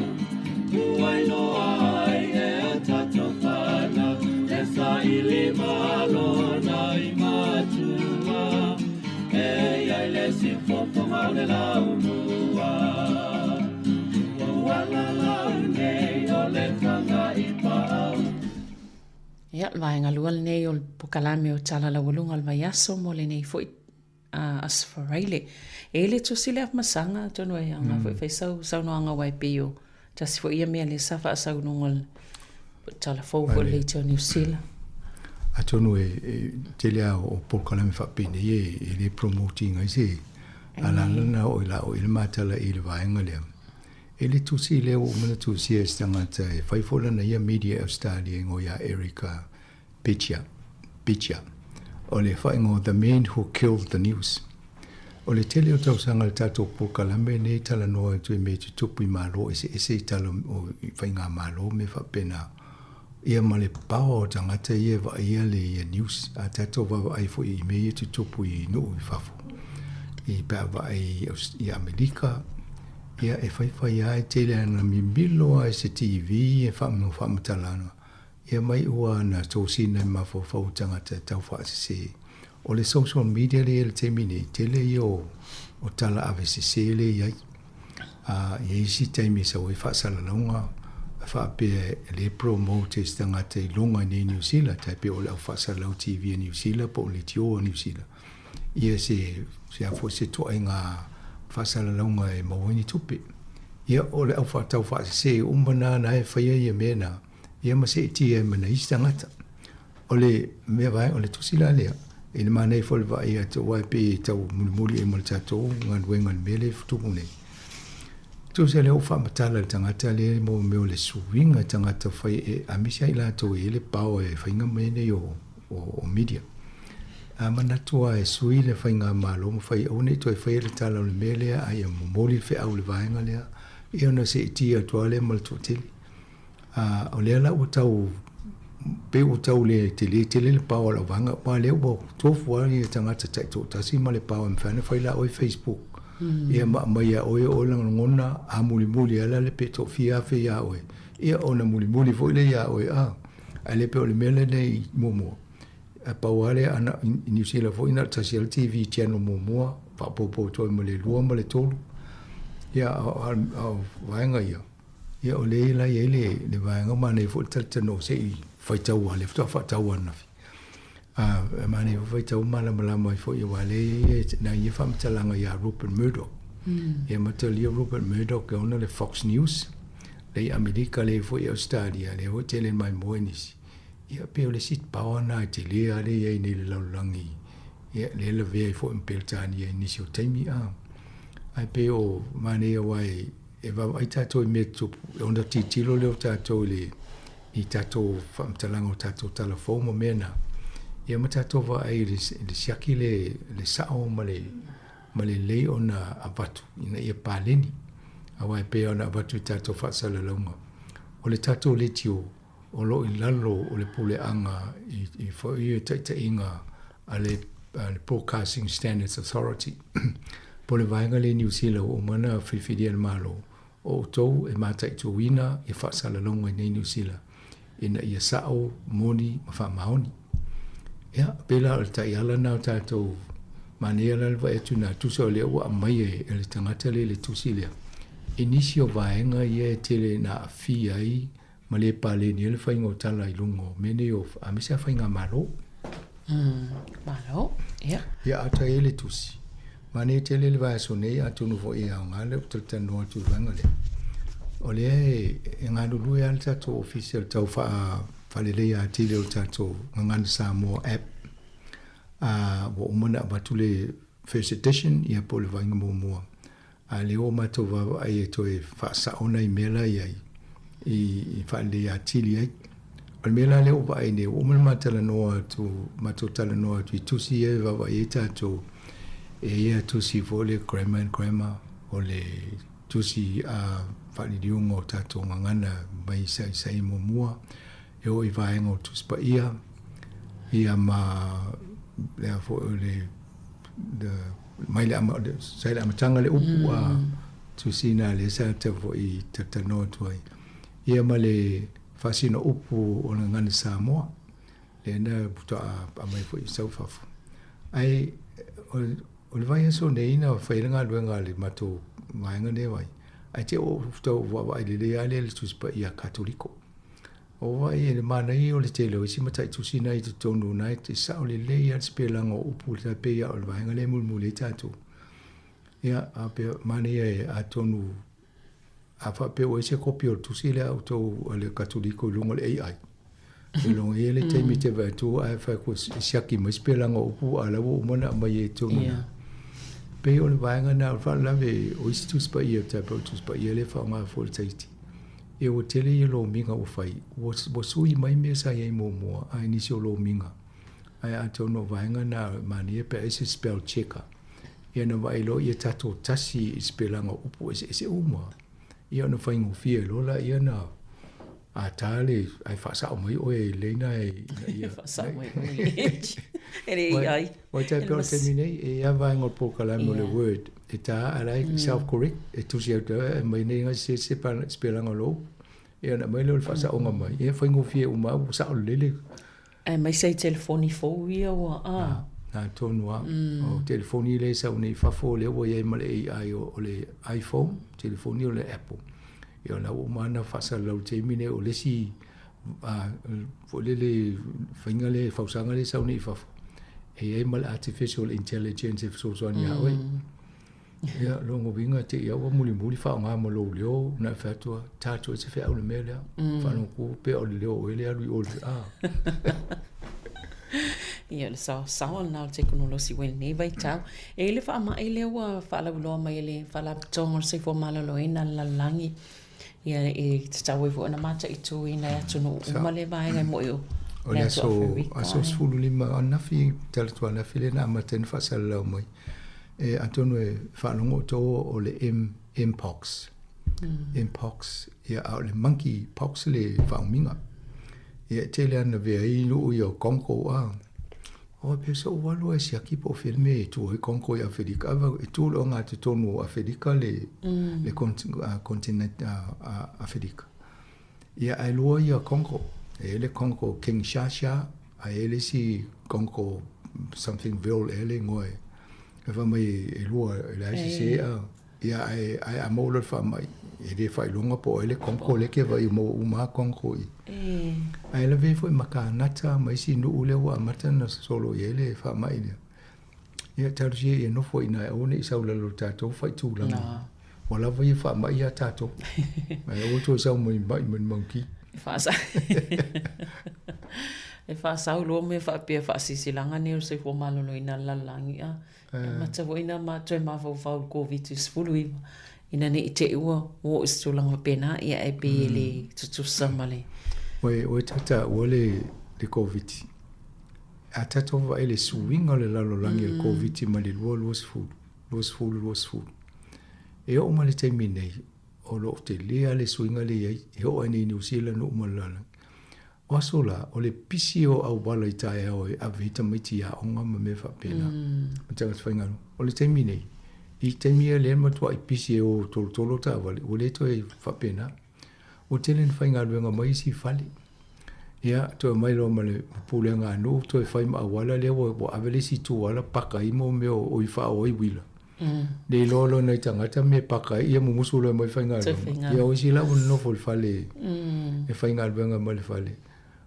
ua iloa ai e a tatou fanau, e saili malo na i matua, e iai le siufofoga o le laumua. Ua lalau nei o le fanga i paau. Ia, le vaega lua lenei o le pokalame o Tala Laualuga o le Vaiaso mo lenei foi Aso Faraile. E le tusi le afamasaga atonu e aoga foi e fai sau saunoaga aua e pei o tasi foi ia mea lea sa faasau i luga o le tala fou foi o le Leitio Niu Sila. Atonu e tele lava o polokalame faapenei e le promote ina ai se alala na oo i la oo i le matala i le vaega lea. E le tusi lea ua uma ona tusia e se tagata e fai foi lana ia media i Australia e igoa ia Erica Pichia, Pichia, o le faaigoa The Man Who Killed the News. O le tele o tausaga le tatou polokalame lenei e talanoa atu i mea e tutupu i Malo eseese i tala o faigamalo ma mea faapena, ia ma le power o tagata ia e vaaia le ia news. A tatou vaavaai foi i mea ia e tutupu i nuu i fafo, i pe a vaai i Amelika, ia e faifai lava e tele ana mimilo lava i se TV e faamatala Ia mai ua na tosina e mafaufau tagata e tau faasese. O le social media lea i le taimi nei, tele ia o, o tala ave sese lea i ai. A i ai isi taimi e sau ai faasalalauga e faapea e le promote e se tagata i luga i nei Niu Sila, tai pei o le au faasalalau TV a Niu Sila po o le leitio a Niu Sila. Ia se, se a foi se toaiga faasalalauga e maua ai ni tupe. Ia o le au faatau faasese uma na na e faia ia mea na. Ia ma seetia ai ma nai isi tagata. O le mea vae, o le tusi la lea, i le manaia foi o le vaai atu aua e pei e tau mulimuli ai ma le tatou galuega i le mea lea e tupu nei. Tusa lea ua faamatala e le tagata lea mo mea o le suiga tagata fai e aemaise lava i latou e i ai le power e faiga mea nei o, o, o media. A manatu lava e sui le faigamalo ma fai aua ne i toe faia le tala o le mea lea a ia momoli le feau i le vaega lea, ia ona seetia atu lava lea ma le toatele. A o lea la ua tau pei ua tau le tele tele le pao a lau vaega aua lea ua tofu lava ia tagata taitoatasi ma le pao e mafai ona fai la oe Facebook ia ma aumai ia oe o lagolagona a mulimuli lava la le pe toafia afe ia oe ia ona mulimuli foi lea ia oe a ae le pei o le mea lenei muamua e pau lava lea ana i Niu Sila foi na o le tasi lava le TV channel muamua faaopoopo atu ai ma le lua ma le tolu ia a o vaega ia Ia o lea la i ai le, le vaega manaia foi le talatalanoa se i faitau lava, lea faatoa faatau ananafi. A, e manaia foi faitau malamalama ai foi aua lea e i ai nai faamatalaga ia Rupert Murdoch. Ia matalia Rupert Murdoch e ona le Fox News, lea i Amerika, lea foi i Ausetalia, lea foi e tele maimoa i nisi. Ia pei o le isi power lena e tele lava lea e i ai nei i le lalolagi, ia lea e lavea ai foi ma Peretania i nisi o taimi, a. Ae pei o manaia aua e E vaavaai tatou i mea tutupu, ona tilotilo lea o tatou i le i tatou faamatalaga o tatou tala fou ma mea na. Ia ma tatou vaai i le, le siaki le, le sao ma le, ma le lelei ona avatu ina ia paleni. Aua e pei ona avatu i tatou faasalalauga. O le tatou leitio, o lo o i lalo o le puleaga i, i foi ia taitaiga a le, a le Broadcasting Standards Authority. Po o le vaega lea i Niu Sila ua uma ona filifilia e le Malo, o outou e mataituina ia faasalalauga i nei Niu Sila ina ia sao, moni ma faamaoni. Ia, pei la o le taiala lena o tatou manaia la le vaai atu i ina, tusa o lea ua aumai e le tagata lea i le tusi lea. I nisi o vaega ia e tele ina aafia ai ma le paleni ai le faiga o tala i luga o mea nei o aemaise lava faigamalo. Malo, ia. Ia, a ta i ai le tusi. Manaia tele le vaiaso nei, atonu foi e aoga lea ou te talanoa atu i le vaega lea. O lea e, e galulue lava le tatou ofisa i le tau faaleleia atili o le tatou Gagana Samoa app. A ua uma ona avatu le first edition, ia po o le vaaiga muamua. A lea ua matou vaavaai e toe faasao nai mea la i ai i faaleleia atili ai. O le mea la lea ua vaai nei, ua uma ona ma talanoa atu, matou talanoa atu i tusi ia e vaavaai ai tatou, e i ai tusi foi le grammar and grammar, o le tusi a faaliliuga o tatou gagana mai saisai muamua, e oo i vaega o Tusi Paia, ia ma lea foi o le, the, mai le ama, sa i le amataga le upu a tusi na lea sa tau foi talatalanoa atu ai. Ia ma le faasino upu o le gagana Samoa, lea na faatoa aumai foi i sau fafo. Ae o le vaiaso nei na fai ai le galuega a le matou vaega lea vai, ae te o tau vaavaai lelei lava lea i le Tusi Paia Katoliko. O vaai e le manaia o le tele o isi mataitusi na i totonu na e sao lelei lava le sipelaga o upu e pei lava o le vaega lea e mulimuli ai tatou. Ia, a pea, manaia e atonu a faapea ua i ai se kopi o le tusi lea a outou a le Katoliko i luga o le AI, iloga i ai le taimi e te vaai atu ae fai atu e siaki mai sipelaga o upu a o la ua uma ona aumai i totonu i ina. Pei o le vaega lena o le faalavelave o isi Tusi Paia, tai pei o le Tusi Paia lea e faaaoga foi e le Tahiti. Ia ua tele ia lomiga ua fai, ua, ua sui mai mea sa i ai muamua ae nisi o lomiga. Ae atonu o vaega na manaia pe a i ai se spell checker, ia ona vaai loa ia tatou tasi i sipelaga o upu eseese uma. Ia ona faigofie loa laia na a ta le ae faasao mai oe i leina e ina ia Faasao mai oe e le AI. Ua tai pea o le taimi nei, e i ai vaega o le polokalame o le Word e tā a la e self correct e tusi atu e aumai nei ga se se sipelaga o lou upu. Ia ona aumai lea o le faasaoga mai, ia faigofie uma lava ua sao lelei le Aemaise ai telefoni fou ia ua a. Na tonu lava. O telefoni lea e sau nei i fafo lea ua i ai ma le AI o le iPhone, telefoni o le Apple. Ia o la ua uma ona faasalalau i le taimi lenei o le isi foi lele faiga lea, fausaga lea e sau nei i fafo, e i ai ma le artificial intelligence e fesoasoani ia oe. Ia, lona uiga te i ua mulimuli faaaoga ma lou leo, na e fai atu lava, ta atu ai se feau i le mea lea. Faalogo atu pei o le leo o oe lea e alu i o i le, a. Ia, o le saoasaoa lena o le tekonolosi ua i lenei vaitau. E i ai le faamai lea ua faalauiloa mai e le Faalapotopotoga o le Soifua Maloloina a le lalolagi, ia e tatau ai foi ona mataituina e atunuu uma lea vaega e moi o O le aso, aso 15 ananafi, talaatu ananafi lea na amata ai ona faasalalau mai. E atonu e faalogo outou o le M, Mpox. Mpox, ia a o le monkey pox le faaumiga. Ia e tele lava ina avea ai nuu ia o Congo a. O pe so ua alu e siaki po o fea le mea e tu ai Congo i Aferika. Ava e tu i le ogatotonu o Aferika le, le continent a Aferika. Ia ae lua ia Congo. E i ai le Congo Kinshasa, ae i ai le isi Congo something ville ea le igoa e. E fai mai e lua, e leai se se a. Ia ae, ae a maua loa le faamai, e le faailoga po o ai le Congo lea ke vaai ua maua uma lava Congo i. Ae lavea ai foi ma Kanata ma isi nuu lea ua amata ona sosolo i ai le faamai lea. Ia talosia ia nofo i ina e aua ne i sau i lalo o le tatou faaitulaga. Ua lava ia faamai ia tatou. Ae aua toe sau mai mai ma ni monkey. E faasau loa mea faapea faasilasilaga nei o le soifua maloloina o le lalolagi a. E amata foi ona toe mafaufau i le Koviti-19 ina ne i te i ua oo i se tulaga faapena, ia ae pei e le tutusa ma le. Oi, oi tata ua le le Koviti. A tatou vaai i le suiga o le lalolagi o le Koviti mai le 2020, 2020. E oo mai le taimi nei, o lo o tele lava le suiga lea e i ai, e oo lava i Niu Sila nuu ma le lalolagi. O aso la, o le pisi o auala i taeao e ave ai tamaiti i aoga ma mea faapena, ma tagata faigaluega. O le taimi nei, i taimi ia lea e matuai pisi e o tolotolo taavale, ua le toe faapena. Ua tele ina faigaluega mai isi i fale. Ia, toe omai loa ma le pulega a nuu toe fai ma auala lea ua ave le isi itu ala paka ai mo mea o i faaoo ai uila. Le iloa loa nai tagata mea e paka ai, ia mumusu loa e mai faigaluega. Ia o isi la ua nonofo i le fale e faigaluega mai le fale.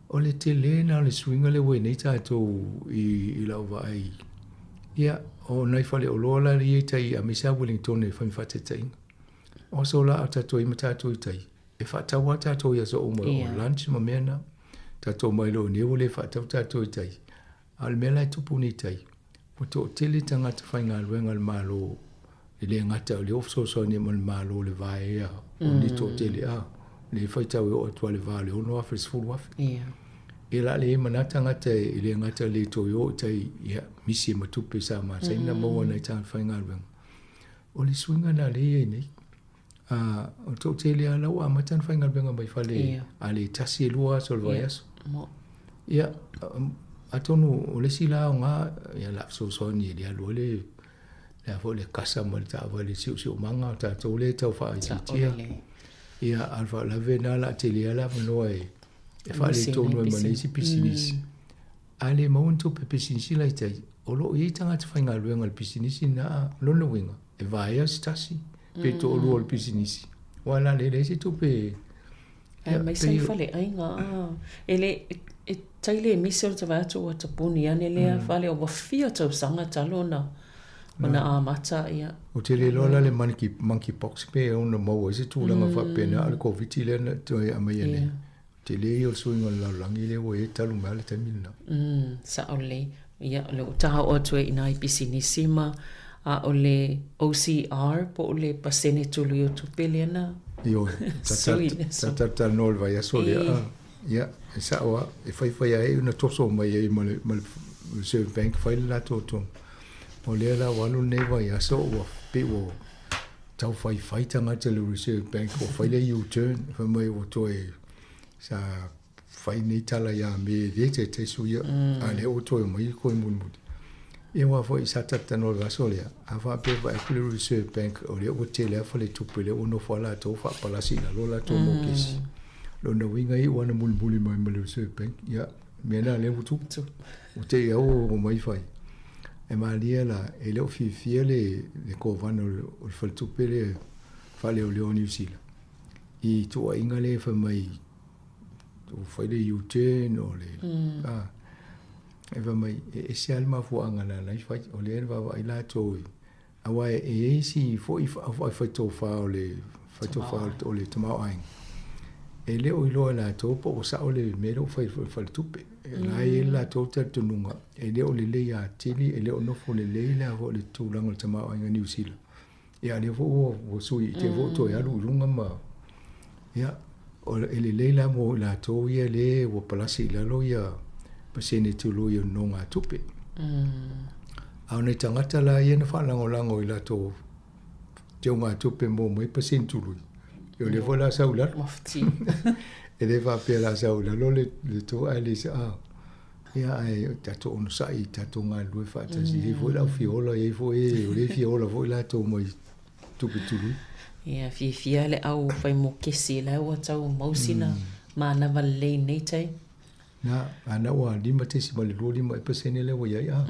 O le tele lena o le suiga lea ua i ai nei tatou i lau vaai. Ia, o nai faleoloa la ia i tai aemaise lava Wellington e fai ma faataitaiga. O aso la a o tatou i ai ma tatou i tai, e faatau lava tatou i aso uma, o lunch ma mea na. Tatou omai loa i inei ua le faatau tatou i tai. A o le mea la e tupu nei i tai, ua toatele tagata faigaluega a le Malo, e le gata o lea ua fesoasoani ai ma le Malo i le vaea o ni toatele, a, lea e faitau e oo atu lava i le va o le 6,000 i le 10,000. Ia o le a leai ma na tagata e le gata le toe o i tai, ia, misi ai ma tupe sa masani ona maua e nai tagata faigaluega. O le suiga lena lea e i ai nei. A, o le toatele lava la ua amata ona faigaluega mai fale, a le tasi e lua aso o le vaiaso. Ia, atonu o le isi la aoga, ia o le a fesoasoani e le alu ai le, le a foi le kasa ma le taavale i le siosiomaga o tatou lea e tau faaitiitia. Ia, a o le faalavelave lena o le a tele lava le avanoa e faaletonu ai ma le isi pisinisi. A le maua ni tupe pisinisi la i tai, o lo o i ai tagata faigaluega i le pisinisi lena, o lona uiga, e vaea se tasi pe toalua o le pisinisi, aua o le a le leai se tupe. Ae aemaise ai faleaiga a e le e tai le misi o le vaai atu ua tapuni ane lea fale ua fia tausaga talu ona ona amata ia. Ou te le iloa la le monkey, monkey pox pe ono maua ai se tulaga faapena a o le Koviti lea na toe aumaia nei. Tele ia o le suiga o le lalolagi lea ua i ai talu mai lava le taimi lena. Sao lelei. Ia, o lea ua taha oo atu ai i nai pisinisi ma a o le OCR po o le pasene tului o tupe lea na Ioe, sui i le aso. Sa talatalanoa i le vaiaso lea. Ia, e sao lava, e faifai lava ona toso mai ai ma le Reserve Bank fai le latou tonu. O lea la ua alu lenei vaiaso ua pei ua tau faifai tagata i le Reserve Bank ua fai le U-turn fai mai ua toe sa fai nei tala ia me e le taitai suia a lea ua toe omai koe mulimuli. Ia aua foi sa talatalanoa i le aso lea, a faapea e vaai atu le Reserve Bank o lea ua tele lava faletupe lea ua nofo lava latou faapalasi i lalo latou mokesi. Lona uiga e iu lava ina mulimuli mai ma le Reserve Bank, ia mea na lea ua tupu. Ua te i lava ua omai fai. E malie la, e le o fiafia le Kovana o le Faletupe lea Faaleoleo o Niu Sila i tuuaiga lea fai mai ua fai le U-turn o le a e fai mai e ese lava le mafuaaga na ala ai fai o lea e vaavaai latou i aua e i ai isi foi faitofa o le faitofa o le tamaoaiga e le o iloa e latou po ua sao le mea lea ua fai e le faletupe. E la e i ai le latou talitonuga e le o lelei atili, e le o nofo lelei le a foi le tulaga o le tamaoaiga i Niu Sila. Ia a o lea foi ua sui i te foi ua toe alu i luga ma ia e lelei la mo i latou ia lea ua palasi i lalo ia pasene tului o nonogatupe. A o nai tagata la ia na faalagolago i latou teugatupe mo mai pasene tului, ia o lea foi o le a sau i lalo. E le faapea o le a sau i lalo le tou ae le a. Ia ae tatou onosai, tatou galulue faatasi. E i ai foi le au fia ola, e i ai foi e o lea e fia ola foi latou mai tupe tului. Ia, fiafia le au fai mokesi la ua tau mau sina manava lelei i nei taimi. Na, a na ua 5.25 ea pasene lea ua i ai a.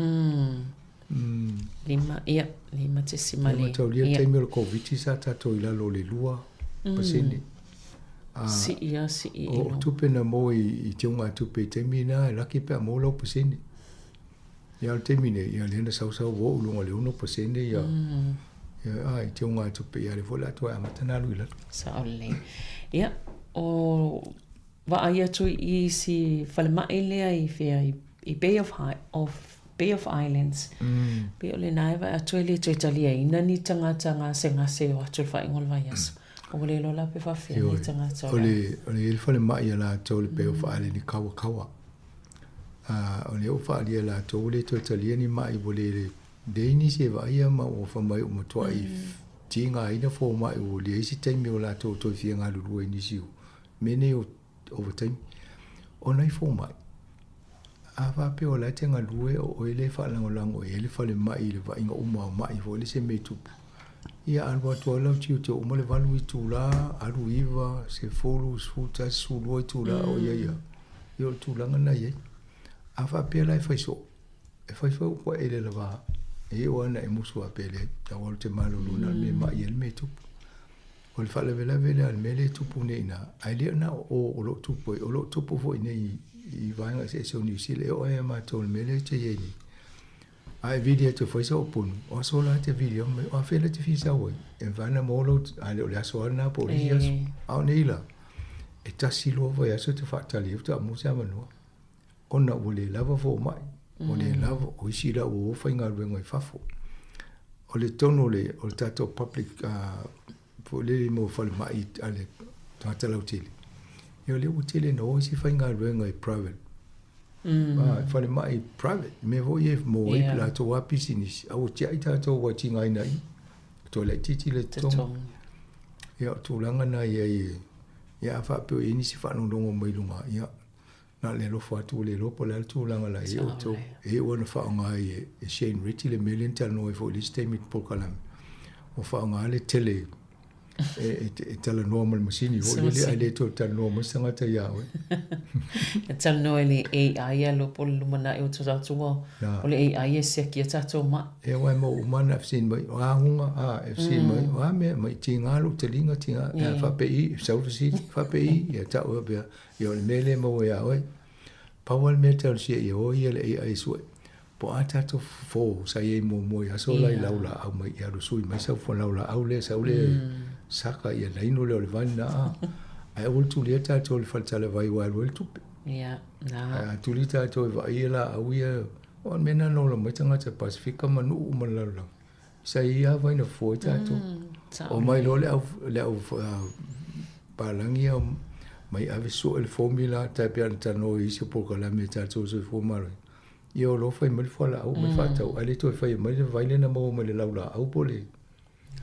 Lima, ia, lima tesima le. Ia mataulia le taimi o le Koviti sa tatou i lalo o le 2%. Sii a sii i luga. O tupe na maua i teugatupe i taimi na, e laki pe a maua lau pasene. Ia o le taimi nei, ia lea na sausau ua oo i luga o le 6% ia, ia a i teugatupe, ia lea foi o le a toe amata ona alu i lalo. Sao lelei. Ia, o vaai atu i isi falemai lea i fea i Bay of, of Bay of Islands. Pei o lena e vaai atu e le toe taliaina ni tagata gasegase o atu i le faaiuga o le vaiaso. Ua le iloa la pe faafefea nei tagata o le. O le falemai a latou le Bay of Islands i Kawakawa. O lea ua faaalia e latou ua le toe talia ni mai ua le leai nisi e vaaia ma ua fai mai ua matuai tigaina fomai ua leai se taimi o latou toe fia galulue i nisi o mea nei o ovataimi. O nai fomai, a faapea o la e te galue o oe lea e faalagolago i ai le falemai i le vaaiga uma o mai foi lea se mea e tupu, ia alu atu lava lau tiute ua uma le 8 itula, alu 9, 10, 11, 12 itula o i ai lava. Ia o le tulaga lena e i ai. A faapea la e fai soo, e fai foi upu a ele lava. E oo lava ina e musu faapea e leai, aua ou te malolo na o le mea e ma'i ai le mea e tupu. O le faalavelave lea o le mea lea e tupu nei i ina, ae le o na o o o lo o tupu ai, o lo o tupu foi i inei i vaega eseese o Niu Sila, e oo lava ia matou i le mea lea e te i ai nei. A e vili atu e fai sou punu, o aso la e te vili mai, o afea la e te fia sau ai? E mafai ona maua lou, a le o le aso lava lena po o le isi aso. A o nei la, e tasi lua vaiaso e te faatali ai faatoa maua se avanoa. Ona ua le lava fomai, ua le lava, o isi la ua o faigaluega i fafo. O le tonu o le, o le tatou public foi lele mo falemai a le tagata lautele, ia o lea ua tele ina o isi faigaluega i private. Mm. Falemai private, mea foi ia e maua ai latou lava pisinisi, a ua tiai tatou ua tigaina i i, toe laitiiti le totogi. Ia o tulaga na i ai, ia a faapea o i ai nisi faalogologo mai luga, ia na o le alofa atu ua le iloa po o le a le tulaga la i ai outou. E iu lava ina faaaoga ai e Shane Ritchie le mea lea na talanoa ai foi i le isi taimi i le polokalame, ua faaaoga le tele e talanoa ma le masini foi lele ae le toe talanoa mai se tagata ia oe. E talanoa i le AI alo po o le lumanai o tatou o le AI e siaki ai tatou mai. E aua e maua uma lava na fesili mai, o a huga, a, e fesili mai, o a mea, mai tiga lou taliga, tiga, e faapei, sau le fesili, faapei, ia tau faapea, Ia o le mea lea e maua iā oe. Pau lava le mea e talosia ia o ia le AI e sue, po o a tatou fofo sa i ai muamua i aso la i laulaau mai, ia alu sui mai sau laulaau lea, sau lea saka ia naino lea o le vai lena a. Ae aua le tulia tatou i le faletalavai aua e alu ai le tupe. Ae a tuli tatou e vaai ia laau ia, o le mea lena na ola mai tagata Pasefika ma nuu uma o le lalolagi. Sa i ai lava vai na fofo ai tatou. Omai loa le au, le au palagi ia mai ave sue le formula tai pei ona talanoa i isi o polokalame a tatou soifua maloloina. Ia o lo o fai mai le fualaau mai faatau ae le toe faia mai le vai lea na maua mai le laulaau po o le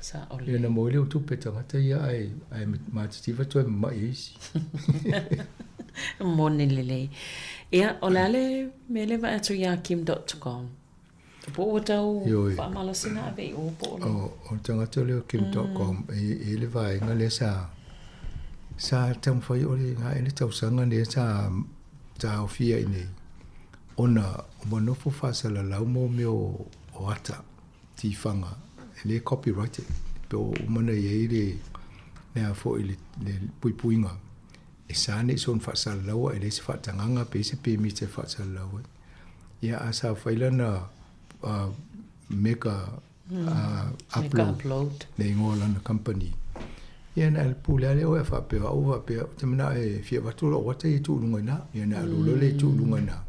Sao Ia na maua ai le tupe tagata ia ae ae matitiva toe mamai e isi. Moni lelei. Ia, o le a le mea lea vaai atu iā Kim.com? Po ua tau faamalosi na ave i o po o le... O le tagata lea o Kim Dotcom, e i ai le vaega lea sa sa taumafai o le ae le tausaga lea sa taofia i inei ona ua nofo faasalalau mo mea o ata tifaga e le copyrighted pe ua uma ona i ai le le a foi le puipuiga e sa nei soona faasalalau e leai se faatagaga pe se pemita e faasalalau ai. Ia a sa fai lana mega upload le igoa o lana company. Ia na pule lava lea oe a faapea o au faapea ou te manao e fia avatu lou ata ia e tuu i luga i ina. Ia na alu loa lea e tuu i luga i ina.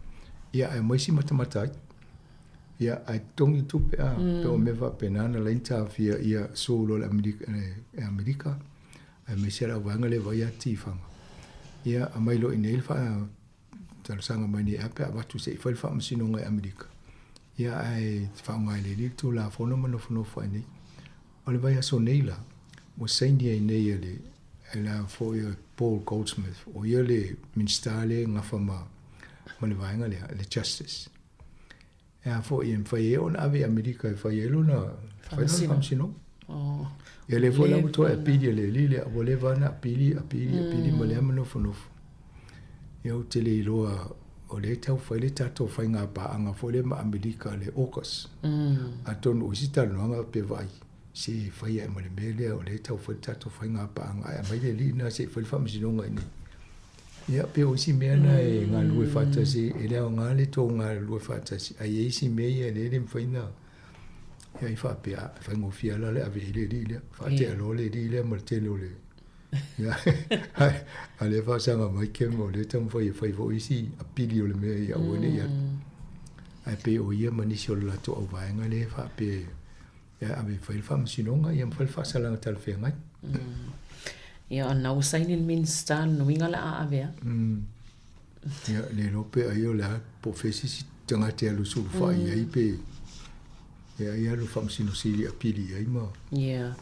Ia ae aumai si matamata ai. Ia ae totogi tupe a pei o mea faapena na ala ai ona taofia ia sue loa e Amerika aemaise le auvaega lea e vaai ia tifaga. Ia aumai loa i inei le faa talosaga mai nei a pe a avatu se i fai le faamasinoga i Amerika, ia ae faaaoga e le alii le Tulafono ma nofonofo ai nei. O le vaiaso nei la, ua saini ai nei e le e le foi o Paul Goldsmith, o ia le Minisita lea e gafa ma ma le vaega lea, le Justice. E a foi e mafai ai ona ave i Amerika e fai ai lona fai lona faamasinoga. Oh. Ia lea foi la ua toe apili e le alii lea, ua leva ona apili, apili, apili ma lea ma nofonofo. Ia ou te le iloa o lea e tau fai le tatou faiga paaga foi lea ma Amerika le AUKUS. Atonu o isi talanoaga pe vaai se e fai ae ma le mea lea o lea e tau fai le tatou faiga paaga ae aumai le alii lena se i fai le faamasinoga i inei. Ia, pei o isi mea na e galulue faatasi, e le aoga le tou galulue faatasi, ae i ai isi mea ia lea e le mafai ona, ia i faapea, e faigofie lava la le ave i ai le alii lea, faatea loa le alii lea ma le tele o le, ia, a o lea e faasaga mai Kem, o lea e taumafai e fai foi isi apili o le mea ia aua ne i alu. Ae pei o ia ma nisi o le latou auvaega lea e faapea e ave e fai le faamasinoga ia ma fai le faasalaga talafeagai. Ia, o lena ua saini le Minisita, lona uiga o le a ave lava. Ia, le iloa pe ai o le a, po o fea se isi tagata e alu sulufai i ai pe e ai alu faamasino sili apili i ai ma. Ia.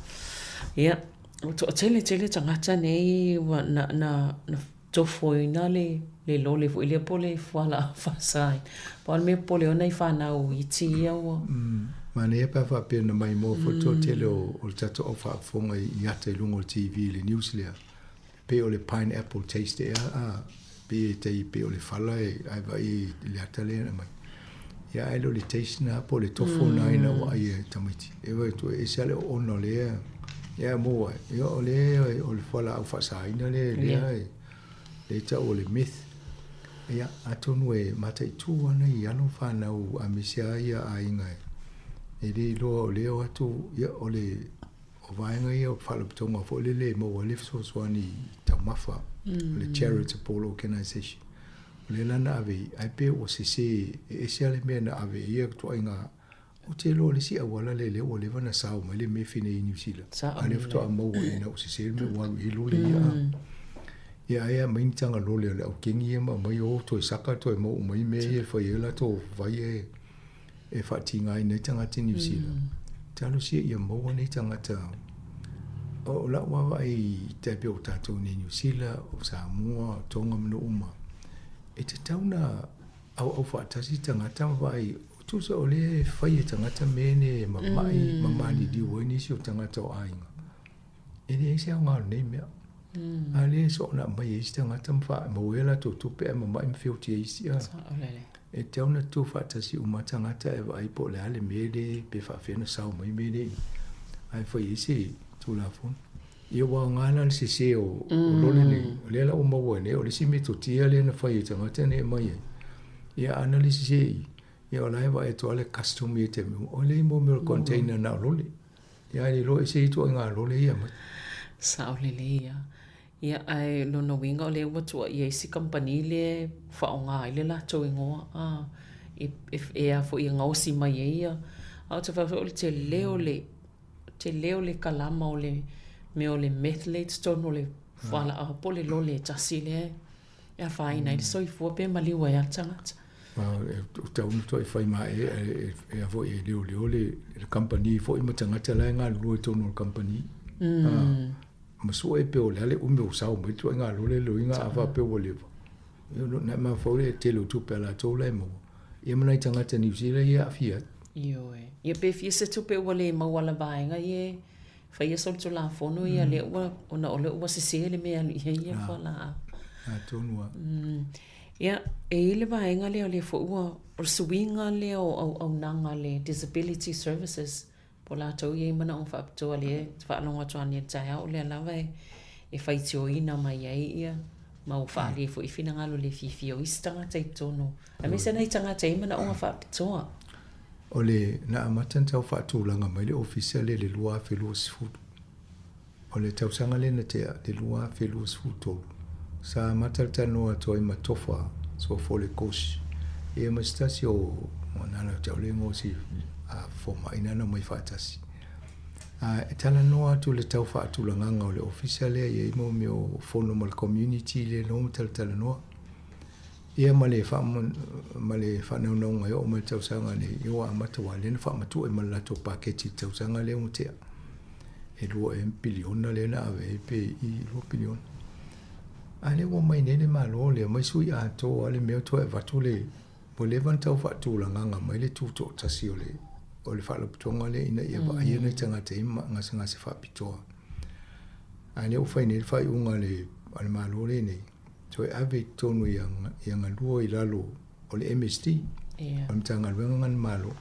Ia, ua toatele tele tagata nei ua na, na, na tofoina le, le lole foi lea po o le fualaau faasaina. Pau le mea popole ona i fanau iti ia ua. Manaia pe a faapea na maimoa foi le toatele o le tatou au faafofoga i ata i luga o le TV i le news lea, pei o le pineapple taste ea a, pei e tai pei o le fala e ae vaai i le ata lea na aumai. Ia ae le o le taste na po o le tofo na ina ua ai e tamaiti. E wai tu e ese ale o ona o lea. Ia mo ai. Ia o le o le fualaau faasaina le lea e le tau o le meth. Ia atonu e mataitu ana i alo whanau aemaise lava ia aiga e le iloa o lea o atu ia o le o vaega ia o faalapotopotoga foi lele e maua ai le fesoasoani i taumafa o le charitable organisation. O lea la na ave i ai ae pei ua sese e ese lava le mea na ave i ia ituaiga. Ou te iloa o le isi auala lea lea ua leva ona sao mai le mea nei i Niu Sila a lea faatoa maua ina ua sese le mea ua alu i ai lole ia. Ia ai aumai ni taga lole a le au kengi ia ma aumai o toe saka toe maua uma ai mea ia e fai ai latou vai e e faatigaina ai tagata i Niu Sila. Talosia ia maua nei tagata. O lau vaavaai i tai pei o tatou nei i Niu Sila, o Samoa, o Tonga ma nuu uma, e tatau ona auau faatasi tagata ma vaai, tusa o lea e fai e tagata mea nei e mama'i ma maliliu ai nisi o tagata o aiga. E leai se aoga o lenei mea. A lea e soona aumai e isi tagata ma faamaua ai a latou tupe ae mama'i ma feoti ai isi. E tatau ona tutu faatasi uma tagata e vaai po o le a le mea lea pe faapefea ona sao mai mea nei ae fai ai se Tulafono. Ia ua aoga la le sese o lole nei. O lea la ua maua nei, o le isi metotia lea na fai e tagata nei e aumai ai. Ia ana le sese i, ia o la e vaai atu lava le custom ia i taimi uma, o lea e mo mea o le container na o lole. Ia ae le iloa ese ituaiga lole ia aumai. Sao lelei ia. Ia ae lona uiga o lea ua tuuaia ai si kamupani lea e faaaoga ai le latou igoa a e a foi e gaosi mai ai ia. A ou te fai atu o le tele o le tele o le kalama o le mea o le meth lea i totonu o le fualaau po o le lole e tasi lea e afaina ai le soifua pe maliu ai lava le tagata. O tau na toe fai maeaea e a foi e leoleo le kamupani foi ma tagata la e galulue i totonu o le kamupani. Ma sue pe o le a le umi o sao mai le ituaiga lole loiga a faapea ua leva. Na mafaufau le tele o tupe a latou la e maua. Ia ma nai tagata Niu Sila ia e aafia ai. Ioe. Ia pe fia se tupe ua le maua la vaega ia e faia solitulafono ia lea ua ona o lea ua sese le mea e alu i ai ia fualaau. Atonu lava. Ia, e i ai le vaega lea o lea foi ua, o le suiga lea o auaunaga a le Disability Services Po o latou i ai manaoga faapitoa lea e faalogo atu nei i le taeao, o lea lava e faitioina mai ai ia ma ua faaali ai foi finagalo le fiafia o isi tagata i totonu, aemaise nai tagata e i ai manaoga faapitoa. O le, na amata ona tau faatulaga mai le Ofisa lea i le 2020. O le tausaga lea na tea, le 2023, sa amata le talanoa atu ai ma Tofa Suafole Kosi, ia ma se tasi o nana ou te aule igoa o si fomai nana omai faatasi. A e talanoa atu le tau faatulagaga o le ofisa lea i ai mo mea o fono ma le community lea no ma talatalanoa. Ia ma le ma le faanaunauga e oo mai le tausaga nei, ia ua amata aua lea na faamatuu ma le latou paketi i le tausaga lea ua tea. E 2 ea piliona lea na ave ai pe i 2 piliona. A lea ua omai nei le Malo lea mai sui atoa le mea toe avatu le ua leva ona tau faatulagaga mai le tutoatasi o le o le faalapotopotoga lea ina ia vaaia nai tagata e i ai gasegase faapitoa. A lea ua fai nei le faaiuga a le a le Malo lenei toe ave i totonu ia galua i lalo o le MSD, o le Matagaluega a le Malo.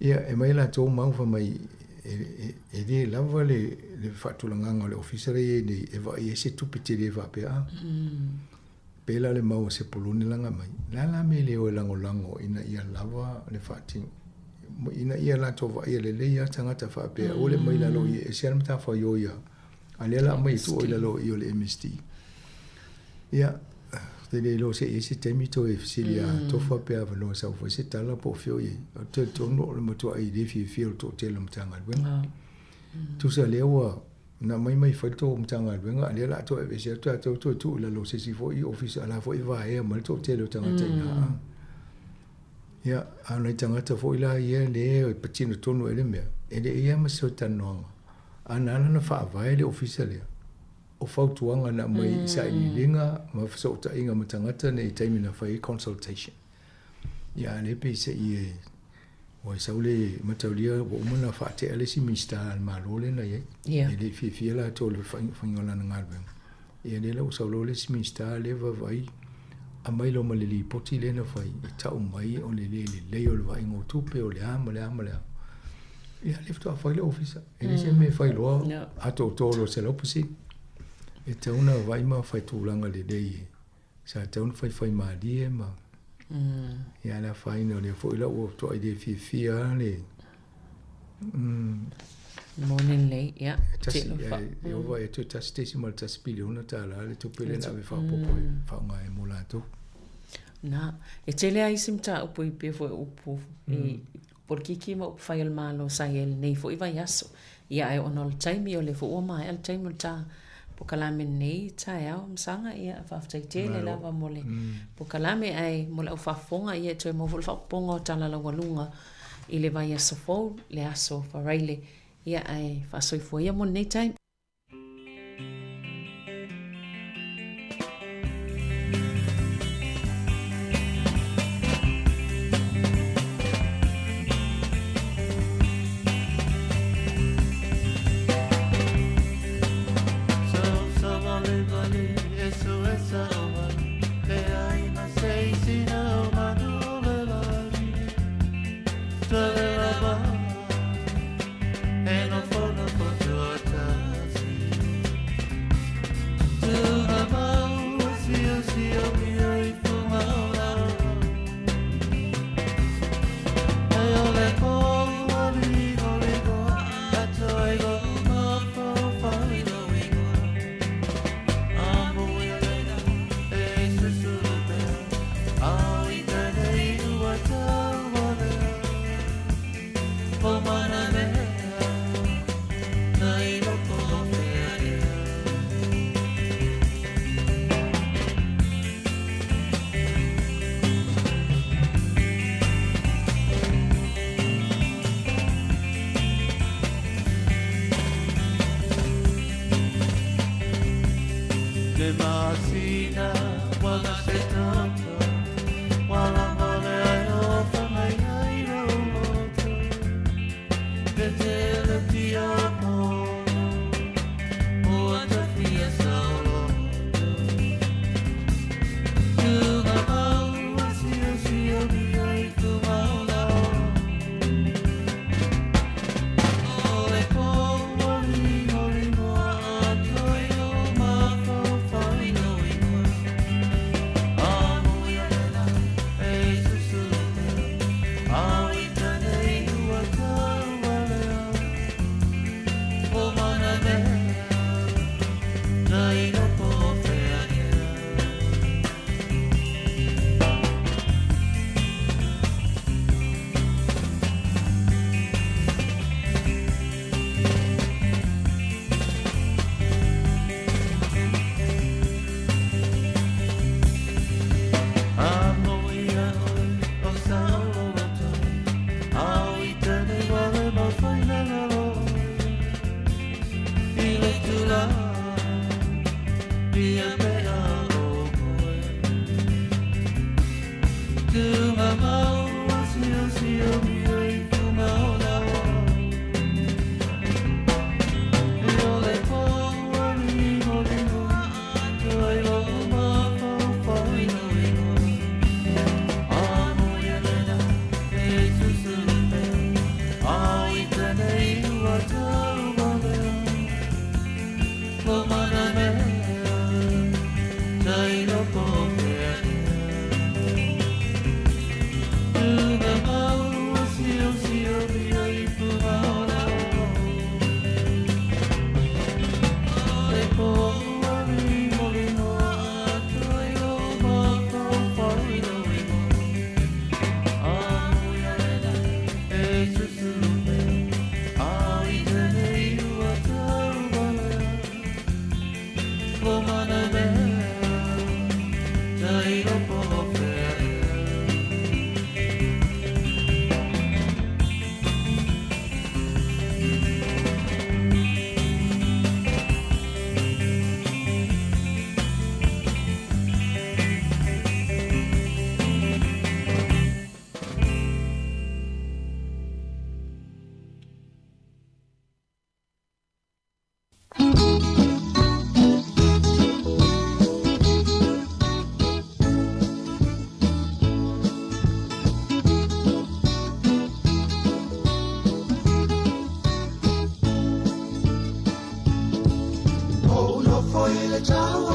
Ia, e mai latou mau fai mai e le lava le faatulagaga o le ofisa lea e i ai nei e vaai ai se tupe tele faapea. A pēlā le mau a Sepuloni laga mai, o le a la mea e le o e lagolago ina ia lava le faatino, ina ia latou vaaia lelei lava tagata faapea, aua le aumai i lalo i i, e ese lava le matafaioi a A lea la aumai e tuu i lalo i o le MSD. Ia, te le iloa se i ai se taimi toe fesili a Tofa pe avanoa sau foi se tala po o fea o i ai. Ou te talitonu o le matuai le fiafia o le toatele o le Matagaluega. Tusa lea ua na aumai mai fai le tou Matagaluega, a lea o le a toe aveese atu tatou toe tuu i lalo o se isi foi Ofisa, o la foi e vaea mai le toatele o tagata i ina. Ia, a o nai tagata foi la ia lea e patino tonu ai le mea, e leai lava ma se talanoaga. A na ala ona faavae le ofisa lea, o fautuaga na aumai i sailiiliga ma fesootaiga ma tagata nei i taimi na fai ai consultation. Ia, a lea pei se i e, ua sau le mataulia ua uma ona faatea le isi Minisita a le Malo lea na i ai. E le i fiafia latou i le faiga o lana galuega. Ia lea la ua sau loa le isi Minisita lea vaavaai. aumai loa ma le lipoti lea na fai e tau mai o le lē lelei o le vaaiga o tupe o le a ma le a ma le a. Ia lea faatoa fai le ofisa. E le se mea e fai loa atoatoa loa 100%. E tatau ona vaai ma fai tulaga lelei e sa tatau ona faifai malie ma ia le afaina o lea foi la ua toai le fiafia lava le Moni lelei, ia. Tasi, e ova e toe $1.1 piliona le tupe lea na ave faaopoopo e faaaoga ai mo latou. Na, e tele lava isi mataupu i pei foi o upu i polokiki ma upu fai a le Malo sa i ai i lenei foi vaiaso. Ia ae ona o le taimi, o lea foi ua maea le taimi o le ta pokalame lenei taeao Masaga, ia faafetai tele lava mo le pokalame ae mo le au faafofoga ia e toe maua foi le faaopoopoga o tala laualuga i le vaiaso fou, le aso Faraile, ia ae faasoifua ia mo lenei taimi.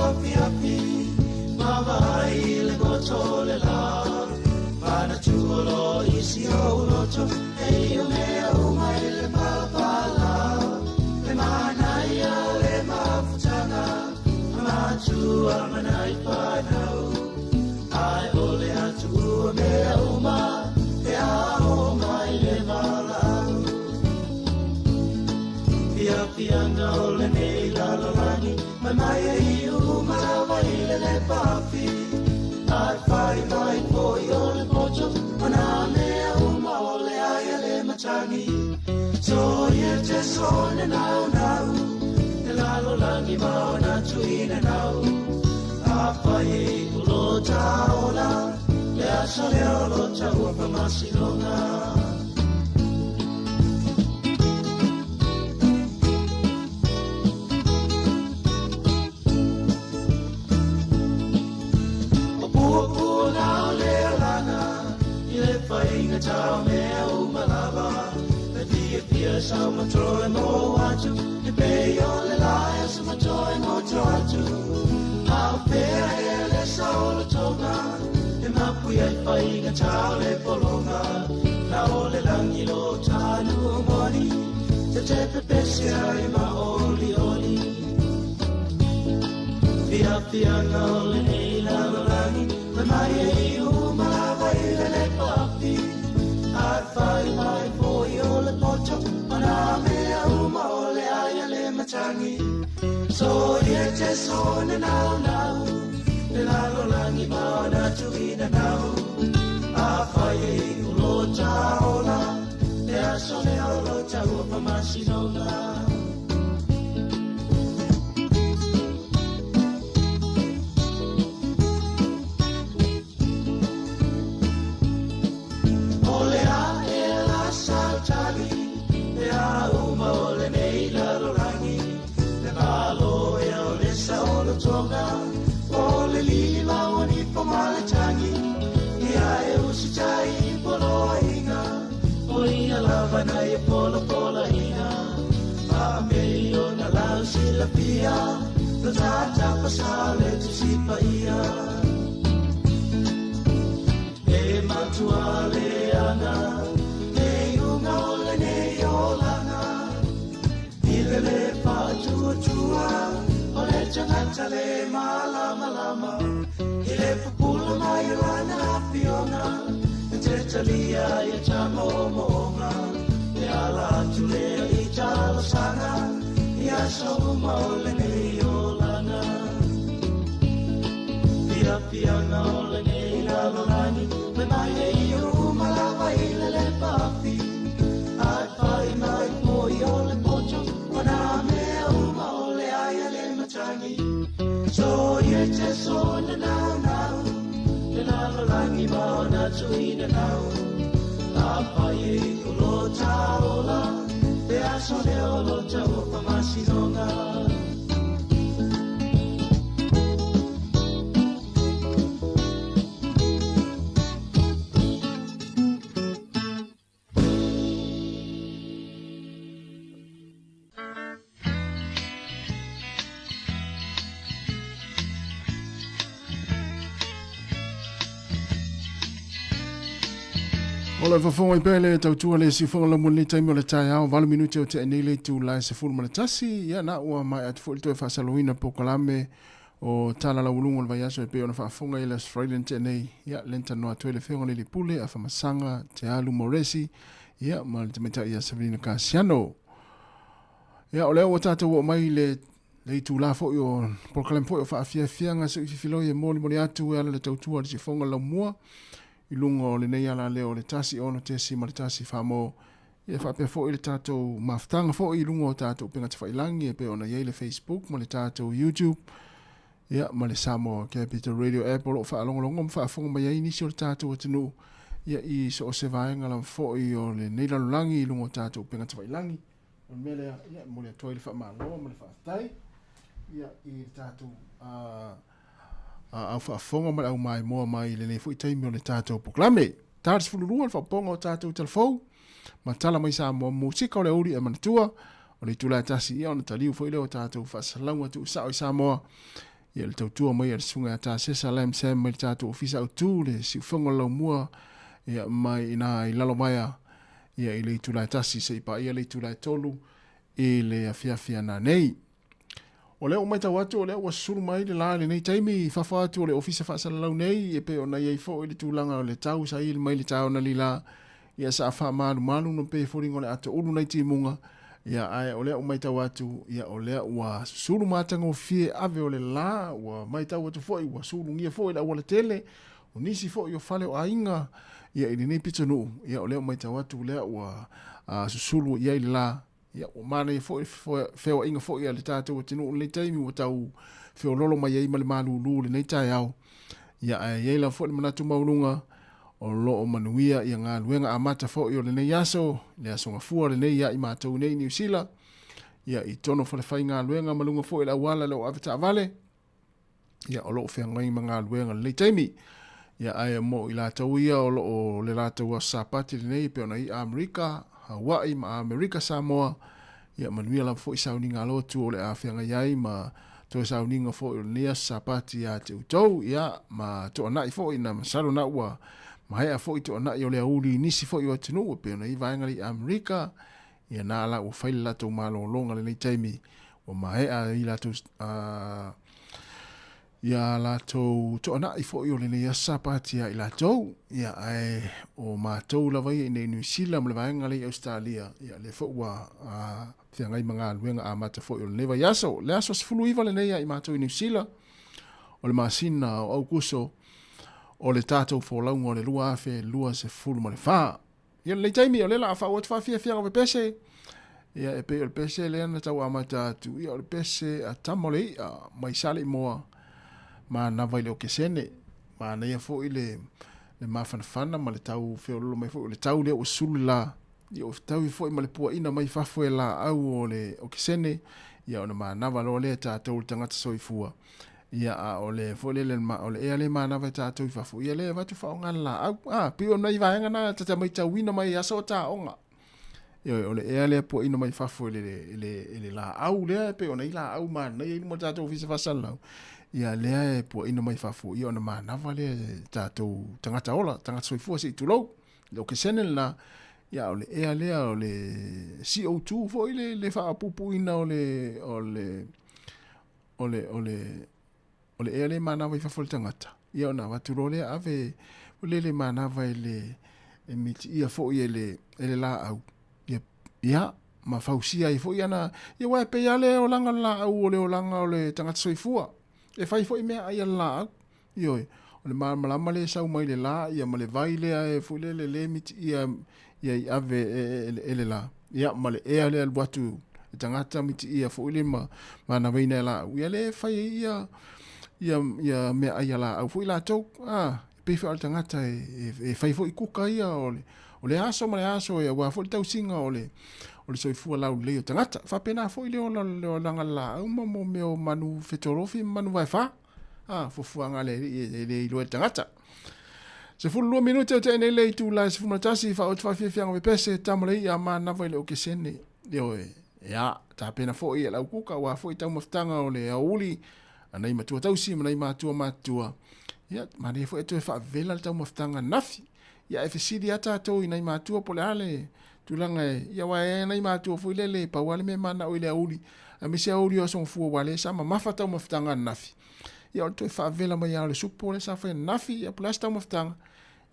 afiafi Mavaai i le goto o le la Manatua loa i si ou loto E ia mea uma i le palapala Le manaia o le mafutaga A matua ma nai fanau Ae o le a tuua mea uma Pe a oo mai le valaau Fiafiaga o lenei lalolagi Mai mai e uma lava i le lepafi Ae fai mai foi o le poto O nā mea uma o le ai a le matagi So ia te so ne nau nau Le lalolagi ma ona tuina nau A fai e i lo taola Le aso lea o lo taua whamasinoga O pua pua ngao le alanga I le whainga tau mea uma lava Le fia fia sau matroe mo atu Le pe o le lae sa matroe mo tro atu Au pea e le sao le tonga E mapu ai whainga tau le polonga Na o le langi lo tanu o moni Te te pepese ai ma oli oli Fia fia ngao le nei lalolagi Mai mai e i uma lava i le le pafi Ai fai mai foi o le poto O nā mea uma o le ai a le matangi So ia te so ne nau nau Le lalolagi ma ona tuina nau A fai e i ulo taola Le aso le o lo taua whamasinoga O le a e la sautali, le a uma o le nei lalolagi, le malo e o le sa o le tonga, o le lili ma o ni fo ma le tangi, ia e usi tai i poloa inga, o ia lava na ia pola pola inga, a me i o na lau sila pia, lo tata pa sa le tu sipa ia. E matua le anga, e unga o le nei olanga, i le le pa tua tua, o le tangata le malama lama, i le pupula mai lana fionga, e te talia i tama o moonga, e ala atu le i talosanga, i aso uma o le nei olanga. Fia fianga o le nei lalolagi, me mai e i uma lava i le le pafi, ai fai mai foi o le poto, o nā mea uma o le ai a le matangi. So ia te so ne nau nau, le lalolagi ma ona tuina nau. A fai e i ulo taola, le aso le o lo taua whamasinoga. O le fafoga i pea le tautua le siufoga la muli taimi o le taeao, 8 minute o te nei le itu lae 11, ia na ua mai atu foi le toe faasaloina polokalame o tala laualuga o le vaiaso e pei ona faafofoga i le Australian te nei, ia le tanoa atu ai le afioga le Lipule a Famasaga Te Alu Moresi, ia ma le tamaitai ia Savelina Kasiano. Ia o lea ua tatou oo mai le le itula foi o polokalame foi o faafiafiaga se i fifiloi e molimoli atu e ala le tautua le siufoga laumua i luga o lenei ala lea o le 1 6.1 whaamo. Ia faapea foi le tatou mafutaga foi i luga o tatou upega tafailagi e pei ona i ai le Facebook ma le tatou YouTube, ia ma le Samoa Capital Radio App o loo faalogologo ma faafofoga mai ai nisi o le tatou atunuu, ia i so o se vaega lava foi o lenei lalolagi i luga o tatou upega tafailagi. O le mea lea, ia, e momoli atu ai le faamalo ma le faafetai, ia, i le tatou au faafofoga ma le au maimoa mai i lenei foi taimi o le tatou polokalame. Ta 12 le faapopoga o tatou talafou ma tala mai Samoa musika o le aoauli e manatua o le itula e tasi, ia ona taliu foi lea o tatou faasalalauga tuusao i Samoa. Ia le tautua mai a le susuga ia Tasesa Lam Sam mai le tatou ofisa autu le siufoga o le laumua ia mai ina i Lalovaea ia i le itula e 1 seia paia le itula e 3 i le afiafi ana nei. O lea ua matau atu o lea ua susulu mai le la i lenei taimi i fafo atu o le ofisa faasalalau nei e pei ona i ai foi le tulaga o le tau saili mai le taona lila ia sa faamalumalu no pei e foliga o le ato ulu nai timuga ia ae o lea ua matau atu ia o lea ua susulu matagofie ave o le la ua matau atu foi ua sulugia foi le auala tele o nisi foi o fale o aiga ia i lenei pitonuu ia o lea ua matau atu lea ua susulu i ai le la Ia, ua manaia foi le feoaiga foi a le tatou atunuu i lenei taimi ua tau feololo mai ai ma le malūlū i lenei taeao. Ia, ae i ai lava foi le manatu maualuga o lo o manuia ia galuega amata foi o lenei aso, le aso gafua lenei ia i matou nei i Niu Sila, ia i tonu falefaigaluega ma luga foi o le auala le o avetaavale, ia o lo o feagai ma galuega i lenei taimi. Ia ae mo i latou ia o lo o le latou aso Sapati lenei e pei ona i Amerika, Hawaii ma Amerika Samoa, ia manuia lava foi sauniga alotu o le a feagai ai ma toe sauniga foi o lenei aso Sapati ia te outou, ia ma toanai foi na masalo na ua maea foi toanai o le auli i nisi foi o atunuu e pei ona i vaega i Amerika, ia na la ua fai le latou malologa lenei taimi ua maea ai latou ia latou toanai foi o lenei aso Sapati ia i latou, ia ae o matou lava ia i nei Niu Sila ma le vaega lea i Ausetalia, ia lea foi ua feagai ma galuega amata foi o lenei vaiaso. Le aso 19 lenei ia i matou i Niu Sila, o le masina o Aukuso o le tatou folauga o le 2024. Ia lenei taimi, o lea la a faauu atu faafiafiaga o pepese. Ia e pei o le pese lea na tau amata atu, ia o le pese a tama o le i'a mai Saleimoa manava i le okesene. Manaia foi le le mafanafana ma le tau feololo mai foi o le tau lea ua sulu le la. Ia ua fetaui foi ma le puaina mai fafo e laau o le okesene, ia ona manava loa lea tatou le tagata soifua. Ia, a o le foi lele, o le ea le manava e tatou i fafo, ia le avatu faaaoga le laau. A, pei o nai vaega na ta te matauina mai i aso o taoga. Ioe, o le ea lea puaina mai fafo e le, e le, e le laau lea, e pei o nai laau manaia i luma o le tatou ofisa faasalalau. Ia, lea e puaina mai fafo, ia ona manava lea e tatou tagata ola, tagata soifua se i tulou. Le okesene lena, ia o le ea lea o le CO2 foi le, le faapuupuuina o le, o le, o le, o le, o le ea le manava i fafo le tagata, ia ona avatu loa lea ave, o le le manava e le, e mitiia foi e le, e le laau, ia, ia, ma fausia ai foi ana, ia aua e pei lava le olaga o le laau o le olaga o le tagata soifua. E fai foi meaai a le laau, ioe, o le malamalama lea e sau mai le la, ia ma le vai lea e foi lele le mitiia ia i ave e le la, ia ma le ea lea alu atu e tagata mitiia foi le ma manavaina e laau, ia lea e fai ai ia ia ia meaai a laau foi latou, a, e pei foi o le tagata e fai foi kuka ia o le o le aso ma le aso e aua foi le tausiga o le o le soifua laulelei o tagata. Faapena foi le ola le olaga laau ma mo mea o manu fetolofi ma manu vaefa. A, fuafuaga a le Alii e le iloa e le tagata. 12 minute o tea nei le itula e 11 faaoo atu faafiafiaga pepese tama le i'a manava i le okesene. Ioe, ia, tapena foi e lau kuka aua foi taumafataga o le aoauli a nai matua tausi ma nai matua matutua. Ia, manaia foi e toe faavela le taumafataga ananafi. Ia, e fesili lava tatou i nai matua po o le a le tulaga e, ia aua e i ai nai matua foi lele e pau lava le mea e manao i le aoauli, aemaise aoauli o Aso Gafua aua o lea sa mamafa taumafataga ananafi. Ia o le toe faavela mai lava o le supo lea sa fai ananafi, ia po o le a se taumafataga,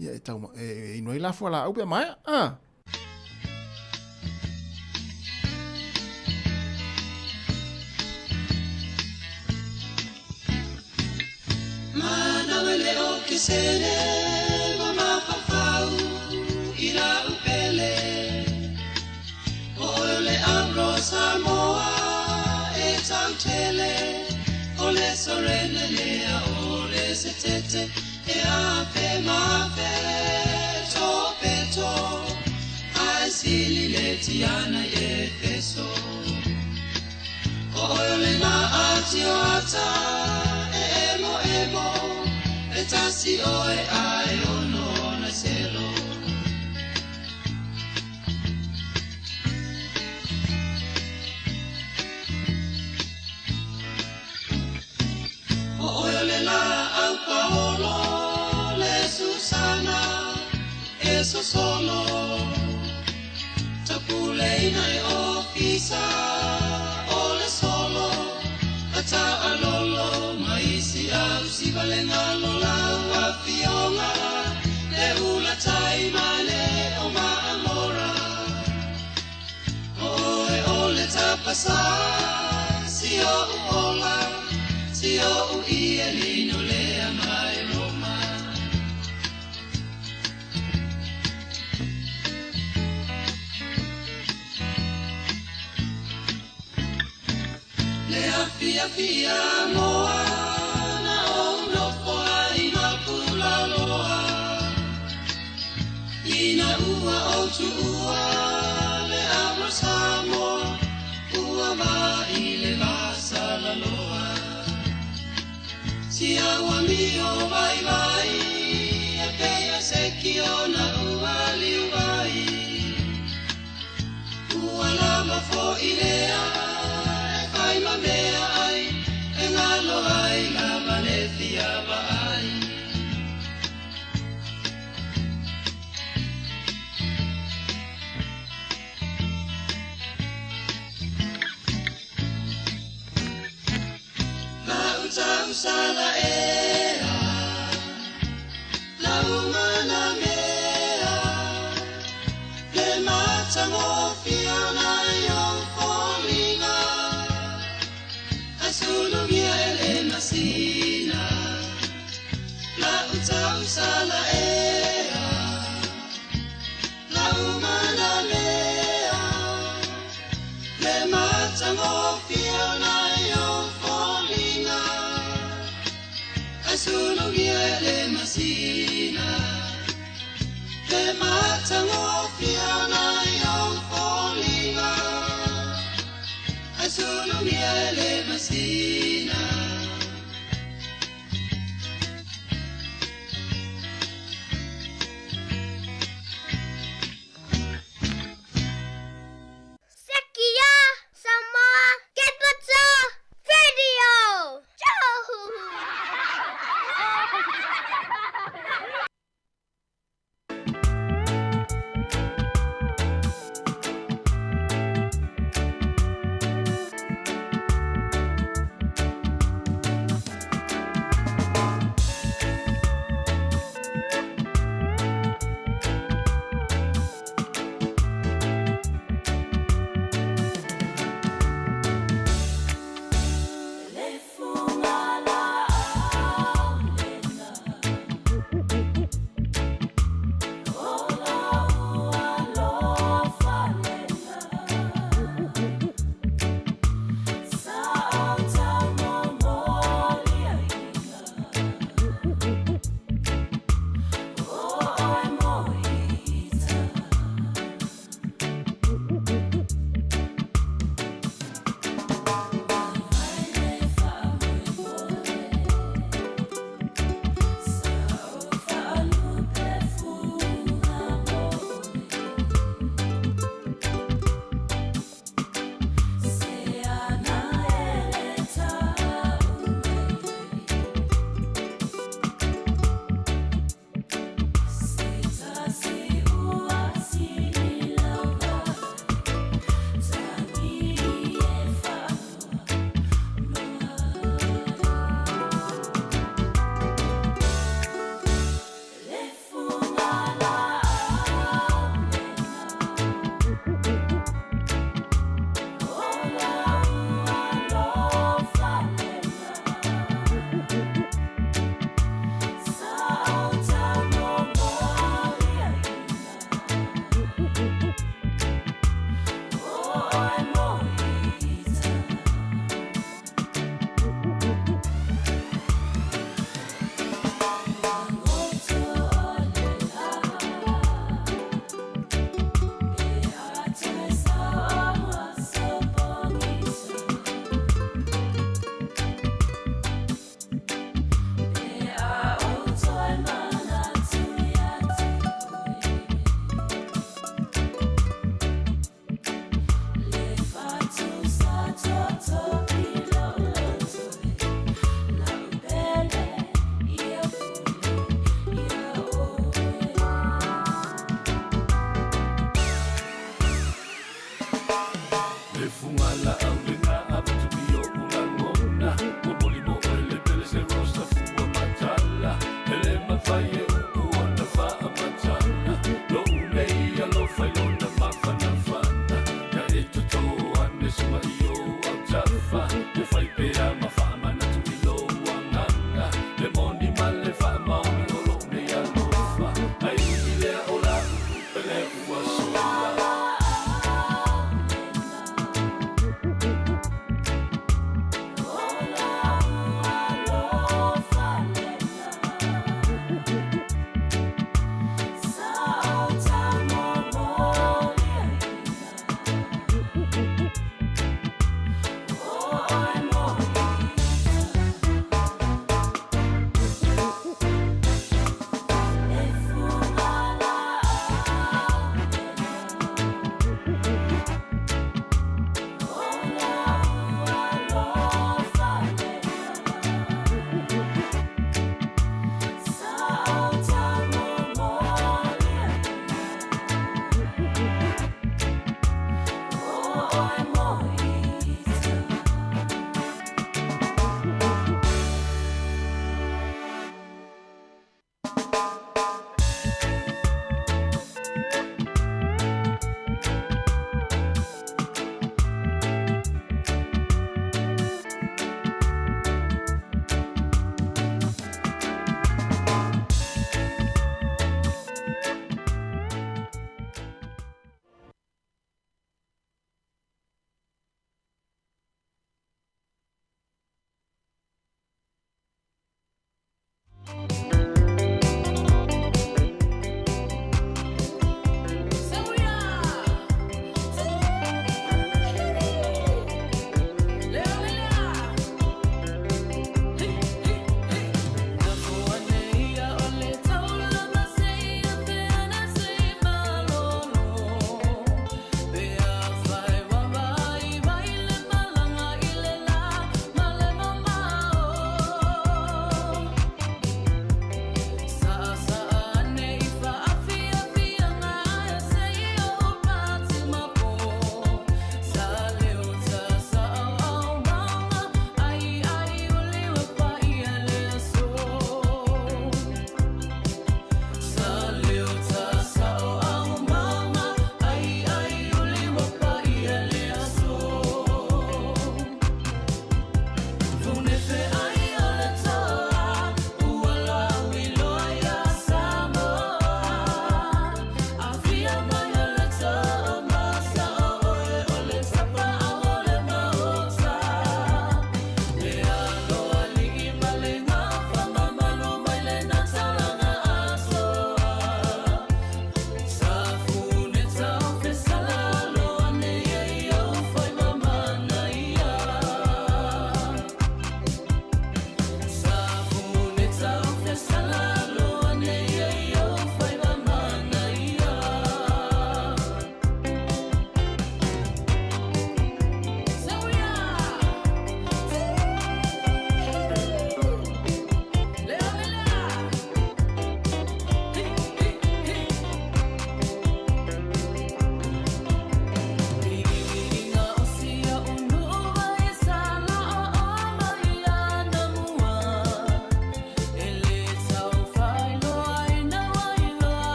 ia e tau, e inu ai la fualaau pe a maea. Ah! Manawa le o ke sele ma mafafau i la upele O le Avro Samoa e tau tele O le sorene lea o le setete E afe mafe to peto Ai sili le tiana i Efeso O oe le na ati o ata e emo emo E tasi oe ai ono na selo sosolo Tapuleina e ofisa o le solo Ata alolo maisi au sivalenga lola afionga Le ula tai mane o maamora O oe o le tapasa Si o ola Si o u ia lino lea mai Roma. Le afia fia moa na o nofo ai mapula loa. Ina ua o tuua le amo Samoa ua va i le vasala loa. Si aua mio vai vai e peia se ki ona ua liu vai. Ua lava fo i lea e fai ma mea ai e ngalo ai lava le fia vaai. La uta usala ea, la umana mea, le matagofie o nai ou foliga, asulugia e le masina. La uta usala ea, la umana mea, le matagofie o nai ou foliga, asulugia e le masina. Le matagofie o nai ou foliga, asulugia e le masina. Sekia Samoa Capital Radio.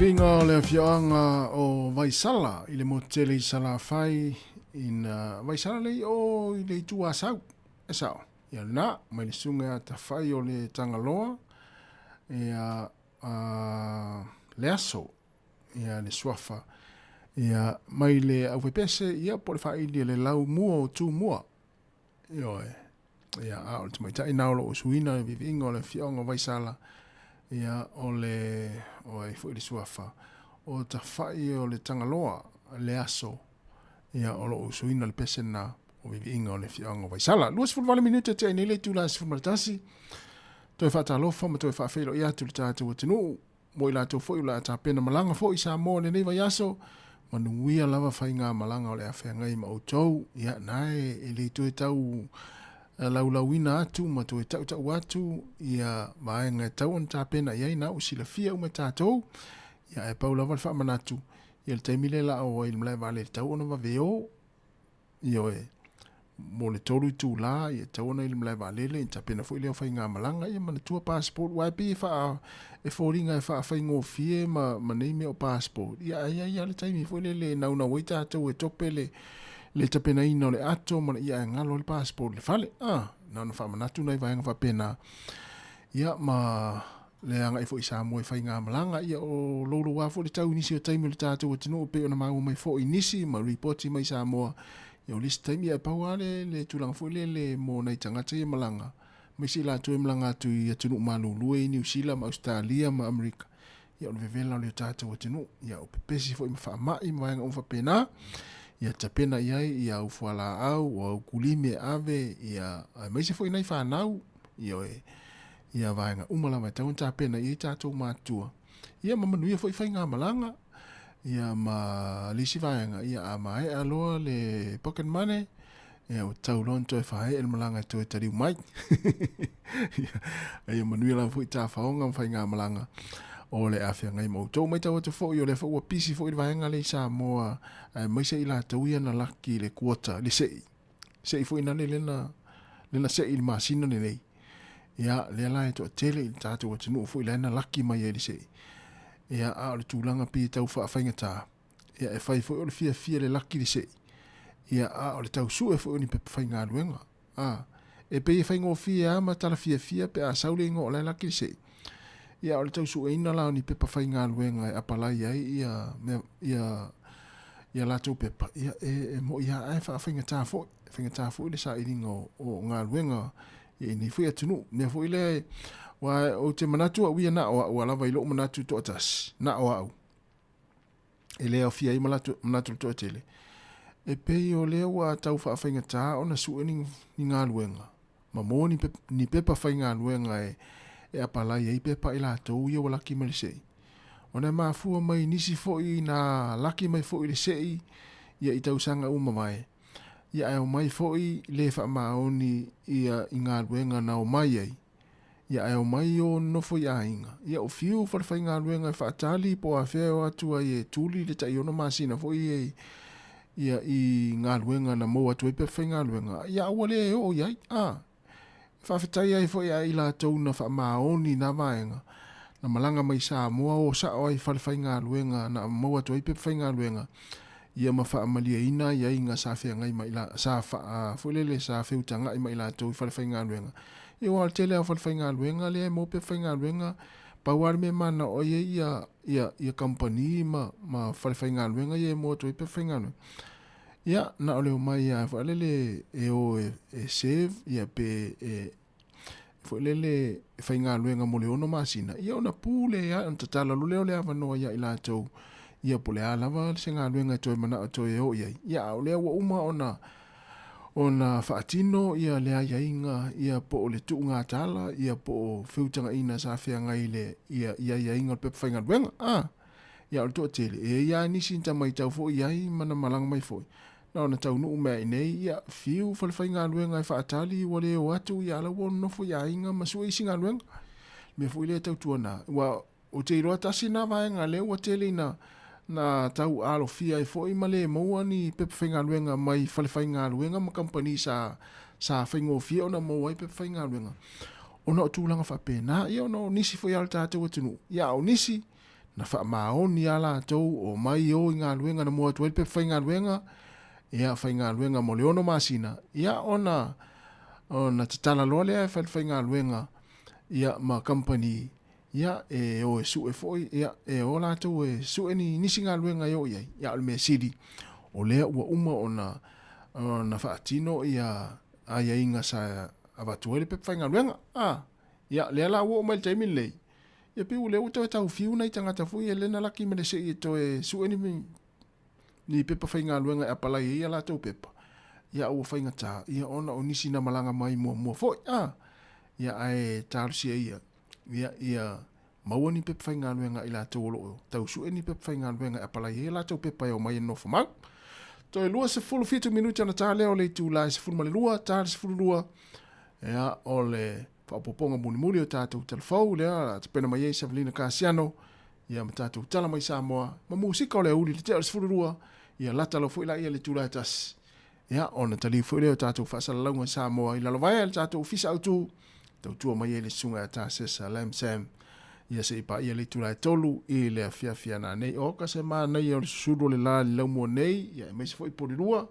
Viviga o le afioaga o Vaisala i le motu tele i Salafai ina Vaisala lei o i le itu Asau. E sao. Ia lena, mai le susuga ia Tafai o le Tagaloa, ia a, le aso, ia le suafa, ia mai le aufepese, ia po o le faaili a le lau mua o Tumua. Ioe. Ia, a o le tamaitai na o lo o suina le viviiga o le afioaga o Vaisala, ia, o le, o ai foi le suafa, o Tafai o le Tagaloa, le aso, ia, o lo o usuina le pese lena o viviiga o le afioaga o Vaisala. 28 minute tea i nei le itula 11, toe faatalofa ma toe faafeiloai atu i le tatou atunuu, mo i latou foi o le a tapena malaga foi i Samoa i lenei vaiaso, manuia lava faigamalaga o le a feagai ma outou. Ia, na e le toe tau laulauina atu ma toe tautau atu ia vaega e tau ona tapena i ai, na ua silafia uma e tatou. Ia, ae pau lava le faamanatu, ia le taimi lea o le a oo ai i le malae vaalele, e tatau ona vave o. Ioe, mo le 3 itulā, ia tatau ona i le malae vaalele, ia tapena foi lea o faigamalaga, ia manatua passport, aua e pei e faa, e foliga e faafaigofie ma, ma nei mea o passport, ia ae i ai lava le taimi foi lele e naunau ai tatou e tope le, le tapenaina o le ato ma le, ia ae galo ai le passport i le fale. Ah, na ona faamanatu nai vaega faapena. Ia ma le agai foi i Samoa i faigamalaga, ia o louloua foi le tau i nisi o taimi o le tatou atunuu e pei ona maua mai foi i nisi ma ripoti mai Samoa, ia o le isi taimi ae pau lava le, le tulaga foi lele mo nai tagata ia malaga, aemaise i latou e malaga atu i atunuu malulu e i Niu Sila ma Ausetalia ma Amerika, ia o le vevela o le tatou atunuu, ia o pepesi foi ma faamai ma vaega uma faapena, ia tapena i ai ia au fualaau, o au kulimi e ave, ia aemaise foi nai fanau, Ioe, ia vaega uma lava e tatau ona tapena i ai tatou matutua, ia ma manuia foi faigamalaga, ia ma le isi vaega, ia a maea loa le pocket money, ia ua tatau loa ona toe faaee le malaga e toe taliu mai. Ia, ia manuia lava foi tafaoga ma faigamalaga o le a feagai ma outou. Matau atu foi o lea foi ua pisi foi le vaega lea i Samoa, aemaise i latou ia na laki i le quota, le sei. Sei foi nale lena lena sei i le masina lenei. Ia, lea la e toatele i le tatou atunuu foi la na laki mai ai le sei. Ia, a o le tulaga pei e tau faafaigata, ia e fai foi o le fiafia le laki le sei. Ia, a o le tau sue foi o ni pepa faigaluega. A, e pei e faigofie lava ma tala fiafia pe a sau le igoa o la e laki le sei. Ia, a o le tau sueina la o ni pepa faigaluega e apalai ai ia mea, ia ia latou pepa, ia e, e moʻi lava ae faafaigata foi, faigata foi le sailiga o, o galuega ia i nei foi atunuu. Mea foi lea, aua ou te manatu au ia na o au lava i lou manatu toatasi, na o au, e le aofia ai manatu, manatu le toatele. E pei o lea ua tau faafaigata ona sue ni, ni galuega, ma maua ni, pepa, ni pepa faigaluega e, e apalai ai pepa i latou ia ua laki mai le sei. Ona e mafua mai nisi foi na laki mai foi le sei ia i tausaga ua mavae, ia ae omai foi le faamaoni ia i galuega na omai ai, ia ae omai o nonofo i aiga, ia o fiu falefaigaluega e faatali po o afea e o atu ai e tuli le tai ono masina foi ia ia i galuega na maua atu ai pepa faigaluega, ia aua le e oo i ai, a. E faafetai ai foi ia i latou na faamaoni na vaega, na malaga mai Samoa o sao ai falefaigaluega na maua atu ai pepa faigaluega, ia ma faamalieina aiaiga sa feagai ma ila, sa faa, foi lele sa feutaga'i ma i latou i falefaigaluega. Ia aua o le tele lava o falefaigaluega lea e maua pepa faigaluega, pau lava le mea e manao ai ai ia, ia, ia kamupani ma, ma falefaigaluega ia e maua atu ai pepa faigaluega. Ia, na o le omai lava foi lele e o e, e serve, ia pe e, foi lele e faigaluega mo le ono masina, ia ona pule lea, ona tatala loa lea o le avanoa ia i latou, ia po o le a lava se galuega e toe manao e toe o i ai. Ia, a o lea ua uma ona ona faatino ia le aiaiga ia po o le tuugatala ia po o feutagaina sa feagai le ia i aiaiga o le pepa faigaluega. A, ia o le toatele, e i ai lava nisi na matau foi i ai ma na malaga mai foi, na ona taunuu mai lava i inei, ia, fiu falefaigaluega e faatali ua le o atu, ia a la ua nonofo i aiga ma sue isi galuega. Le mea foi lea e tautuana, aua ou te iloa tasi lena vaega lea ua tele ina na tau alofia ai foi ma le maua ni pepa faigaluega mai falefaigaluega ma kamupani sa sa faigofie ona maua ai pepa faigaluega ona o tulaga faapena, ia ona o nisi foi lava o le tatou atunuu, ia a o nisi. Na faamaoni lava latou, omai o i galuega na mua atu ai le pepa faigaluega, ia faigaluega mo le 6 masina, ia ona ona tatala loa lea e fai le faigaluega, ia ma kamupani, ia e o e sue foi, ia e o latou e sue ni nisi galuega e o i ai. Ia o le mea sili, o lea ua uma ona ona faatino ia aiaiga sa avatu ai le pepa faigaluega. A, ia lea la ua oo mai i le taimi lenei, ia pei ua lea ua toe tau fiu nai tagata foi ia lea na laki mai le sei e toe sue ni ni pepa faigaluega e apalai ai a latou pepa, ia ua faigata, ia ona o nisi na malaga mai muamua foi, a, ia ae talosia ia, ia, ia maua ni pepa faigaluega a i latou o lo o tau sue ni pepa faigaluega e apalai ai a latou pepa e omai e nofo mau. Toe 27 minute ona ta lea o le itula e 12, ta le 12, ia, o le faaopoopoga mulimuli o tatou talafou lea, tapena mai ai Savelina Kasiano, ia ma tatou tala mai Samoa, ma musika o le aoauli le tea o le 12, ia lata loa foi laia i le itula e 1. Ia, ona taliu foi lea o tatou faasalalauga i Samoa i lalovaea i le tatou ofisa autu, tautua mai ai le susuga ia Tasesa Lam Sam, ia se i paia le itula e 3 i le afiafi a nanei. Oka se manaia o le susulu o le la i le laumua nei, ia aemaise foi Polilua,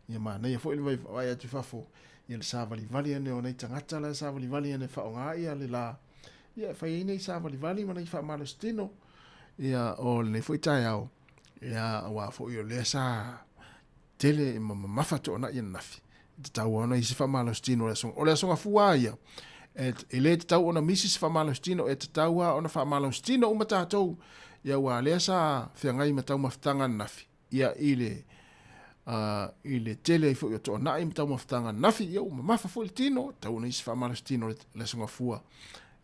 ia manaia foi le vaai atu i fafo, ia le savalivali ane o nai tagata la e savalivali ane e faaaoga ia le la, ia e fai ai nei savalivali ma nai faamalositino, ia o lenei foi taeao, ia aua foi o lea sa tele ma mamafa toonai ananafi, e tatau lava ona i ai se faamalositino o le aso, o le aso Gafua lava ia, e, e le tatau ona misi se faamalositino, e tatau lava ona faamalositino uma tatou, ia aua lea sa feagai ma taumafataga ananafi, ia i le, i le tele ai foi o toonai ma taumafataga ananafi, ia ua mamafa foi le tino, e tatau ona i ai se faamalositino i le aso Gafua,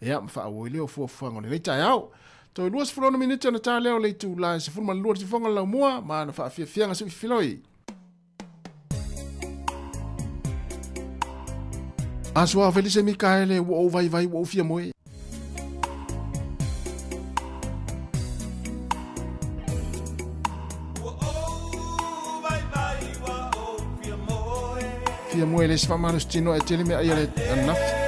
ia ma faaauau ai lea o fuafuaga o lenei taeao. Toe 26 minute ona ta lea o le itula e 12 i le siufofoga o le laumua ma ana faafiafiaga se i filoi. Aso a Felise Mikaele ua ou vaivai ua ou fia moe. Fia moe le isi faamalositino e tele mea ai a le ananafi.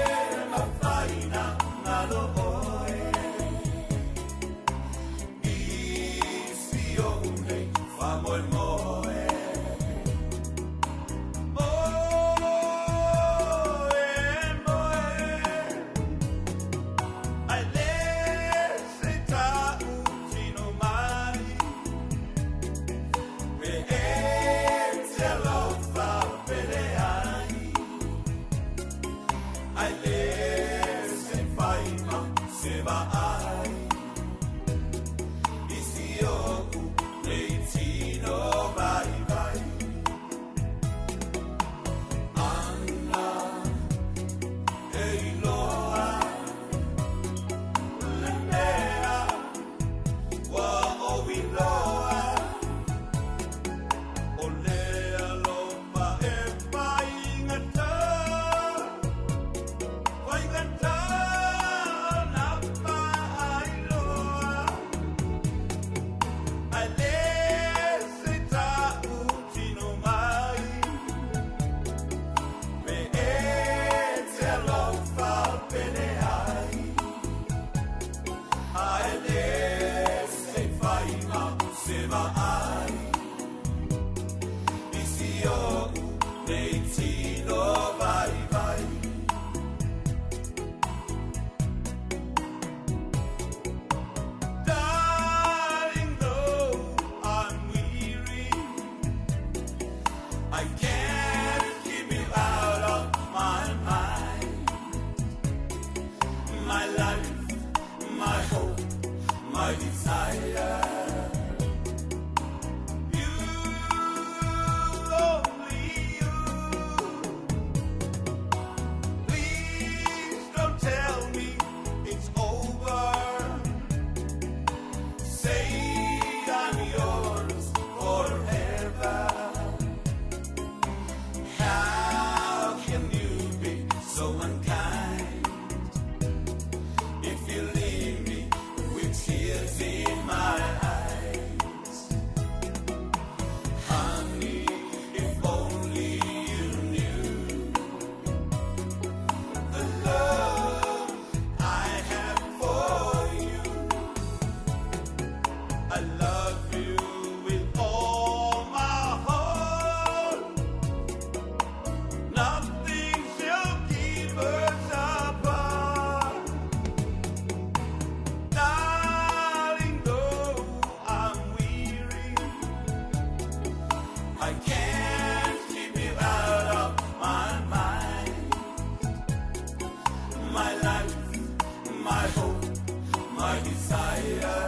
my desire.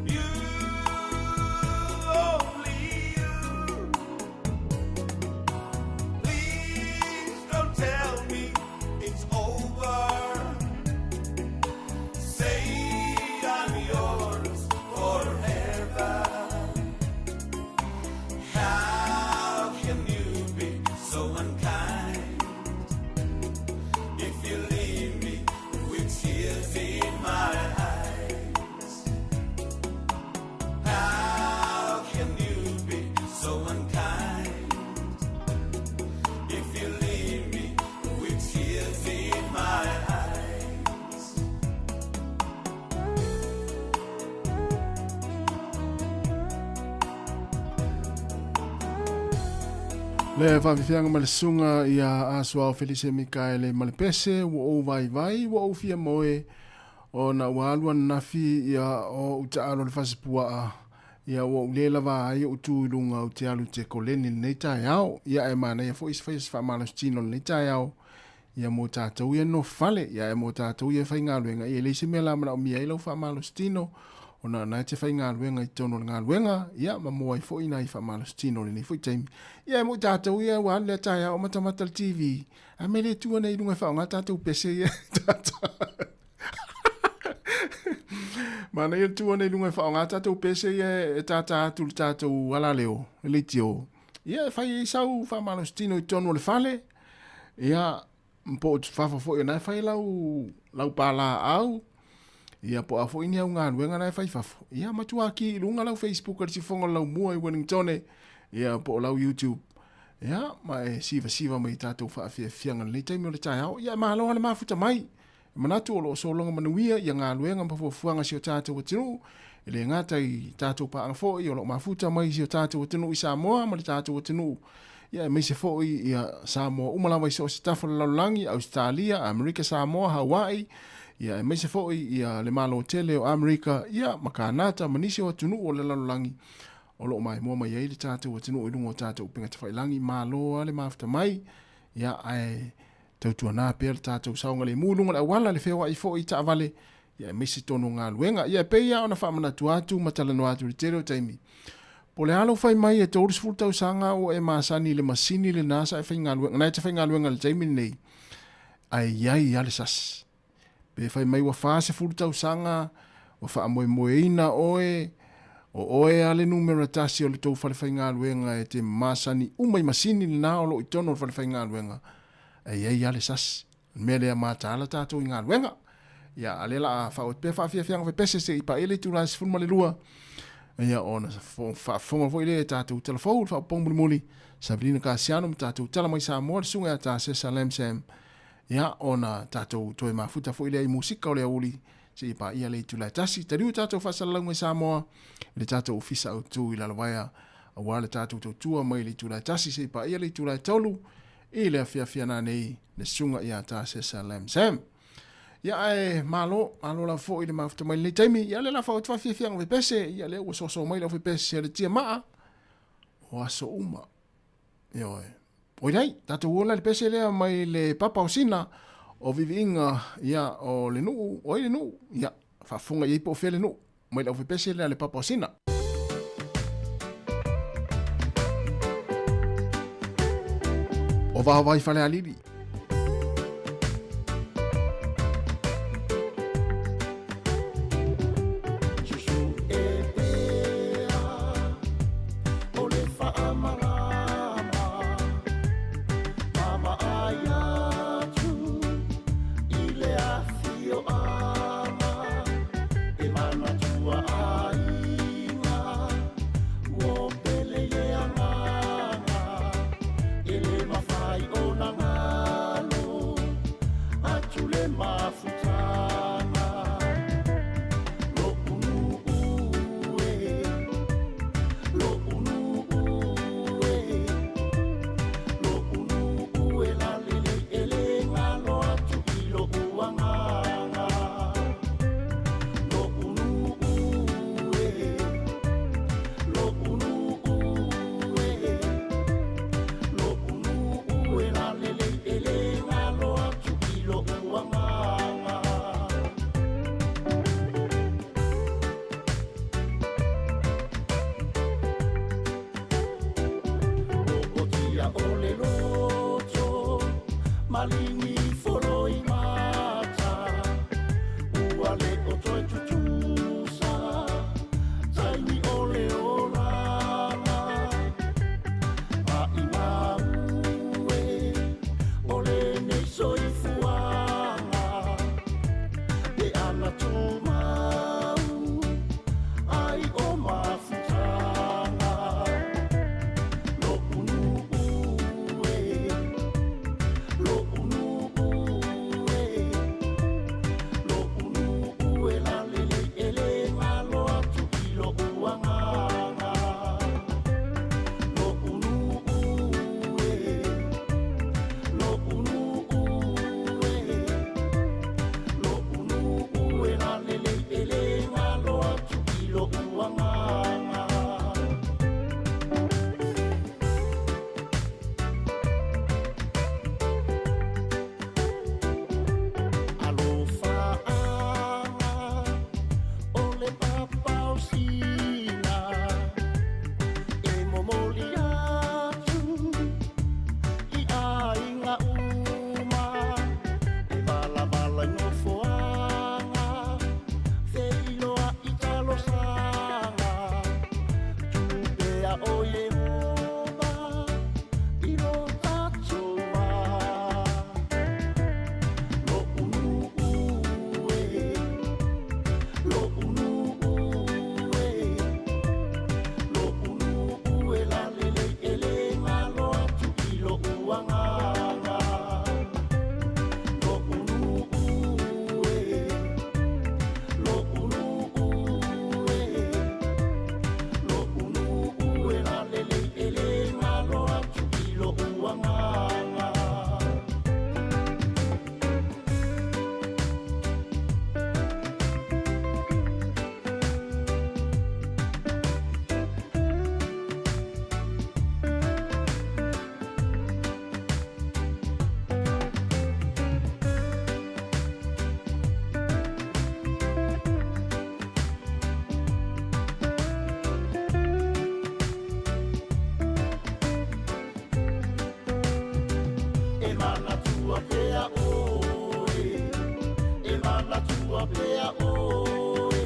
You, only you. Please don't tell me it's over. Say I'm yours forever. How can you be so unkind? If you leave me with tears in my eyes, how can you be so unkind? If you leave me with tears in my eyes. Le faafiafiaga ma le susuga ia Asuao Felise Mikaele Malepese, ua ou vaivai, ua ou fia moe, ona ua alu ananafi ia o ou taalo i le fasipuaa, ia ua ou le lava ai ou tu i luga ou te alu i te koleni i lenei taeao. Ia ae manaia foi se faia se faamalositino i lenei taeao, ia mo tatou ia nofo fale, ia ae mo tatou ia e faigaluega, ia e leai se mea la manaomia ai lau faamalositino, ona o na e te faigaluega i totonu o le galuega, ia ma maua ai foi nai faamalositino i lenei foi taimi. Ia e mo tatou ia ua alu lea taeao o matamata le TV, a me le tua nei i luga e faaaoga tatou pese ia. Manaia le tua nei i luga e faaaoga tatou pese ia e tātā atu le tatou alaleo, le leitio. Ia e fai ai sau faamalositino i totonu o le fale, ia po o fafo foi o na e fai lau, lau palaau, ia po a foi ni au galuega na e fai fafo. Ia matua ki i luga lau Facebook a le sifoga o le laumua i Wellingtone, ia po o lau YouTube. Ia, ma e sivasiva mai i tatou faafiafiaga i lenei taimi o le taeao. Ia, malo lava le mafuta mai. E manatu o lo o sologa manuia ia galuega ma fuafuaga a si o tatou atunuu, e le gata i tatou paaga foi o lo o mafuta mai i si o tatou atunuu i Samoa ma le tatou atunuu, ia aemaise foi ia Samoa uma lava i so o se tafa o le lalolagi, Ausetalia, Amerika Samoa, Hawaii, ia aemaise foi ia le Malo tele o Amerika, ia ma Kanata ma nisi o atunuu o le lalolagi o lo o maimoa mai ai le tatou atunuu i luga o tatou upega tafailagi. Malo lava le mafuta mai, ia ae Tautuana pea le tatou saogalemu i luga o le auala, le feoai foi i taavale, ia aemaise tonu o galuega. Ia e pei lava ona faamanatu atu ma talanoa atu i le tele o taimi. Po o le a lou fai mai e 30 tausaga ua e masani i le masini lena sa e faigaluega, na e te faigaluega i le taimi lenei, ae i ai lava le sasi. Pe fai mai ua 40 tausaga ua faamoemoeina oe, o oe a le numera tasi o le tou falefaigaluega e te masani uma i masini lena o lo o i totonu o le falefaigaluega, e i ai lava le sasi. O le mea lea mataala tatou i galuega. Ia, a lea la a faaauau atu pea faafiafiaga fepese se i paia le itula e 12, ia ona faafofoga foi lea i tatou tala fou, le faaopoopoga mulimuli, Savelina Kasiano ma tatou tala mai Samoa, le susuga ia Tasesa Lamsam, Ia, ona tatou toe mafuta foi lea i musika o le aoauli seia paia le itula e tasi. Taliu tatou faasalalauga i Samoa i le tatou ofisa autu i Lalovaea aua le tatou tautua mai le itula e tasi seia paia le itula e tolu i le afiafi ana nei le susuga ia Tasesa Lam Sam. Ia ae malo, malo lava foi le mafuta mai lenei taimi. Ia le la faaotu faafiafiaga fepese, ia lea ua soso mai lau fepese le tia maa o aso uma. Ioe. Oiai, tatou ola le pese lea mai le papa o Sina, o viviiga, ia, o le nuu, o ai le nuu, ia, faafofoga i ai po o fea le nuu, mai le aufepese lea le papa o Sina. O Vaovai Falealili. Maligi foloi mata Ua le o toe tutusa Taimi o le olaga A i maue O lenei soifuaga Pe ana tumau Ai o mafutaga Lo'u nu'u e Lo'u nu'u e Lo'u nu'u e lalelei e lē galo atu i lo'u agaga Lo'u nu'u e Lo'u nu'u e Lo'u nu'u e lalelei e lē galo atu i lo'u agaga Alofaaga o le papaosina e momoli atu i aiga uma e valavala i nofoaga feiloa i talosaga tupea o Iehova i lo tatou va Lo'u nu'u e Lo'u nu'u e Lo'u nu'u e lalelei e lē galo atu i lo'u agaga Lo'u nu'u e Lo'u nu'u e Lo'u nu'u e lalelei e lē galo atu i lo'u agaga E manatua pea oe E manatua pea oe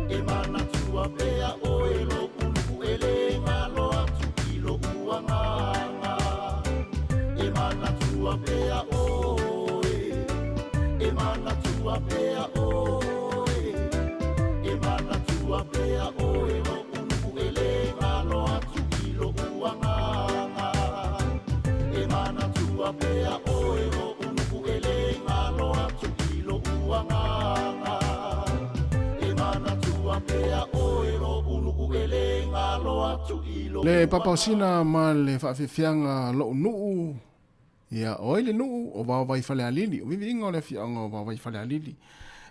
E manatua pea oe Lo'u nu'u e lē galo atu i lo'u agaga E manatua pea oe E manatua pea oe E manatua pea oe Lo'u nu'u e lē galo atu i lo'u agaga E manatua pea oe Lo'u nu'u e lē galo atu i lo'u agaga E manatua pea oe Lo'u nu'u e lē galo atu i lo'u Le papaosina ma le faafiafiaga lo'u nu'u ia o ai le nu'u o vaovai falealili o viviiga o le afiaga o vaovai falealili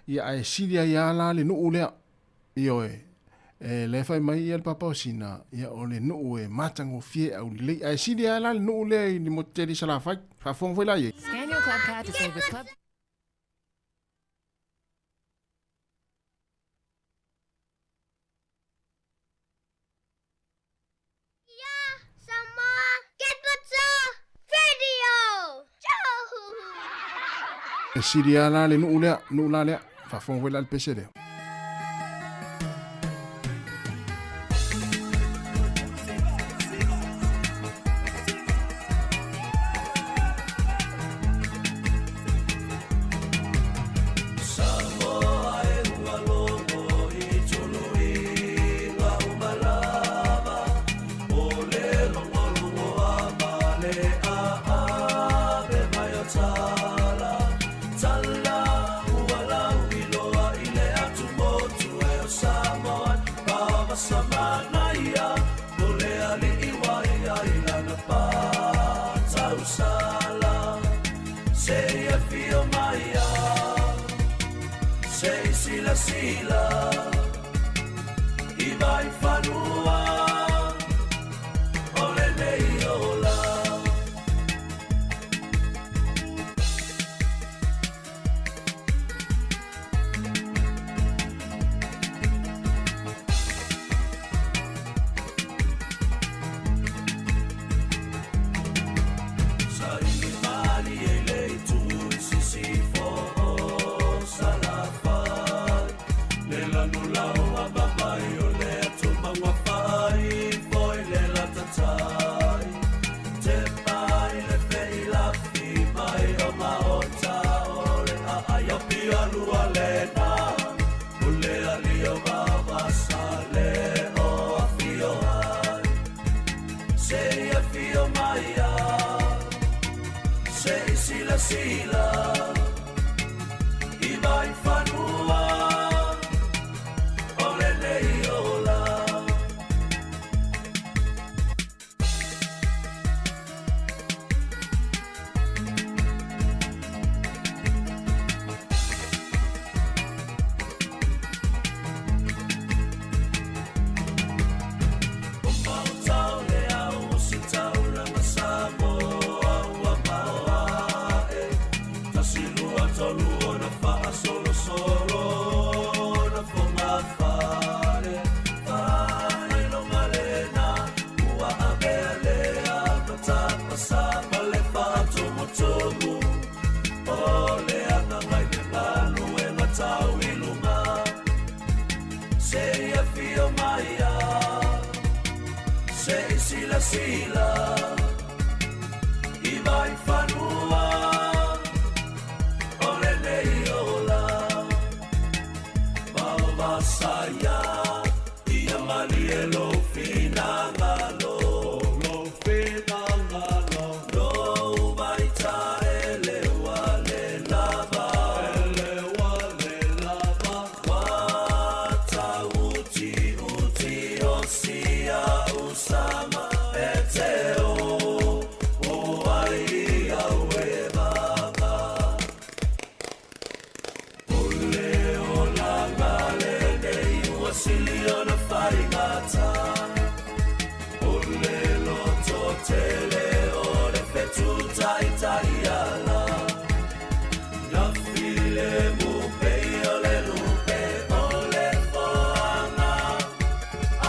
ia ae sili ai lava la le nu'u lea ioe e lē fai mai ia le papaosina ia o le nu'u e matagofie aulelei ae sili ai la le nu'u lea i le motu tele i Salafai faafofoga foi la iai. Scan your club card to save with Club. Samoa Capital Radio. E sili lava la le nu'u lea nu'u la lea faafofoga foi la i le pese lea. Samoa e ua logo i tuluiga uma lava O le logologo a male a'ape mai o tala Tala ua lauiloa i le atumotu e o Samoa Pavasamanaia o le ali'i uaia i lana patausala Seia fio maia Sei silasila I vai fanua O lenei ola. Saili malie silasila i mai fanua o lenei ola. O mautau le au o sitaulaga Samoa ua maoae. Tasi lua tolu ona faasolosolo na fogafale. Faailoga lena ua avea lea matapasa ma le faatumutumu. O le agaga i le galuega tau i luga. Seia fio maia, se i silasila i mai fanua o lenei ola. Vaovasaia ia malie lou finagalo, lou finagalo, lou vaita e le ua le lava, e le ua le lava. Ua uti uti o sia usama e te o, o ai au e vaga. O le olaga lenei ua sili ona faigata. O le loto tele o le fetu taitai ala. Na file mupei o le lupe o le foaga.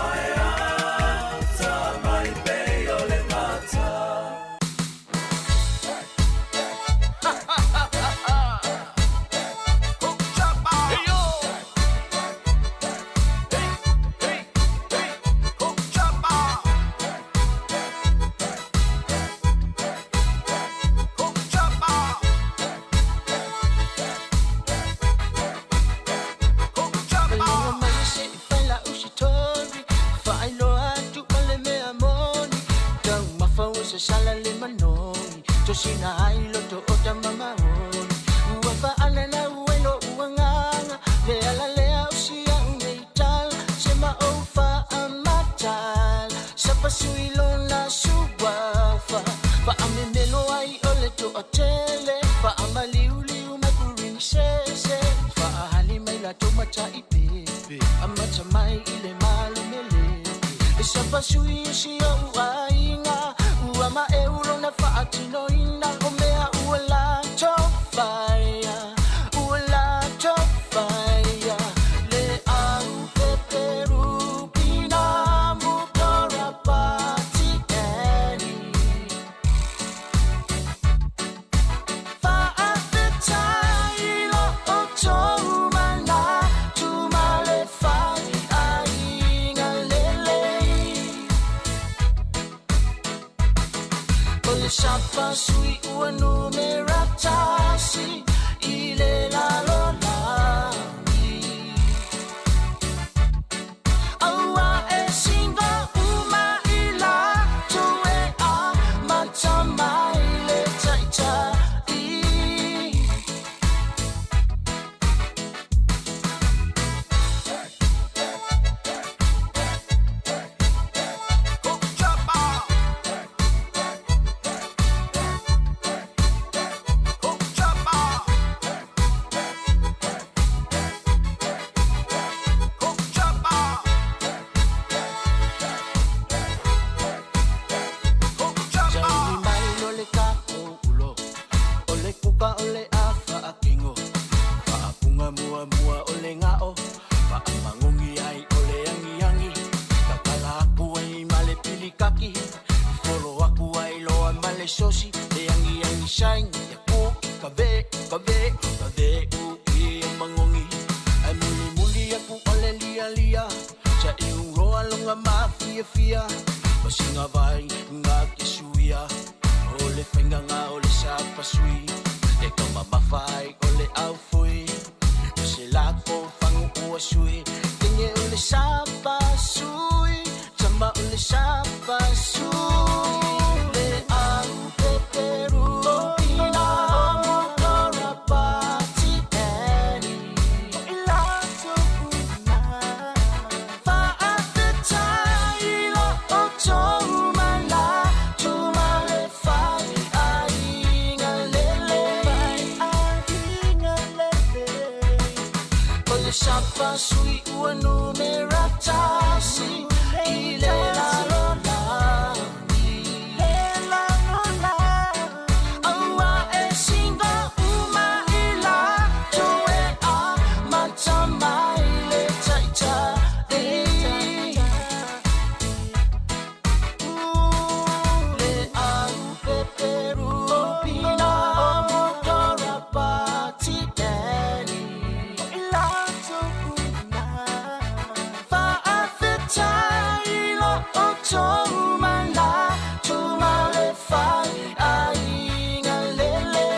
Ae ata mai pei o le gata. Sala le manoni tosina ai loto o tamamaoni ua fa'alala uelo uagaga le alalea usia uneital sema ou fa'amatal sapasui lona suafa fa'amemelo ai o le to'atele fa'amaliuliu mai purinisese fa'ahali mai latou mata'ipepe amata mai i le malumeleke e sapasui usi o'u aiga ua ma'eu lona fa'atinoina o mea ua latou faia ua latou faia le au peperu pina mutora patieni. Fa'afetai lo outou manatu ma le fai aiga lelei. O le sapasui ua numera tasi i le lalolagi. Aua e singa uma i latou e amata mai le taitai. Sauli mai lo le tatou ulo o le kuka o le afa akingo faapuga muamua o le ga'o faamagogi ai o le agiagi tatala aku ai ma le pilikaki folo aku ai loa ma le sosi le agiagi saini aku i kave kave kave u'i e magogi ae mulimuli aku o le lialia sa iuroa loga mafiafia pasinga vai nga ke suia o le faiganga o le sapasui e kamamafa ai o le aufui o se lako fagu ua sui tege o le sapasui tama o le sapasui le au peperu ina. sapa sui ua numera tasi i le lalolagi. Aua e singa uma i latou e amata mai le taitai. Le au peperu pina mo karapati eni. Fa'afetai lo outou manatu ma le fai aiga lele.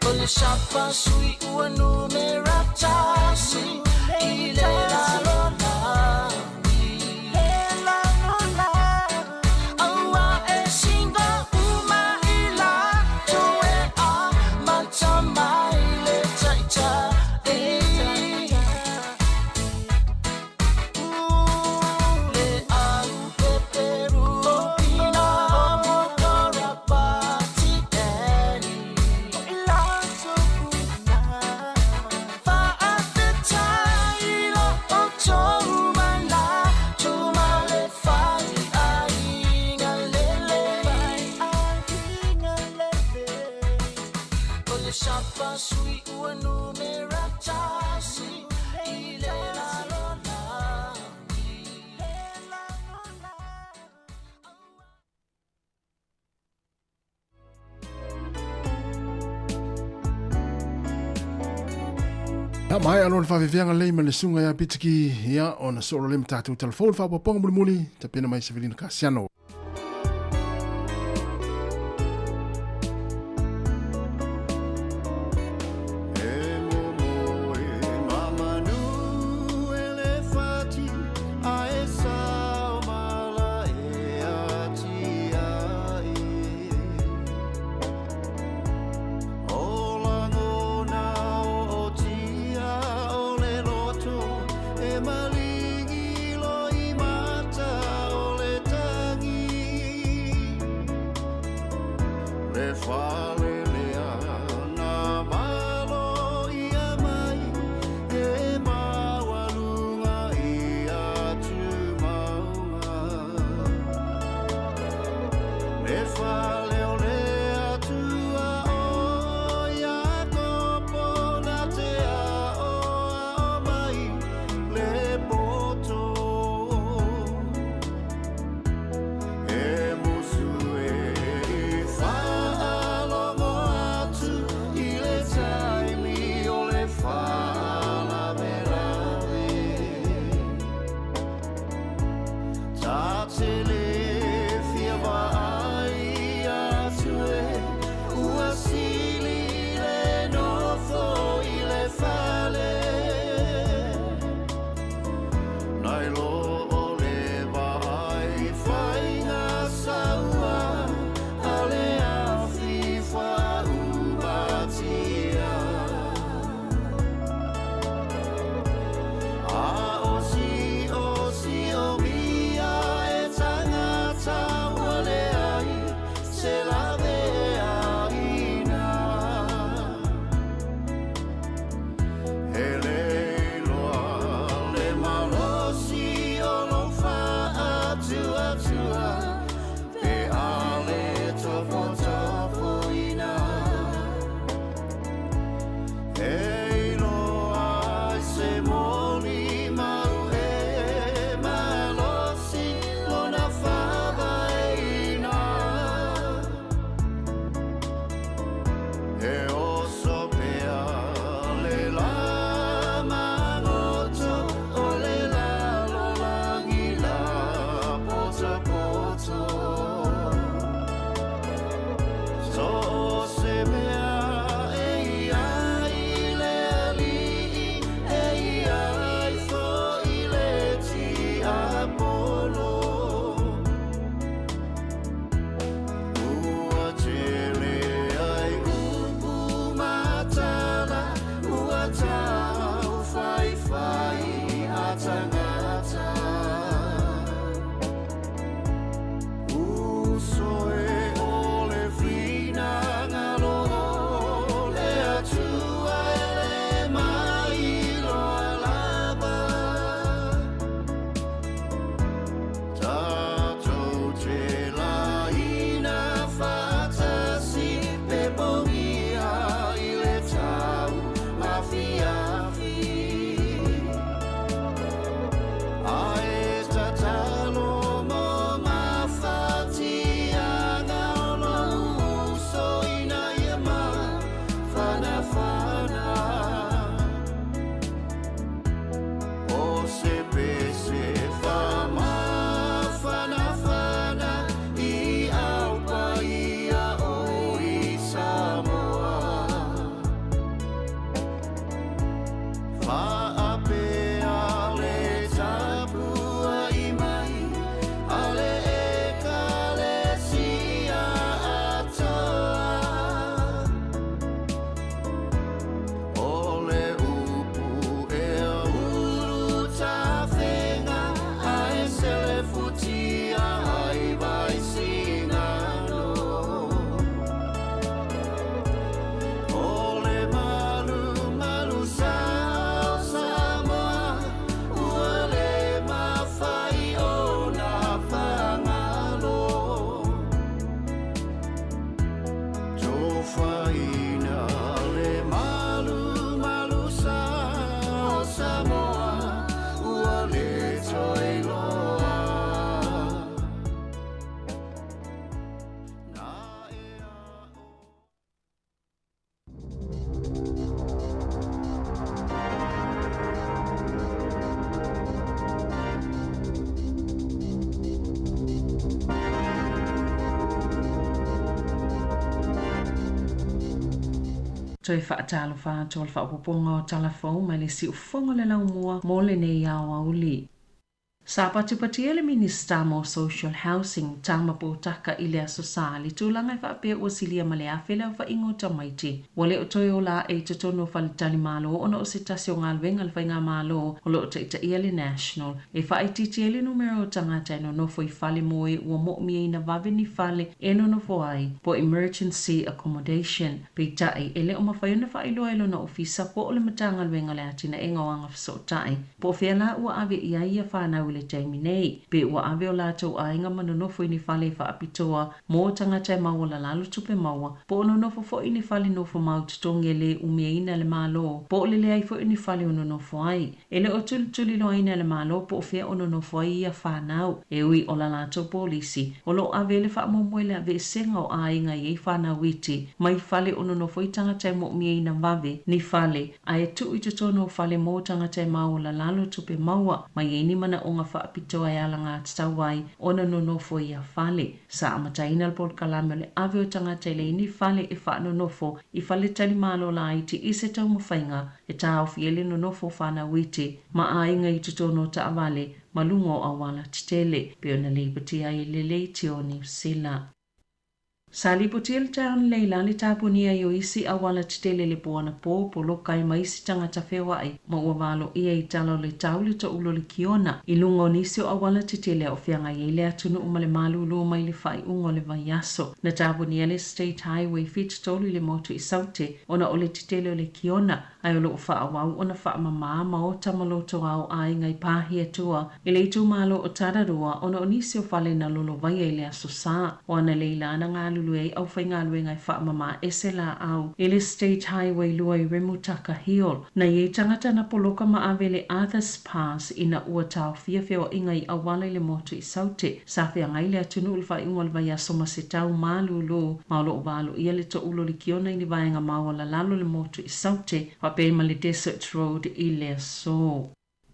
O le sapa sui ua numera tasi i le lalolagi. Aua e singa uma i latou e amata mai le taitai. Le au peperu pina mo karapati eni. Fa'afetai lo outou manatu ma le fai aiga lele. O le sapa sui ua numera tasi i le lalolagi. Ia mai alo le faafeafeaga lelei ma le susuga ia Pitiki, ia ona solo le ma tatou talafou le faaopoopoga mulimuli tapena mai Sevelina Kasiano. E momoe mamanu e le fati a e sao mala e atiae. O lagona o tia o le loto e maligi lo i mata o le tagi. Le fale lea na malo ia mai e maualuga i atumauga. Le fale o le Atua o Iakopo na te aoao mai le poto. E musu e i faalogo. Toe faatalofa atu o le faaopoopoga o Tala Fou mai le Siufofoga o le Laumua mo lenei aoauli. Sa patipatia le Minisita mo Social Housing, Tama Potaka i le Aso Sa le tulaga e faapea ua silia ma le 1000 le aofaiga o tamaiti ua le o toe ola ae i totonu o faletalimalo ona o se tasi o galuega a le Faigamalo o lo o taitaia le National e faaitiitia ai le numera o tagata e nonofo i fale moe ua moomiaina vave ni fale e nonofo ai po emergency accommodation. Peitai, e le o mafai ona faailoa e lona ofisa po o le Matagaluega o le Atinaega o Agafesootai po o fea la ua ave i ai ia fanau i le taimi nei, pe ua ave o latou aiga ma nonofo i ni fale faapitoa mō tagata e maualalalo tupe maua, po o nonofo foi i ni fale nofo mau totogi e lē umiaina e le Malo, po o le leai foi o ni fale o nonofo ai. E le o tulituliloaina e le Malo po o fea o nonofo ai ia fanau, e ui o la latou polisi, o lo o ave le faamoemoe i le aveesega o aiga e i ai fanau iti, mai fale o nonofo ai tagata e mo'omiaina vave ni fale, ae tuu i totonu o fale mō tagata e maualalalo tupe maua, ma i ai ni manaoga faapitoa e alagatatau ai ona nonofo i ia fale. Sa amataina le polokalame o le ave o tagata e leai ni fale e faanonofo i faletalimalo laiti i se taumafaiga e taofi ai le nonofo o fanau iti ma aiga i totonu o taavale ma luga o auala tetele, pei ona lipotia ai e le Leitio o Niu Sila. Sa lipotia le taeao analeila le tapunia ai o isi auala tetele i le po anapo, poloka ai ma isi tagata feoai ma ua valoia i tala o le tau le toaulo o le Kiona i luga o nisi o auala tetele a o feagai ai le atunuu ma le malūlū mai le faaiuga o le vaiaso. Na tapunia le State Highway 73 i le motu i Saute ona o le tetele o le Kiona ae o lo o faaauau ona faamamā maota ma lotoa o aiga i Pahiatua i le itumalo o Tararua ona o nisi o fale na lolovaia i le Aso Sa. O analeila na galulue ai aufaigaluega e faamamā ese laau i le State Highway 2 i Remutaka Hill. Na i ai tagata na poloka ma ave le Arthur's Pass ina ua taofia feoaiga i auala i le motu i Saute. Sa feagai le atunuu i le faaiuga o le vaiaso ma se tau malūlū ma o lo o valoia le toaulo o le Kiona i ni vaega maualalalo o le motu i Saute faapea ai ma le Desert Road i le aso.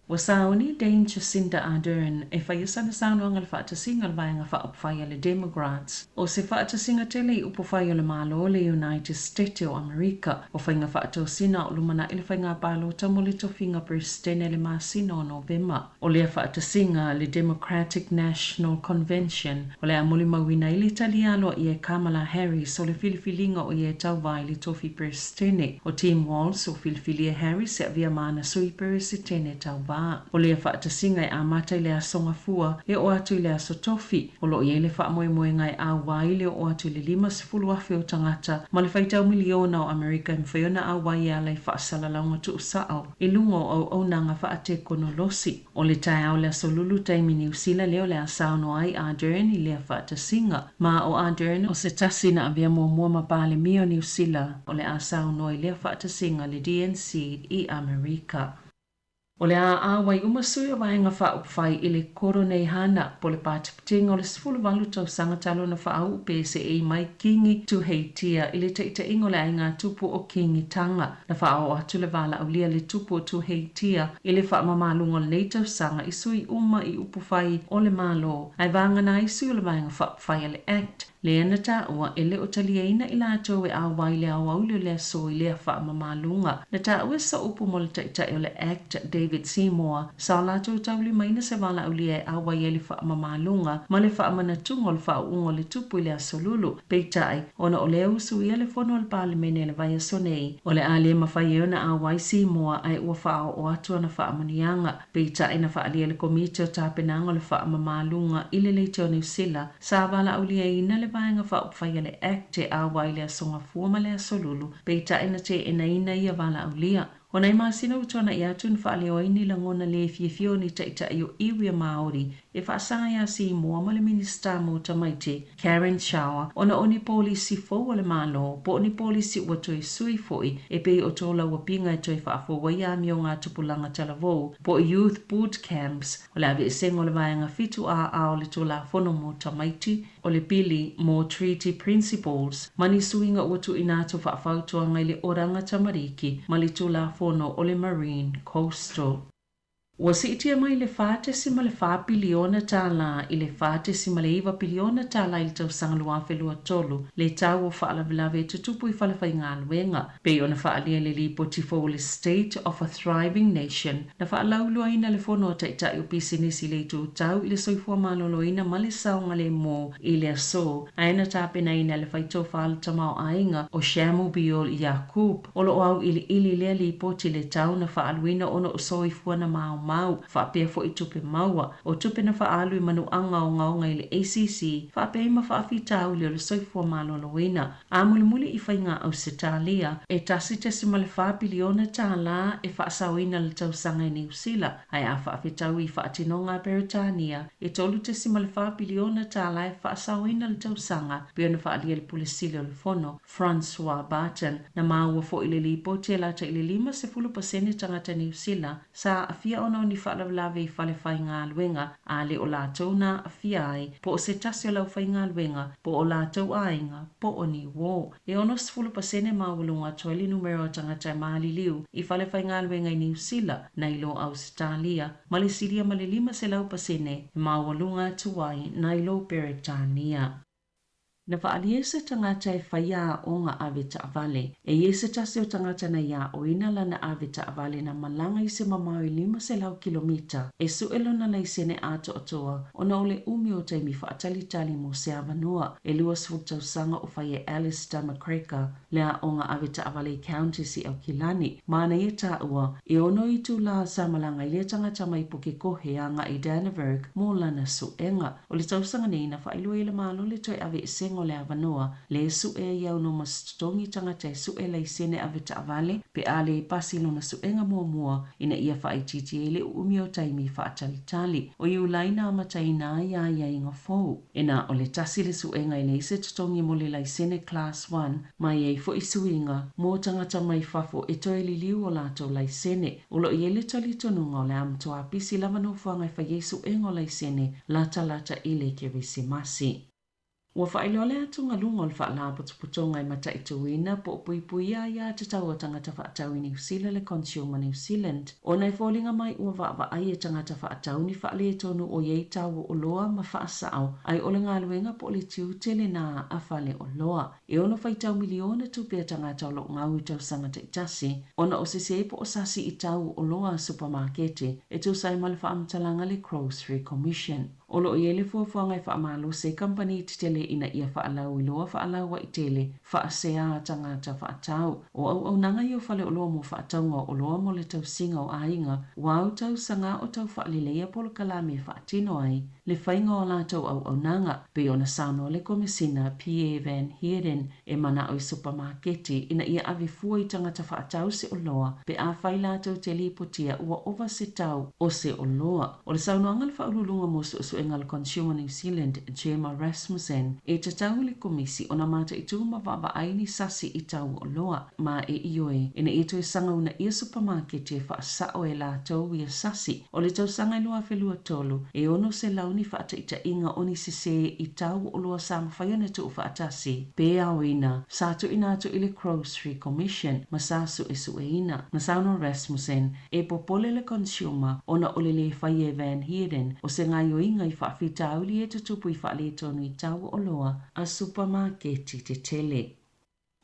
Ua sauni Dame Jacinda Ardern e faia sana saunoaga i le faatasiga o le Vaega Faaupufai a le Demograts. O se faatasiga tele i upufai o le Malo le United Stete o Amerika. O faiga faatosina o lumanai le faiga palota mo le tofiga Peresetene i le masina o Novema. O lea faatasiga le Democratic National Convention o le a molimauina ai le talia aloaia e Kamala Harris o le filifiliga o ia e tauva i le tofi Peresetene. O Tim Walz ua filifilia e Harris e avea ma ana sui Peresetene tauva. O lea faatasiga e amata i le Aso Gafua e oo atu i le Aso Tofi. O lo o i ai le faamoemoega e auai i le oo atu i le 50,000 o tagata ma le faitau miliona o Amerika e mafai ona auai e ala i faasalalauga tuusao i luga o auaunaga faatekonolosi. O le taeao o le Aso Lulu taimi Niu Sila lea o le a saunoa ai Ardern i lea faatasiga. Ma o Ardern o se tasi na avea muamua ma Palemia o Niu Sila o le a saunoa i lea faatasiga le DNC i Amerika. O le a auai uma sui o Vaega Faaupufai i le Koroneihana po o le patipatiga o le 18 tausaga talu ona faauu pe seei mai Kingi Tuheitia i le taitaiga o le aiga tupu o Kingitanga. Na faaoo atu le valaaulia a le tupu o Tuheitia i le faamamaluga o lenei tausaga i sui uma i upufai o le Malo ae vagana ai sui o le Vaega Faaupufai a le act lea na taua e le o taliaina i latou e auai i le aoauli o le aso i lea faamamaluga. Na taua e sa upu mo le taitai o le act David Seymour sa o latou taulimaina se valaaulia e auai ai le faamamaluga ma le faamanatuga o le faauuga o le tupu i le Aso Lulu. Peitai, ona o lea ua suia le fono a le Palemene i le vaiaso nei, o le a le mafai ai ona auai Seymour ae ua faaoo atu ana faamanuiaga. Peitai na faaalia e le Komiti o Tapenaga o le Faamamaluga i le Leitio o Niu Sila, sa valaauliaina le Vaega Faaupufai a le act e auai i le Aso Gafua ma le Aso Lulu, peitai na teenaina ia valaaulia. O nai masina ua tuana'i atu na faaleo ai ni lagona lē fiafia o ni taita'i o iwi a Māori e faasaga iā Seymour ma le Minisita mo Tamaiti, Karen Chhour, ona o ni polisi fou a le Malo po o ni polisi ua toe sui fo'i e pei o tolauapiga e toe faafou ai amioga a tupulaga talavou po o Youth Boot Camps, o le aveesega o le Vaega 7AA o le Tulafono mo Tamaiti, o le Pili mo Treaty Principles, ma ni suiga ua tuuina atu faafautuaga i le Oranga Tamariki ma le Tulafono o le Marine Coastal. Ua siitia mai le $4.4 piliona tālā i le $4.9 piliona tālā i le tausaga 2023 le tau o faalavelave e tutupu i falefaigaluega, pei ona faaalia i le lipoti fou o le State of a Thriving Nation na faalauiloaina e le Fono a Taitai o Pisinisi i le Itu Tau i le Soifua Maloloina ma le Saogalemu i le aso, ae na tapenaina e le faitofa a le tamaoaiga o Shamubeel Eaqub. O lo o auiliili lea lipoti le tau na faaaluina ona o soifua na maumau, faapea foi tupe maua, o tupe na faaalu i manuaga ogaoga i le ACC, faapea ai ma faafitauli o le soifua maloloina. A mulimuli i faiga Ausetalia, e $1.4 piliona tālā e faasaoina i le tausaga i Niu Sila, ae a faafetau i faatinoga a Peretania, e $3.4 piliona tālā e faasaoina i le tausaga, pei ona faaalia e le Pule Sili o le Fono, François Barton, na maua foi i le lipoti e lata i le 50% tagata Niu Sila sa aafia ona o ni faalavelave i fale faigaluega a le o latou na aafia ai, po o se tasi o le aufaigaluega, po o latou aiga, po o ni uō. E 60% maualuga atu ai le numera o tagata e maliliu i fale faigaluega i Niu Sila nai lo Ausetalia, ma le silia ma le 500% e maualuga atu ai nai lo Peretania. Na faaalia se tagata e faia aoga ave taavale. E i ai se tasi o tagata na i aoina lana ave taavale na malaga i se mamao e 500 kilomita e sue lona laisene atoatoa ona o le umi o taimi faatalitali mo se avanoa. E 20 tausaga o fai e Alistair McCracker le aoga ave taavale i Counties i Aukilani. Manaia taua, e ono itulā sa malaga ai lea tagata mai Pukekohe agai i Dannevirke mo lana suega. O le tausaga nei na faailoa ai e le Malo le toe aveesega o le avanoa lea e sue ai aunoa ma se totogi tagata e sue laisene ave taavale pe a le pasi lona suega muamua ina ia faaitiitia ai le uumi o taimi faatalitali. O Iulai na amataina ai aiaiga fou. E na o le tasi le suega e leai se totogi mo le laisene Class 1 ma e i ai foi suiga mo tagata mai fafo e toe liliu o latou laisene. O lo o i ai le talitonuga o le a matua pisi lava nofoaga e fai ai suega o laisene latalata i le Kerisimasi. Ua faailoa le atugaluga o le Faalapotopotoga e mataituina po o puipuia aiatatau a tagata faatau i Niu Sila le Consumer New Zealand ona e foliga mai ua vaavaai e tagata faatau ni faaletonu o i ai tau o oloa ma faasao ai o le galuega po o le tiute lena a faleoloa. E ono faitau miliona tupe a tagata o lo o gau i tausaga taitasi ona o sese po o sasi i tau o oloa a supamakete e tusa ai ma le faamatalaga a le Grocery Commission. O lo o i ai le fuafuaga e faamalosi ai kamupani tetele ina ia faalauiloa faalauaitele faasea a tagata faatau. O auaunaga ia o faleoloa mo faatauga o oloa mo le tausiga o aiga ua au tausaga o tau faaleleia polokalame e faatino ai le faiga o a latou auaunaga, pei ona saunoa le Komesina Pierre Van Heerden e manao i supamaketi ina ia ave fua i tagata faatau se oloa pe afai latou te lipotia ua ova se tau o se oloa. O le saunoaga a le Faauluuluga mo Suesuega a le Consumer New Zealand, Gemma Rasmussen, e tatau i le Komisi ona mataitū ma vaavaai ni sasi i tau o oloa, ma e ioe ina ia toe sagaunaia supamaketi e faasao e latou ia sasi. O le tausaga e 2023, e 600 ni faataitaiga o ni sesē i tau o oloa sa mafai ona tuufaatasi pe aoina, sa tuuina atu i le Grocery Commission ma sa suesueina. Na saunoa Rasmussen, e popole le consumer ona o le lē fai e Van Heerden o se gaoioiga i faafitauli e tutupu i faaletonu i tau o oloa a supamaketi tetele.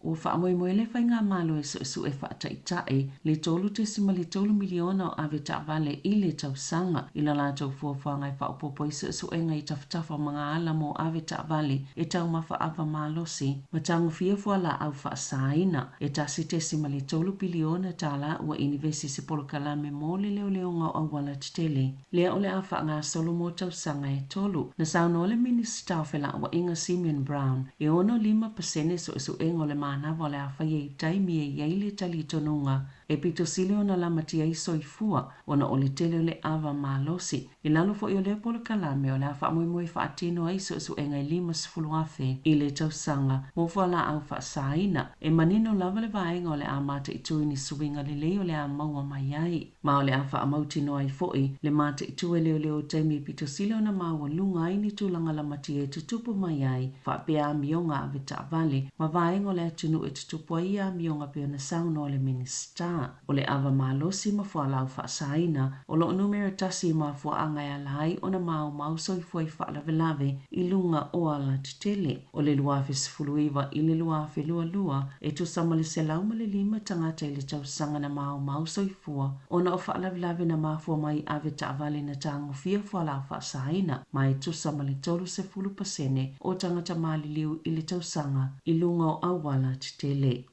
Ua faamoemoe le Faigamalo e suesue faataitai le $3.3 miliona o ave taavale i le tausaga i la latou fuafuaga e faaopoopo ai suesuega i tafatafa o magaala mo ave taavale e taumafa ava malosi ma tagofia fualaau faasaina. E $1.3 piliona ua inivesi i se polokalame mo le leoleoga o auala tetele lea o le a faagasolo mo tausaga e tolu. Na saunoa le Minisita o Felauaiga Simeon Brown e 65% suesuega o le manava o le a faia i taimi e i ai le talitonuga e pito sili ona lamatia ai soifua ona o le tele o le ava malosi. I lalo foi o lea polokalame o le a faamoemoe e faatino ai suesuega e 50,000 i le tausaga mo fualaau faasaina. E manino lava le vaega o le a mataitu i ni suiga lelei o le a maua mai ai. Ma o le a faamautinoa ai foi le mataitu e leoleo i taimi e pito sili ona maualuga ai ni tulaga lamatia e tutupu mai ai faapea amioga ave taavale ma vaega o le atunuu e tutupu ai ia amioga pei ona saunoa le Minisita. O le ava malosi ma fualaau faasaina o loo numera tasi i mafuaaga e ala ai ona maumau soifua i faalavelave i luga o alatetele. O le 2019 i le 2022, e tusa ma le 105 tagata i le tausaga na maumau soifua ona o faalavelave na mafua mai i ave taavale na tagofia fualaau faasaina, ma e tusa ma le 30% o tagata maliliu i le tausaga i luga o auala tetele.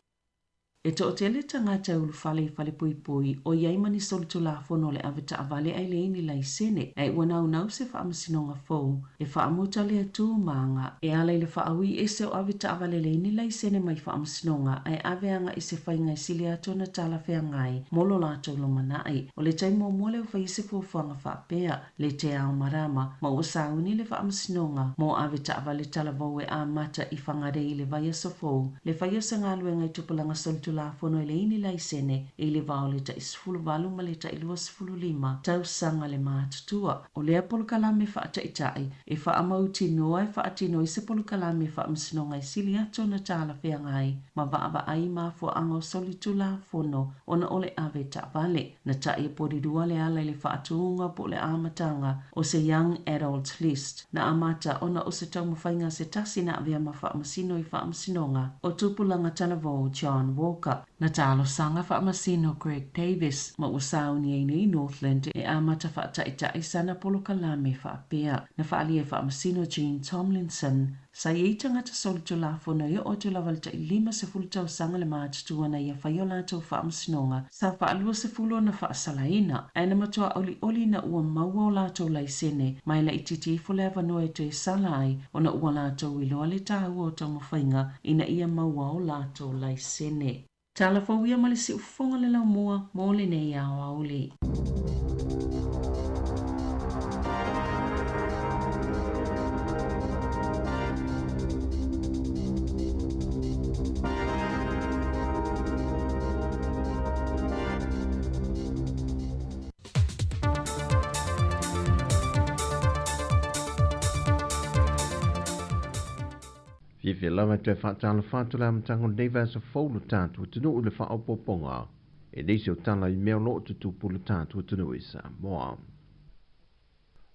E toatele tagata e ulufale i falepuipui o i ai ma ni solitulafono o le avetaavale ae leai ni laisene, ae ua naunau se faamasinoga fou e faamuta lea tu ma aga e ala i le faaui ese o avetaavale leai ni laisene mai faamasinoga ae ave agai i se faiga e sili atu ona talafeagai mo lo latou lumanai. O le taimi muamua lea ua faia se fuafuaga faapea le Te Ao Marama ma ua sauni le Faamasinoga mo ave taavale talavou e amata i Whangarei i le vaiaso fou, le faia o se galuega i tupulaga solitulafono e leai ni laisene i le va o le tai 18 ma le tai 25 tausaga le matutua. O lea polokalame faataitai e faamautinoa e faatino ai se polokalame faamasinoga e sili atu ona talafeagai ma vaavaai i mafuaaga o solitulafono ona o le ave taavale. Na ta'i e Porirua le ala i le faatuga po o le amataga o se Young Adult List na amata ona o se taumafaiga a se tasi na avea ma faamasino i Faamasinoga o Tupulaga Talavou John Walker. Na talosaga Faamasino Greg Davis ma ua sauni ai nei Northland e amata faataita'i sana polokalame faapea. Na faaalia e Faamasino Jean Tomlinson Sa i ai tagata solitulafono e oo atu lava i le tai 50 tausaga le matutua na ia faia o latou faamasinoga sa faa-20 ona faasalaina, ae na matua olioli ina ua maua o latou laisene ma e laitiiti ifo le avanoa e toe sala ai ona ua latou iloa le taua o taumafaiga ina ia maua o latou laisene. Tala fou ia ma le siufofoga le laumua mo lenei aoauli. Fiafia lava e toe faatalofa atu le amataga o lenei vaiaso fou lo tatou atunuu i le faaopoopoga e nisi o tala i mea o lo o tutupu i lo tatou atunuu i Samoa.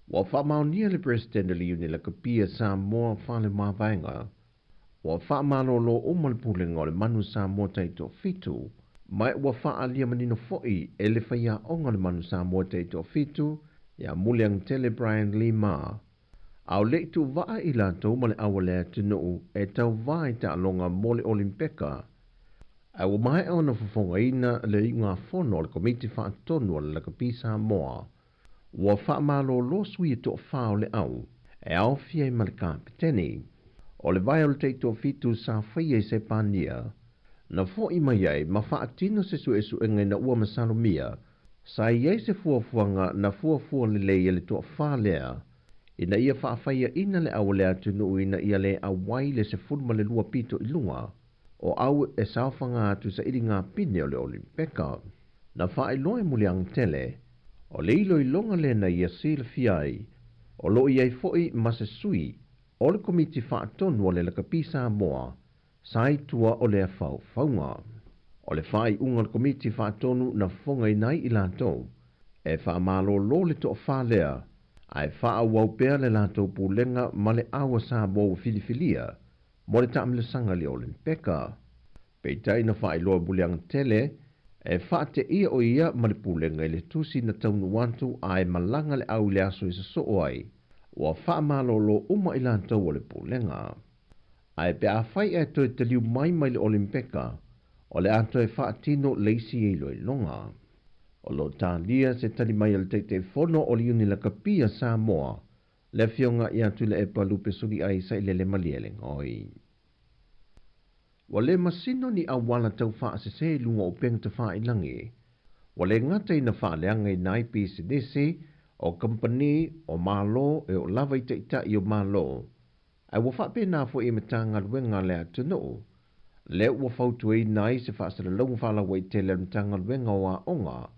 Ua faamaonia le Peresetene o le Iuni Lakapi a Samoa Fale Mavaega ua faamalōlō uma le Pulega o le Manu Samoa Taitoafitu, ma ua faaalia manino foi e le faiaoga o le Manu Samoa Taitoafitu ia Muliagatele Brian Lee Ma, A o le i tuuvaa i latou ma le au a le atunuu e tauvā i taaloga mo le Olimpeka, ae ua maea ona fofogaina le iugafono a le Komiti Faatonu a le Lakapi Samoa, ua faamalōlō sui e toafā o le au e aofia ai ma le Kapeteni. O le vae o le taitoafitu sa faia i Sepania, na fo'i mai ai ma faatino se suesuega ina ua masalomia sa i ai se fuafuaga na fuafua lelei e le toafā lea ina ia faafaiaʻina le au a le atunuu ina ia le auai le 12 pito i luga o au e saofaga atu saili ngā pine o le Olimpeka. Na faailoa e Muliagatele, o le iloiloga lea na ia silafia ai, o lo o i ai foi ma se sui o le Komiti Faatonu o le Lakapi Samoa sa i tua o lea faufauga. O le faaiuga o le Komiti Faatonu na fofogaina ai i latou, e faamalōlō le toafā lea, ae faaauau pea le latou pulega ma le au a Samoa ua filifilia mo le taamilosaga i le Olimpeka. Peitai na faailoa e Muliagatele, e faateia o ia ma le pulega i le tusi na taunuu atu ae malaga le au i le aso e sosoo ai, ua faamalōlō uma i latou o le pulega. Ae pe afai ae toe taliu mai mai le Olimpeka, o le a toe faatino le isi iloiloga. O lo o talia se tali mai a le Taitaifono o le Iuni Lakapi a Samoa, le Afioga ia Tuilaepa Lupe Suli'ai Sailele Malielegaoi. Ua le masino ni auala tau faasese i luga o upega tafailangi. Ua le gata ina faaleagaina ai pisinisi, o kamupani, o Malo e oo lava i taitai o Malo, Ae ua faapena foi i Matagaluega a le atunuu, lea ua fautuaina ai se faasalalauga faalauaitele a le Matagaluega o Aoga,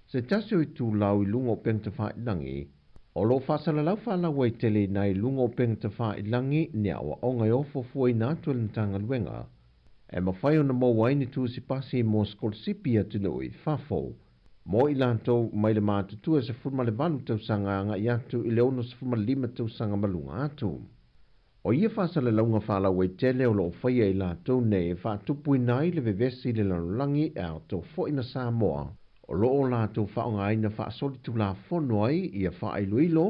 se tasi o itulau i luga o upega tafailagi, o lo o faasalalau faalauaiteleina ai i luga o upega tafailagi ni aoaoga e ofofoina atu e le Matagaluega e mafai ona maua ai ni tusi pasi mo sikolasipi i atunuu i fafo mo i latou mai le matutua e 18 tausaga agai atu i le 65 tausaga ma luga atu. O ia faasalalauga faalauaitele o lo o faia e i latou nei e faatupuina ai le vevesi i le lalolagi e aoto foi ma Samoa o lo o latou faaaogaina faasolitulafono ai ia faailoilo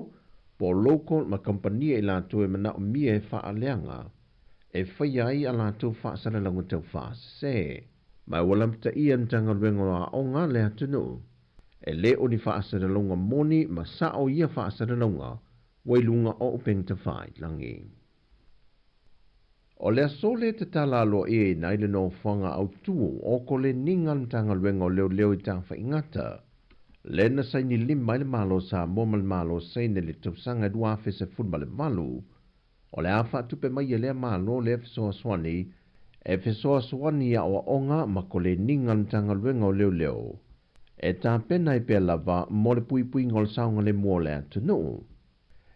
po o local ma kamupani a i latou e manaomia e faaleaga e faia ai a latou faasalalauga taufaasese. Ma ua lamataia e le Matagaluega o Aoga le atunuu e le o ni faasalalauga moni ma sao ia faasalalauga ua i luga o upegatafailagi. O le aso lea e tatala aloaia ai le nofoaga autu o koleniga a le Matagaluega o Leoleo i Tafaigata, lea na saini lima ai le Malo o Samoa ma le Malo o Saina i le tausaga 2018. O le a faatupe mai e lea Malo lea fesoasoani e fesoasoani i aoaoga ma koleniga a le Matagaluega o Leoleo e tapena ai pea lava mo le puipuiga o le saogalemu o le atunuu.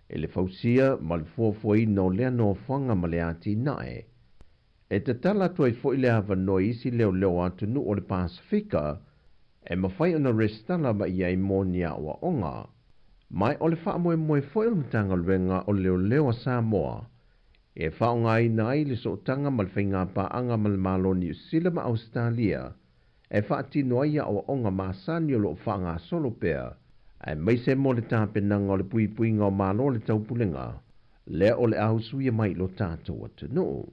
I le fausia ma le fuafuaina o lea nofoaga ma le atinae, e tatala atu ai foi le avanoa i isi leoleo o atunuu o le Pasefika e mafai ona resitala mai i ai mo ni aoaoga. Ma o le faamoemoe foi o le Matagaluega o Leoleo a Samoa e faaaogaina ai le sootaga ma le faigapaaga ma le Malo o Niu Sila ma Ausetalia e faatino ai aoaoga masani o lo o faagasolo pea, aemaise mo le tapenaga o le puipuiga o Malo o le Taupulega, lea o le a usuia mai i lo tatou atunuu.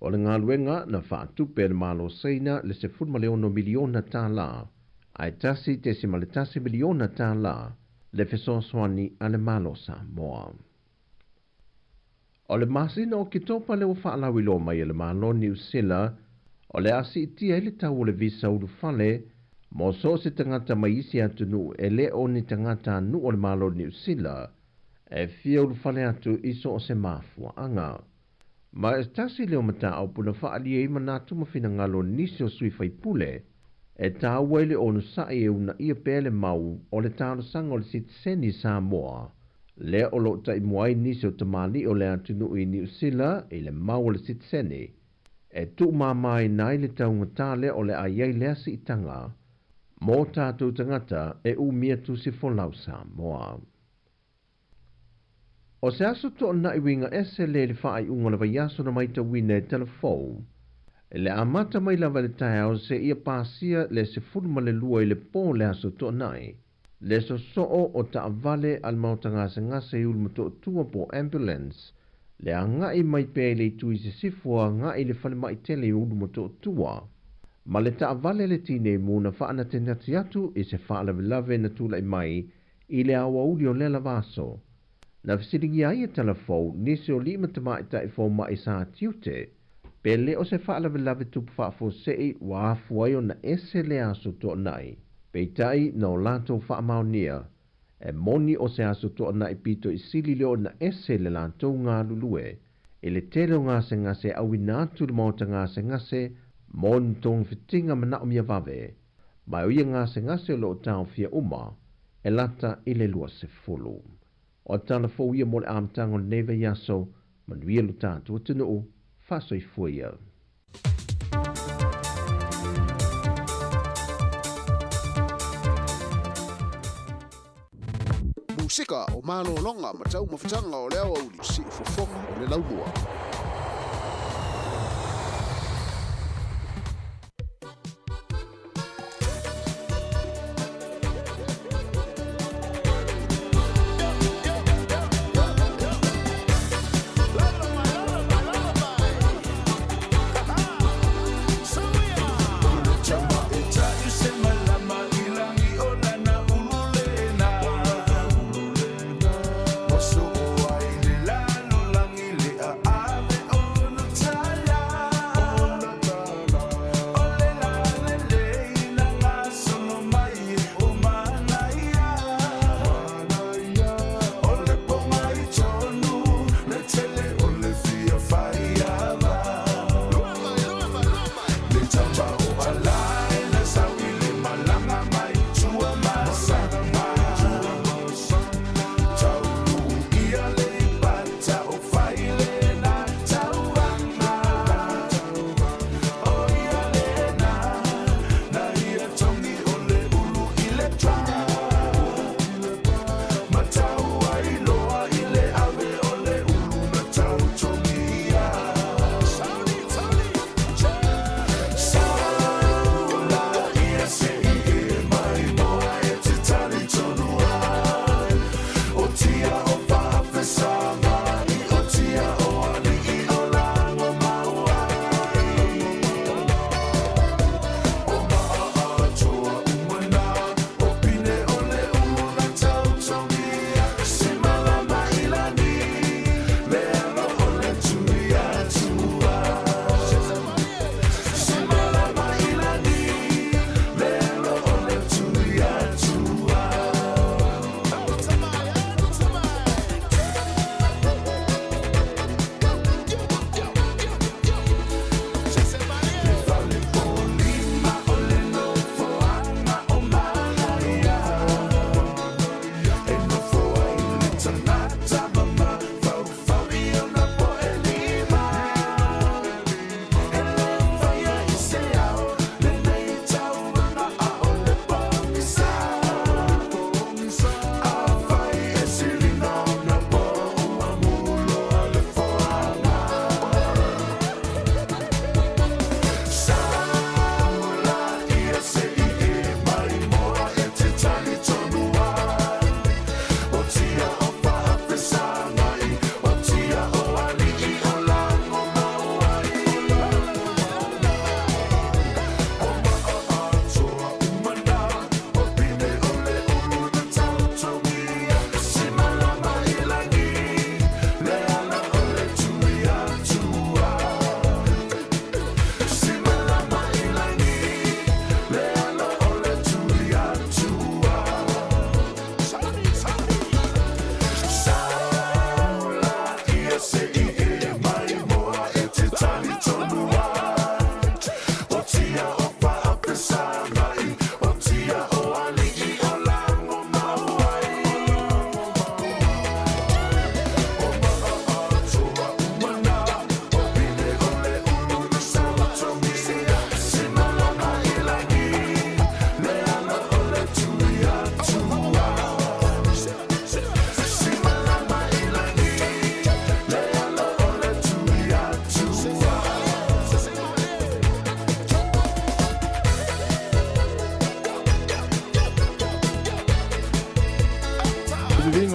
O le galuega na faatupe e le Malo Saina le $16 miliona tala, ae $1.1 miliona tala le fesoasoani a le Malo Samoa. O le masina o Oketopa lea ua faalauiloa mai e le Malo Niu Sila o le a siitia ai le tau o le visa ulufale mo so o se tagata mai isi atunuu e le o ni tagatanuu o le Malo Niu Sila e fia ulufale atu i so o se mafuaaga. Ma e tasi lea o mataupu na faaalia ai manatu ma finagalo o nisi o sui faipule e taua ai le onosai e uunaia pea le mau o le talosaga o le sitiseni Samoa lea o lo o taimua ai nisi o tamalii o le atunuu i Niu Sila i le mau o le sitiseni e tuumamaina ai le taugata lea o le a i ai lea siitaga mo tatou tagata e umia tusi folau Samoa. O se aso toonai uiga ese lea i le faaiuga o le vaiaso na maitauina e Talafou, i le amata mai lava i le taeao seia pasia le 12 i le po o le aso Toonai, le sosoo o taavale a le maota gasegase i Ulumotootua po o ambulance, le agai mai pea i le itu i sisifo agai i le falemai tele i Ulumotootua, ma le taavale a le tinei mu na faanatinati atu i se faalavelave na tulai mai i le aoauli o lea lava aso. Na fesiligia ai e Talafou nisi o alii ma tamaitai fomai sa tiute, pe le o se faalavelave tupu faafuasei ua afua ai ona ese lea aso toonai. Peitai na o latou faamaonia, e moni o se aso toonai pito i sili lea ona ese le latou galulue i le tele o gasegase e auina atu i le maota gasegase mo ni togafitiga manaomia vave, ma o ia gasegase o lo o taofia uma e lata i le 20. O tala fou ia mo le amataga o lenei vaiaso, manuia lo tatou atunuu, faasoifua ia. Musika o malologa ma taumafataga o le aoauli, siufofoga o le laumua.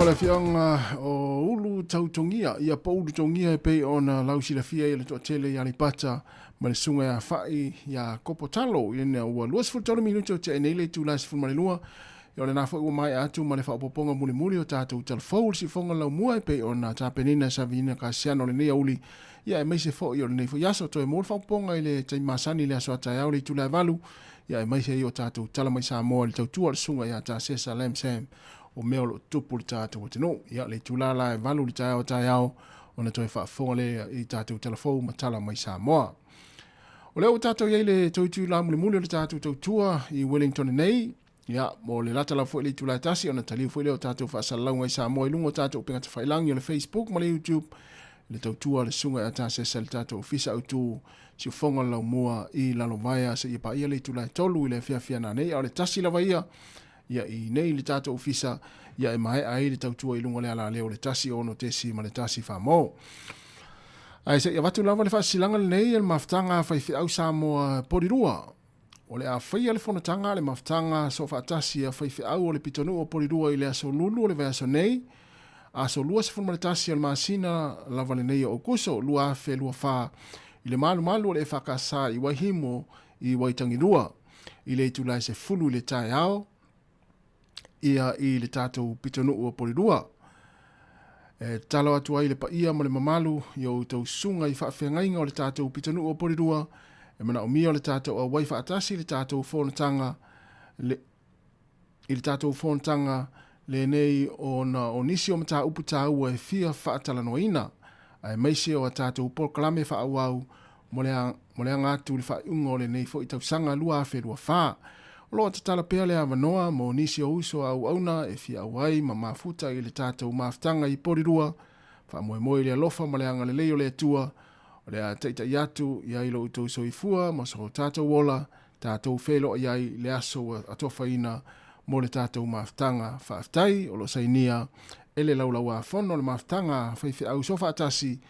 Susuga le afioaga o Ulu Tautogia, ia po Ulu Togia e pei ona lausilafia ai e le toatele i Aleipata ma le susuga ia Fa'i ia Kopo Talo ina ua 23 minute o tea nei le itula e 12. Ia o lena foi ua maea atu ma le faaopoopoga mulimuli o tatou tala fou o le siufofoga laumua e pei ona tapenaina e Savina Kasiano lenei aoauli, ia aemaise foi o lenei foi aso. Toe maua le faaopoopoga i le taimi masani i le aso a taeao i le itula e 8, ia aemaise ai o tatou tala mai Samoa i le tautua a le susuga ia Tasesa Lam Sam o mea o lo o tutupu i le tatou atunuu. Ia le itula la e 8 i le taeao a taeao ona toe faafofoga lea i tatou tala fou ma tala mai Samoa. O lea ua tatou i ai le toe itula mulimuli o le tatou tautua i Wellington nei, Ia, mo le lata lava foi i le itula e 1, ona taliu foi lea o tatou faasalalauga i Samoa i luga o tatou upega tafailagi o le Facebook ma le YouTube, le tautua a le Susuga ia Tasesa i le tatou Ofisa Autu Siufofoga o le Laumua i Lalovaea seia paia le itula e 3 i le afiafi a nanei, a o le 1 lava ia, ia i nei i le tatou Ofisa, ia e maea ai le tautua i luga o le alaleo o le 1 6.1 faa-mo. Ae se i avatu lava le faasilasilaga lenei e le mafutaga a faifeau Samoa Polirua. O le a faia le fonotaga a le mafutaga soofaatasi a faifeau o le pitonuu o Polirua i le aso Lulu o le vaiaso nei, aso 21 o le masina lava lenei o Aokuso 2024, i le malumalu o le EFKS i Waihimo i Waitangirua, i le itula e 10 i le taeao, ia i le tatou pitonuu o Polirua. E tatalo atu ai le paia ma le mamalu i o outou susuga i faafeagaiga o le tatou pitonuu o Polirua, e manaomia o le tatou auai faatasi i le tatou fonotaga le, i le tatou fonotaga lenei ona o nisi o mataupu taua e fia faatalanoaina, aemaise o a tatou polokalame faaauau mo le, mo le aga atu i le faaiuga o lenei foi tausaga 2024. O lo o tatala pea le avanoa mo nisi o uso a auauna e fia auai ma mafuta i le tatou mafutaga i Porirua, faamoemoe i le alofa ma le agalelei o le Atua, o le a taitai atu i ai lo outou soifua ma so tatou ola, tatou feiloai ai i le aso ua atofaina mo le tatou mafutaga. Faafetai o lo o sainia e le Laulau-a-Fono le mafutaga a faifeau soofaatasi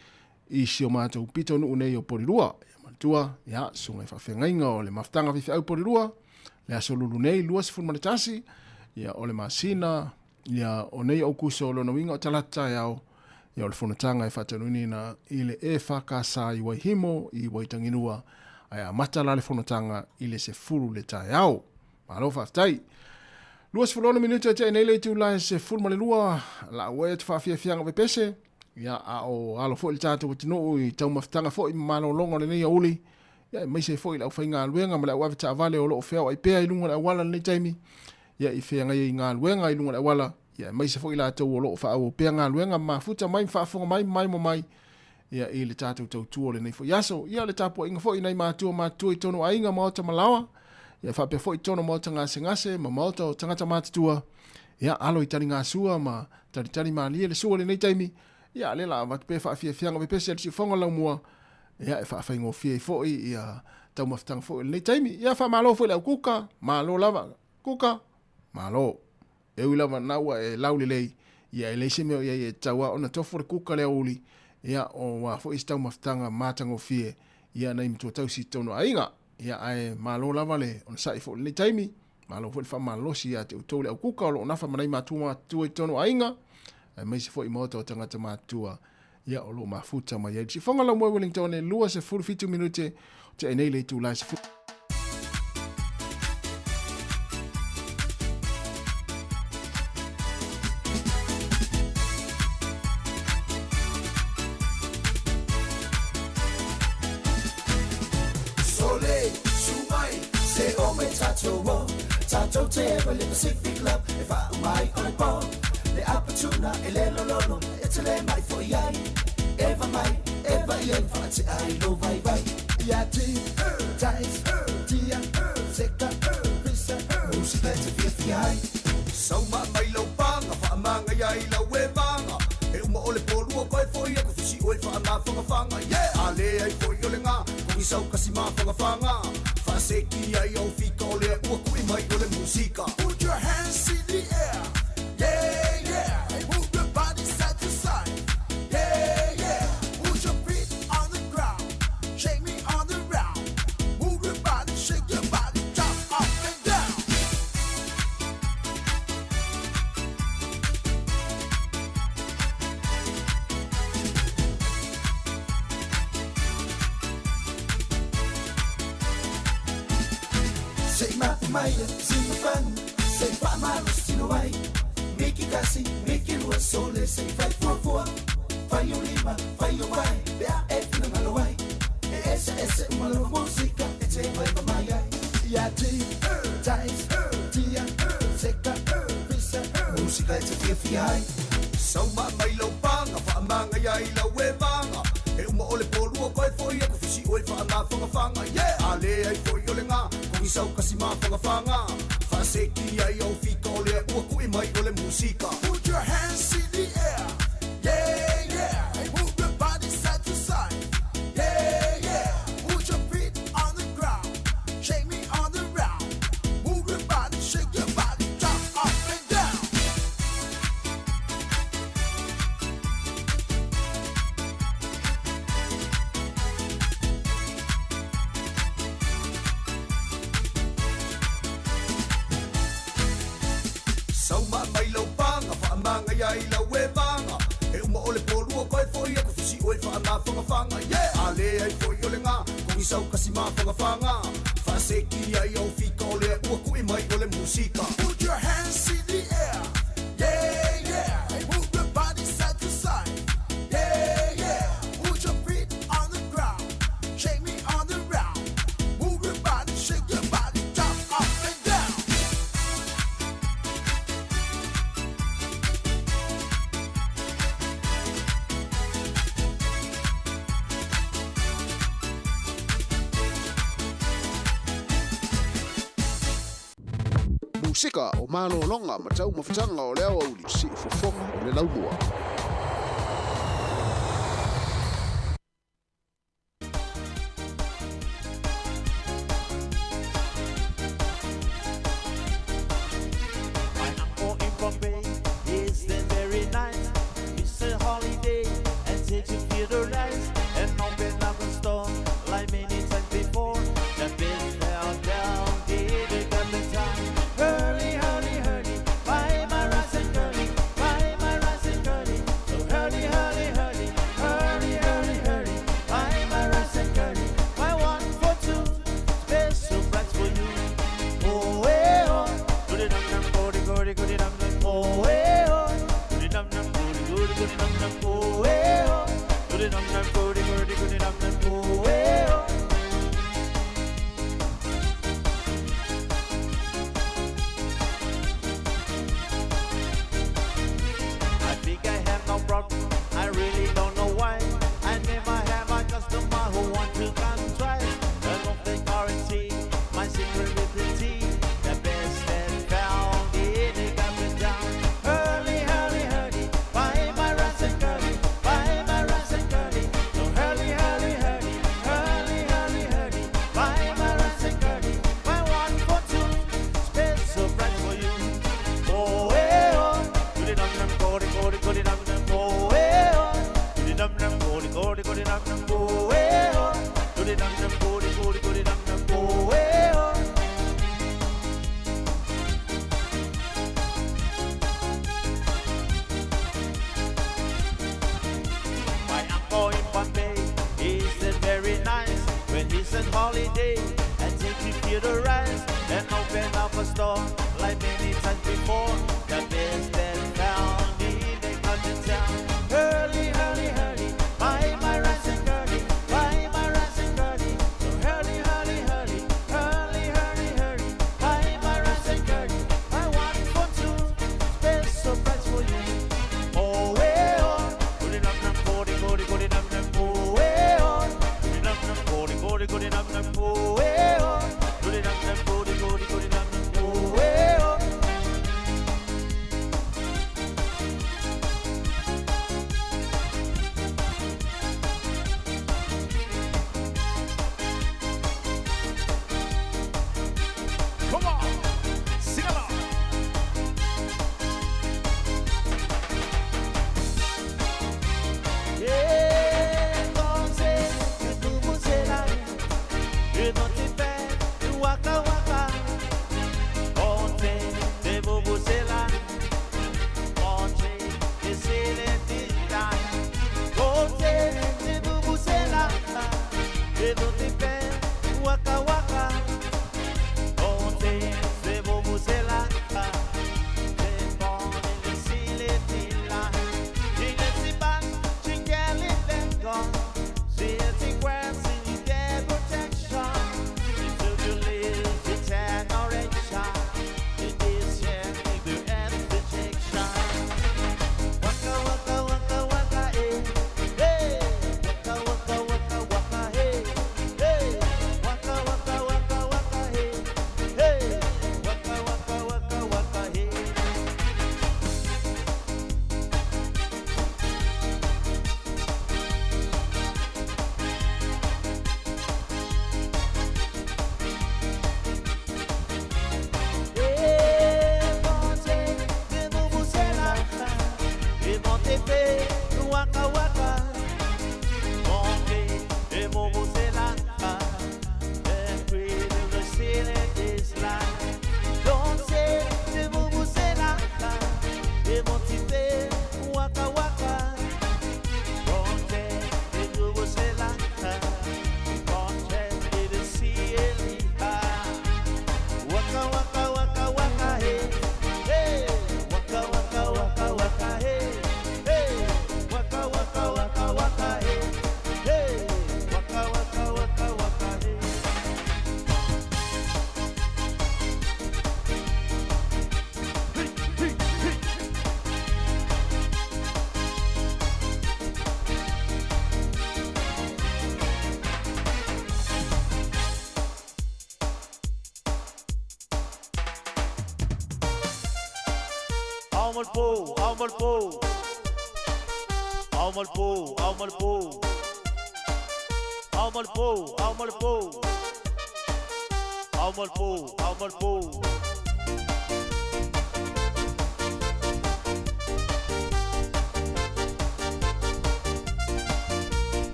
i si o matou pitonuu nei o Polirua. Ia manatua, ia, susuga i faafeagaiga o le mafutaga faifeau Polirua, le aso Lulu nei, 21, ia, o le masina, ia, o nei Aukuso, lona uiga o Talata taeao, ia, o le fonotaga e faataunuuina i le EFKS i Waihimo, i Waitangirua, ae amata la le fonotaga i le 10 le taeao. Malo faafetai. 26 minute e tea nei le itula e 12, la ua e faafiafiaga pepese. Ia, a o alo foi le tatou atunuu i taumafataga foi ma malologa o lenei aoauli, ia, aemaise ai foi le aufaigaluega ma le au avetaavale o lo o feaoai pea i luga o le auala i lenei taimi, ia, i feagai ai i galuega i luga o le auala, ia, aemaise foi i latou o lo o faaauau pea galuega ma mafuta mai ma faafofoga mai ma maimoa mai, ia, i le tatou tautua o lenei foi aso. Ia, le tapuaiga foi i nai matua matutua i totonu o aiga, maota ma laoa, ia, faapea foi i totonu o maota gasegase ma maota o tagata matutua, ia, alo i taligasua ma Talitali malie le sua i lenei taimi, ia a lea la avatu pea faafiafiaga pepese a le siufofoga laumua, ia e faafaigofie ai foi ia taumafataga foi o lenei taimi. Ia faamalo foi le au kuka, malo lava, kuka, malo. E ui lava na ua e laulelei, ia e leai se mea o i ai e tatau lava ona tofo le kuka le aoauli, ia o a foi se taumafataga matagofie, ia nai matua tausi i totonu o aiga. Ia ae malo lava le onosai foi i lenei taimi. Malo foi le faamalolosi ia te outou le au kuka o lo o nafa ma nai matua matutua i totonu o aiga, aemaise foi i maota o tagata matutua, ia o lo o mafuta mai ai le siufofoga laumua i Wellington e 27 minute o tea nei le itula e 10. Sole, su mai, se o mai tatou o Tatou te ewa le Pacific Love E whaau mai o le pō Le apatuna e le lololo E te le mai fo i ai Eva mai, eva i ai Whaate ai lo vai vai Ia ti, tais, tia, seka, pisa Musika e te fia fia ai Sau ma mai lau panga Whaamanga ia i lau e vanga E uma o le pōlua koe foi Aku fisi oe whaamawhangawhanga Yeah! A le ai foi o le ngā Kongi sau kasi mawhangawhanga Whaaseki ai au fika o lea ua kui mai o le musika Put your hands in the air Yeah, yeah Move your body side to side Yeah, yeah Put your feet on the ground Shake me on the round Move your body, shake your body Jump up and down. Sei mapu maia, sina panu, sei fa'amalosino ai. Miki kasi, miki lua, sole, sei fai fuafua. Fai o lima, fai o vai, pe a e finagalo ai. E ese ese uma lava musika, e te vai pa mai ai. Ia ti, tais, tia, seka, visa, musika e te fiafia ai. Sauma mai lau panga, whaamanga ia i lau e manga. E uma o le polua koe foi aku fisi o e whaamawhangawhanga. Yeah! A le ai foi o le ngā, kongi sau kasi mawhangawhanga. Whaaseki ai au fika o le ua kui mai o le musika. Put your hands in the air. Yeah, yeah. And move your body side to side. Yeah, yeah. Put your feet on the ground. Shake me on the round. Move your body, shake your body, jump up and down. Sauma mai lau panga, whaamanga ia i lau e manga. E uma o le polua koe foi aku fisi o e whaamawhangawhanga. Yeah! A le ai foi o le ngā, kongi sau kasi mawhangawhanga. Whaaseki ai au fika o le ua kui mai o le musika. Put your hands in the air. Yeah, yeah. And move your body side to side. Yeah, yeah. Put your feet on the ground. Shake me on the round. Move your body, shake your body, jump up and down. Musika o malōloga ma taumafataga o le aoauli siufofoga o le laumua. My uncle in Bombay is then very nice. It's a holiday and said to feel the rice and open up a store like many times before. The biz fell down, did it got the time. Hurry, hurry, hurry, buy my rice and curry, buy my rice and curry. So hurry, hurry, hurry, hurry, hurry, hurry, buy my rice and curry. Buy one for two, special price for you. Oh, eh, oh. Goody dum dum, goody goody goody dum dum. Oh, eh, oh. Goody dum dum, goody goody goody dum dum. Oh, eh, oh. Goody dum dum, goody goody goody dum dum. Oh, eh, oh. I think I have no problem. I really don't know why. I never have a customer who want to come twice. I don't think guarantee my secret tea. The best that found in the government town. Hurry, hurry, hurry, buy my rice and curry, buy my rice and curry. So hurry, hurry, hurry, hurry, hurry, hurry, buy my rice and curry. Buy one for two, special price for you. Oh, eh, oh. Goody dum dum, goody goody goody dum dum. Oh, eh, oh. Goody dum dum, goody goody goody dum dum. Oh, eh, oh. Goody dum dum, goody goody goody dum dum. Oh, eh, oh. My uncle in Bombay is then very nice when he's on holiday and take you to the rice and open up a store like many times before. The best that found in the country town. Hurry, hurry, hurry, buy my rice and curry, buy my rice and curry. So hurry, hurry, hurry, hurry, hurry, hurry, buy my rice and curry. Buy one for two, special price for you. Oh, eh, oh. Goody dum dum, goody goody goody dum dum. Oh, eh, oh. Goody dum dum, goody goody goody dum dum. Oh, eh, oh. Goody dum dum, goody goody goody dum dum. Oh, eh, oh. Come on, sing along. Waka waka, Onte te bubusela, Onte te seletila, Onte te bubusela, te do te pe, waka waka, Ao ma le po, ao ma le po. Ao ma le po, ao ma le po. Ao ma le po, ao ma le po. Ao ma le po, ao ma le po.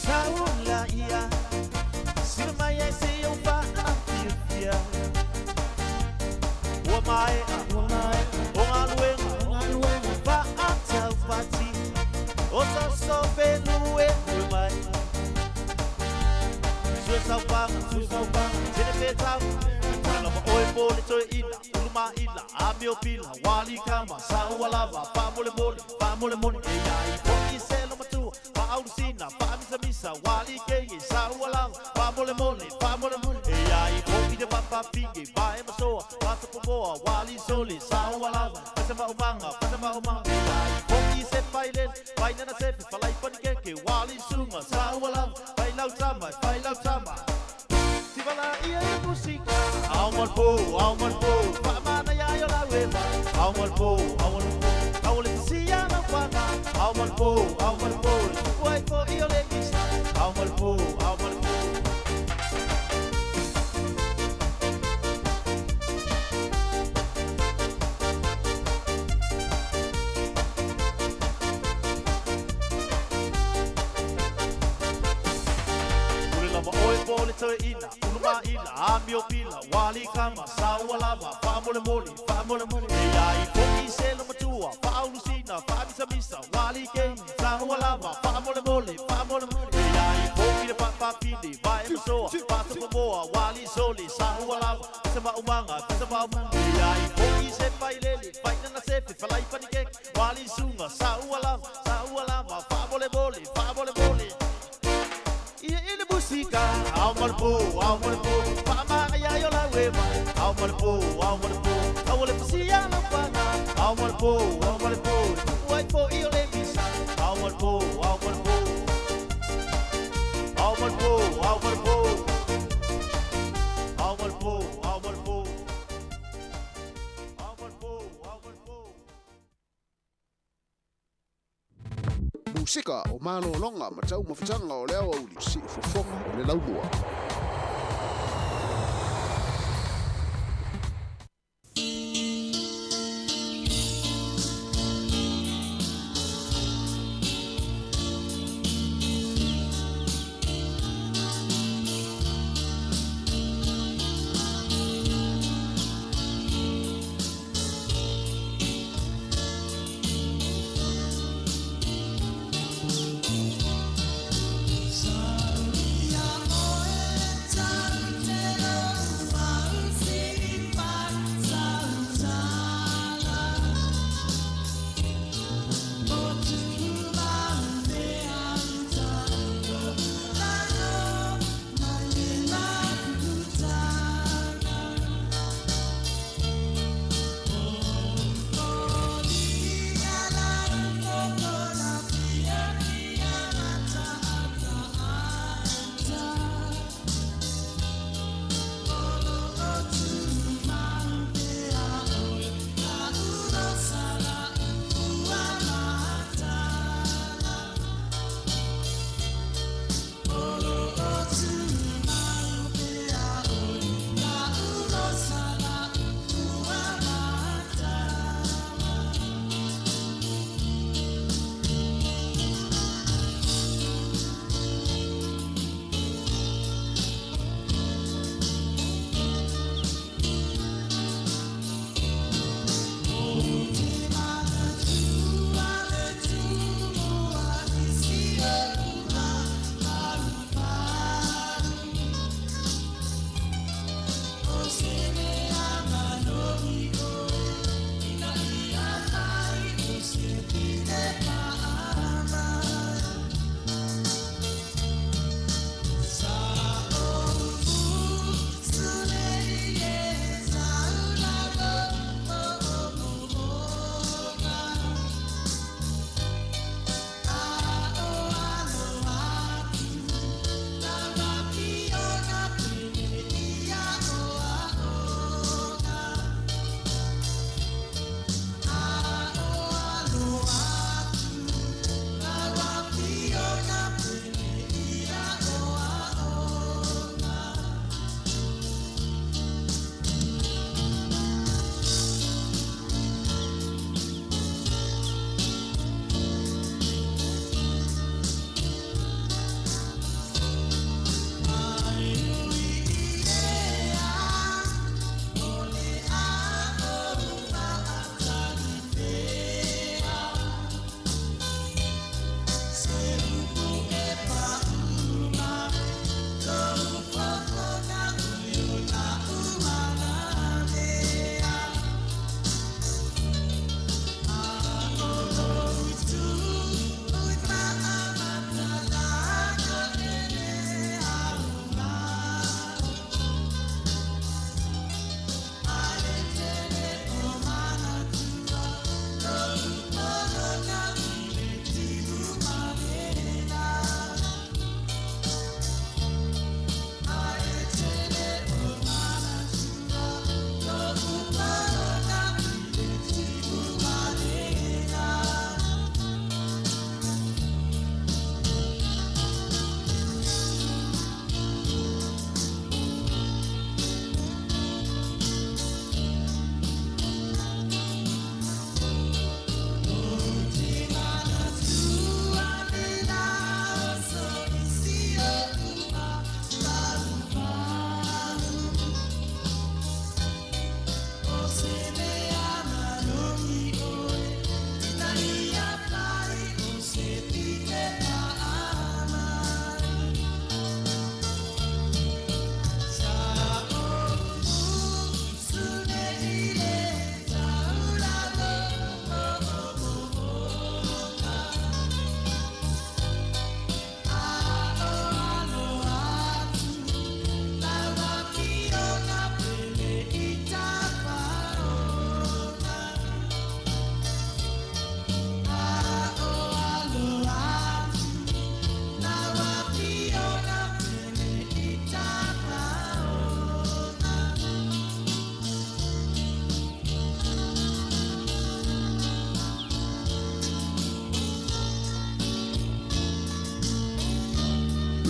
Saula ia, sila mai ai se o faafiafia. Ua maea, o galuega, faataupati, o sosofelue ue mai. Sue saupaga, tene petau, ua lava oe po le toeina, ulu maila, amio pila, wali kama, saua lava, faamolemole, faamolemole. E ia i po'i se lo matua, faaulusina, faamisamisa, wali keie, saua lava, faamolemole, faamolemole. E ia i po'i te papapige, vae masoa, fasapomoa, wali sole, saua lava, fasamaumaga, fasamaumaga. E ia i po'i se failele, fainana sefe, falai panikeke, wali suga, saua lava, failau tama, failau tama. Tivala ia i musika. Ao ma le po, ao ma le po, faamana ia i o lau e mai. Ao ma le po, ao ma le po, ao le pasia lau paga. Ao ma le po, ao ma le po, tupu ai fo'i o le isa. Ao ma le po, ao ma le po. Ule lava oe po le toeina, ulu maila, amio pila, wali kama, saua lava, faamolemole, faamolemole. E ia i po'i se lo matua, faaulusina, faamisamisa, wali kei, saua lava, faamolemole, faamolemole. E ia i po'i le papapine, vae masoa, faatapamoa, wali sole, saua lava, fasamaumaga, fasamaumaga. E ia i po'i se failele, fainana sefe, falai panikeke, wali suga, saua lava, saua lava, faamolemole, faamolemole. Ia i le musika. Ao ma le po, ao ma le po, faamana ia i o lau e mai. Ao ma le po, ao ma le po, ao le pasia lau paga. Ao ma le po, ao ma le po, tupu ai fo'i o le misa. Ao ma le po, ao ma le po. Ao ma le po, ao ma le po. Ao ma le po, ao ma le po. Ao ma le po, ao ma le po. Musika o malologa ma taumafataga o le aoauli siufofoga o le laumua. Salia oe.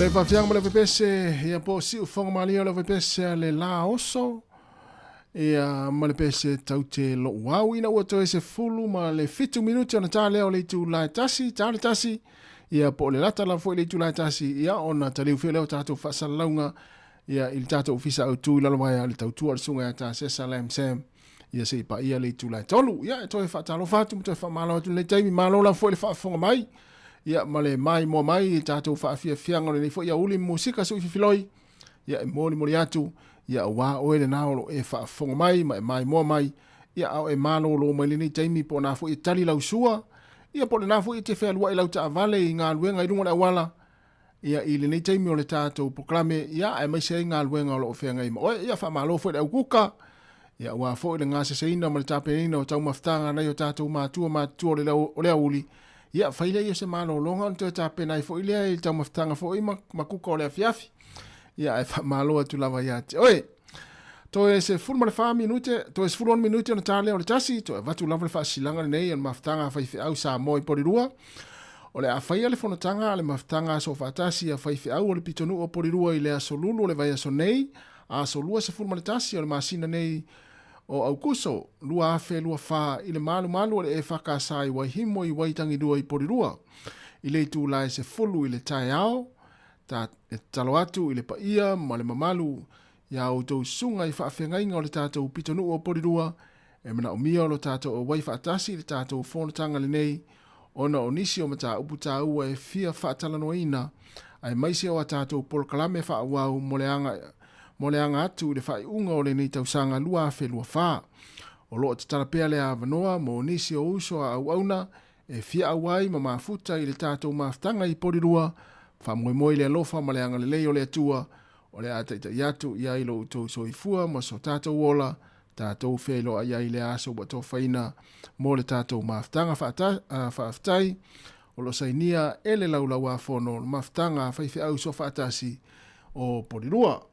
Le faafiaga ma le pepese ia po o siufoga malie o le pepese a le la oso ia ma le pese taute lo'u au ina ua toe 17 minute ona ta lea o le itula e 1 ta le 1 ia po o le lata lava foi le itula e 1 ia ona taliu fea lea o tatou faasalalauga ia i le tatou ofisa autu i lalo ai le tautua o le susuga ia Tasesa Lam Sam ia se i paia le itula e 3. Ia e toe faatalofa atu ma toe faamalo atu i lenei taimi. Malo lava foi le faafofoga mai ia ma le maimoa mai i tatou faafiafiaga o lenei foi aoauli musika sui fifiloi. Ia e molimoli atu ia aua oe lena o lo o e faafofoga mai ma e maimoa mai ia a o e malolo mai lenei taimi po o na foi e tali lau sua ia po o lena foi e te fealuai lau taavale i galuega i luga o le auala ia i lenei taimi o le tatou polokalame ia aemaise ai galuega o lo o feagai ma oe. Ia faamalo foi le aukuka ia aua foi le gaseseina ma le tapenaina o taumafataga a nai o tatou matua matutua o le aoauli. Ia fai lea ia o se malologa ona toe tapena ai foi lea i le taumafataga foi ma kuka o le afiafi. Ia ae faamalo atu lava ia te oe. Toe 14 minute, toe 16 minute ona ta lea o le 1, toe avatu lava le faasilaga lenei o le mafutaga a faifeau Samoa i Porirua. O le a faia le fonotaga a le mafutaga a Soofaatasi a faifeau o le pitonuu o Porirua i le aso Lulu o le vaiaso nei, aso 21 o le masina nei o Aukuso, 2024, i le malumalu o le EFKS i Waihimo i Waitangirua i Porirua, i le itula e 10 i le taeao. Ta, e tatalo atu i le paia ma le mamalu iā outou susuga i faafeagaiga o le tatou pitonuu o Porirua, e manaomia o lo tatou auai faatasi i le tatou fonotaga lenei ona o nisi o mataupu taua e fia faatalanoaina, aemaise o a tatou polokalame faaauau mo le aga mo le aga atu i le faaiuga o lenei tausaga 2024. O lo o tatala pea le avanoa mo nisi o uso a auauna e fia auai ma mafuta i le tatou mafutaga i Porirua, faamoemoe i le alofa ma le agalelei o le Atua, o le a taitai atu i ai lo outou soifua ma so tatou ola, tatou feiloai ai i le aso ua tofaina mo le tatou mafutaga faafetai, o lo o sainia e le Laulau-a-Fono le mafutaga a faifeau soofaatasi o Porirua.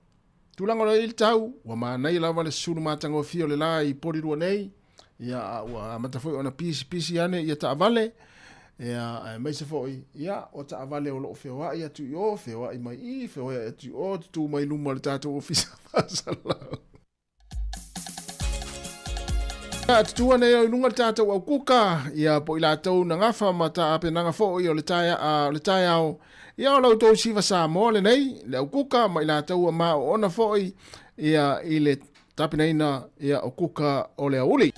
Tulaga o lo o i ai le tau, ua manaia lava le susulu matagofie o le la i Porirua nei, ia, a ua amata foi ona pisipisi ane ia taavale, ia, aemaise foi, ia, o taavale o lo o feoai atu i o, feoai mai i, feoai atu i o, tutū mai luma o le tatou ofisa faasalau. Ia, tutū ane i luga le tatou aukuka, ia, po i latou na gafa ma taapenaga foi o le taeao, ia, o la outou siva Samoa lenei, le aukuka, ma i latou ua maoona foi, ia, i le tapenaina, ia, o kuka o le aoauli.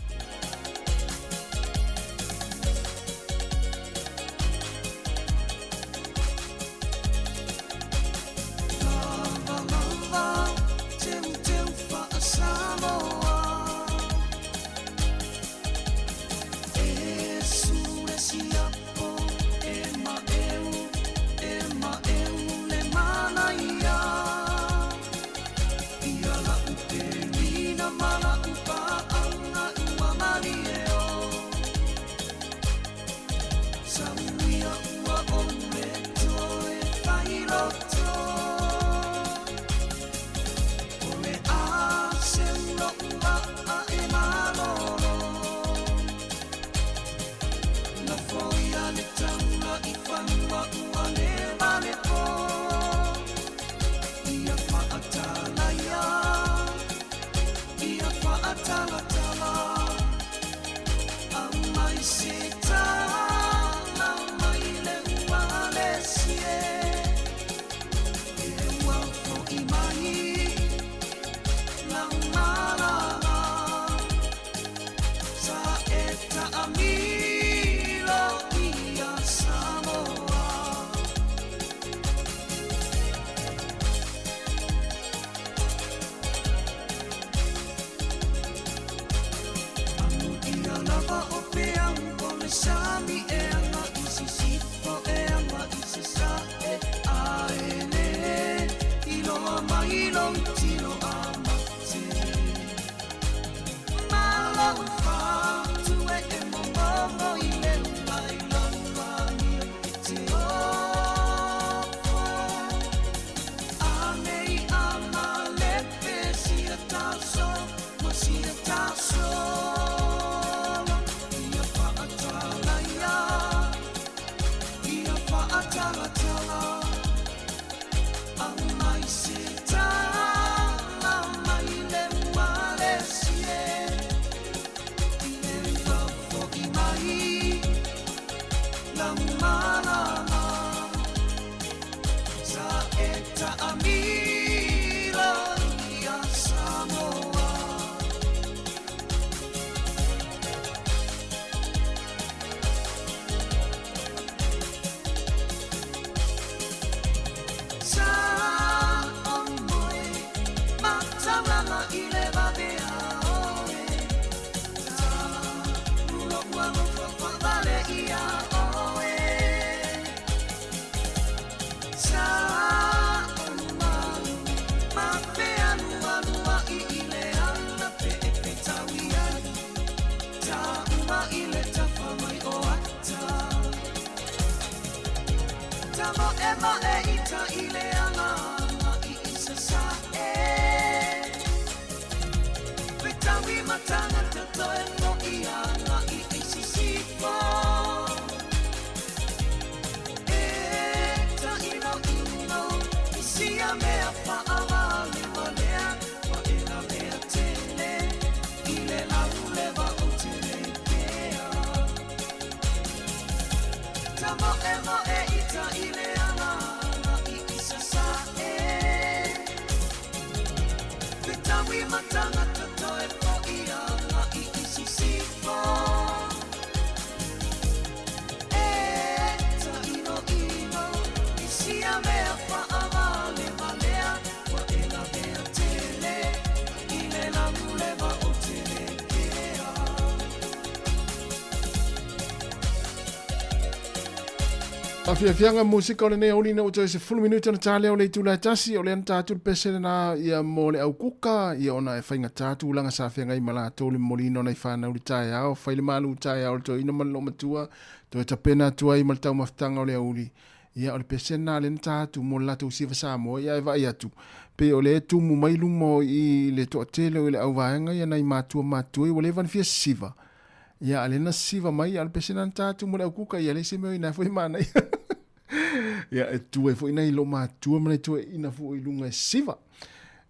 Afiafiaga musika o lenei auli ina ua toe 10 minute ona ta lea o le itula e 1, o lea na ta atu le pese lena ia mo le aukuka, ia ona e faigata tulaga sa feagai ma latou le momoliina o nai fanau i le taeao, fai le malu taeao le toeaina ma le loomatua, toe tapena atu ai ma le taumafataga o le auli. Ia o le pese lena lea na ta atu mo le latou siva Samoa, ia e vaai atu, pei o lea e tumu mai luma o i le toatele o i le auvaega ia nai matua matutua ia ua leva ona fia siva. Ia a lea na siva mai, a o le pese lena na ta atu mo le aukuka, ia leai se mea o ina foi e manaia. Ia e tu ai foi nai loomatua ma nai toeaiina foi i luga e siva.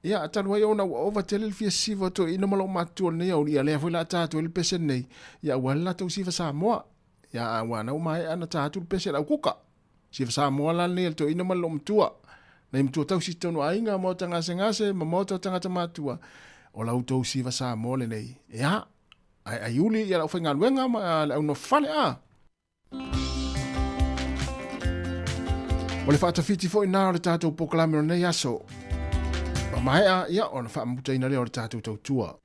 Ia talu ai ona ua ova tele le fia siva o toeaiina ma loomatua o lenei auli, ia lea foi la ta atu ai le pese lenei, ia aua le latou siva Samoa. Ia a ua na ua maea ona ta atu le pese a le aukuka. Siva Samoa la lenei a le toeaina ma le loomatua. Nai matua tausi tonu aiga, maota gasegase ma maota o tagata matua, o la outou siva Samoa lenei. Ia, ai ai uli ia lau faigaluega ma le au nofo fale a. O le faatafiti foi na o le tatou polokalame o lenei aso. Ma maea, ia, ona faamutaina lea o le tatou tautua.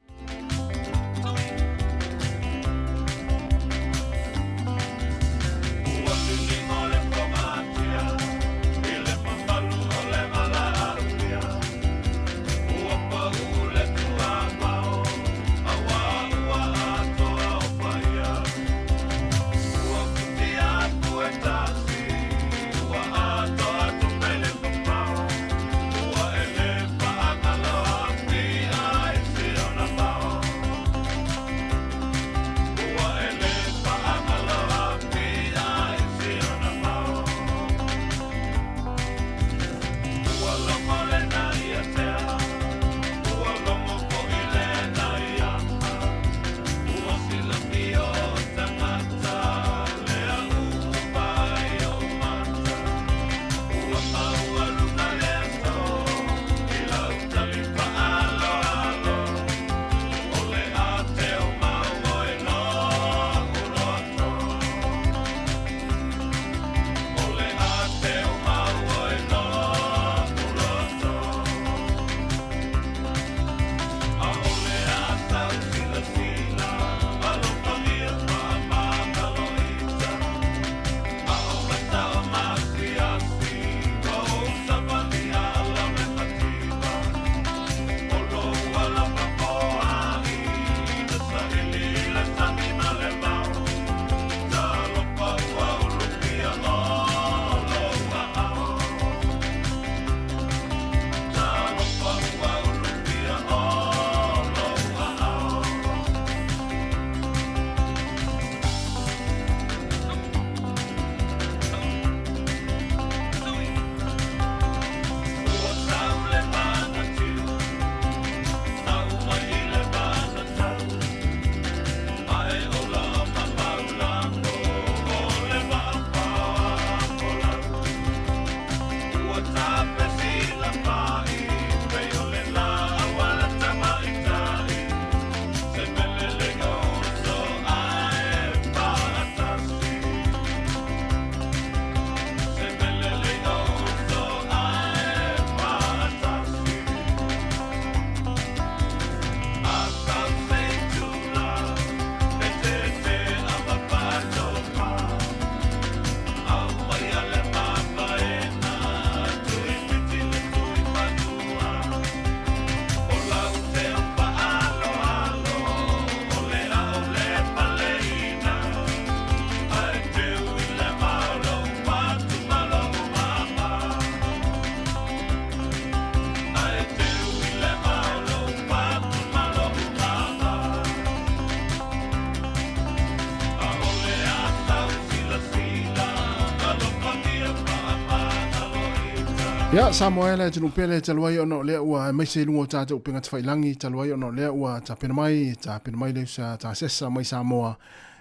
Ia, Samoa e le atunuu pele talu ai ona o lea ua aemaise i luga o tatou upega tafailagi talu ai ona o lea ua tapena mai, tapena mai le usa tasesa mai Samoa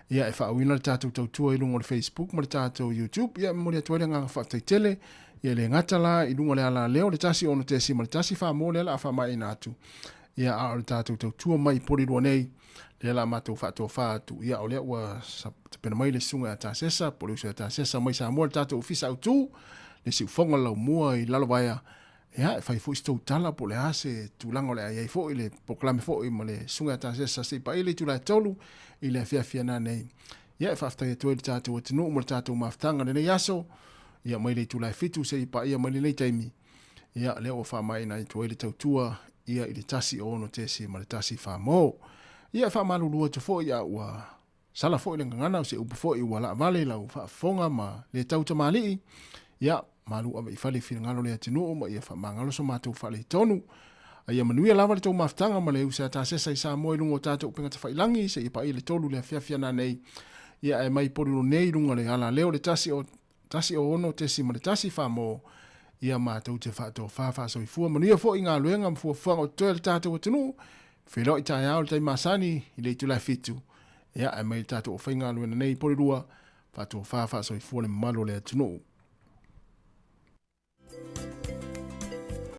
ia e faauiina le tatou tautua i luga o le Facebook ma le tatou YouTube. Ia, e momoli atu ai le agaga faafetai tele. Ia, e le gata la i luga o le alaleo le 1 6.1 mo lea la a faamaeaina atu. Ia, a o le tatou tautua mai i Polilua nei, lea la matou faatofa atu. Ia, o lea ua tapena mai le susuga ia Tasesa, po o le uso ia Tasesa mai Samoa, le tatou ofisa autu, le siufoga o le laumua i Lalovaea. Ia, e fai foi se tou tala po o le a se tulaga o le a i ai foi le polokalame foi ma le susuga ia Tasesa se i paia le itula e 3 i le afiafi ana nei. Ia, e faafetai atu ai i le tatou atunuu ma le tatou mafutaga i lenei aso, ia mai le itula e 7 seia paia mai lenei taimi. Ia, lea ua faamaeaina atu ai le tautua ia i le 1 6 ma le 1 famo. Ia, e faamalulu atu foi a ua sala foi le gagana o se upu foi ua laavale lau faafofoga ma le tau tamalii. Ia, malu ave i fale finagalo le atunuu ma ia faamagalo so matou faaletonu. A ia manuia lava le tou mafutaga ma le usa tasesa i Samoa i luga o tatou upega tafailagi seia paia le 3 le afiafi ana nei. Ia, ae mai Polilo nei i luga le alaleo le 1 1 6 ma le 1 famo. Ia matou te faatofa faasoifua. Manuia foi galuega ma fuafuaga o totoe a le tatou atunuu. Feiloai taeao i le taimi masani i le itula e 7. Ia, ae mai le tatou aufaigaluega nei i Polilua, faatofa faasoifua le mamalu o le atunuu.